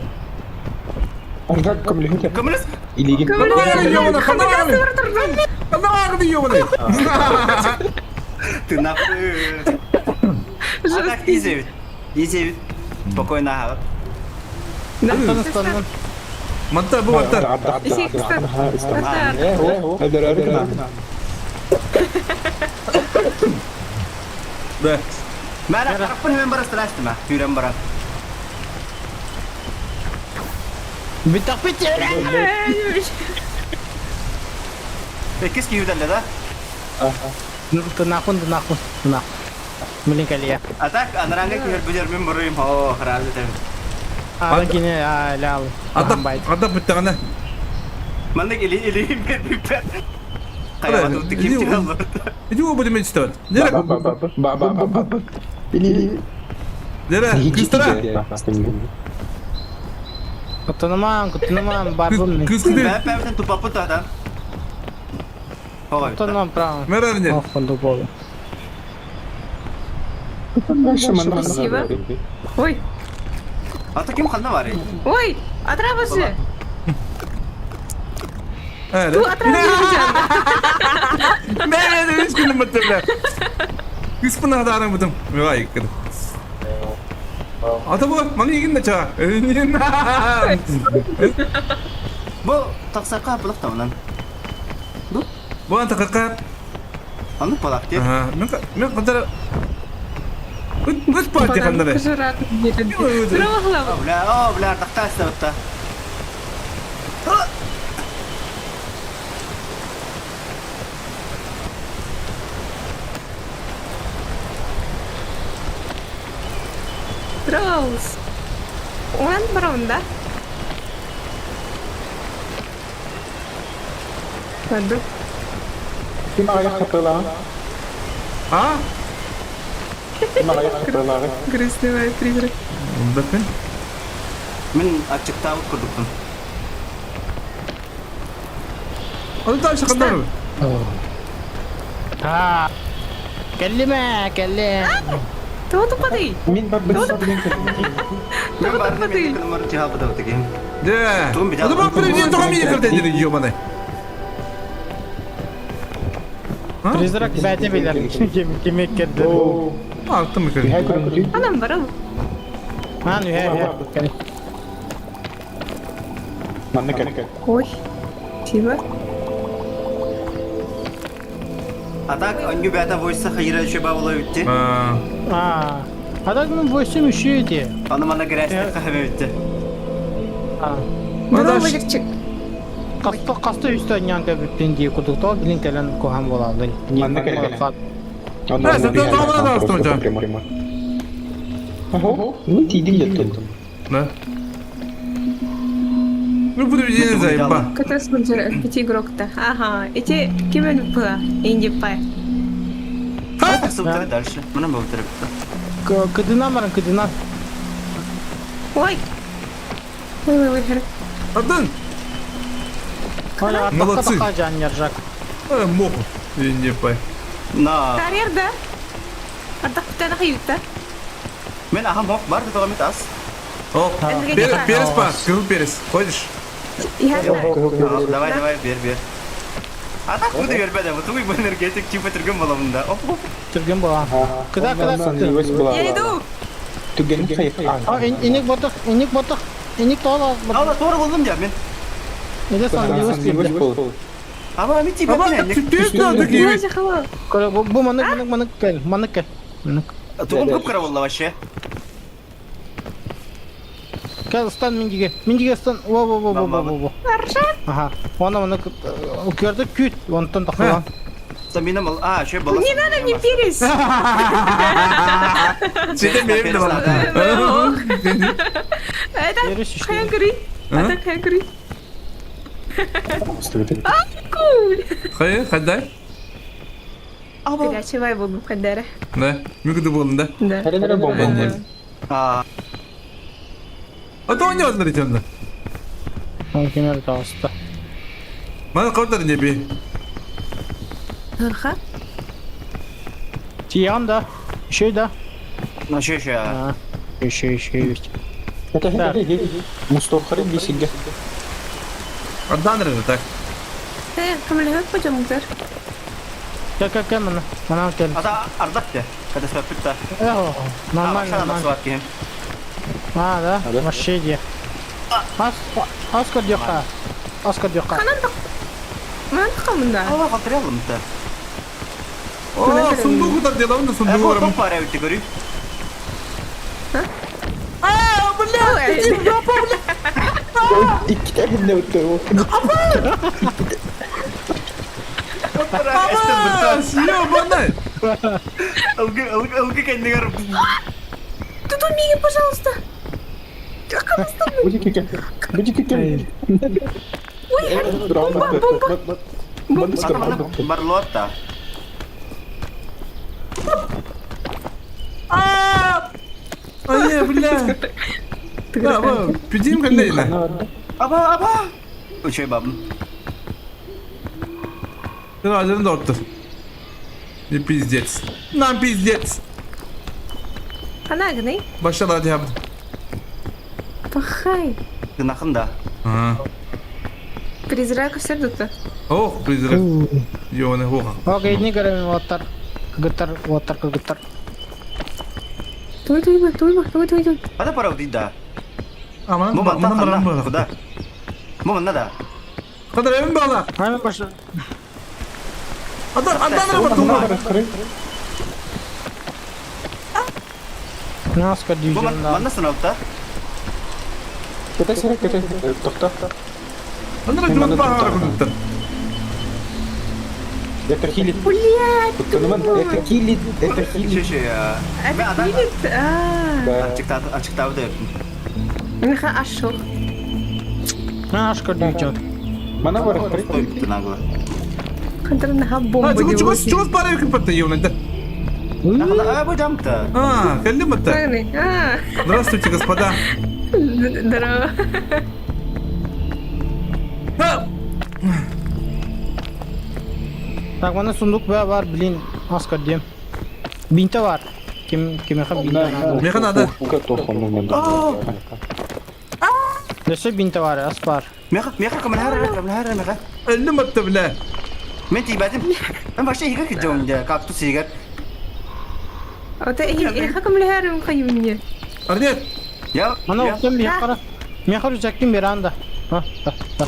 Аржак камлюхите. Көмөлөс! Или Ханна yiyor bana. Ханна Ханна yiyor bana. Ты нахуй. А так изи ведь. Изи ведь. Спокойно. ага. Да. Станнан. Манта bu manта. Да. Мэр араппын hemen bara страстыма. Хүрен бара. Бүтэх бит. Иккис киһи да? Тынахун, тынахун, тынах. Блин, калия. А так, анаранга киһи бүдер мин буруйум. О, харазы тем. А, кине, а, лял. Ата, ата бүттэҕинэ. Маннык или или бер бер. Хайа, тут ким тигаллар. Иди оба демен истебет. Нere? Ба ба ба ба ба. Или Нere? Кыстара. Кутунуман, кутунуман, барбын. Кыскыды. Бә бә тупапы тада. Кутунуман, право. Мере не. Ох, он дубол. Спасибо. Ой, А то ким ханна бар? ой, отрава же! Эре. Ту отрава же! Мере, үч күнүм битте. Кыспын адарым бутум. Май кыды. Ата бу, маны игин да ча. Бу таксака булак тамынан. Бу анта кака. Аны палак деп. Ага, мен мен кадар Үт үт партия хандары. Кыжырак. Здорово, Бля, о, бля, такта астабытта. Роуз. Он барон, да? Ладно. Ким аяк капыла? А? Ким аяк капыла? Грустный призрак. Бәпен. Мин ачыктабыт курдуктун. Аны дальше кандары. А. Кэллиме, кэлли. Того тупады. Мин бар бер сабын Мен бар тупады. мен номер жаабы да деген. Да. Тугун бит Аны бу президент туган мини кирде дири ёбаный. Призрак бәте билер. Ким ким кедdi. Артым кирде. Анам барыл. Ан үһә үһә. Манны кәк. Ой. Спасибо. А так, оню бята войса хайра чеба була битти. А. А. А так мен восемь еще эти. Аны мана грязь кахабе битти. А. Здорово, Валерчик. Касты касты үстө нянка бүттен дии кудуктол билин кэлэн кухан болалды. Манны кәк. Да, сен туган да астым жа. Ого, ну тидим жеттим. Да. Ну буду видеть заеба. Который спонсор пяти игрок-то. Ага. Эти кем было? Инди Пай. Таксы дальше. Мына бу битти. Кыдына баран кыдына. Ой. Ой, ой, ой. Атын. Оля Молодцы. аттакка жан яржак. Э, мох. Не пай. На. Карьер, да? Ардақ бүтәні қиютта. Мен ахам хок бар да мит ас. О, перец па, кызыл перец. Ходишь? Давай, давай, бер, бер. А так буду бербеде, бу тугуй бу энергетик типа түргөн боламын да. Оп, оп. Түргөн болан. Кыда кыда. Я иду. Түген хайык. А иник ботох, иник ботох. Иник тола. Ала туура болдум я мен. Эде сан дивус бирде. Аба мен типа Аба, мен. түс надо киви. Көрө бу бу манык манык манык кел, манык кел. Манык. Тугум көп кара болду вообще. Кел стан миндиге. Миндиге стан. Во во во во во во. во. Ага. Оны манык көрдү күт, онтон тахлан. Самина мал, а, еще была. Не надо мне перец. Сен мем де бала. Это хайгри. Это хайгри. Куль. Хайы, хаддай. Горячий вай был хаддара. Да, мүгүдү болдун да. Да. А, А то не ознарите онда. Он кемер тауста. Мана кортар не би. Ха? Тиян да. Еще да. ну еще еще. А, еще еще есть. Мустохары бисиге. Ардан же так. Э, камлегак пойдем, гдар. Кел кел кел мына. Мына кел. Ата ардак те. Когда спят Э, Нормально, нормально. А, да? Вообще иди. Ас, аскар дьока. Аскар дьока. Ханан так. Манан тақамында. Ала калтыралым да. О, сундук тар делам да Э, сундук бу барам. топ бар өтө көрүй. Иккитэ эһиннэ өттө. Ёбаный! Ылгы, ылгы, ылгы кэннигэр. Тут меня, пожалуйста. Ой, бомба, бомба. Барлотта. Ай, бля. Пидим кэллейна. Аба, аба. Үчүгэй бабым. Разын доктор. Не пиздец. Нам пиздец. Анагны. Башала диаб. Пахай. Гынахын да. Призрак все тут. Ох, призрак. Ёны хоха. Окей, не көрөм оттар. Кыгыттар, оттар, кыгыттар. Той, той, той, той, той, той. Ада пора да. Аман, Бу манта манан баран ханна. бар. Куда? Бу манна да. Кадар эми бала. Ами башы. Адан, адан бар тума. Наска Бу дүйжен да. манна сыналта. Андан жумат бар кудуттар. Блядь, Шеше я. Это хилит? А. Ачыктабы, ачыктабы да. Миха ашыл. Наска дүйжен. Той битти нагло. Хантарнаха бомба. А, чугас, чугас бар эки патта ёны. А, бу жамта. А, кэллим атта. А. Здравствуйте, господа. Здорово. Так, мана сундук бә бар, блин, аска дем. Бинте бар. Ким кимеха бинте надо. Меха надо. Несе бинте бар, ас бар. Меха, меха кымын хар, кымын хар, меха. Эллим атта бля. Мен тибадим. Мен башта иге кидем, кактус иге. Ота эхакым лехарым хайымне. Арнет. Я. Мана оттан меха. Меха рюкзактын бери анда. А, да, да.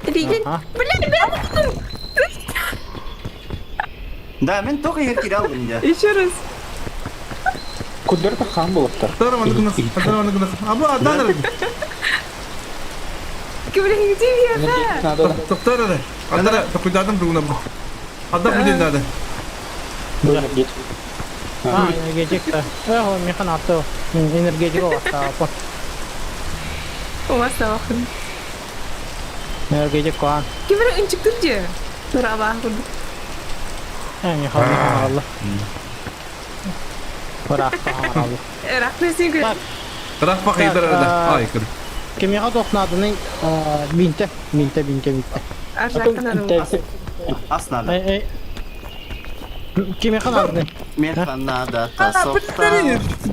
Реген. Бля, ребята. Да, мен только иге кире алдым да. Еще раз. Аба, адан. Кимле где я? Токтор ара. Адара, токуйдадым бүгүн абы. Адам билен надо. А, энергетик та. Эх, меха наты. Энергетик оста. У вас тавахын. Энергетик куан. Кимле үнчүктүр же? Нураба. Э, меха меха алла. Бірақ алла. Рахмет сенге. Рах бак идар ара. Ай, кыр. Кимеха тохнадының бинте, бинте, бинте, бинте. Аржакын Ас надо. Эй, эй. Кимеха надо. Меха надо, та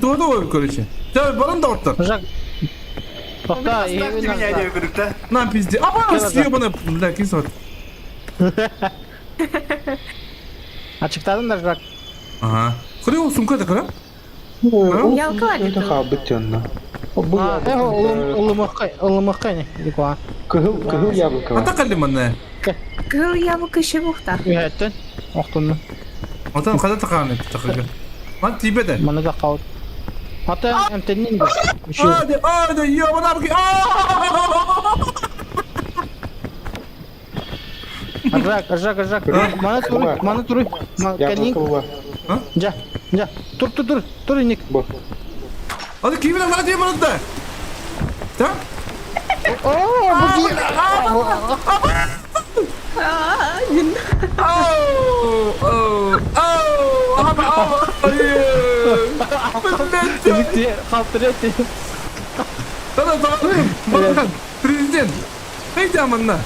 Doğru короче. Давай баран да оттар. Жак. Тоқта, Меня не көрүктө. Нам пизде. Аба, съебана, бля, кисот. Ачыктадың да Жак. Ага. Кыры сумка да кыра? Ялкала А, э, улымыккай, улымыккай не, дикуа. Ата калли манна. Кыл яблоко еще бухта. Үһәттен, оқтунну. Отан када таканы такыга. Ман тибе да. Маны да каут. Ата эмтеннин бу. А, да, а, да, ёбана, а. Жак, Жак, Жак. Маны туруй, маны туруй. Калин. Жа, жа. Тур, тур, тур, тур, ник. Hadi kimin lan diye bana da. Tamam. Oh, oh, oh, аба, аба, Калтырет. Tamam, tamam. Bakın, президент. Haydi amanna.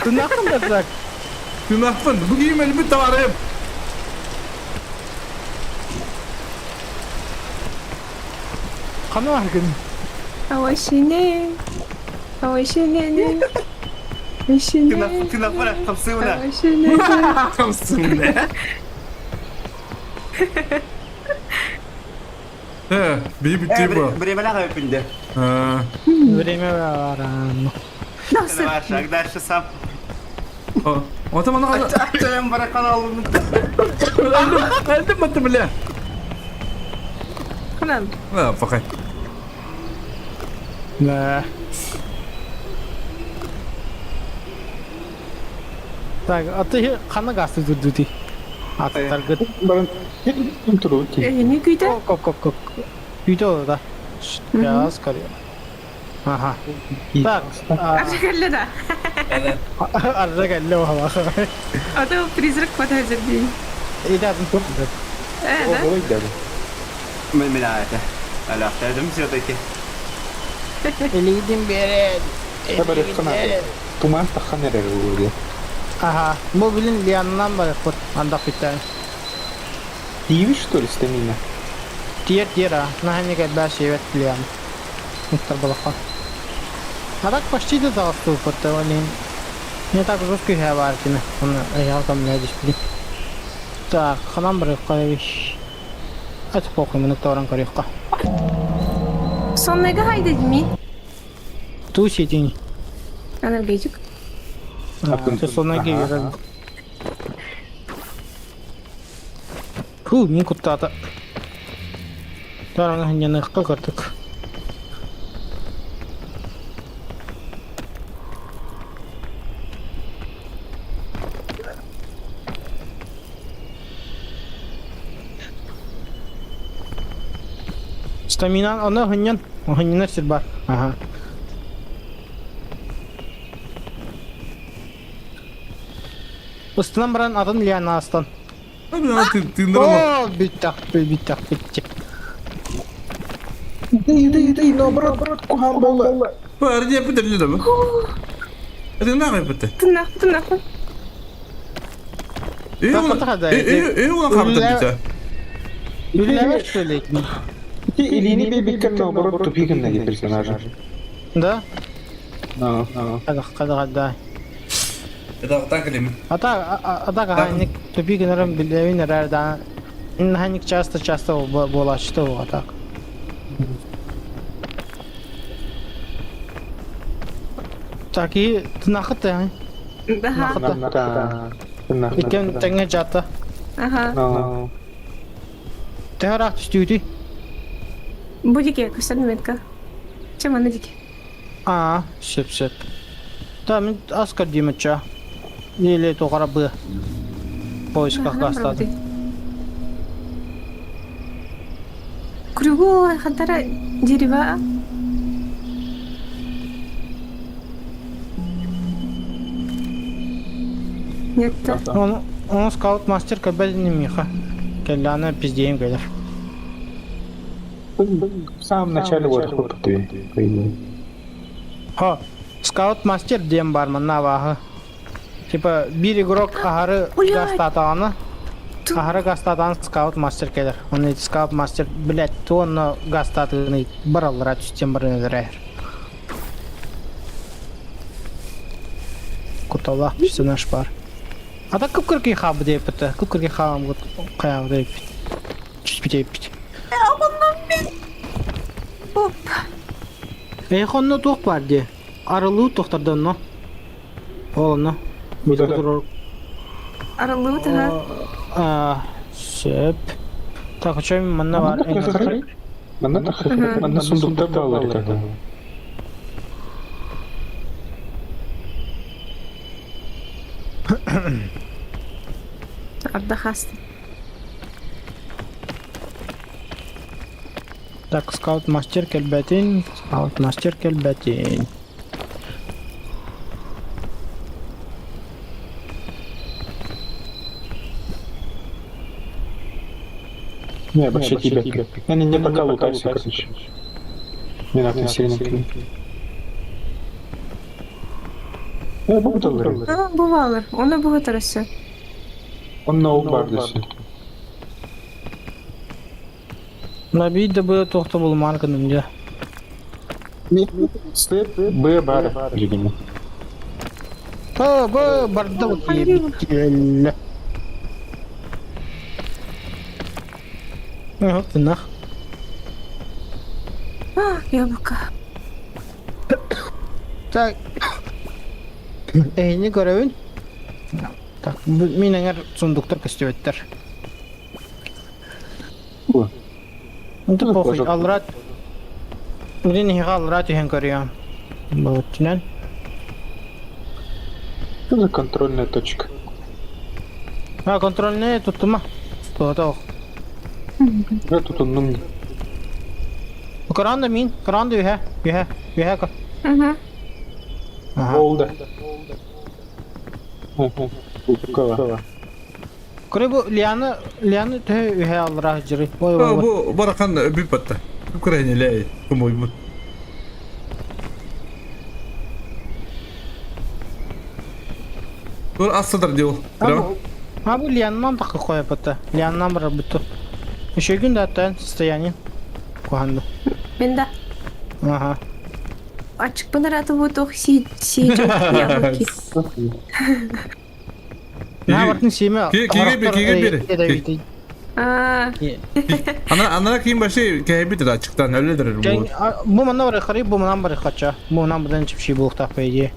Тунахын да Жак. Günahfın. Bugün benim bir tavarım. Каны бар күн. Авашине. Авашине. Авашине. Тынак бара, капсыуна. Авашине. Хамсın ne? He, bir bitti bu. Бремеля көпүндө. Ha. Время бар. Шаг дальше сам. O zaman ne kadar? Ачаям бара каналымды. Öldüm, öldüm battı bile. Ханан. А, пока. Да. Так, а ты ханна гасты турдути? Аттаргыт. Баран туру Не күйді? Коп коп коп. Үйде да. Сейчас, скорее. Ага. Так, Аржа кэллэ да. Аржа кэллэ оһола. А то призрак подходит день. Идатын тур. Э, да? Мен мен это. Аля, дедим все-таки. Илиидин берет. Туман тахан эрэр ууле. Ага, бу билин Лианнан бар хот андак биттен. Тиивиш, что ли, стамина? Тиер тиер а, наханеге баш evet Лиан. Муктар балаха. А так почти до толстую блин. Не так жестко я варкина. Он я там не здесь. Так, ханам бар кайш. Это похуй, мы на втором корюхка. Сонныга хайда дими. Ту сидень. Энергетик. Ты сонныга Фу, не куттата. Тараны ханьяныхка картык. Стаминан аны ханьян, ханьянар сир бар. Ага. Ыстынан баран атын Лиана астан. О, биттах, биттах, биттих. Иди, иди, иди, наоборот, кухан болла. Парня, подожди, да. Это нахуй пыты. Ты нахуй, ты нахуй. Үлләвер что ли? Илини бибиккер наоборот тупигин на персонажа. Да? Да, да. Када, када, да. Это так ли? Ата, ата ханик тупигин рам билевин рарда. Ханик часто-часто була что вот так. Так и тынахыт э. Да. Иккен тэҥҥэ дьаата. Ага. Төһө түстүүтүй? Бу дике, көстөр метка. Чем она дике? Аа, сөп сөп. Та мин аскар диэмэтча. Или тоҕара быа. Поисках гастады. Кругу хантара дерева. Нет. Он, он скаут мастер кабель не миха. Келляна пиздеем келер. В самом начале вот такой ты, по идее. Ха, скаут мастер диэн бар манна бааһы. Типа биир игрок аһары гастатаҕына, аһары гастатаан скаут мастер кэлэр. Оны скаут мастер, блядь, туонна гастатыгын бараллара түстен баран өлөрөр. Куталлаах персонаж бар. А так кып-кыркый хаабы диэппит, кып-кыркый хаам хайаабы диэппит. Түспүт диэппит. Оп. Эйхэ онно туох баар дии? Арылыы тохтордонно. Ол онно. Арыллыбыт аха. А, сөп. Так, очой манна бар. Манна манна сундуктар баалар тогда. Ардахасты. Так, скаут мастер кэлбэтин, скаут мастер кэлбэтин. Не, вообще тебе. Не, не, не пока лутайся, короче. Не надо сильно. Э, бу А, бывало. Он бухатарасы. Он на убардасы. Набить да было тохта был марканым, да. Слеп Б бар. Видимо. Б, Б, барда вот ебить. Вот ты нах. А, яблоко. Так. Эйни көрөбүн. Так, мин эҥэр сундуктар көстүбэттэр. Это похуй, аллара... Блин, эһиэхэ аллара түһэн көрүөм. Былыччынан. Что за контрольная точка? А, контрольная туттума. Туһата ох. Я тут оннум. Коранда мин, коранда үһэ, үһэ, үһэ ко. Угу. Ага. Олда. Кукала. Көрө бу Лиана, Лиана төһө үһэ аллара сылдьарый? Ой, ой, ой. Бу барахан бүппэтте. Украиналай кумуйбут. Тур астыдар дил. А бу Лианнан такы қояпыты. Лианнан бар буту. Еще күн да аттан состояние. Куханды. Мен да. Ага. Ачыкпын араты бу си си яблоки. На бартын симе. Киге бер, киге бер. А, Ана ана кийин башы кэбит да ачыктан өлөдөр бу. Бу манна бар харый, бу манан бар хача. Бу манан будан чипши булуктак по идее.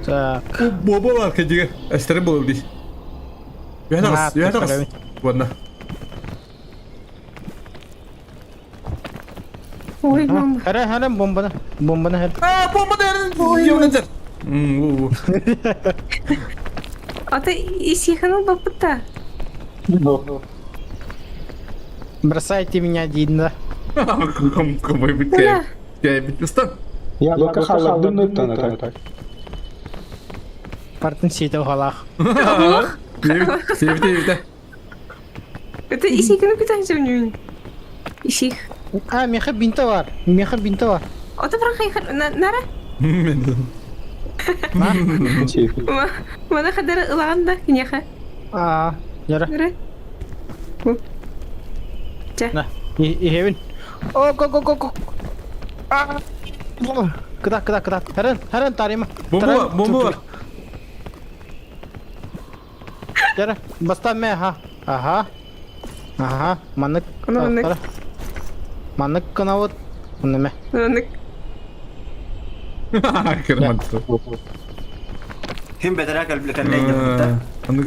Так. Бу бар кедиге. Эстери болуп ди. Юхатагыс, юхатагыс. Ладно. Ой, мама. Хәрә, хәрә, бомбаны. Бомбаны хәр. А, бомба дәрен. Йонызыр. М, А ты и сиханул бабыта. Бросайте меня, Динда. Ком ком бит. Я бит устан. Я пока халабдым так. Партын сейті халах. Севте, севте. Это и сиханул китайцы у него. И сих. А, меха бинта бар. Меха бинта бар. А ты прохай нара? Мана хадара ылаанда кинеха. А, яра. Нара. Ча. На, ихебин. О, го, го, го, го. А, кыда, кыда, кыда. Харан, харан тарима. Бомба, бомба. Яра, баста мэ, ага. Ага. Ага, манык. Манык. Манык кынавыт. Уны мэ. Манык. Кырман. Хим бетере кэллэ Аны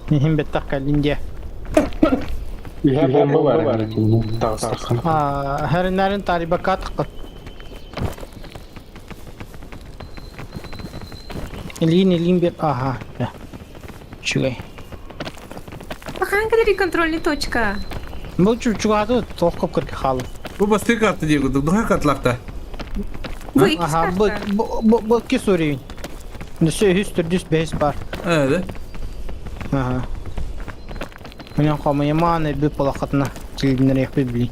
Хим беттах кэллин Я бомба бар. А, хэрнәрин тарибакат кыт. Илин, илин бер, ага. Чугай. Пахан кадри контрольный точка. Бұл чугаты тоқып кіркі халы. Бу басты карта диye духа картлакта. Бу икки Ага, бу бу бу икки сурийин. Нүсө үс түрдүс бес бар. Evet. Ага. Менен хамыйман би полахатна тилдинер яхпи били.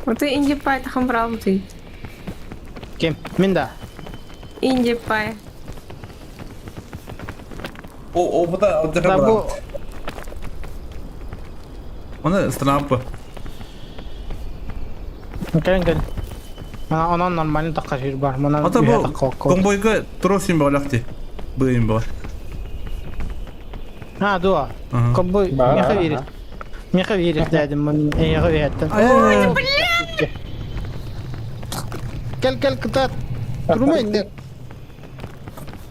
Вот ты инди пай тахам брал ты. Кем? Мен да. Инди пай. О, о, бу да, Да бу Оны странапы. Кэлэн кэл. Ана онон нормально такка жир бар. Манан Ата бу комбойга тросин балакты. Быйын бар. А, дуа. Комбой меха верит. Меха верит дедим, мен эйге вереттим. Ой, блин! Кел кел кытат. Турма инде.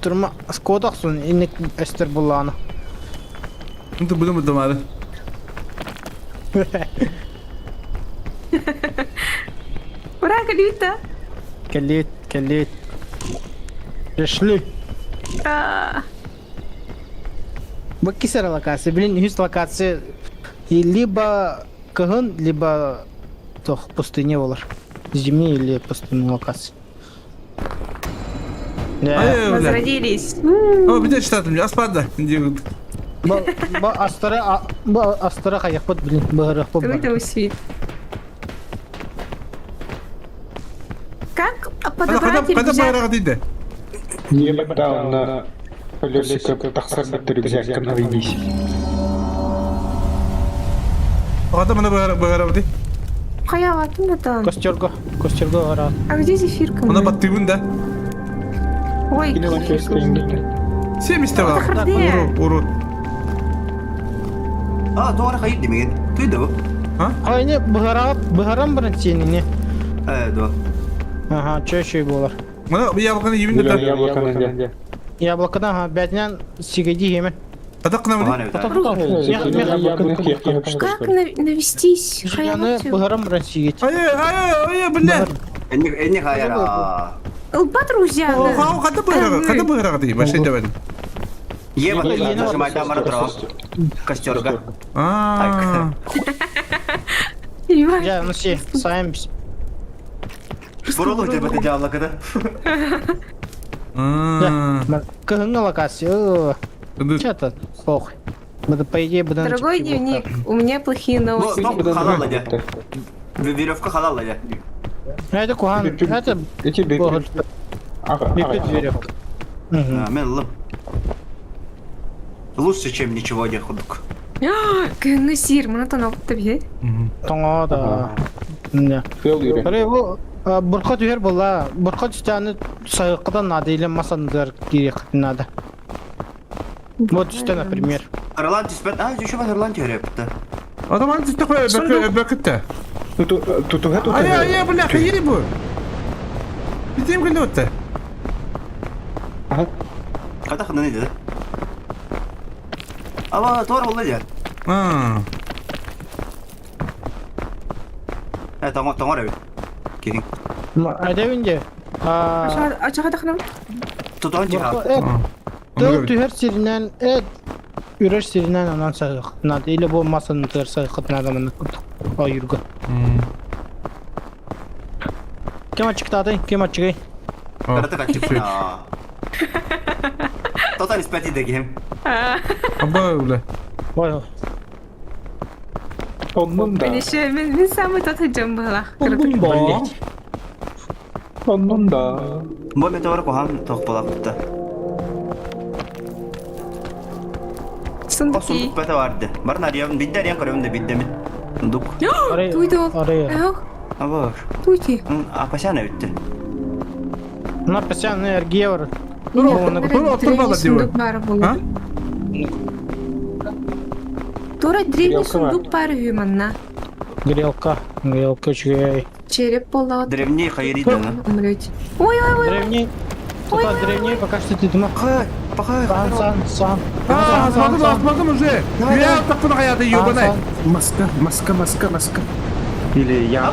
Турма скодаксун инник эстер булланы. Инте буду мадамары. Ура, калюта! Кэллит, кэллит. Пришли. А, Бу кисер локация, блин, үс локация. И либо кыһын, либо тох пустыня болар. Зимний или пустынный локация. Да. возродились. О, бите читатым, аспада. Бу бу астара бу астара каяқпыт, блин, быһырыхпыт бар. Какой-то свит. Как подобрать Када рюкзак? байрак диде. Не на колесико тахсар рюкзак на вниз. Ата мына байрак байрак ди. Хаяватын да Костерго, костерго ара. А где зефирка? Мына моя? баттыбын да. Ой, Семисте бар. Уру, уру. А, туара хайыр демеген. Туйды бу. А не быһырап, быһырам баран сенine. Э, до. Ага, чөй чөй болар. Мына яблоканы ебин да. Яблоканы. Яблокодан ха бэтинэн сигэдии хеме. Атак кына Как навестись? Яны быһарам Россиять. Ай, ай, ай, бля. Энни хайара. Ылба, друзья. О, хата быһара, хата быһара дии, башай табан. Ева, нажимай там ретро. Костерга. А. Я, ну си, саем. Бурулук деп это яблоко, да? Кыһыҥҥы локация. Че-то, похуй. Буду, по идее, буду... Дорогой дневник, у меня плохие новости. Ну, халал ладя. Веревка халал ладя. Это кухан, это... Бипит веревка. Мен Лучше, чем ничего не худук. Кыһыҥҥы сир, маны тонопта бие. Тоҥо да. Не. Бу бурха түһэр була. Бурха түстәне сайыккадан надо или масандыр кирек надо. Вот түстә, например. Ирланд түспәт. А, еще бар Ирланд түһәрепті. Адаман түстә кой бөкөттә. Тутуга Ай, ай, бля, хайри бу. Битим көнде өтті. Ката ханны диде. Аба, тор булды дия. А. Э, тоңор, тоңор эбит. Кирин. Айда инде. А Ачаға тахнам. Тутуган жига. Тыл түһэр сиринэн, э, үрэр сиринэн онон сайык надо. Или бу масаны төр сайык надо маны ойурга. Кем ачыктады? Кем ачыгай? Карата качып. Тотал испати дегем. Аба, бля. Ой. Оннун да. Мен мен самый тот жам была. Оннун да. Оннун да. Бу метеор кухан тох болапты. Сундуки. Сундук бете барды. Барын арыям, бидде арыям көрөм да бидде мит. Сундук. Туйду. Абы. Туйти. Апасяна битти. На пасян энергия бар. Сундук бар был. Тура древний сундук бар манна. Грелка, грелка чугай. Череп была. Древний хайри да. Умрете. Ой, ой, ой. Древний. Тут древний пока что ты думал. Пока, Сан, сан, сан. А, смотрим, смотрим уже. Я так понаходил, ёбаный. Маска, маска, маска, маска. Или я.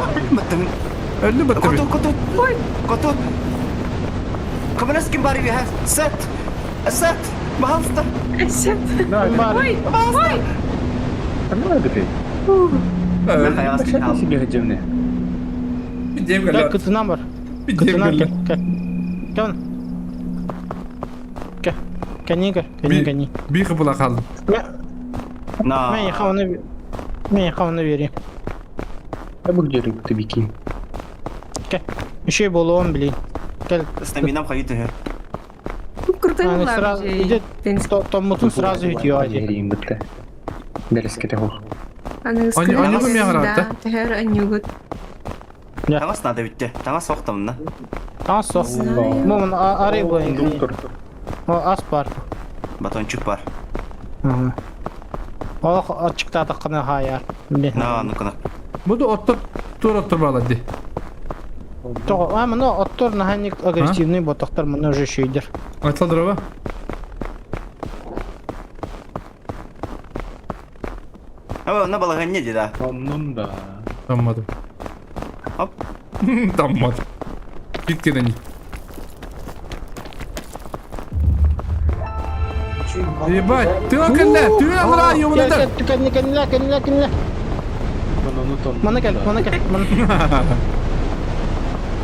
Өллү баттым. Коту, коту. Ой. Коту. Камерас ким бар я. Сет. Сет. Пожалуйста. Сет. Ой, ой. Надо ты. Себе гаджевне. Так, кытынан бар. Кытынан кел. Кел. Кел. Кәни кел, кәни кәни. Би кыбыла калдым. На. Мен хауны мен хауны берейм. Я буду ты бики. Кел. Еще болуын блин. Кел. Стаминам хайы төһө. Крутой Сразу идет. Томутун сразу идет. Берейм битте. Береске хо. Анюгу мяграт, да? Анюгу. Таңас надо битте. Таңас соқтым на. Таңас соқ. Момын ары бу. О, ас бар. Батончик бар. Ох, ачыкта таққаны хаяр. На, ну кына. Буду оттор тур оттор балады. Того, а мына оттор наханик агрессивный ботақтар мына уже шейдер. Айтылдыр ба? Аба, на балаган не да. Оннун да. Таммадым. Хоп. Таммадым. Кеткен Ебать, ты акылла, ты алра ёбаный. Кәнне кәнне кәнне кәнне. Мана кел, мана кел, мана.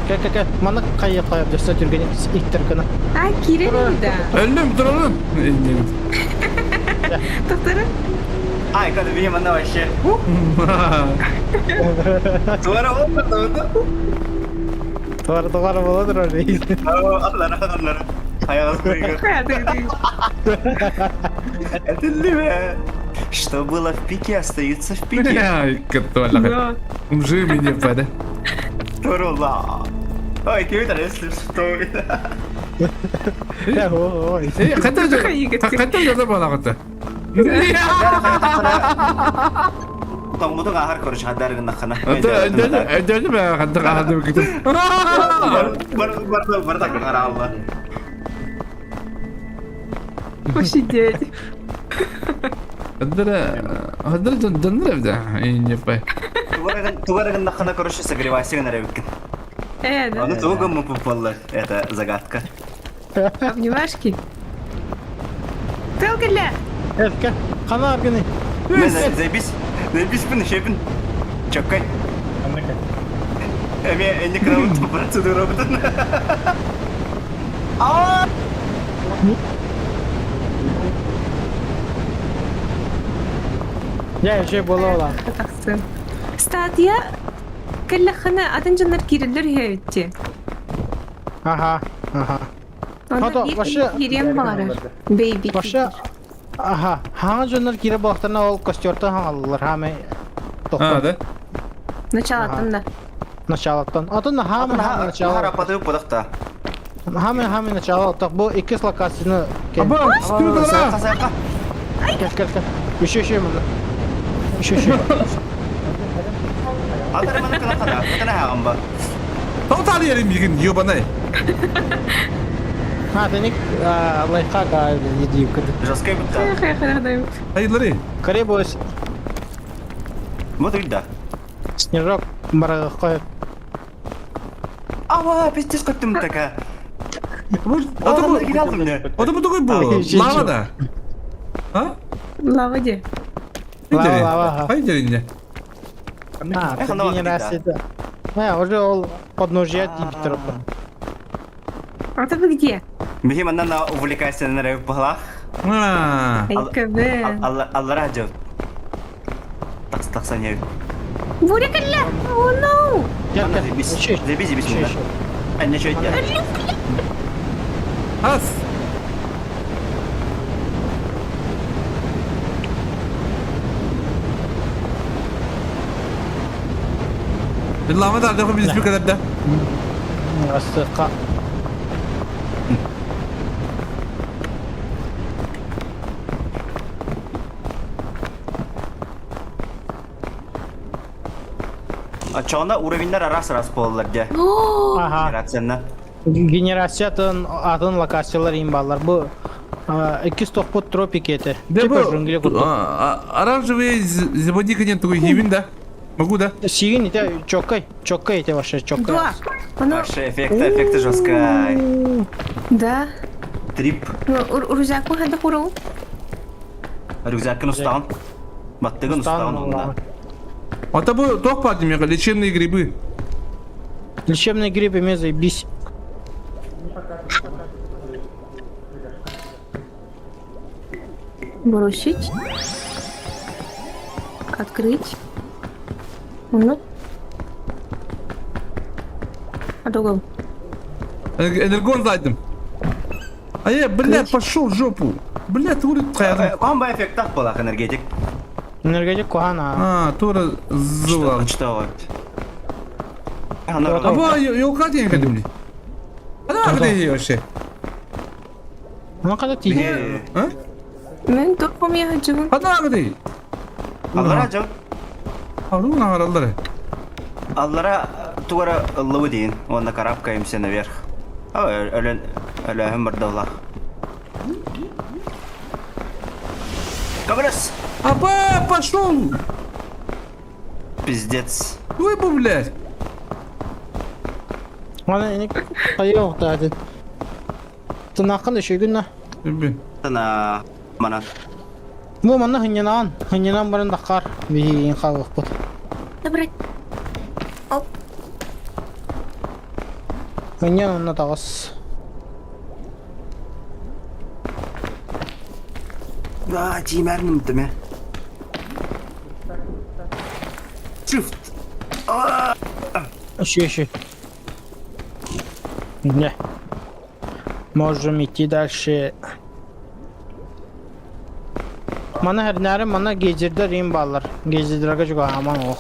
Кел, кел, кел. Мана кайы кайы дөрсө түрген иттер кына. А, кирен да. Өлдүм, туралым. Тоқтары. Ай, когда видим, она вообще. Туара болмады, Туара туара болады роль. Аллара, аллара. Это ли? Что было в пике, остается в пике. Ай, катталах. Умжи меня пада. Турула. Ой, кем это, если что? Эй, қайта қайта жаза балағыты. Тоңмудун ахар көрүш хадар гына хана. Өдө бә хаддар ахар кетем. Бар бар бар бар да кара алла. Посидеть. Хаддара дьоннор эбит инньэппай. Тугар гыннаххына короче согревайся гынар эбиккин. Э, да. Аны тугу гыммыппыт буоллар, это загадка. Обнимашки. Тыл кэллэ! Эрке, хана аргыны. Мен заебись, заебись шепин. Чоккай. Эми энни кыравын процедура бутун. А! Я еще была. Тахсын. Статья кэллэххинэ атын дьоннор киирэллэр үһү Ага, ага. Онно Хото, биир вообще- киириэн баҕарар. Бэйби Вообще, ага, хаҥа дьоннор киирэ буолахтарына ол костертан хаҥаллар, хаамай А, да? Началаттан да. Началаттан. Атын хаамай хаамай начало. Харапаты пудахта. Хаамай хаамай начало. Так бу иккис локацияны Аба, стюдара! Кел, кел, кел. Еще, еще мына. Еще, еще. Атара маны кына кана, кына хагамба. Тоғытар ерім егін, ебаный. А, ты не лайфхак, а иди. Жесткая будто. Хайдлары. Скорее будет. Вот и да. Снежок барахой. Ава, пиздец, как ты такая. Это был... Это был такой был. Лава, да? А? Лава где? Лава, лава. Хайдеринде. А, генерация. А, уже ол подножия дибитер. А ты вы где? Бихим анна увлекайся на рэп пахлах. Алла радио. Так, так, саня. Буря кэллэ! Oh no! Заебись, заебись, заебись. А ничего нет. Ас! Лама да, да, biz bir kadar da. Астыка. А чона уровеньнер раз-раз буоллар дьэ. Ага. Генерацияны. Генерация атын атын локациялар им баллар. Бу иккис тохпут тропики это. Да Типа бу джунгли курдук. Оранжевый заводика нет такой химин, да? Могу, да? Сигин ите чоккай, чоккай ите вообще чоккай. Да. Оно... Вообще эффекты, эффекты жесткай. Да. Трип. Рюкзак хада хуру. Рюкзакын устаун. Баттыгын устаун онда. А тобой тох падем, лечебные грибы. Лечебные грибы мне заебись. Бросить. Открыть. Ну. А другого. Энергон задним. А я, блядь, пошел в жопу. Блядь, урит хайадым. Комбо эффект была энергетик. Энергетик кухана. А, тура зула. Что вот? А бу елка день кадимли. Ана где вообще? Ну когда ти? А? Мен топом я хочу. Ана где? Аллара жо. Аллара аллара. Аллара туара лавы дейін, онна карабкаемся наверх. А, өлен өлөһүм бардалла. Кабрес! Апа, пошел! Пиздец. Ой, блядь. Ана не кайы да. Тынакын үшегүн на. Тана манан. Бу манна хыннанан, хыннанан барын дакар биһиин халыппыт. Добрать. Оп. Хыннан онна тагыс. Да, тимәрним теме. Shift. Еще, еще. Не. Можем идти дальше. Мана хернәре мана гейзердер им баллар. Гейзердерге жүгө аман ох.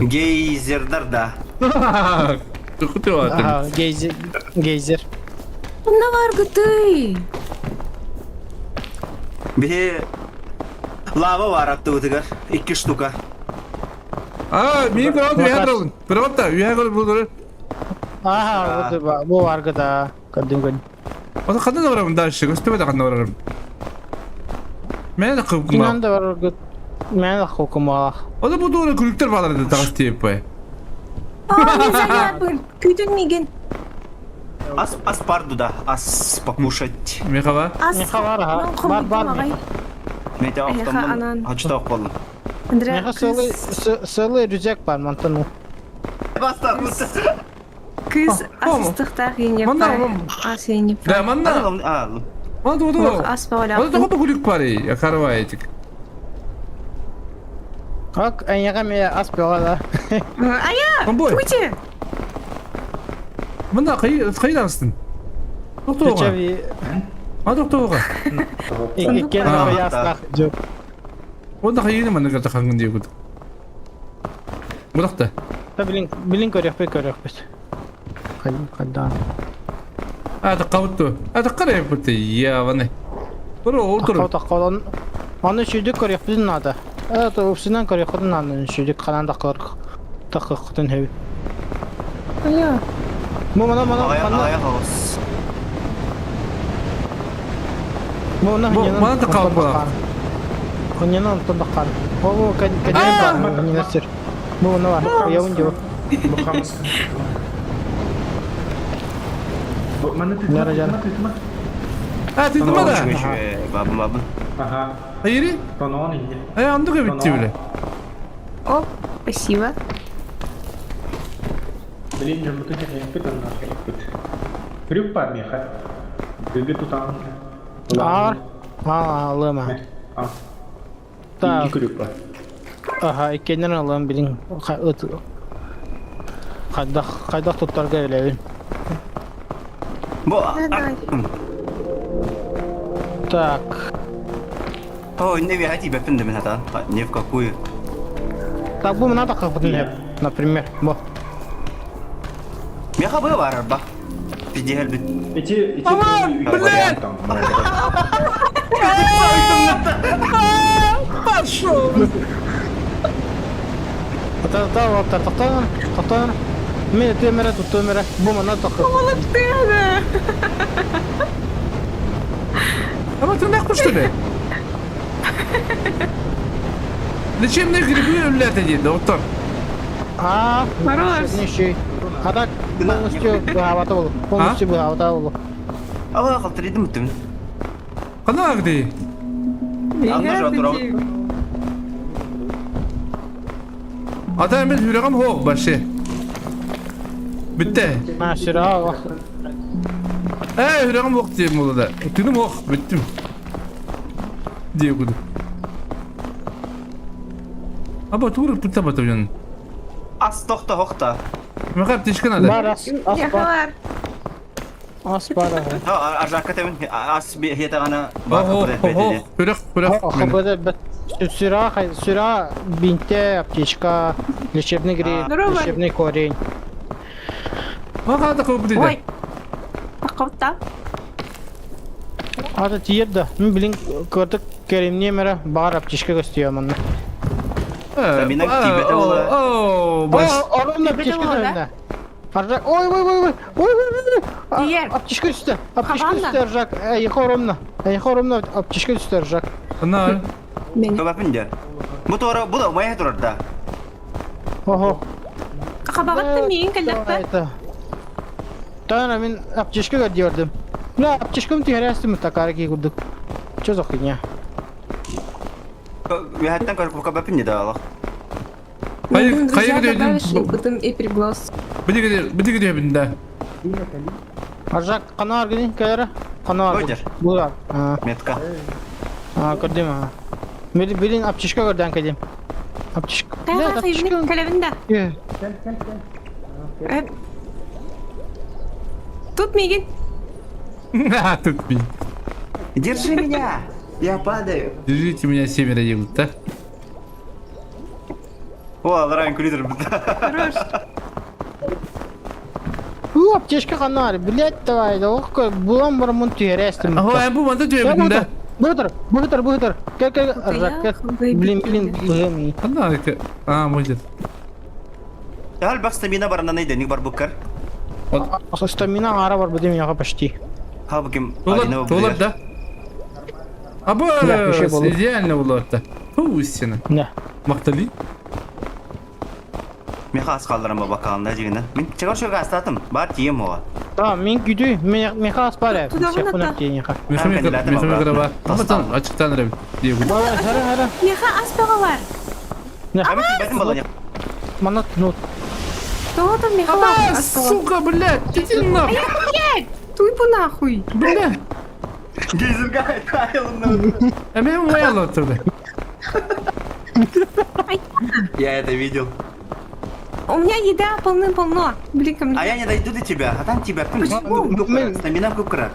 Гейзердер да. Ага, гейзер, гейзер. Наваргы ты. Бе лава бар аттыбытыгар. Икки штука. А, мин көрөт үйә көрөт. Көрөт үйә көрөт бу Ага, вот бу аргыда. Кадым кадым. Ата кандай барам дальше? Көстөбө да кандай барам. Мен Кинан да бараргыт. Мен хокумалах. Оны бу дура күлүктер балар edi тагыс тиеп бай. А, мен зарядбын. Күтүн миген. Ас, ас парду да, ас покушать. Михава? Ас. Миха бар, ха. Бар, бар, Мете Эха, автоман анан. хачта болдум. Андре, Миха сылы сылы рюкзак бар, мантан. Баста, Кыз асыстықтақ ене Манда, пай. Ас ене Да, пай. манна. Манда Ох, оду. ас бауля. Онда тоқы күлүк бар ей, карабай этик. Как әйеға ме ас беға да. Ая! Бомбой. Пути! Мында қай қайдансың? Тоқтауға. А тоқтауға. Иккен ястақ жоқ. Онда қайын мында ката қангын деп күдік. Бұлақта. Та билин билин көрөкпөй көрөкпөт. Кайдан. А таққабытты. А таққара бітті. Я, ваны. Тұр, отыр. Таққа таққа. Аны шүйдік көрөкпүдүн надо. Это упсынан көрөкпүдүн надо. Шүйдік канан таққыр. Таққытын хөй. Ая. Бу мана мана мана. Бу мана Бу мана таққабыт була. Хынянан тындаққан. О, кәден бар. Не нәрсер. Бу мана бар. Я унди. Нара жан. А, ты тымада. Бабым, бабым. Ага. Айри? Ай, анды көбітті біле. О, спасибо. Блин, жамбыты кәлеппіт, анна кәлеппіт. Крюк бар меха. Гүгі тұтан. Ар. А, лыма. А. Так. Крюк бар. Ага, иккеннен алам билин. Кайда кайда туттарга билебин. Бу. Так. О, не вяти бепин демен хата. Не в какую. Так, бу мына таққытын например, бу. Меха бы бар ба. Пиздел бит. Эти, эти... Аман, блядь! Пошел! Та та та та та та Мен төмөрө тут төмөрө. Бу мына таққы. Молодцы! Ама ты нахуй что ли? Лечебные грибы өлләтә диде, доктор. А, Хорош. Ничего. А так полностью быһаабата болу. Полностью быһаабата болу. Ала калтырдым бүтүм. Кана где? Анда жа Ата мен хүрегем хоқ башы. Бітті. А, сюра. Э, хүрегем хоқ дейм олда. Түнім хоқ, біттім. Дей күді. Аба тур пытта бата жан. Ас тохта хохта. Мақап тишкен ада. Бар ас, ас бар. Бар. Ас бар. Ха, аржакка темен ас хетагана Хох, хох, хүрек, хүрек. Хох, Сюра, сюра, бинте, аптечка, лечебный гриб, лечебный корень. Мақа да қауіп дейді. Ой. Таққабытта. Ата тиер да. Мен билин көрдік керемне мері бар аптечка көстüyor манна. Стамина тибете була. О, баш. Орын аптечка да. Аржак, ой, ой, ой, ой, ой, ой, ой, Тиер. Аптечка түсті, аптечка түсті, Аржак. Әй, хоромна. Әй, хоромна, аптечка түсті, Аржак. Ана. Мен. Көбәпин Бу тора, бу да умай турар да. Охо. Қабағатты мен кәлләппә. Тана мен аптечка көрдüm. Бля, аптечкам тиһәрәстем такара ки күрдүк. Чё за хуйня? Яһаттан көрүп көбәпин да алах. Қайыр, қайыр добавишь, дедім. потом и приглас. Бідігі бідігі да. Аржак канар гини кәләре? Канар. Көдер. Була. Метка. А, көрдüm а. Мен билин аптечка көрдөн кәдем. Аптечка. Кәләбин кәләбин да. Тут Мигин. Тут Мигин. Держи меня! Я падаю. Держите меня семеро едут, да? О, Ларайн кулитер. Хорош. У, аптечка канар, блядь, давай, да ох, булам бар мун түйәрәстем. Ага, бу манда түйәбин да. Бутыр, бутыр, бутыр. Кел, кел, Аржак, кел. Блин, блин, блин. Ана, а, может. Хал бак стамина бар наны деник бар буккар. Стамина ара бар будем яга почти. Ха буким. Толар, толар да. Аба, Да, еще было. идеально было-то. Фу, истина. Да. Мактали. Меха ас қалдырам бакалында дегенде. Мен чыгар шөге астатым. Бар тием оға. Да, мен күдүй, мен меха аспар. Туда вон Секунд это. тиениха. Мехамик, мехамик раба. Тастан. Аматан ачыктан раб. Хара, хара. Меха аспагалар. Ами тибетин бала не. Манат ну. Кто там меха А, аспагалар? сука, блядь, иди нахуй. Блядь, туйпу нахуй. Бля. Гейзерге айтайылым. А мен уяла оттурду. Я это видел. У меня еда полны-полно. Блин, ко мне. А я не дойду до тебя, а там тебя. Почему? Стамина кукра.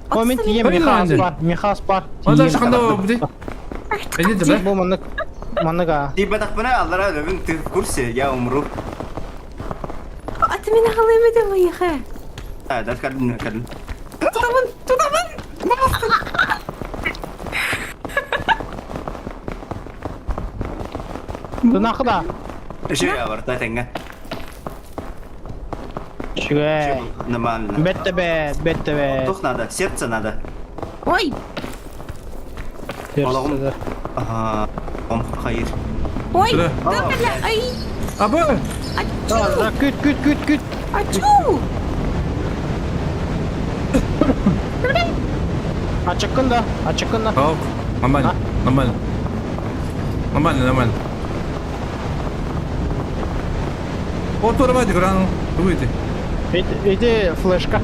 О, мен тием меха аспар, меха аспар. Ада шаханда бди. Иди да. Бу маннык манныга. Типа так пына, аллара өлөбүн, ты в курсе, я умру. А ты меня халымы да выехай. А, да, кадын, кадын. Туда вон, туда вон. Тунахда. Еще я бар, да, тенге. Шүгэй. Нормально. Бетте бет, бетте бет. Дух надо, сердце надо. Ой, Аллахым. Ага. Он хайыр. ой, Да. да, бля, ай, Аба. Да, да, күт, күт, күт, күт. ачу. Ачыккын да, ачыккын да. Ок. Нормально, нормально. Нормально, нормально. Отурба дигран. Туйте. Иди флешка.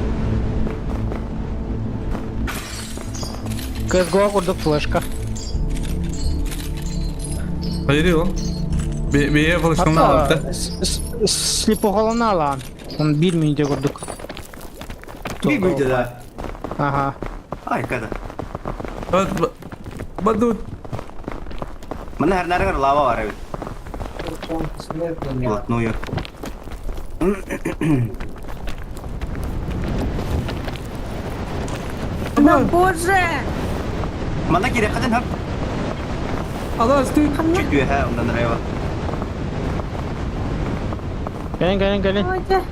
CSGO курдук флешка. Hayır oğlum. Би би флешканы алды. Слепоголона алан. Он бир минуте курдук. Bir müydü да? Ага. Ай, када. Баду. Мына her nerede lava var evet. Плотную. Да боже. Мана керек кадын хап. Алла стой. Чуть ha, ondan rayva. Gelin gelin gelin. Ой, да.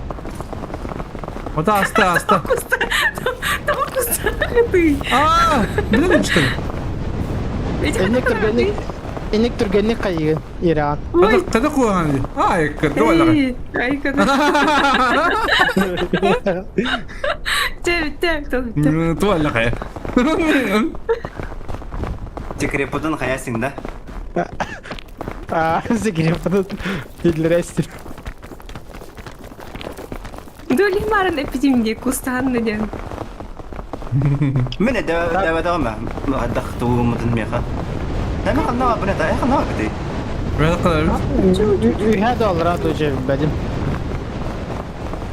Ота аста аста. Того куста ты. А, билем что. Энник түргенник Энник түргенник кайыгын Иран. Ой, Када куган. Ай, када вала. эй, ай, когда. Те, те, кто, те. Туалла. Текрепудun хаясың да. А, зигрепадын Идлерестир. Дули марын эпидемия кустанны ден. Мен де де де ма. Дахту мутун меха. Эми ханна бына та, ханна бити. Мен када. Үйе доллара тоже бәдим.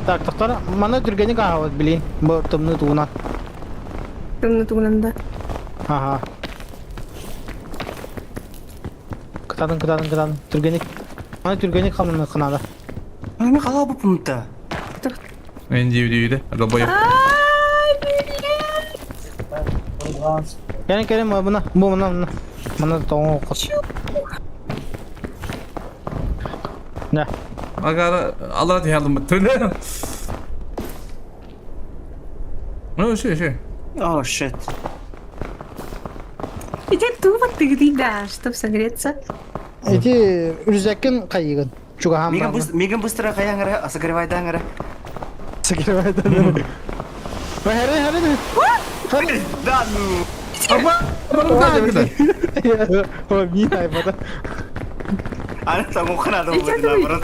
Так, тоқтар, мана түргенник ағабыт билин. Бу тымны тугунан. Тымны тугунанда. Ага. Кытадын, кытадын, кытадын. Түргенник. Мана түргенник хамны кынады. Эми кала бу пункта. Мен дивди Долбоеб. Ай, блядь. Gelin gelin бuna. Бу мына мына. Мына тоңу кос. Да. Агара Алла yardım et. Ну, ши, ши. Oh shit. Иди тупо ты да, чтобы согреться. Эти үрзәккен кайыгын. Чугахан Миган быс миган быстро хаяңара, асагревайдаңара. Сагревайдан. Хәрі, хәрі. Хәрі. Да ну. Аба, бара О, мин айбада. Аны там ухнады Иди бу наоборот.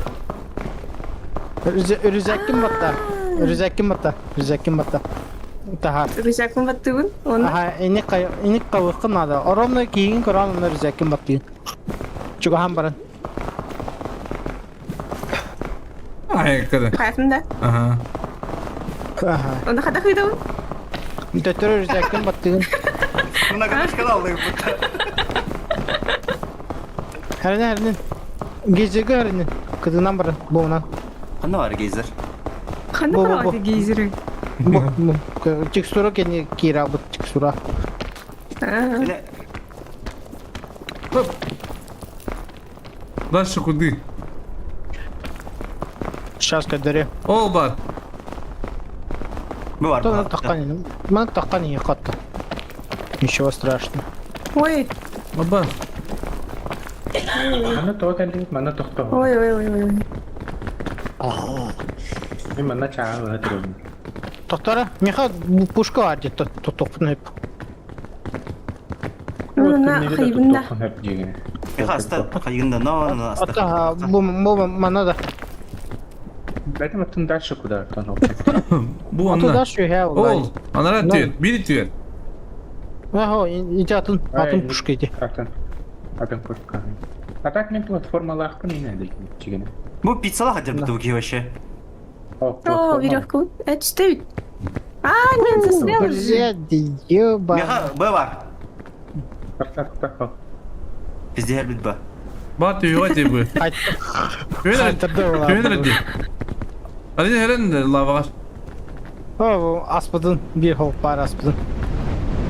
Үрзәккен батта. Үрзәккен батта. Үрзәккен батта. Таха. Рюкзакым баттыбын. Он. Аха, эник кай, эник кавыкын ада. Оромны кийин көрөн аны үрзәккен баттыгын. Чугахан баран. Ай, када. Хайфын да. Ага. Аха. Онда хада хыдабын. Төттөр үрзәккен баттыгын. Мына катышканы алды бу. Хәріне, хәріне. Гезеге хәріне. Кызынан баран. Буынан. Кандай бар гейзер? Ханда Бу, бу, бу. барады гейзеры. Бу, бу. Текстура кени кира бу текстура. А, Дальше куды? Сейчас кадары. Ол бар. Бу бар. Мана таққан мана таққан не қатты. Ничего страшного. Ой. Аба. Манна тоҕо кэллибит, манна тохтоһо. Ой, ой, ой, ой. Мин манна чааһы ыла турабын. Тохтора, миэхэ пушка бар диэт тохтуохпун сөп. Ну, на хайыбында. Миха аста хайыгында, но, но аста. Ата, бу бу манна да. Бэтим аттын дальше куда тон Бу А туда онно. шүйэ Ол, анара түйен, бири түйен. Ахо, ити атын, атын пушка ити. Атын, атын пушка. А так мен платформалаахпын ине дигене. Бу пиццала хотя бы туги вообще. О, веревку. Это что ведь? А, нет, застрял же. Блядь, еба. Миха, Б бар. Так, так, так. Пиздец, бит Б. Ба түйөҕө дии бу. Күөн эрэ дии. Арина эрэн лаваҕар. О, аспытын, биир холк баар аспытын.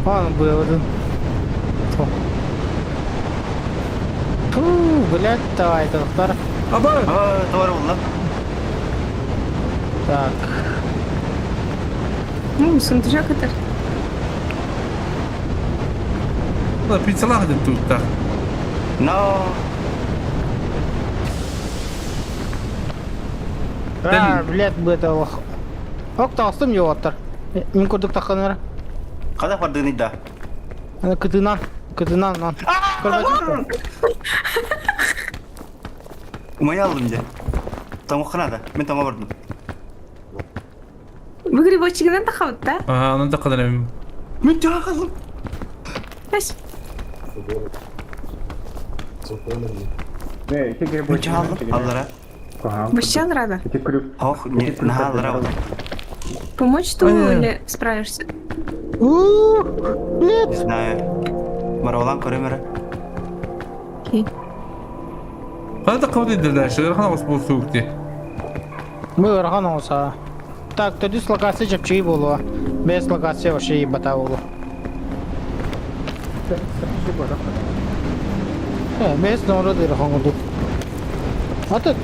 Аны быабытын. Фу, блядь, давай, доктор. Аба! Товар булла. Так. Ну, сундучок это. Пиццалаах дэн туттар. Но. А, блядь, быта олох. Ок, таҕыстым йоҕоттар. Мин курдук тахханара. Қада бардыгын да. Аны кытынан, кытынан нан. Умай алдым де. Тоңоққына да. Мен тоңға бардым. Вы грибочигынан тахабыт, да? Ага, онон тахханар Мен тахалым. Мен чаалым. Аллара. Вообще рада. Ох, не, на аллара. Помочь ту или справишься? Не знаю. Маралан көрөмөрө. Окей. Хана таххабыт дальше. Хана бас буолсуук дии. Мы ыарахан оҥоса. Так, төрдүс локация чэпчэки буолуо. Бэс локация вообще ебата буолуо. Э, бэс ноород ыарахан курдук. А то,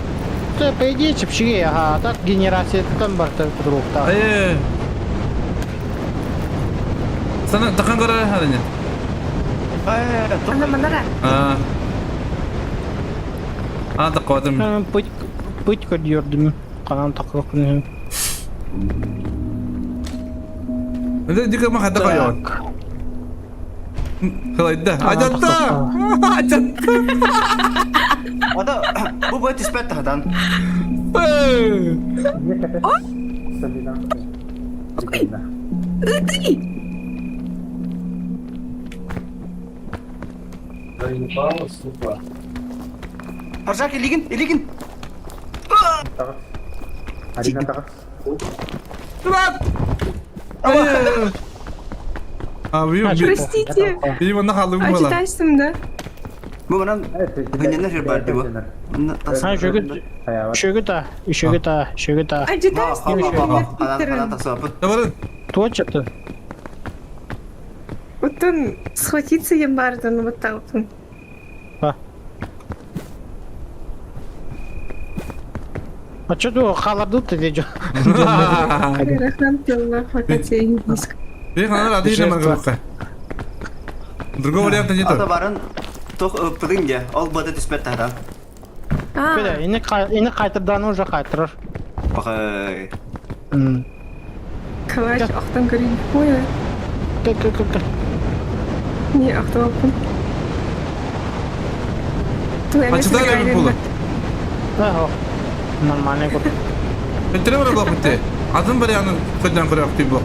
то, по идее, чэпчэки, ага, а так генерацияттан барта кутуруктаах. Э. Сана тахан көрөр харине. Ана манара. А. А таххабатым. Пыть, пыть көрдүм. Канан такылып Это дико ма хата койон. Кылайда. Ажатта! Ажатта! Ада, бу бой түспэт таһадан. Ты! Аржак, илигин, илигин. Арина таҕыс. А, ви Простите. Видимо, на халу А было. читаешь да? Бу манан хыннянар хир бар бу. А, шөгүт, шөгүт а, шөгүт а, шөгүт а. А читаешь Анан тасапыт. Давай. Туочаты. Вот он схватиться ем барды, ну вот так вот. А. А что ты халарду ты дежо? Другого варианта нету. Ата барын тох пыдың ол бада түспэт таһадан. Бля, ини ини кайтырдан уже кайтырыр. Бакай. Калач, охтан көрейін. Ой, ой. Кэ кэ кэ кэ. Не, охталаппын. А читай ли була? Да, нормальный год. Это не было бы Атын вариант көдөн көрөк түй блок.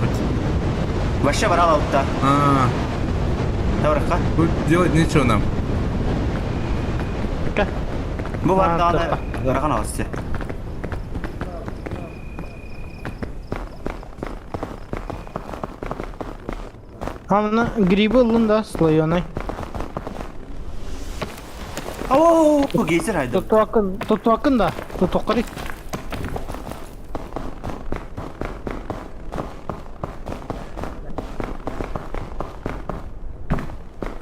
Вообще барал алтта. А. Тавракка. Тут делать нечего нам. Бу бар дааны ырахан алысты. Аны грибы ылын да слоеный. О, гейзер айды. Тутуакын, тутуакын да, тутуакын.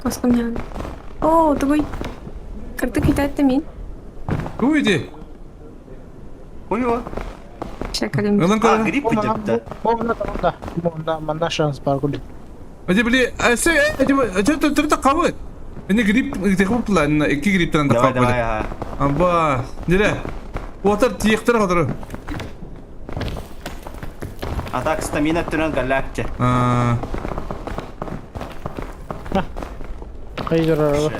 Косқымнян. О, твой. Карты китайты мин. Уйди. Ой, Шакалим. А, гриб идет, да. Бомна да, бомна, манда шанс бар гүл. Эти били, эти ты кабы. Ini грипп, текуптла, икки грипптен да Давай, кабы. давай, ага. Аба, нere? Отар тиектер кадыр. А так стамина түрен галакча. А. Кайдыр.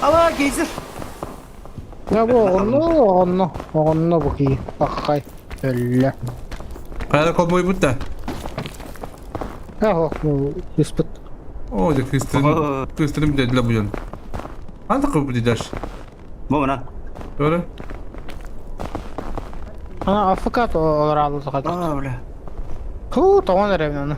Ала, гейзер. Я бу оҕонно, оҕонно, оҕонно бу кии. Паххай. Өллө. Кайда колбой бутта. Ах, бу ыспыт. О, де кыстырым. Кыстырым dediler bu yön. Hangi kapı dediler? Бу мына. Doğru. Ана афыкат олар алды кадыр. А, бля. Ху, тоҕон эрэбин аны.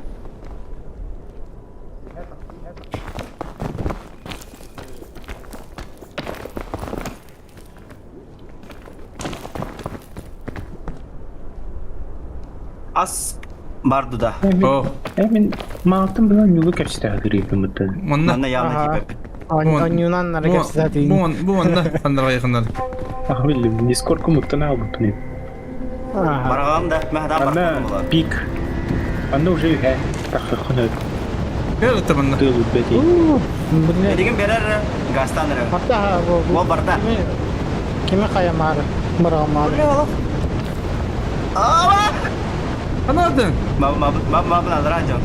Ас барды да. О. Мен малтын була нюлу кепсите гриппимыты. Манна. Манна явно типа. Анюнан нары кепсите Бу бу манна ханнара якыннар. Ах, билим, нискорку муттан албытын. Барган да, мәһдан Ана барган пик. Ана уже хэ, тахы Gel tabanna. Тыл бети. Деген берер гастан ре. Hatta бу. Бу барда. Кими каямары? Барамары. Ала! Anladın. Ма ма ма ма ма радио.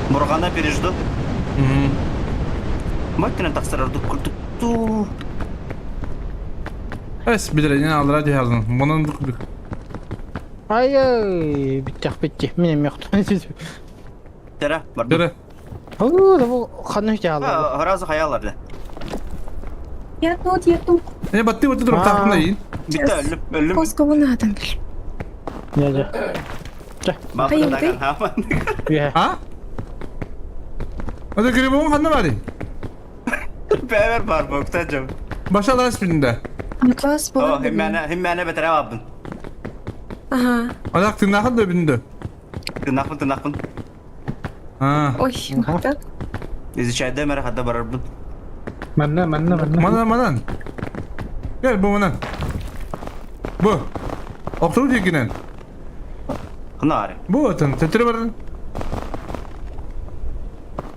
Бургана пережду. Мактина тахсырарды куртукту. Es bilir yine al radyo yazın. Bunun Ай, ай, биттях битти. Минем юк. Тера, барды. Тера. Ху, бу ханны алды. Разу хаялар. Я тут, я тут. Ne battı battı durup tahtına yiyin. Битте өлүп, өлүм. Косковунатан. Я же. Хайырды. Ha? Hadi gribon hanna var. Бәбер бар бу, Başa las birinde. Атлас О, болар. химмәне, химмәне бетерә бабын. Ага. Adak tırnakın da birinde. Тынакпын, тынакпын. Ha. Ой, так. Изучайда мәрә хатта барырбын. Манна, манна, манна. Manan manan. Gel bu manan. Bu. Okturu dikinen. Хнары. Bu atın. Tetri varın.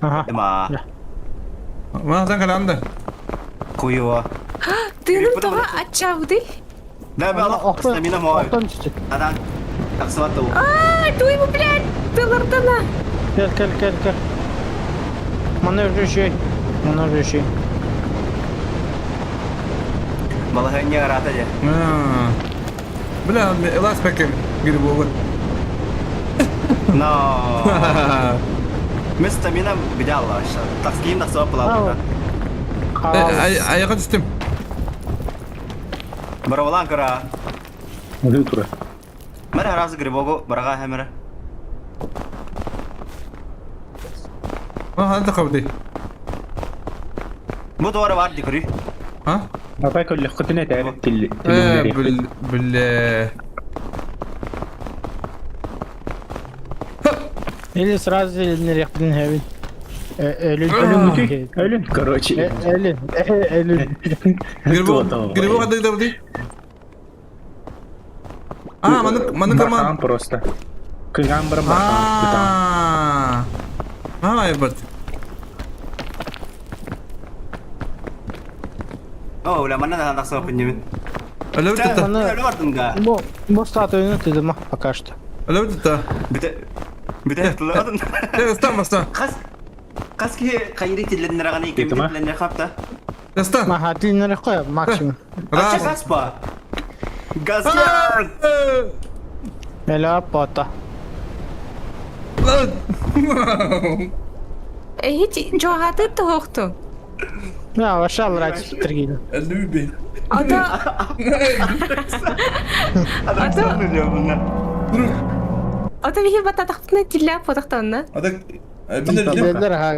Ага. Эма. Manan kalandı. Куева. Тыным тоға атчауды. Да, бә, алла, стамина мой. Октан түстү. Адан. Таксыватты. А, туй бу, блядь, тылырдана. Кел, кел, кел, кел. Мана уже Мана уже Балаһы не арата же. Ha. Бля, las pekem gribu. Но. Мен стамина где Алла? Такским таксывап була. Ayağa düştüm. Баравалан кара. Тура. Мәрә разы грибогу барага хәмәрә. Ha hadi kabdi. Бу дуара бар дикри. Ha? Апай көллө кытына тәрі тил. Бил бил Или сразу или рехтин хевин. Өлүн. Өлүн, өлүн, короче. Өлүн, өлүн. Грибо грибо hadi kabdi. А, маны маны Бархан просто. Кыган барам бархан. А. А, evet. О, уля манна да таксывап инемен. Öyle bitti. Өлү бардым да. Бу бу статуяны тыдыма пока что. Öyle bitti. Бите бите тылладым. Стан баста. Кас кас ки кайри тилленнер аганы икем тилленнер хапта. Стан. Маха тилленнер кой максимум. Раз. Газ па. Газ. Эля пота. Эйти, жоғаты тоқты. Я вообще нравится тригин. Люби. Ата. Ата. Ата бихи бататақпына тилля потақтанна. Ата Билер ха.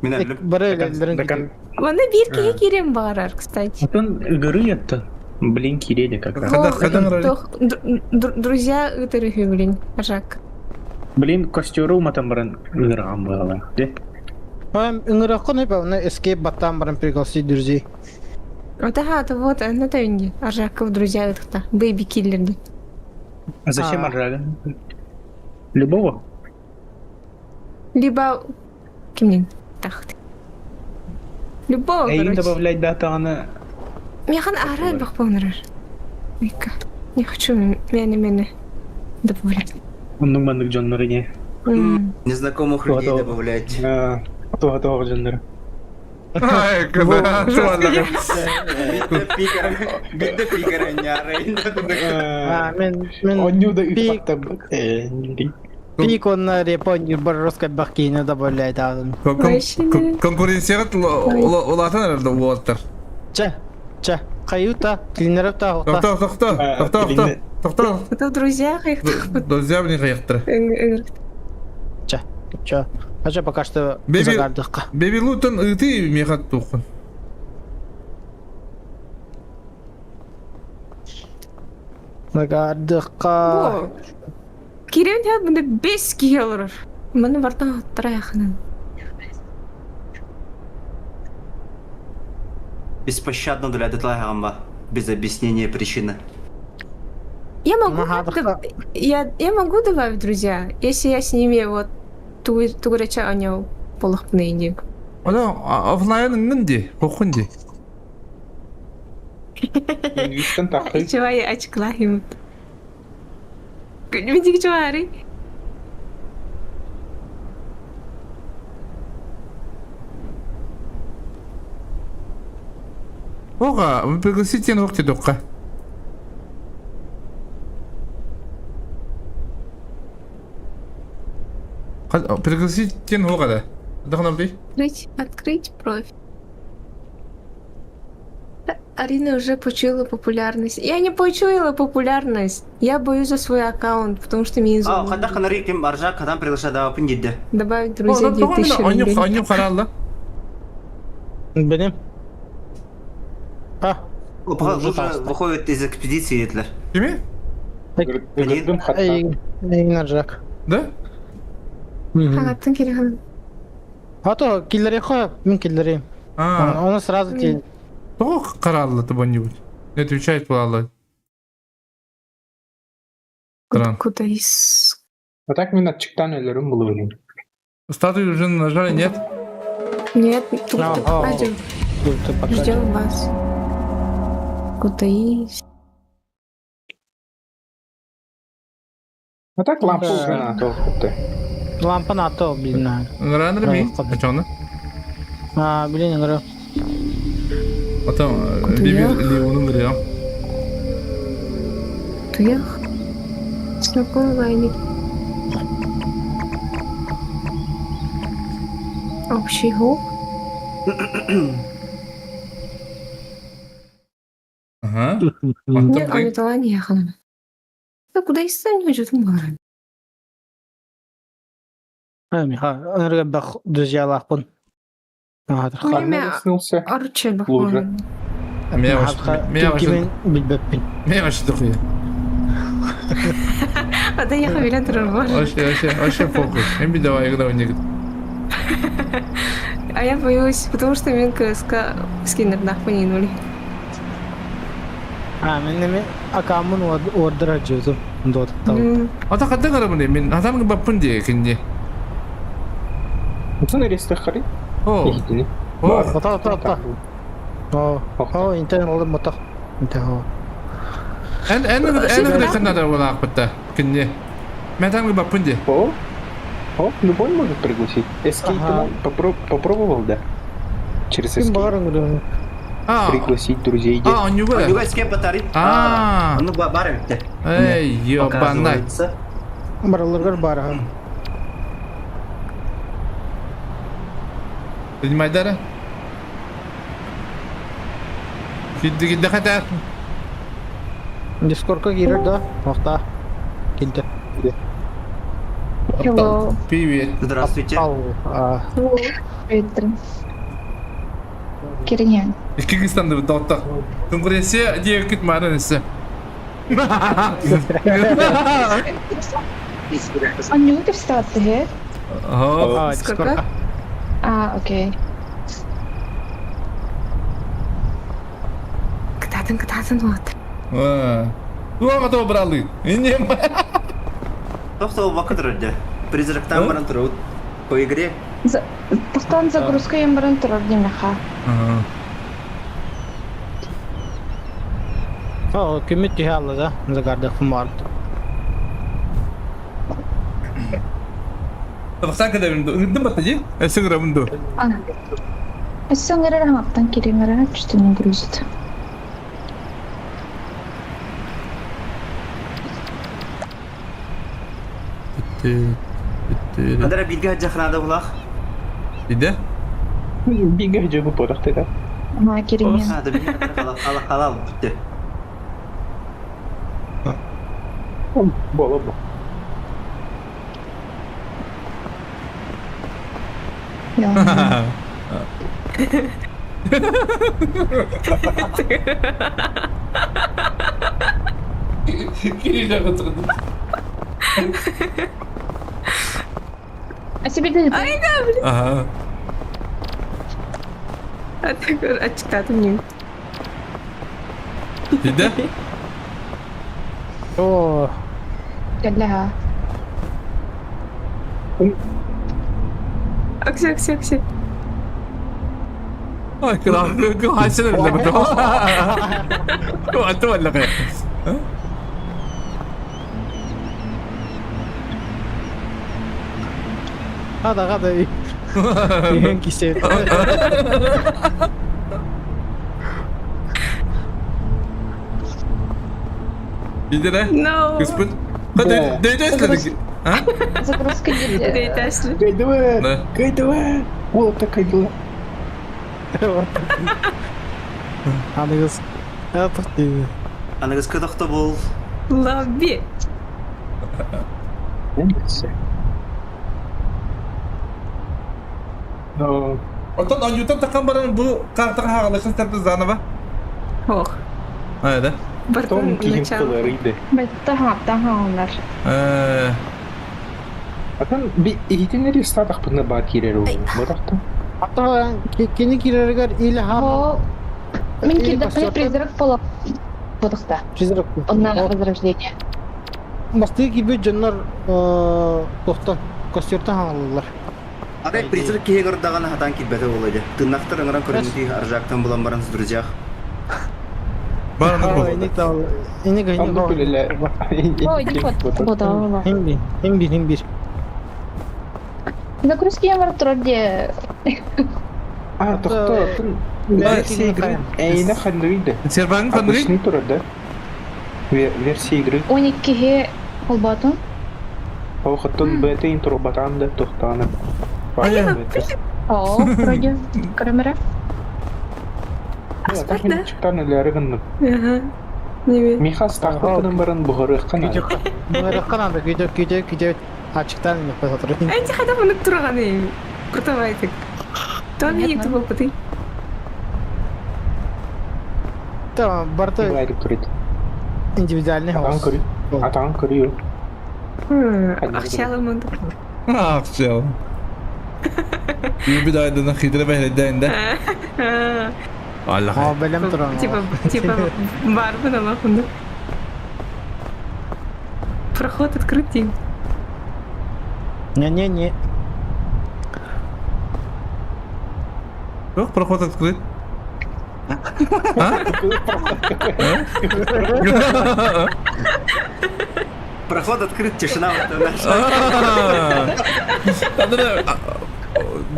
Мен Мана бир киһи кирем барар, кстати. Атын гыры это. Блин, киреде как раз. Друзья ытырыхы, блин, жак. Блин, костеру матан баран ырган было. Де? Эм ыңыракын эп, оны escape баттан баран пригласить друзей. Да, это вот, это инди. Аржаков друзья это Бэйби киллер. А зачем Аржага? Любого? Либо кимнин тахт. Любого, Эйин короче. добавлять дата она... Механ арай бахпонрар. Мика. Не хочу мене-мене добавлять. Оннук маннык дьоннору не. Незнакомых людей добавлять. Туга дьоннору. Ай, когда Бидде пикар А, мен мен Онню да пик пик он репон барроска бахкини добавляет аҕын. Конкуренцияҕа улаатан эрэр уолаттар. Чэ, чэ, каюта, клинеров та Тохто, тохто, тохто, тохто, тохто. Это в друзьях их. Друзья мне хайахтар. Чэ, чэ. А чэ пока что Беби загардыкка. Беби Лутон ыты мехат тухын. Загардыкка. Кирен хәт мында 5 киһи олорор. Маны бартан аттара яхынан. Беспощадно для Детлахамба. Без объяснения причины. Я могу, я могу добавить друзья, если я с ними вот ту туграча аняу полохпнейник. Ола офлайн ыңын кохун ди. Чувай ачклахим. Видик чувари. Ога, вы пригласите на вахте дока. Пригласите на да. Дахна бей. Открыть, открыть профиль. Арина уже почуяла популярность. Я не почуяла популярность. Я боюсь за свой аккаунт, потому что меня А, хада ханари ким аржа кадан приглашада опын дидде. Добавить друзей 2000 рублей. Оню харалла. Бенем. А. Уже выходит из экспедиции Гитлер. Кими? Эй, Наржак. Да? Хагаттын керек. А то киллери хо, мен киллери. А. Он сразу те. Того каралла то нибудь. Не отвечает балалла. Куда из... А так мен ачыктан өлөрүм булып Статую уже нажали, нет? Нет, тут пойдем. Ждем вас. Куда из... А так лампа уже на то. Лампа на то, блин. Рано ми? А чё она? А, блин, говорю. Потом Биби Леону говорил. Туях. Знакомый Общий гоп. Ага. Нет, они тала не ехала. Да куда и сам не хочу там Миха, бах друзья лахпун. Арче бахпун. Меня вообще... Меня вообще... Меня вообще дохуя. А да я хавиля Вообще, вообще, вообще похуй. Им давай, когда у них. А я боюсь, потому что мен КСК скинер нахуй не нули. А, мен неме акамын ордер жөтүм. Дот тау. А так хадда гарабын мен адам баппын де кинде. Утун ресте хари? О. О, ата ата ата. О, о, интернет алып мотак. Интернет. Эн эн эн ханада вала акпатта кинде. Мен там баппын де. О. О, любой может пригласить. Escape попробовал, да? Через Escape. Пригласить друзей. А, он не У него escape батарей. А. Ну, бар Эй, ёбана. Бараларгар бар. Принимай дара. Кидди кидди хата. Дискордка кирер да? Охта. Килде. Hello. Привет. Здравствуйте. Привет. Киринян. Кыргызстанда дотта. Конкуренция девкит марынысы. А не ты Ага. Сколько? А, окей. Кытаатын, кытаатын уот. Туох ото бралы? Инем. Тохтоо бакка турар дьэ. Призрактаан баран турабыт. По игре. Тохтоон загрузка ем баран турар диэмэхэ. О, күммүт түһэ алла да, загардах фумарт. Тахсан кэлэбин ду. Ыҥырдым батта дии. Өссө ыҥырабын ду. Өссө ыҥырар хаҥаттан киирэн баран чувственно грузит. Адара бииргэ сылдьахнаада булах. Иде? Бииргэ сылдьыбыт буолуохтара. Ама кириҥҥэ. А, да халал халал бүттэ. Буола бу. А себе ты... Ай, да, блин. Ага. А ты ачтатым не. Иде? О, Кэллэһэ. Акси, акси, акси. Ай, кыра хайсın öyle bu. Аты валла кай. Хада хада. Иһэн кисет. Иде да? No. Кыспыт. Хада дейдеследик. А? Загрузка диде. Дейдесли. Кайдыва! Да. Кайдыва! Вот такая дела. Аныгыс. Это ты. Аныгыскы тохтобул. Лобби. Но Оттон анютан такан баран бу картаға хагалышын сәпті заново. Ох. А, да? том Бартон киһин начало. кыларыйды. Бэтте хаҥаттан хаҥаллар. Э, Атын би иһитиннери статахпытына баа киирэр угун. Ботахта. Ата кини кирергер или ха О, мин Или кирдэххэ костёртан. призрак буола буолуохта. призрак. Онна возрождение. Бастыы киирбит дьоннор тохтон костёртан хаҥаллар. Арай призрак киһи көрдөҕүнэ хатан киирбэтэ буолуо дьэ. Тыннахтар ыҥыран көрүҥнүү аржаактан булан баран друзьях. бараны бу. Иник тал иник Онду иник күлэлэ. О, иди вот. Бодооло. Хим бир, хим бир, хим бир. Загрузка ем баран турар диэ. А, тохто, атын версия игры эйне ханныйды. Сербаң ханныгы? Обычный турар да? Версия игры. 12 холботун. Ол хаттон бета интро батан да тохтааны. Ая. О, вроде. Камера. Аспарда. Чыктан эләре гынны. Ага. Неме. Миха стахтан баран бугары кана. Бугары кана күйдө күйдө күйдө ачыктан иник посмотри. Энти хада муну турганы. Крутовайтык. То мини тубу пыты. Та барты индивидуальный Атан голос. көрү. Атан көрү. Акчалы мунду. Акчал. Bir aydan хитрый бәһледән дә. Аллах. О, белем туран. Типа, типа, барбы на лахунду. Проход открытый. Не-не-не. Yok, проход открыт. А? Проход открыт, тишина вот наша.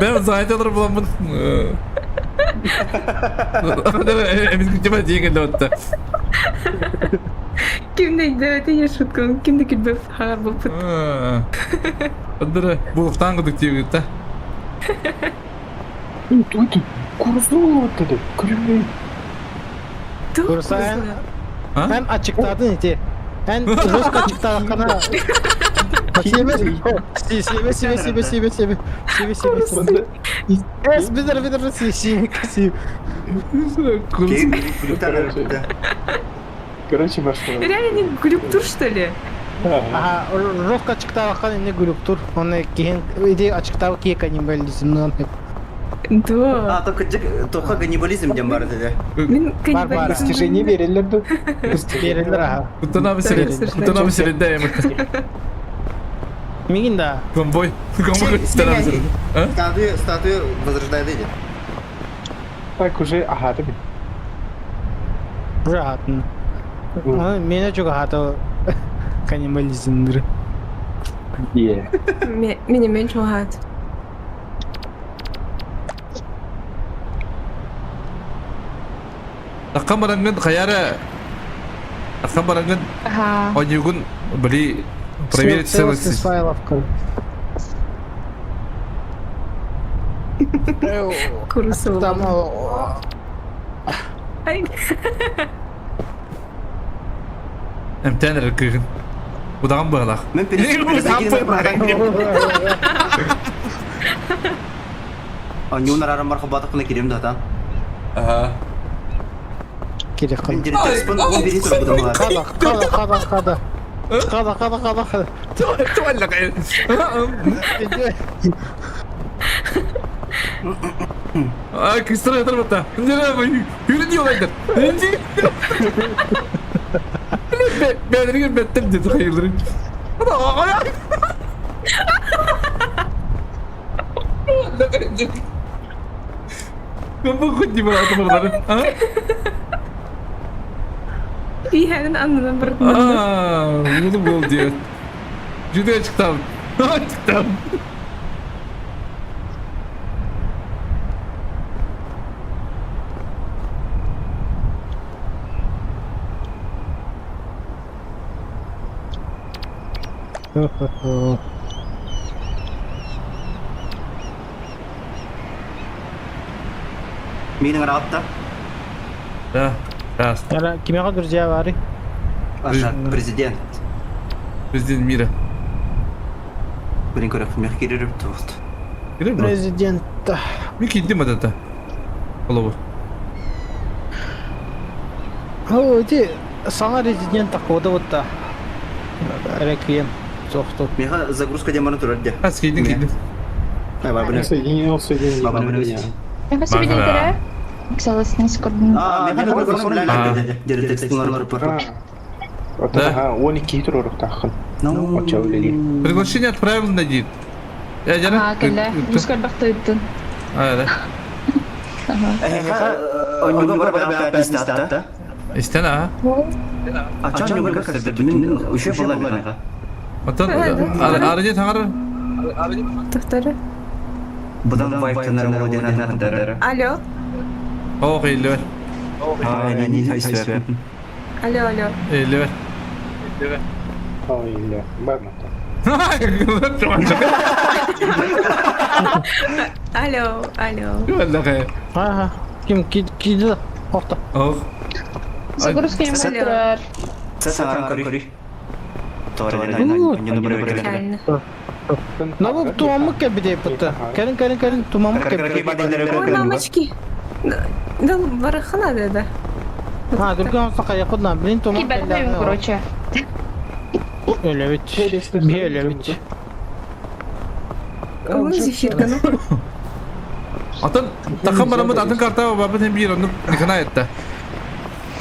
Ben zaten bulamın. Эмис күтүмө деген отта. Кимде да я шутка. Кимде килбеп хагар болуп. Адыр булуктан кыдык тип да. Ой, курсу болот Көрүнбөй. Курса эн ачыктадын ити. Эн жестко ачыктадын кана. Себе себе себе себе себе себе себе себе себе. Эс бидер бидер си си си. Короче, машина. Реально не глюктур, что ли? Ага, жестко ачыктадын кана не глюктур. Он киһин иди ачыктабы кие каннибализм. Да. А, то кыджык, тоха каннибализм диэн бар этэ. Мин каннибализм. Достижение береллер ду. Береллер аха. Кутанабы сирин, кутанабы сирин да эми. Мигин да. Конвой, конвой кутанабы сирин. Статую, статую возрождает эти. Так уже ага ты. Уже атын. Меня чего хата каннибализмдыр. Е. Меня меньше хат. Такка барангын хаяра Такка барангын Ага. онюгун били проверить Целостность целостность. файлов. Курсу. Там Ай. Эмтэн эрэр кыыһын. Удаҕан быһалаах. Мен Онньуун арааран бар хоббатахпына кириэм да атаан. Аха. Кири Мин директорспын он бири турбутум баар. Хада, хада, хада, хада. Хада, хада, хада, хада. Кыстыра ятар бата. Yürü diyorlar. Бэдэригэр бэттем деді хайылырын. Мен бұл хоть не бар атымырлары. Биһэнин аннынан барытын. Аа, bunu bul diyor. Жүдө чыктам. Чыктам. Миин араатта. Да, раз. Яра, кимеға друзья бары? Аша, президент. Президент мира. Блин, көрөк, мех кирерip туғыт. Кирер бро? Президент. Мен кийдим адата. Олобу. О, эти саңа резидент такода вот та. Реквием. Соқту. Меха загрузка демона турар де. Аз кийдим кийдим. Ай, бар білем. Соединил, соединил. Баба білем. Я себе не Целостность кордон. А, мен Да. Он и кейтер урухтахын. Оча үлели. Приглашение отправил на дит. Я Ага, кэллэ. Мускар бахтыттын. А, да. Ага. Онньуга бар бар истатта. Истен, а? Ачан юга кастыр. Мин үшө бола меха. Отон арыне таңар. Тохтары. Будан вайфтанар молоденар. Алло. О, кыйлы. А, не не хайсвер. Алло, алло. Элли. Ой, или. Бармата. Алло, алло. Ага. Ким киди Охта. Ох. Загрузка не турар. Реально. Набу тумамык кебиде пытта. Кәрин, кәрин, кәрин, тумамык кебиде. Ой, мамочки. Да, барахана да, да. А, другой сака якудна, блин, тумам. Кибернем, короче. Öyle bit. Öyle bit. Onun зефирка, ну. Атын такам барамыт атын карта бабын hem bir onu nikana etти.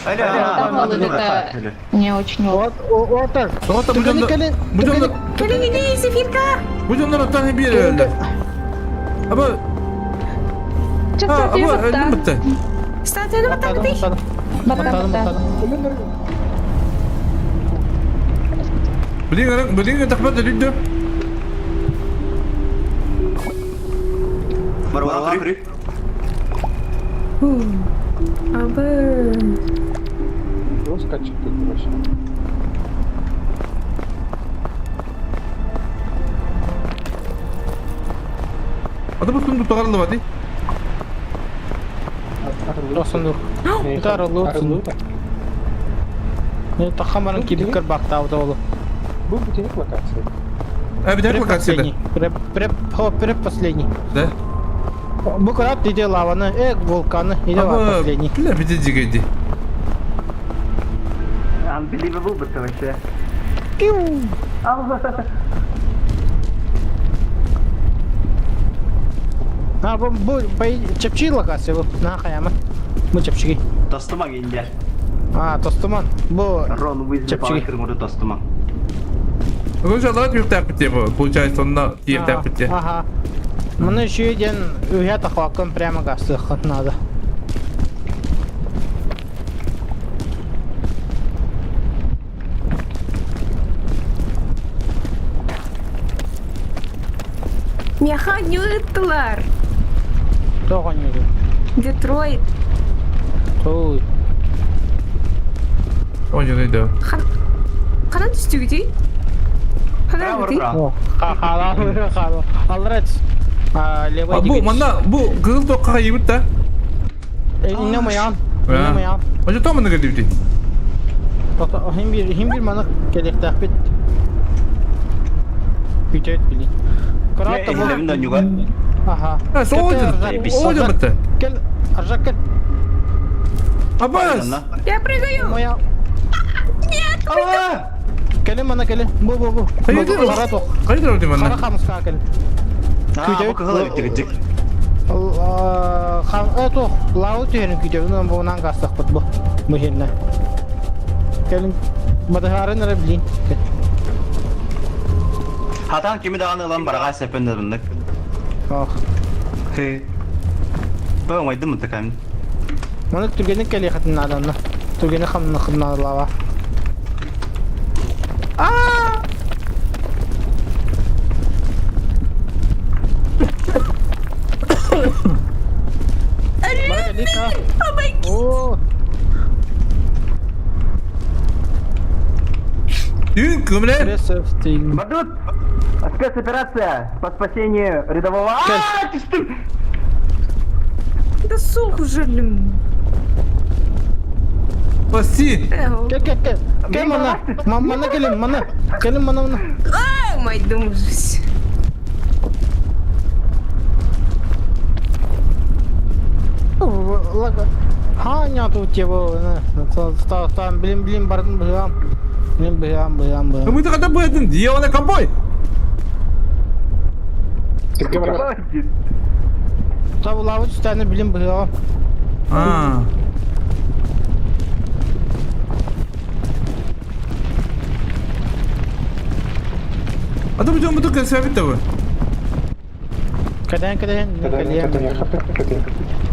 Там вот это не очень Вот, вот так. Тоғыта bu jonlar bu jonlar Кэлин, иди, зефирка! bu jonlar оттан hem bir öldü. Ama ama öldüm bitti. Статуяны батарды. Бата, бата. Билин билин такмат öldü. Барбара Абы. Скачет тут вообще. Ата bu sundu togarlı vadi. Досындур. Тарылы. Не тахамаран кибикер бактау да олу. Был бутиник локации. А bir dakika локацияда. Преп, преп, преп последний. Да. Бу краб иде лаваны, э, вулканы, иде Ama последний. бля bir de дигеди. Unbelievable, but вообще. А, бу, бу, чэпчэки локация бу. На хайама. Бу чэпчэки. Тостумаҥ инде. А, тостуман. Бу Рон Уизли чэпчэки. палкырын тостумаҥ. Ну, жалат юктаппыт бу. Получается, онно тиэртэппит. Ага. Маны еще диэн үһэ тахваккын прямо гастыаххын надо. Миэхэ оонньуу ыыттылар. Тоҕо оонньуугун? Детройт. Ой. Оонньууну да. Ханан түстүгүтүй? Ханан бүтүй? Хаала, хаала. Алрец. Левый Бу манна бу кызыл токка хайыбыт да. Инне маян. Инне маян. Ожо то манна кэлдибити. Хим бир хим бир маны келехтээхпит. Күтөт били. Карата бу. Илебин донюга. Аха. Соодун. Оодун бытты. Кел, Аржак кел. Абас. Я прыгаю. Моя. Нет. Кэлин мана кэлин. Бу бу бу. Хайдыр. Хайдыр өтү манна. Хара хамыска кэлин. Аа, бу кыһыл эбит Хам это лау түһэрин күүтөбүн бу унан гастахпыт бу. Бу херне. Кэлин бадахарын эрэ билин. Хатан кими даҕаны ылан бараҕа сэппен дабыннык. Ох. Хы. Бу оҥойдум мутакам. Маны түргенник кэлиэхэтин нааданна. Түргенник хамнахын наадалаба. Аа! Оо. Түүн көмүлэ. Бадут! Спецоперация по спасению рядового... А, ты что? Да сух уже, блин. Спаси! Кел кел кел. Кел мана. Мана кэлин мана. Кэлин мана мана. А, мать дум ужас. Ханя тут его, там, блин, блин, бардын быгам. Блин, быгам, быгам, быгам. Мы тогда быдын, дьявола компой. Там лавы түстәні блин быгам. А. А то будем буду кэлсэбит табы. Каден, каден, каден.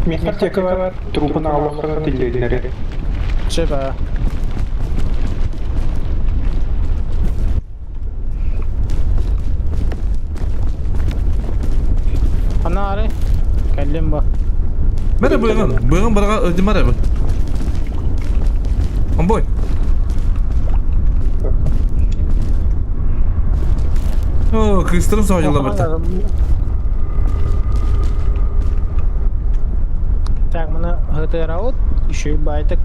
Мехатека трупын аллахқа тиллеринери. Чеба. Анары. Кэллим бу. Мәрі быгын, быгын барга өтүм бу. Комбой. О, кыстырым сожила бата. Так, мына ГТР еще и байтык.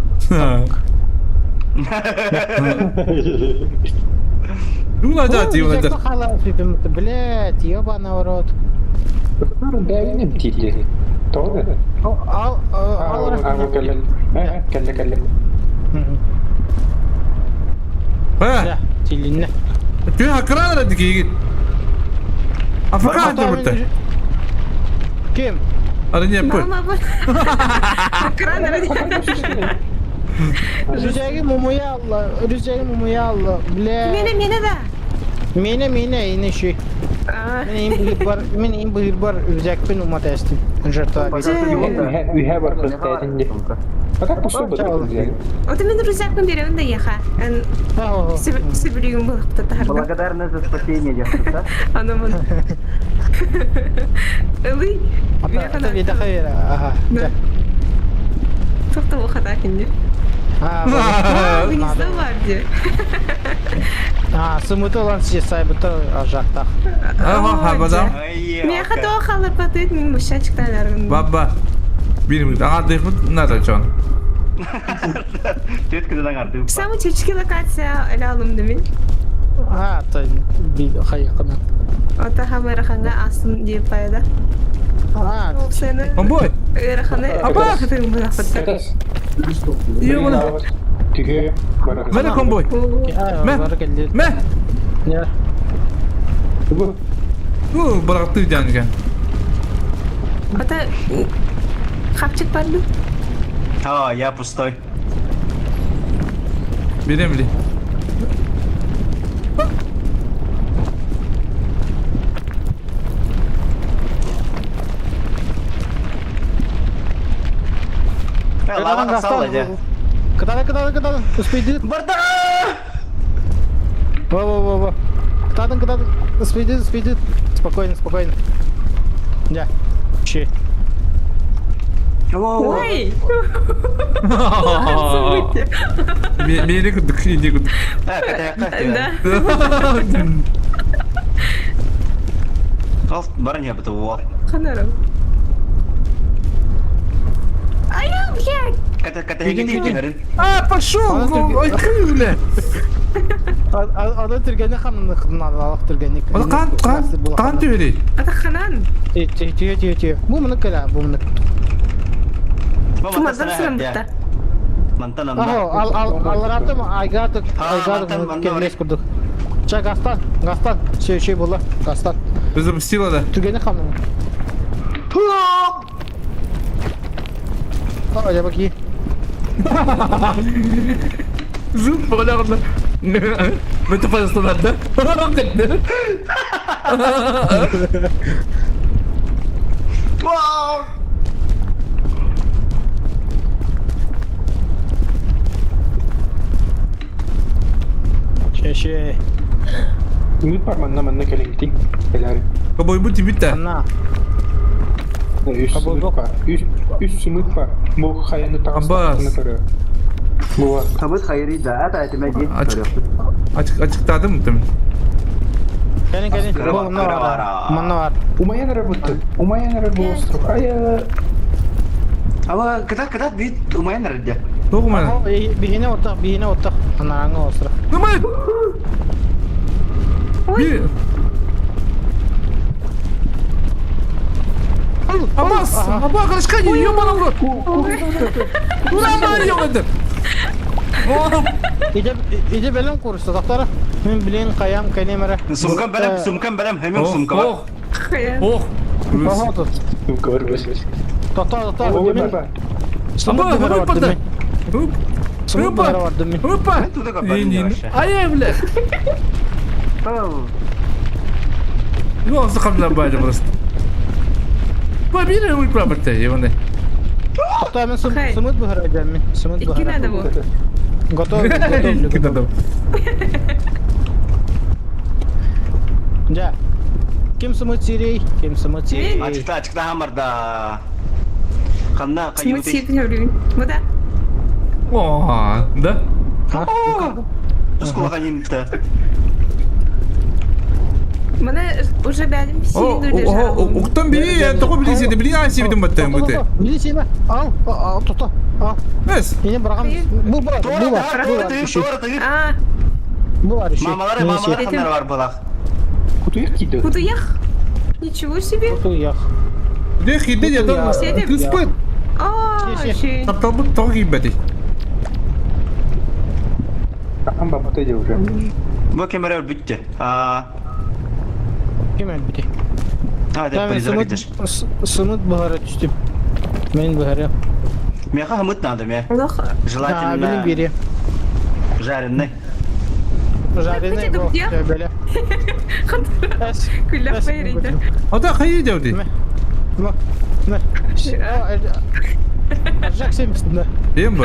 Ну надо, ты его надо. Блять, ёбаный в рот. Бәйнем тиллери. Тоҕо? Ал, ал, ал, кэллэ. Кэллэ, кэллэ. Ха. Тиллинне. Түй хакран ра дики. Африка бутта. Ким? Ара не пой. Мама, Хакран ра. Рүзәги мумуя алла, рүзәги мумуя алла, бля. Мене, мене да. Мене, мене, ине ши. Мен им быгыр бар, мен им быгыр бар рүзәкпен умат эстим. Жертва. Үһэ бар кыстаатинди. А как посуба Вот мен рюкзакпын беремин да еха. Себүлүгүм был татарда. Благодарна за спасение, девушка. Аны мын. Ылый. Ата вида хайра. Ага. Тоқта оқата кинде. А, гнездо бар де. А, сымыты олан си сайбыты жақтақ. Ага, хабада. Мен хато халар патыт мен мушачктан Баба. Бир минут. Ага, дыхмут надо чон. Төткүдөн арды. Самый чечки локация эле алымды мен. А, то би хайыкына. Ота хамыраханга асын деп пайда. А, Сені. Комбой. Эраханы. Аба. Ёбана. Түгө бар. Мene комбой. Мэ. Мэ. Не. Бу баракты жанга. Это хапчик барды. А, я пустой. Берем ли? Лава тахсалла дьэ. Кытааны, кытааны, кытааны. Успейдит. Барда! Во-во-во-во. Кытаатын, кытаатын. Успейдит, успейдит. Спокойно, спокойно. Дьэ. Чи. Ой! Мени курдук, иди курдук. Да. Ол баран иһэбит уол. Ханарым. Ая, блядь! А, пошел! Ой, бля! Аны түргәне ханнын түргәне. Ол кан кан кан түбери. Ата ханан. Түйе түйе түйе. Бу муну кэлэ, бу муну. Тумаздан сырымдыкта. Мантан Ахо, ал ал аларатым айгатык, айгатык келмес курдук. Ча гастан, гастан, şey şey була, гастан. Запустила да. Түргәне ханнын. А, я баки. Зуб поголярно. Это пожалуйста, да? Вау! Чеше. Үміт бар манна манна кэлиҥтий. Кэлээри. Кобойбут тибит Анна. Үс Кобой сымыт бар. Үс үс сымыт бар. Бу хайаны Аббас. таҕыстахтына көрөр. Була. Табыт хайри да, это это мәди. Açık açık açıkladım mı? Кэлин кэлин. Кыра Бу манна кыра бар. бара. Манна бар. Умайан эрэ бутты. Умайан эрэ бу остров. Айа. Ама кытат кытат бит умайан эрдэ. Тоғыман. Биһине оттах, биһине оттах. Анараңы остров. Нымай! Ой! Аббас! Абба, карышка, ёбана в рот! Ура, Марио, это! Иде иде белем курсы, доктор. Мин билен каям кәнемере. Сумкам бәрем, сумкам бәрем, хәмем сумка бар. Ох! Ох! Охо тут. Токтор, токтор, Ой, мин. бар. Абба, давай подай! Сумка Опа! бардым мин. Опа! Ай, бля! Ну, захамла баҗа просто. Побили мы прапорта, Иваны. Токтор, мин сумыт быһара мин. Сумыт Икки быһара. надо бу. Готов, готов. Кидадым. Жа. Ким сумыт сирей, ким сумыт сирей. Ачыкта ачыкта хамарда. Ханна Смыть кайбыты. сирень. Ну да. О, да? Тускула ханимта. Мана уже бәлем О, сирень лежал. уктан бери, я только билесе, били ай себедим баттан гуте. Били сине. Ал, ал, тоқта. Ал. Эс. Ине барган. Бу бар, бу бар. Бу бар. А, Бу бар еще. Мамалары мамалары ханнар бар булах. Кутуях киді. Кутуях. Ничего себе. Кутуях. Де хиде я там. Кыспыт. А, ще. Тапталбыт тоғы кийбети. Там бабата иде уже. Бу кемере бүтте. А, Ким әлбите? а деп призрак идеш. Сымыт быһара түстүм. Мен быһара. Меха хамыт надо ме. Лох. Желательно. Билин бири. Жареный. Жареный бу. Беле. Күлләп бәйрәйде. Ата хайы дәүди. Ма. Ма. Жак сембистин да. Эм бу.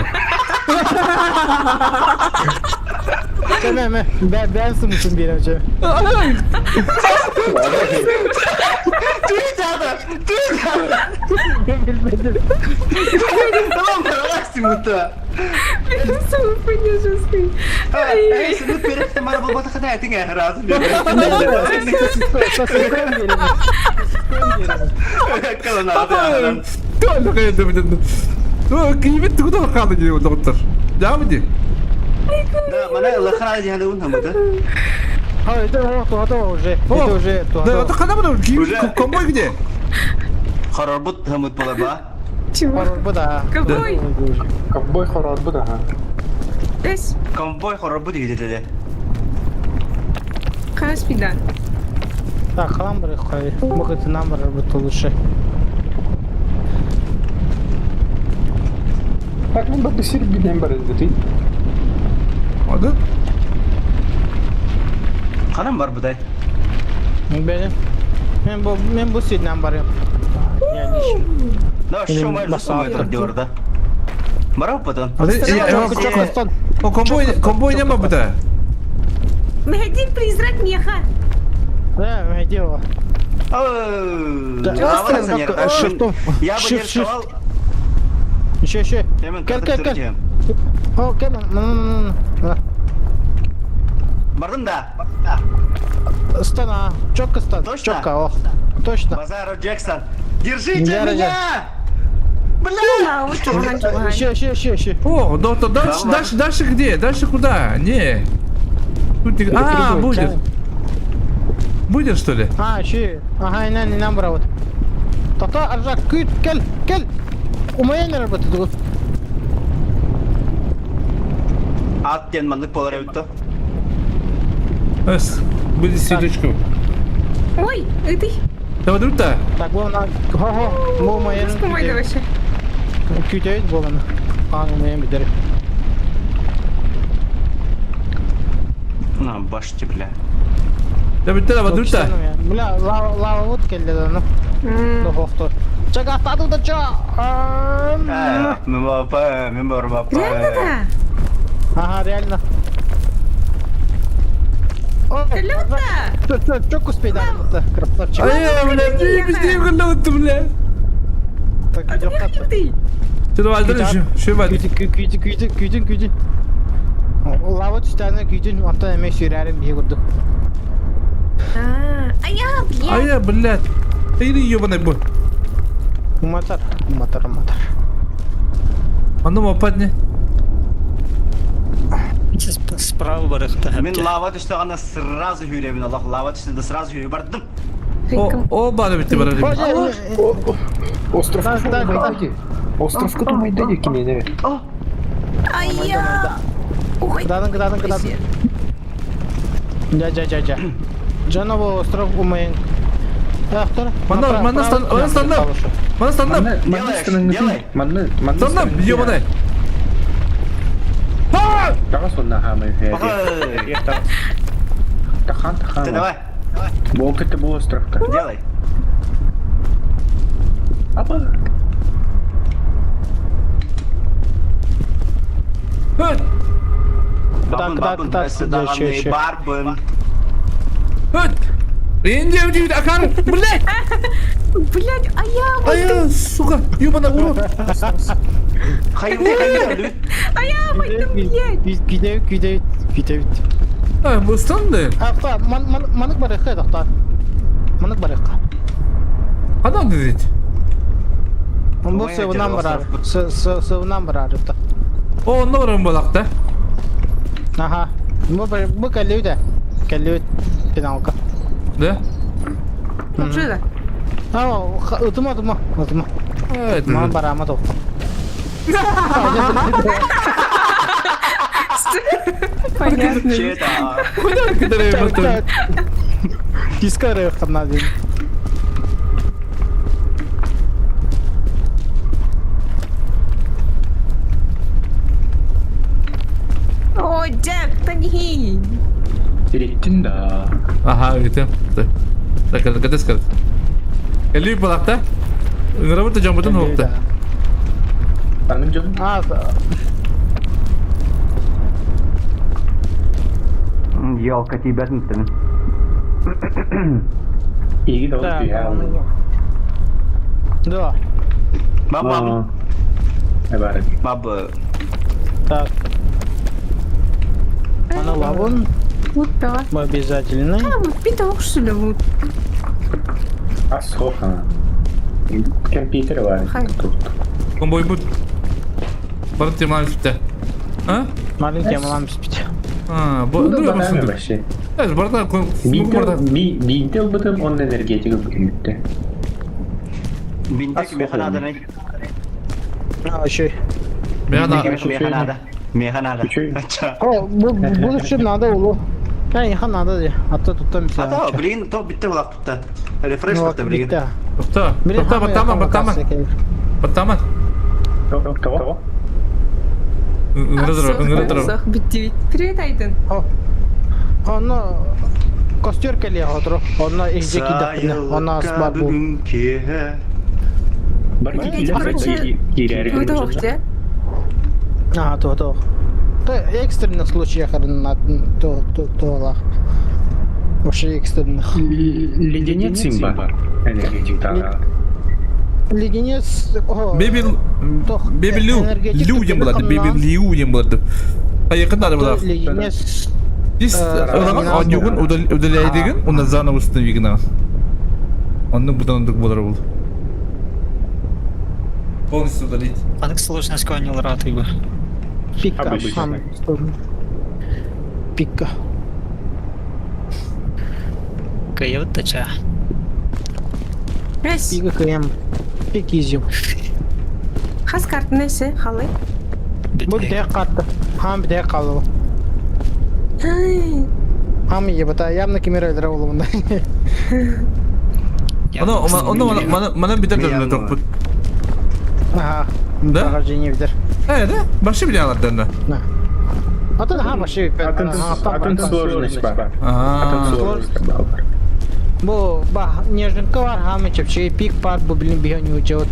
Чеме ме. Бен бен сымытын бирем че. Tüy tüy Билбедим. Tamam relax сымыта. Сымыт жесткий. Эй, сымыт береп мара болбата хана этиң разы Туалла кайда бит. Кийбит тугуда калды дип доктор. Жабы Да, мана лахана дигән ун хамыта. А, это вот, это уже. Это уже. Да, это когда буду кийбит комбой где? Хорорбут хамыт була ба. Чего? Хорорбут, да. Ковбой. Ковбой хорорбут, ага. Эс. Ковбой хорорбут диде. Каспидан. Так, халамбры хай. Может, нам работать лучше. Мен барды сир билен бар эдити. Ады? Ханан бар будай? Бene. Мен бу мен бу сирден барыам. Да, что мы же да. Барап потом. О, комбой, комбой нема бута. Мехадин призрак меха. Да, мехадин. Я бы не рисовал. Еще, еще. Кел, кел, кел. О, кел. Бардым да. Стана. Четко стан. Точно? Четко, о. Точно. Базаров Джексон. Держите меня! Бля! Еще, еще, еще, еще. О, доктор, дальше, дальше, дальше где? Дальше куда? Не. Тут не... А, будет. Будет, что ли? А, еще. Ага, инан, инан, брат. Тата, аржак, күт, кел, кел. Умайын работает. Ат ден маннык болар эбит Эс, будет сидочку. Ой, это... Давай, друг-то. Так, вон, хо-хо, бу умайын. Умайды вообще. Күтөйт болан. Қан умайын битер. На, башти, бля. Да бит давай, друг-то. Бля, лава, лава вот келди да, ну. Ну, хохтор. Чага, стаду да ча. Реально да? Ага, реально. Люта! Чё, чё, чё успей да, красавчик. Ай, бля, ты быстрее голодный, бля. Так, идём ты. Ты давай, дальше, что бать? Күйдін, күйдін, күйдін, күйдін, күйдін. Лава түстәні күйдін, оттан әме сүйрәрім бей көрдік. А я, блядь. А я, блядь. Ты ебаный бой. Уматар, уматар, уматар. А ну, опадни. Справа барыхта. Мен лава түсті ғана сразу хүребін, Аллах, лава түсті да сразу хүребін бардым. О, о, бары бітті бары. Остров Майдади. Остров Майдади кемене. А я... Кыданың, кыданың, кыданың. Жа, жа, жа, жа. Жанова остров умайын. Автор. Мана, мана стан, мана стандап. Мана стандап. Делай, Стандап, ебаный. Тага сонна хамай. Тахан, тахан. Ты давай. Волк это был остров-то. Делай. Апа. Бабын, бабын, даҕаны барбын. Инде акар, блядь! Блядь, а я... А я, сука, ебаный урод! Хайды, хайды, А я, мать, блядь! Күйдеуит, күйдеуит, күйдеуит. А, bu standı. Авто, манык барыхка, доктор. Манык барыхка. Адам dedi. Бу сывынан барар. Сывынан барар. О, онда барам балакта. Ага. Бу бу кэллүүдэ. Кэллүүт финалка. Да? Что это? А, утума, утума, утума. Ман барама то. Понятно. Куда кидаем? Кискары ханадин. О, Джек, тани. Директин да. Ага, это. Так, это сказать. Кэллүү балакта. Работа жамбытын хопта. Таның жон. А, Елка тебя тын. Иги да Да. Бабам. Эбарет. Баб. Так. Ана лавон. Вот да. Мы обязательно. А, вот питок, что ли, вот. А соха. Компьютер var. Комбой бут. Барып темалар бітті. А? Маленький темалар бітті. А, бу Ну, банально вообще. Evet, барда Бинтел, бинтел бытым, он энергетика бытым бітті. Бинтек механада не. А, еще. Механада. Механада. О, будущем надо улу. Я не надо же. А то тут там А то, блин, то битте булак тутта. Рефреш тутта, блин. Тутта. Тутта, баттама, баттама. Баттама. Того? Ыҥыра турар. Сох бүттүбүт. Привет, Айдын. Онно костер кэлиэ хотору. Онно иһдьэ киирдэхпинэ. Онно ас бар бу. Короче, А, то то. То экстренных случаях то то то Вообще экстренных. Леденец имба. Энергетик Леденец... Беби... Беби Лю. Лю диэн булады. Беби Лю диэн булады. Айыкын надо было. Леденец... Здесь оонньуугун удаляйдыгын, уонна заново установигына. Оннук бутан оннук буолар ол. Полностью удалить. Анык сложность оонньуулар атыйба. Пикка. Пикка. Кыйыбыт да чаа. Пика кыйам. Пик изю. Хас картына эсе халы. Бу битэ карта. Хам битэ калыл. Хам ебата явно кимер өлөрө болумунда. Оно оно мана битер дөрүнө тохпут. Аха. Да? Прохождение битер. Э, да? Башы биле алардан да. Атын ха башы Атын сложность бар. Атын сложность бар. Бу ба неженка бар хам чепче пик пар бу блин биһен учет.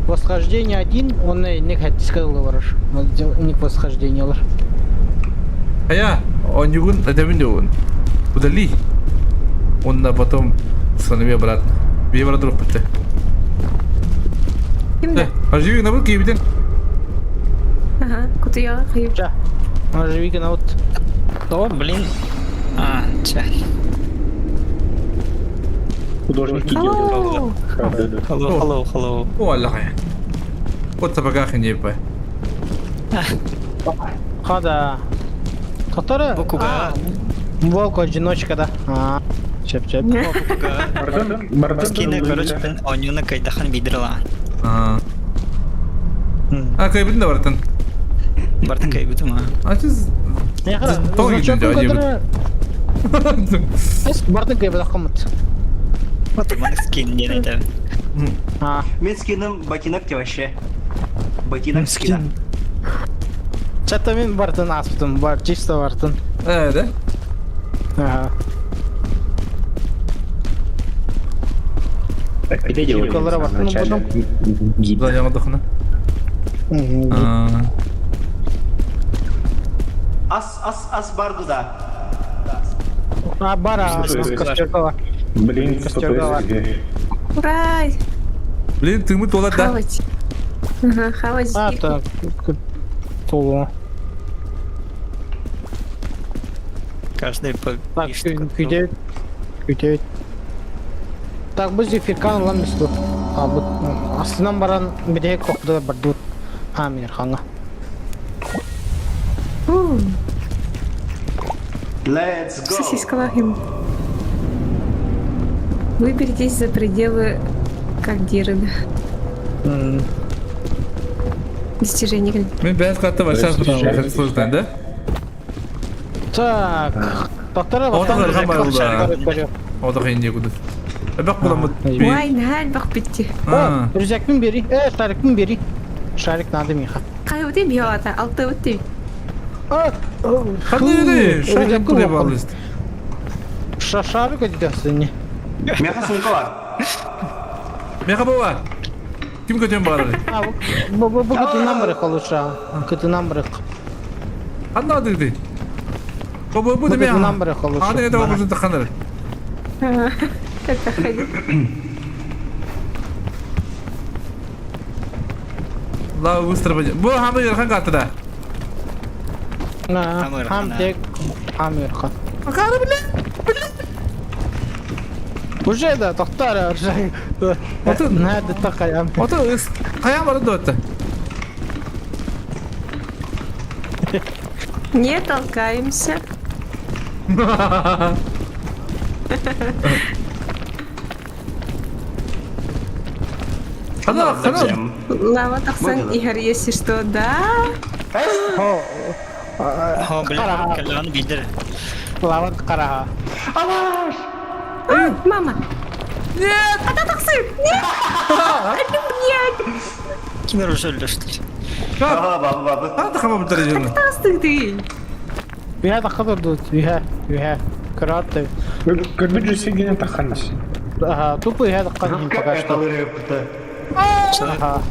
Восхождение один, он не хотел барыш. Ник восхождение лар. Ая, оонньуугун этэбин дион. Удали. Онна потом установи обратно. Бие бара туруп битте. Кимде? Оживи на бут киибитин. Ага, кутуяга кыйып. Ча. Оживи на вот. О, блин. А, ча. Художники делают. Hello, hello, hello. О, Аллах. Вот сапогах не по. Хада. Который? Букуга. Волк одиночка, да. А, чеп чеп. Скины, короче, онюна кайдахан бидерла. А. А, кайбитин да бартын. Бартын кайбитим, а. А сиз... Тоң үйдүн Эс бартын кайбит акымыт. Маны скин не это. Мен скиным ботинок те вообще. Ботинок скина. Чата мен бартын аспытым, бар, чисто бартын. Э, да? Ага. Где делали в начале? Да, я отдохну. Ас, ас, ас бар да. А, бара, костеркова. Блин, Костеркова. Ура! Блин, ты мы туалет, да? Хавать. Ага, хавать. А, так, тулу. Каждый по Так, күтебит. Күтебит. Так, бу зефиркан ылан мисту. А, бу астынан баран биде кокуда бардут. А, мир ханга. Let's go. Сосискалахим. Выберитесь за пределы Кальдиры. Достижение. Мен бәс қатты большая сложно, да? Так. Доктора Отақ ырған бар да. Отақ енді күді. Эбек буламыт. Ой, нәл бақ бітті. Рюкзакпын бери. Э, шарикпын бери. Шарик надо миха. Қай өте биоата, алты өте. Қандай шарик куре балыст. Шарик өте Меха сумка бар. Меха баба. Ким көтен барар? А, бу бу бу көтүнөн барык лучше. Көтүнөн барык. Қандай дейді? Бу бу бу деме. Көтүнөн барык лучше. Аны это бу таханыр. Это ходит. Ла быстро пойдем. Бу хамы ерхан катты да. На, хам тек хам ерхан. Акары биле. Уже да, тоқтар, уже. Надо такая. Ото каян барды өттө. Не толкаемся. Хана, хана. Лава тахсан Игорь, если что, да? О, блин, калан бидер. Лава кара. А, мама. Нет! Ата тахсын! Нет! Нет! Кимер уже өлдөштүр. Ага, бабы, бабы. Хата хамабыттар дьону. Тастыгдый. Үһэ тахха турдут, үһэ, үһэ. Кыраатты. Көрбүт жүсүгүнэн тахханнас. Ага, тупо үһэ таххан иһин пока что. Ага.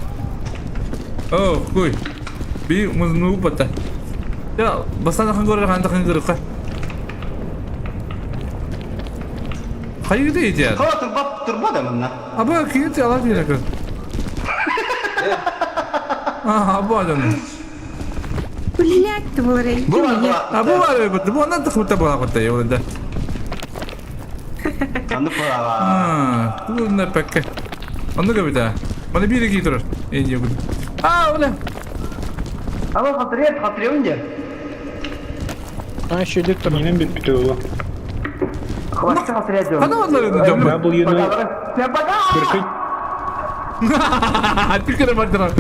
О, куй. Би музну бата. Я, бастан ахан көрөр, ханда хан көрөр. Хайы дейdi. Ха, турба, турба да манна. Аба кийин алар дии көр. А, аба дьон. Блять, ты был рей. Бу бар, бу А бу бар бу бу оннан тахмыта була кутта йолында. Аны пора. А, бу не пекке. Онны көбүтэ. Маны биир кии турар. Энди бу. А, бля. Ама хатырет, хатырет А еще идет там. Минем бит бүтү Хватит хатырет. Хана онлар енді жамбы. W-ны Бүркіт Түкірі бардыра. А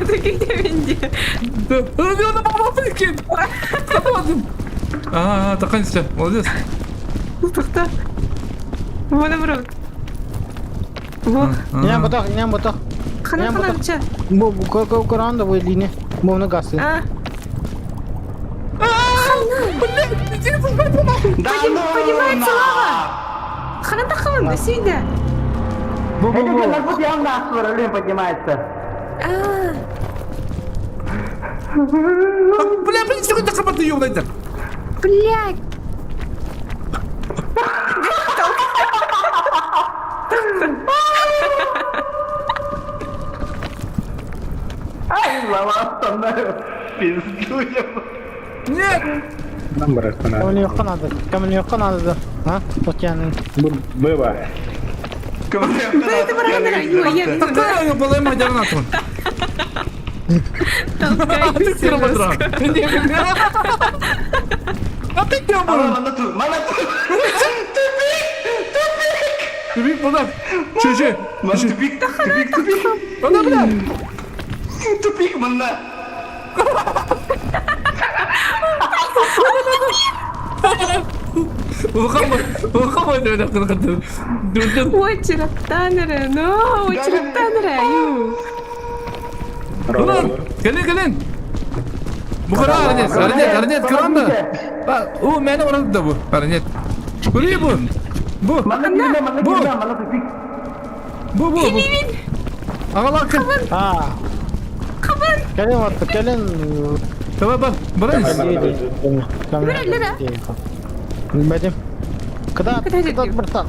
ты где венде? Оны бабасы екен. Сатып А, таққан молодец. Тоқта. Вон в рот. Во. Не ботах, не ботах. Хана хана ча. Бу ко ко коранда бу лине. Бу на гасы. А. Да ну Поднимается лава. Хана тахаман, сюда. Бу бу бу. поднимается. А. Бля, блин, что ты хабарды ёбнайдар. Блять. Ай, лава остановил. Пизду я. Нет. Нам барар Кому не надо? Кому не надо? А? Вот я не. Быва. Такая балайма жарнатун. Толкайся жестко. А ты где был? Мана ту, мана ту. Тупик, буда. Чү, Мана тупик, тупик, тупик. Ана, бля. Тупик, мана. Очераттанера, но, очераттанера, ю. Ulan, gelin gelin. Bu kadar Arnet, Arnet, Arnet, kıranda. Bak, o meni orada da bu. Arnet. Burayı bu. Bu. Bu. Bu bu bu. Ağala kın. А. Кэлин вот, кэлин. Tamam bak, burayı. Бәдим. Кыда, кыда братан.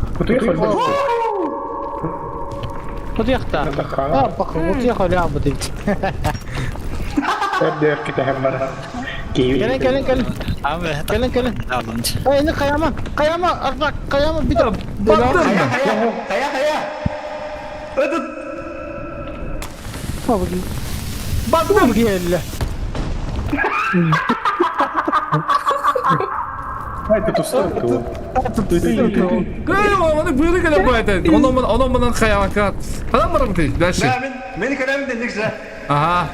Куда А, похуй, вот я халя буду. Кэлин, кэлин, кэлин. Кэлин, кэлин. Эй, не каяма, каяма, артак, каяма, биде. Хая, хая. Этот Baktım. Гель. Onu buyurun gele bu ayda. Onu onu bunun kayama kat. Adam mı bu Дальше. Да, мен мен калам денекше. Ага.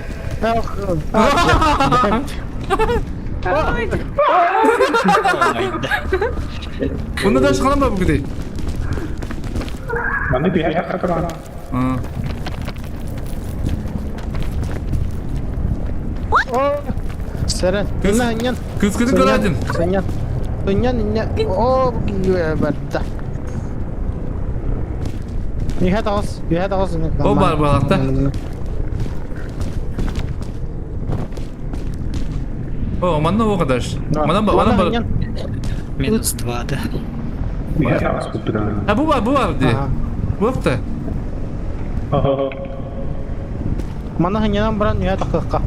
Bunu da çıkalım mı bu değil? Маны бия хатыран. Сэрэн. Инна, Кыз кызы көрәдин. Сэньян. Сэньян, инна. О, барда. Юхэ тағыс, юхэ тағыс. О бар балакта. О, манна о кадаш. Манна манна бар. Минус 2, да. Ha bu var, bu var di. Bu hafta. Манна ханьянан баран юхэ тақыққа.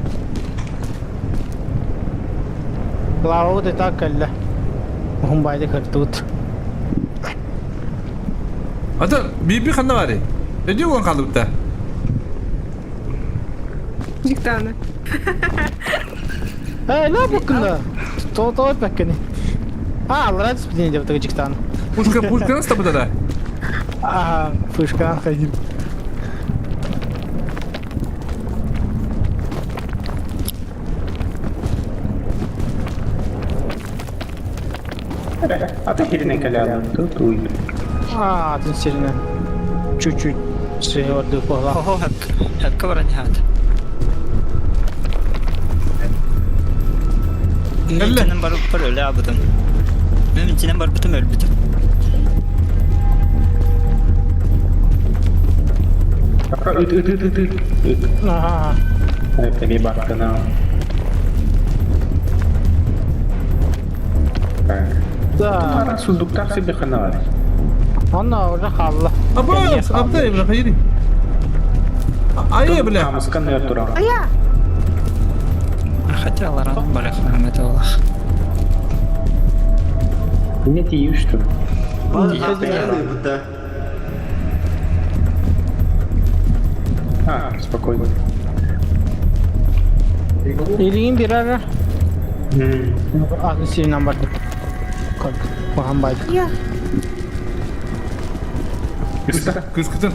Лава вот это кэллэ. Ухун байды кыртыбыт. Ата, биби ханна бар. Эди оған қалыпта. Диктана. Эй, ла букна. То то пеккени. А, лрад спине деп тагы жиктан. Пушка, пушка нас табыда да. А, пушка ходил. А ты херня калян. Тут уй. А, ты сильно. Чуть-чуть. Сыһыордуу куһаҕан. Хо-хо, хөпкө баран иһэҕит. Мин Кэллэ. итинэн барбыппар өлө аабытым. Мин итинэн барбытым өлбүтүм. Ыт, ыт, ыт, ыт, ыт. Ыт. Аха. Это баттана. Так. Да. Ара сундуктаах сирде ханна бар? Онно уже хаалла. Абас, абдай, бля, хайри. Айы, бля. Хамыскан өр турар. А я! Хотя Лоран барахлам это олох. Не тиий, что ли? Да. А, спокойно. Илигин бирара. Атын сиринэн бардым. Куһаҕан баайдык. Я! Кыскытын.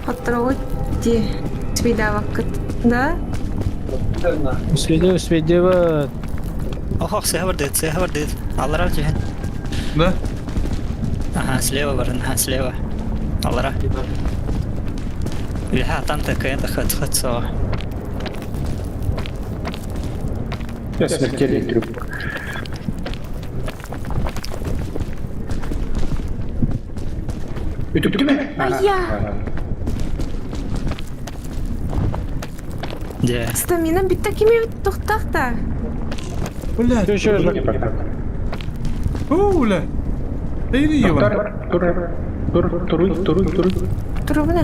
Хоттороҕут дии. Свидаваккыт. Да? Үспэдиэ, үспэдиэ Ох, сыһа бардыт, сыһа бардыт. Аллара түһэн. Да? Ага, слева баран, ага, слева. Аллара. Үһэ атан такайын тахат хат соҕа. Я смертельный трюк. Үтүктүмэ? А я! Дьэ. Стамина бит такими тохтах-та. Блядь. Еще О, бля. Эй, ебан. Тур, тур, туруй, туруй, туруй. Турубуна.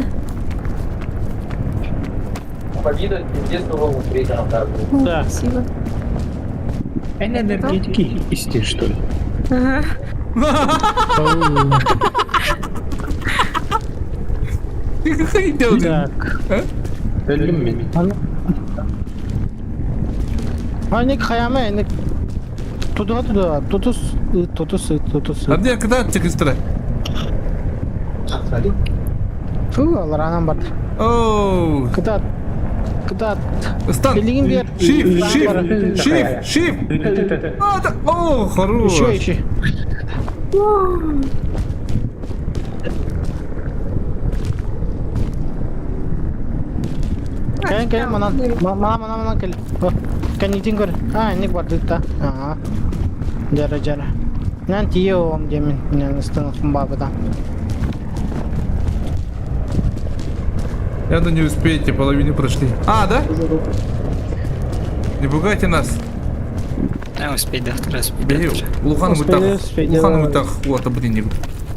Да. Спасибо. Энергетики истин, что ли? Ага. Ты какой делаешь? Так. Өллүм мин. Аник хайама, эник тудуга тудуга, тутус, тутус, тутус. А где когда чекистра? Фу, аларанан барды. Оу. Кытат. Кытат. Стан. Билигин бер. Шиф, шиф, шиф, шиф. А, да. О, хорош. Еще, еще. Кэлин, кэлин, манан. Мана, мана, манан кэл. Кэннитин көр. А, инник бардыт да. Ага. Жара, жара. Нан тие оҕом диэмин. Нан ыстан бабыта. Я думаю, не успеете, половину прошли. А, да? Не пугайте нас. А, успеть завтра, успеть Бери, завтра. улахан Успели, бытах. успели. Улахан бытах. Вот, блин, не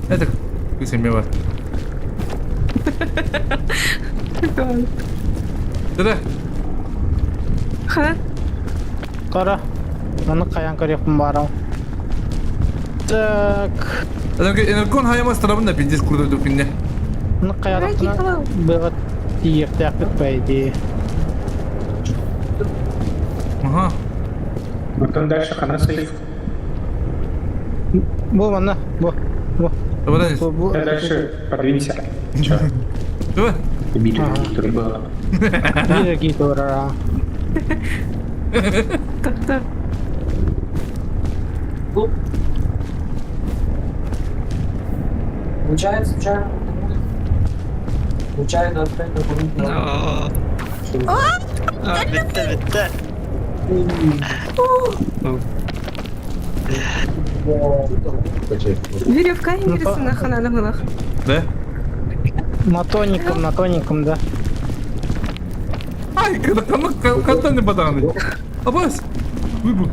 Это кысымева. Да-да. Ха? Кара. Маны каян көрүөхпүн баарал. Так. Энергон хайама старабын да пиздец курдук кинне. Маны каядахтына быҕа тиийиэхтээхпит по идее. Ага. Потом дальше хана сейф. Бу манна, бу. Бу. Давай, Бу, бу. Дальше подвинься. Че? Давай. Били, который было. Биир гитара. Тоқтар. Но. А, бітті, бітті. Веревка интересно хананы было. Да? На тоненьком, на тоненьком, да. Ай, когда когда не баданы. Абас. Выбу.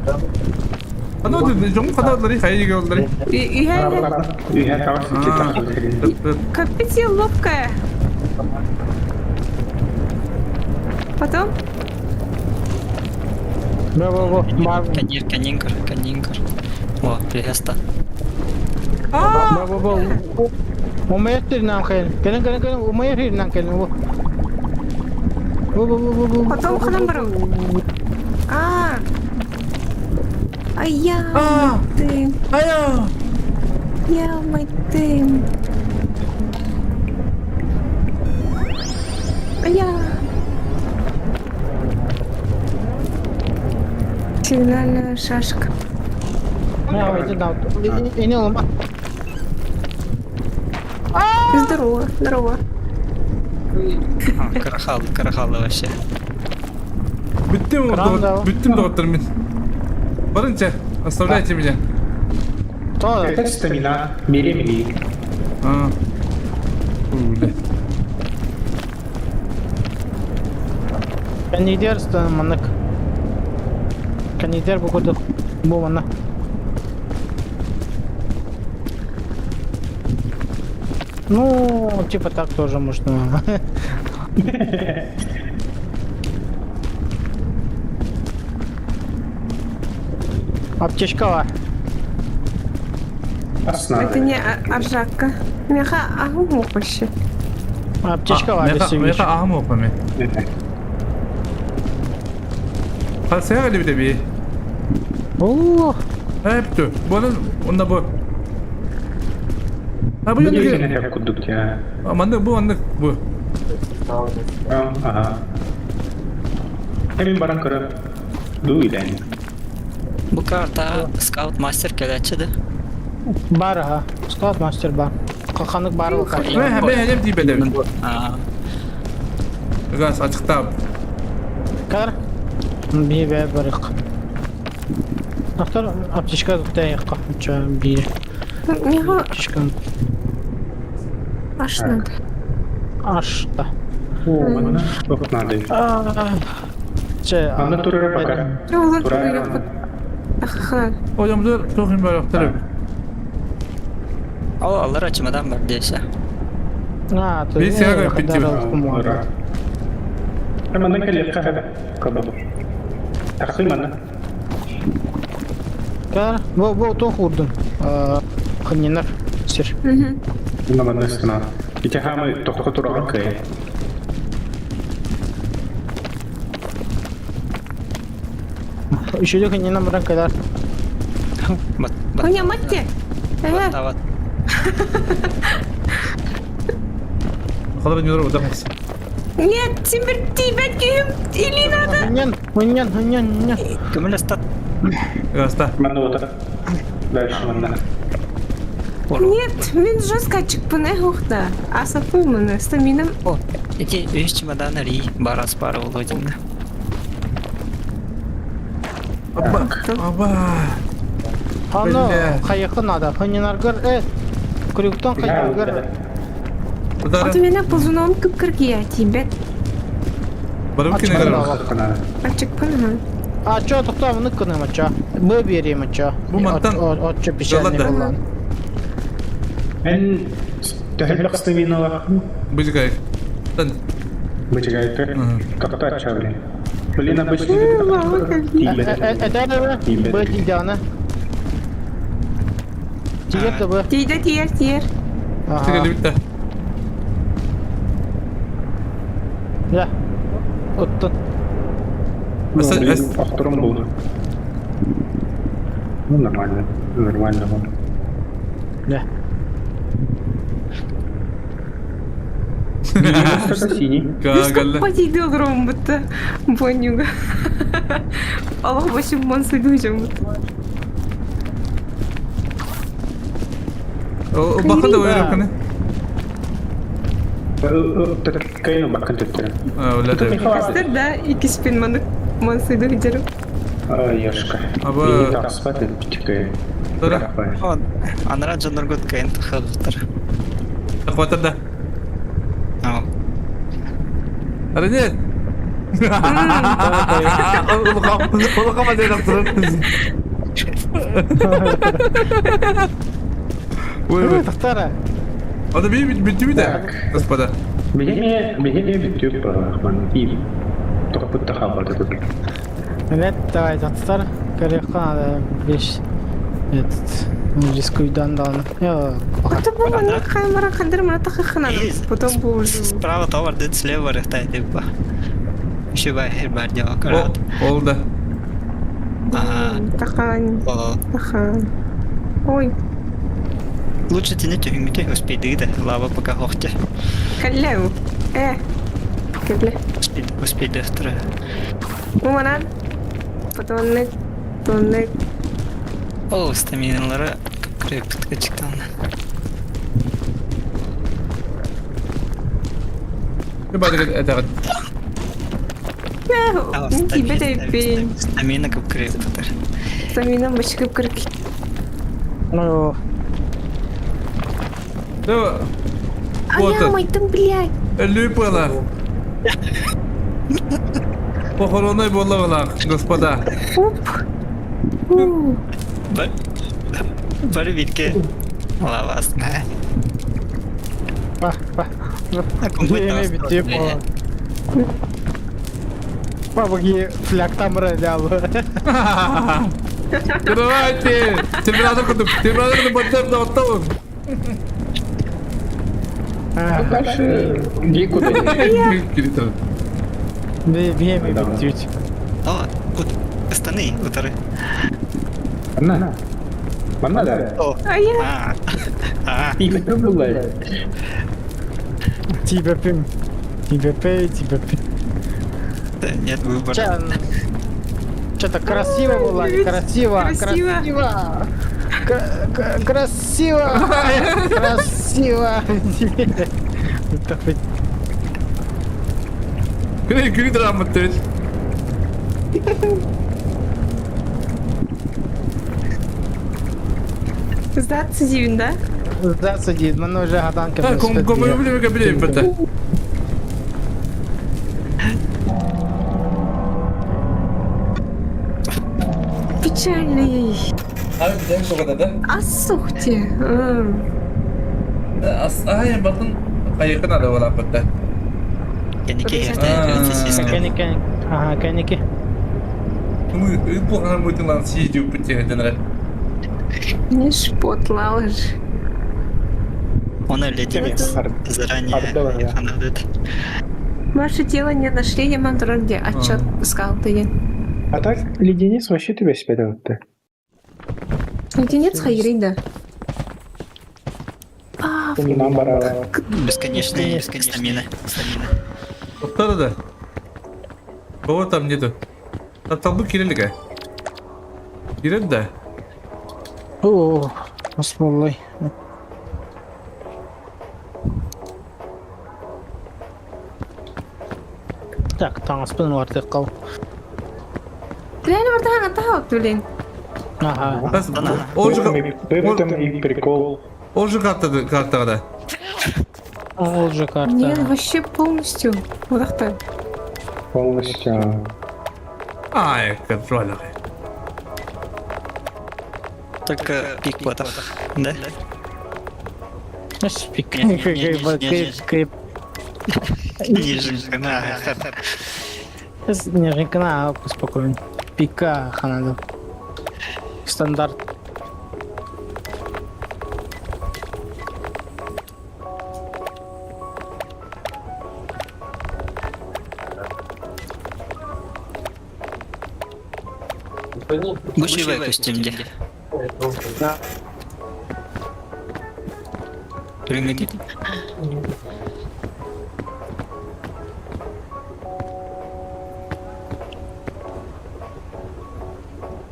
Ано жому хададлары хайы голдары. Я Капец, я ловкая. Потом? Бу, бу, бу. Бар. Канир, канинкар, канинкар. О, приеста. Бу, бу, бу. Умайар нам кэлин. Кэлин, кэлин, кэлин. Умайар нам кэлин. Бу. Бу, бу, бу, бу, бу. Потом ханам бару. А. А я А. ты. Ая. Я мой ты. А я. Сигнальная шашка. Ини олом. Здорово, здорово. Кыра кыра хаалла вообще. Бүттүм, Кран да. бүттүм доҕоттор мин. Барынча, оставляйте меня. То. Это стамина. Бери мили. А. Бля. Канидер маннык. Канидер бу курдук. Бу манна. Ну, типа так тоже можно. Аптечка бар. Это не аржакка. Меха аху вообще. Аптечка бар, Меха, меха ахым опами. Хасыга кэлибитэ би. О, Эптү. Бұның онда бу. А бу Билигин курдук я. Маннык бу маннык бу. Ага. Эми баран көрө. Ду илен. Бу карта скаут мастер кэлээччи да. Бар аха. Скаут мастер бар. Ханнык бар ол карта. Мен мен хәлем тиибэтэбин. Аа. Газ ачыктаап. Кар. Би бе барык. Автор аптечка туттайыкка. Ча бир. Меха Аптечка аш надо. ашта. О, манна туох надо. Че. Манна турара пока. Турара. Hocam dur, çok iyi böyle Ол аллар чемодан бар десе. А, то Би сига кеппитим. Манна кэлиэххэ кабаб. Тахсы манна. Кар, бу бу туох урдун. Хыннинар сир. Манна манна стана. Ити хамы тохто турага кэй. Еще хыннинар баран кадар. Коня матте. Э, Тават. Kadar nyurur odamız. Нет, Тимбер, тебя кем или надо? Хыннин, хыннин, хыннин, хыннин. Көмөл астат. Гаста. Манна ота. Дальше манна. Нет, мен жестко чыкпын ухта. А сапымын, стаминам. О, эти үс чемодан ри барас бар ол один. Аба. Аба. Аны Бля. кайыкы надо. Хыннинаргар, э. Крюктан кайыкыр. Вот у меня ползуном кып-кыргия, тебе. Барым кine kadar. А чыкпын, А чё, тоқта, мını кыным ача. Бу берем ача. Бу мантан Отча печальный Жоллады. болан. Эн төһөлөх стаминалах. Быжгай. Тан. Быжгай. Как-то ача, блин. Блин, обычно. Это бу тидяна. Тиер да бу. Тиде тиер, тиер. Тиге битте. Да. Оттон. Блин, повтором был. Ну, нормально. Нормально. Да. Синий. Потейді огром будто бонюга. Аллах башым мансыды будто. Бакын да ойрап кene. Кайны бакын төттөрө. Öyle de. Кастер да, икиспин маны мансыды жерим. Ешка. Аба. Тапспат питикэ. О, анара жоноргот кайын тахалыктар. Хватыр да. Ау. Hadi нет. Улукама дейін ақтырын. Ой, ой. Тахтара. Ада би бүттү да, господа. Бихеме бихеме бүтүп ман и топут хабар тут. Нет, давай, тахтар. Коряка надо вещь. Этот, рискуйдан дан. Я Это было на камера хандыр мана тахахана. Потом был Справа товар дед слева рехтай типа. Еще бай бар дела карат. Ол да. Ага. Тахан. Тахан. Ой, Лучше тяни тюгмите успей да лава пока хохте. каллеу. Э. Кебле. Успей успей дефтера. Уманан. Потом не тонне. О, стаминалары крепко чыктан. Этэҕит. Тиийбэт эбиппин. Стамина кып-кырыйбыттар. Стамина бачча кып-кырык. Ну, А я майтым, блядь. Өлүү пыла. Похоронной буолла господа. Оп. Бары битке лавасна. Ба, ба. Еме битти по. Бабаги фляг там ролял. Давайте! Терминатор кутуп, терминатор кутуп, баттап да оттабын. Дальше некуда. Бе, битти. О, ыстаны, утары. Манна. Манна да. А я... Тебе было. Тебе пим. Тебе пей, тебе пим. Нет выбора. Что-то красиво было, красиво, красиво. Красиво! Красиво! Күнү күнү драмат. Сдаться дивин, да? Сдаться дивин, мы уже гаданка. Кому билеме билеме бата. Печальный. Abi bir bu kadar da. Ассухте. Ай, батын кайыкын ада бола бата. Кеники Кеники. Ага, кеники. Мы плохо мы лан съездил по тебе, Не шпотлал же. Он леденец заранее. Ваше тело не нашли, я где отчет искал ты. А так леденец вообще тебя себе ты. Леденец хайрин, А, нам бара. Бесконечная стамина. Оттары да. Кого там нету? Там кириллика. Кирилл да. О, осмоллай. Так, таңыспын артық қал. Реально вартахан атау, блин. Ага. В этом и прикол. Ол же карта картаға да. Ол же карта. Нет, вообще полностью. Вот так. Полностью. Ай, контроль. Только пик платов, да? Пик. Нижинка, Нижинка, на, спокойно. Пика ханада. Стандарт. Гучевый костюм где? Да. Рынок.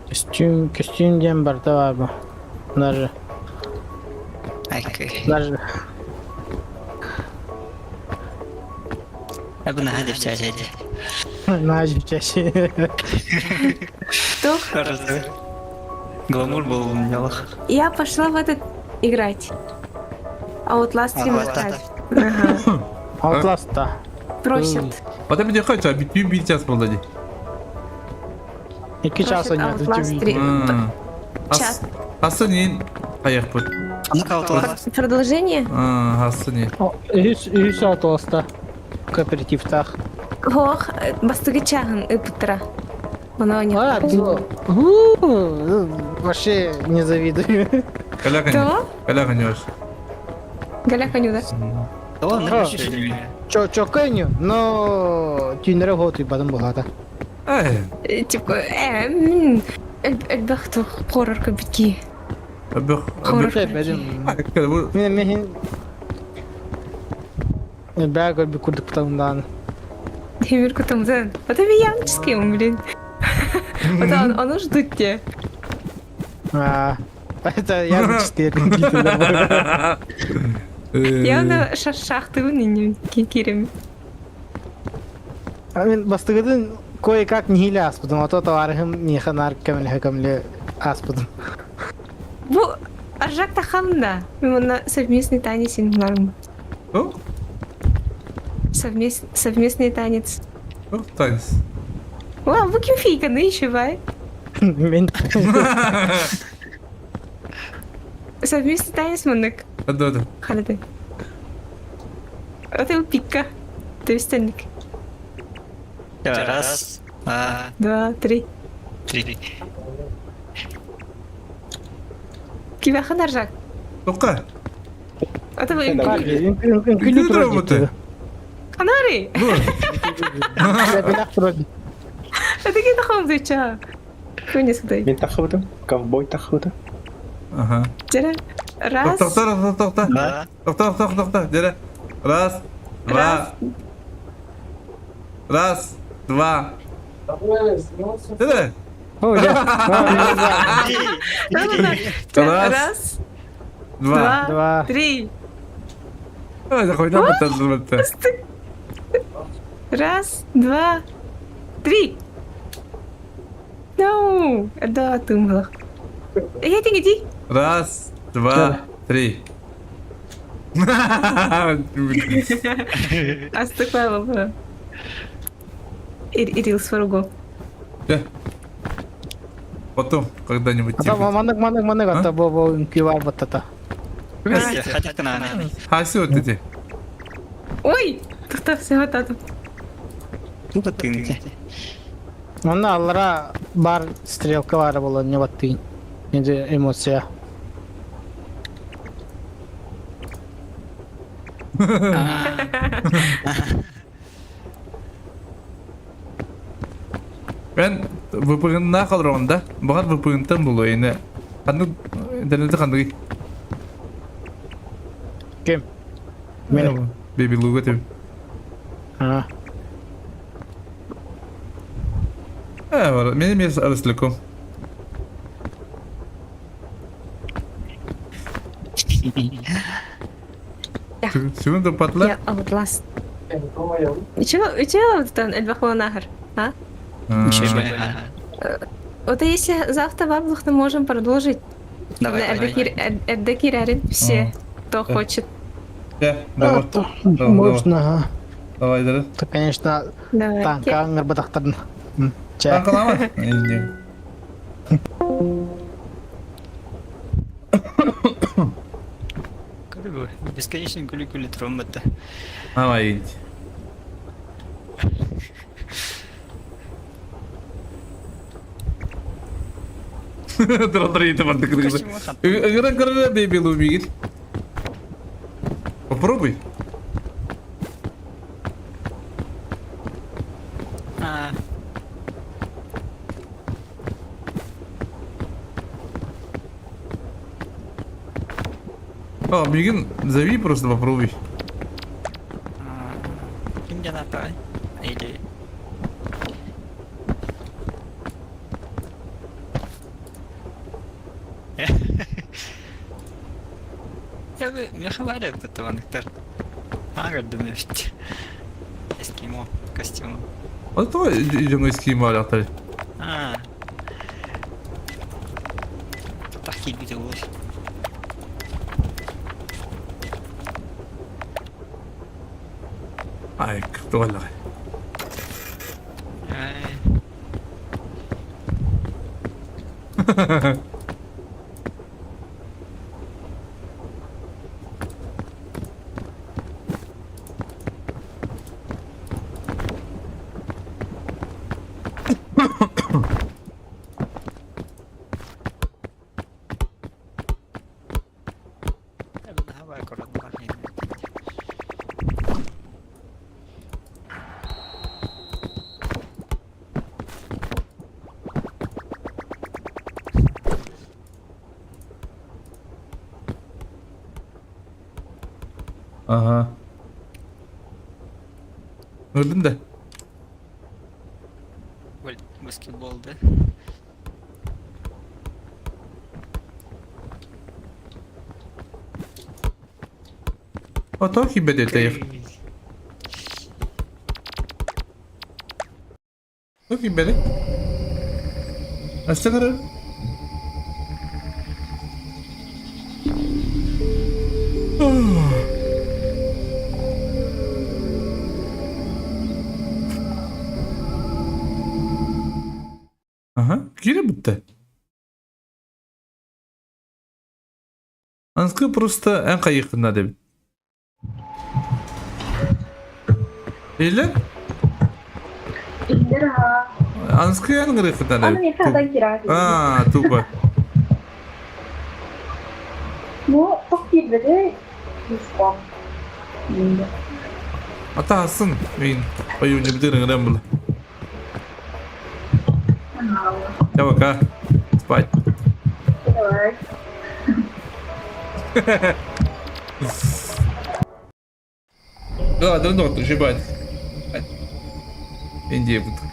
Костюм, костюм дем барда бар бу. Даже. Окей. Даже. Абы на девчачья. На девчачья. Что? Хорошо. Гламур был у меня лох. Я пошла в этот играть. Outlast ремастер. Ага. Outlast, да. Просят. Потом мне хочется, битүү бир час болды ди. Екі час Просят ойнады. Outlast 3. Час. Асы не аяқ бұд. Продолжение? Асы не. Үс Outlast'та. Кооперативтах. Ох, бастыгы чағын ыпыттыра. Оно не. А, вообще не завидую. Что? Коляха не ваш. Голяха не, да? Чо чокэню, но тюнеры гот и бадым булата. Типа, элбэх хоррор кабитки. Элбэх. Хоррор. Мен мен Бәг би курдук птамдан. Темир кутамдан. Вот это ямческий он, блин. Вот он, он ждут тебе. А, это ямческий Я на шахты не кирим. Мин бастыгытын кое-как нэһиилэ ааспытым, ото товарыһым миэхэ наар көмөлөһө-көмөлө ааспытым. Бу Аржак тахамда. Мин совместный танец иннарым. О? Совместный танец. О, танец. О, бу ким фейканы еще бай? Мин. Совместный танец маннык. Да, да. Халады. Это пикка. То есть тенник. Раз, два, Два, три. три. Кибахан Аржак. Тока. Это вы Үҥкүүлүү турар диэки. Канари! Это ким тахам дыча? Күнес кудай. Мин тахыбытым, ковбой тахыбыта. Ага. Дьэрэ. Раз. Тохто, тохто, тохто. Тохто, тохто, тохто. Дьэрэ. Раз, два. Раз, два. Дьэрэ. Раз. Раз. Два. Два. Три. Раз, два, три. No, да, тымлах. Я ты иди. Раз, два, три. Астыкпайлы. Ирил сваргу. Потом когда-нибудь. Ата маннык маннык маннык ата бу бу үҥкүү бар баттата. Хаси вот эти. Ой, тоқтап всего татым. Онно аллара бар стрелка бар буолан не баттыын. Инде эмоция. Мен VPN-на қалырғын да. Бұған VPN-тан болу енді. Қанды интернеті қандай? Ким? Мен. Беби Луга деп. А. Э, бар. Мен емес арасылыком. Сүгін топатла? Я outlast. Чего, чего там эльбахуанахар, а? Вот если завтра в Аблах мы можем продолжить. Давай, давай. Эрдекирярин все, кто хочет. Давай. Можно, ага. Давай, давай. То, конечно, Давай. танка аңырбатахтарын. Танкалама? Не. Бесконечный күлі-күлі тромбатта. Давай, иди. Бейби Лумигит. Попробуй. А. О, Мигин, зови просто попробуй. Ким жаната? Или... Я бы не хвалю этого нектар. Ага, думаю, Эскимо, костюм. А то идем эскимо, аляталь. А. Такие видео. Ай, кто ли? Ай. Давай аккуратно. Ага. Öldüm de. Баскетбол, да? А то хибе детеев. Кимбэри? Өссө көрөр. Ага, киирэ бүттэ. Анскы просто эн хайыххына дебит. Или? Индер аа. Анскы эн гырыххына Аны дебит. миэхэ адан кираат. А, тупо. Ну, тух киирбэтэй Юспа. Атасын мин ойуунньу бүтүн ыҥыран була. Чэ, пока. Спать. Давай. Да, да, ну, ты ебать. Индия будет.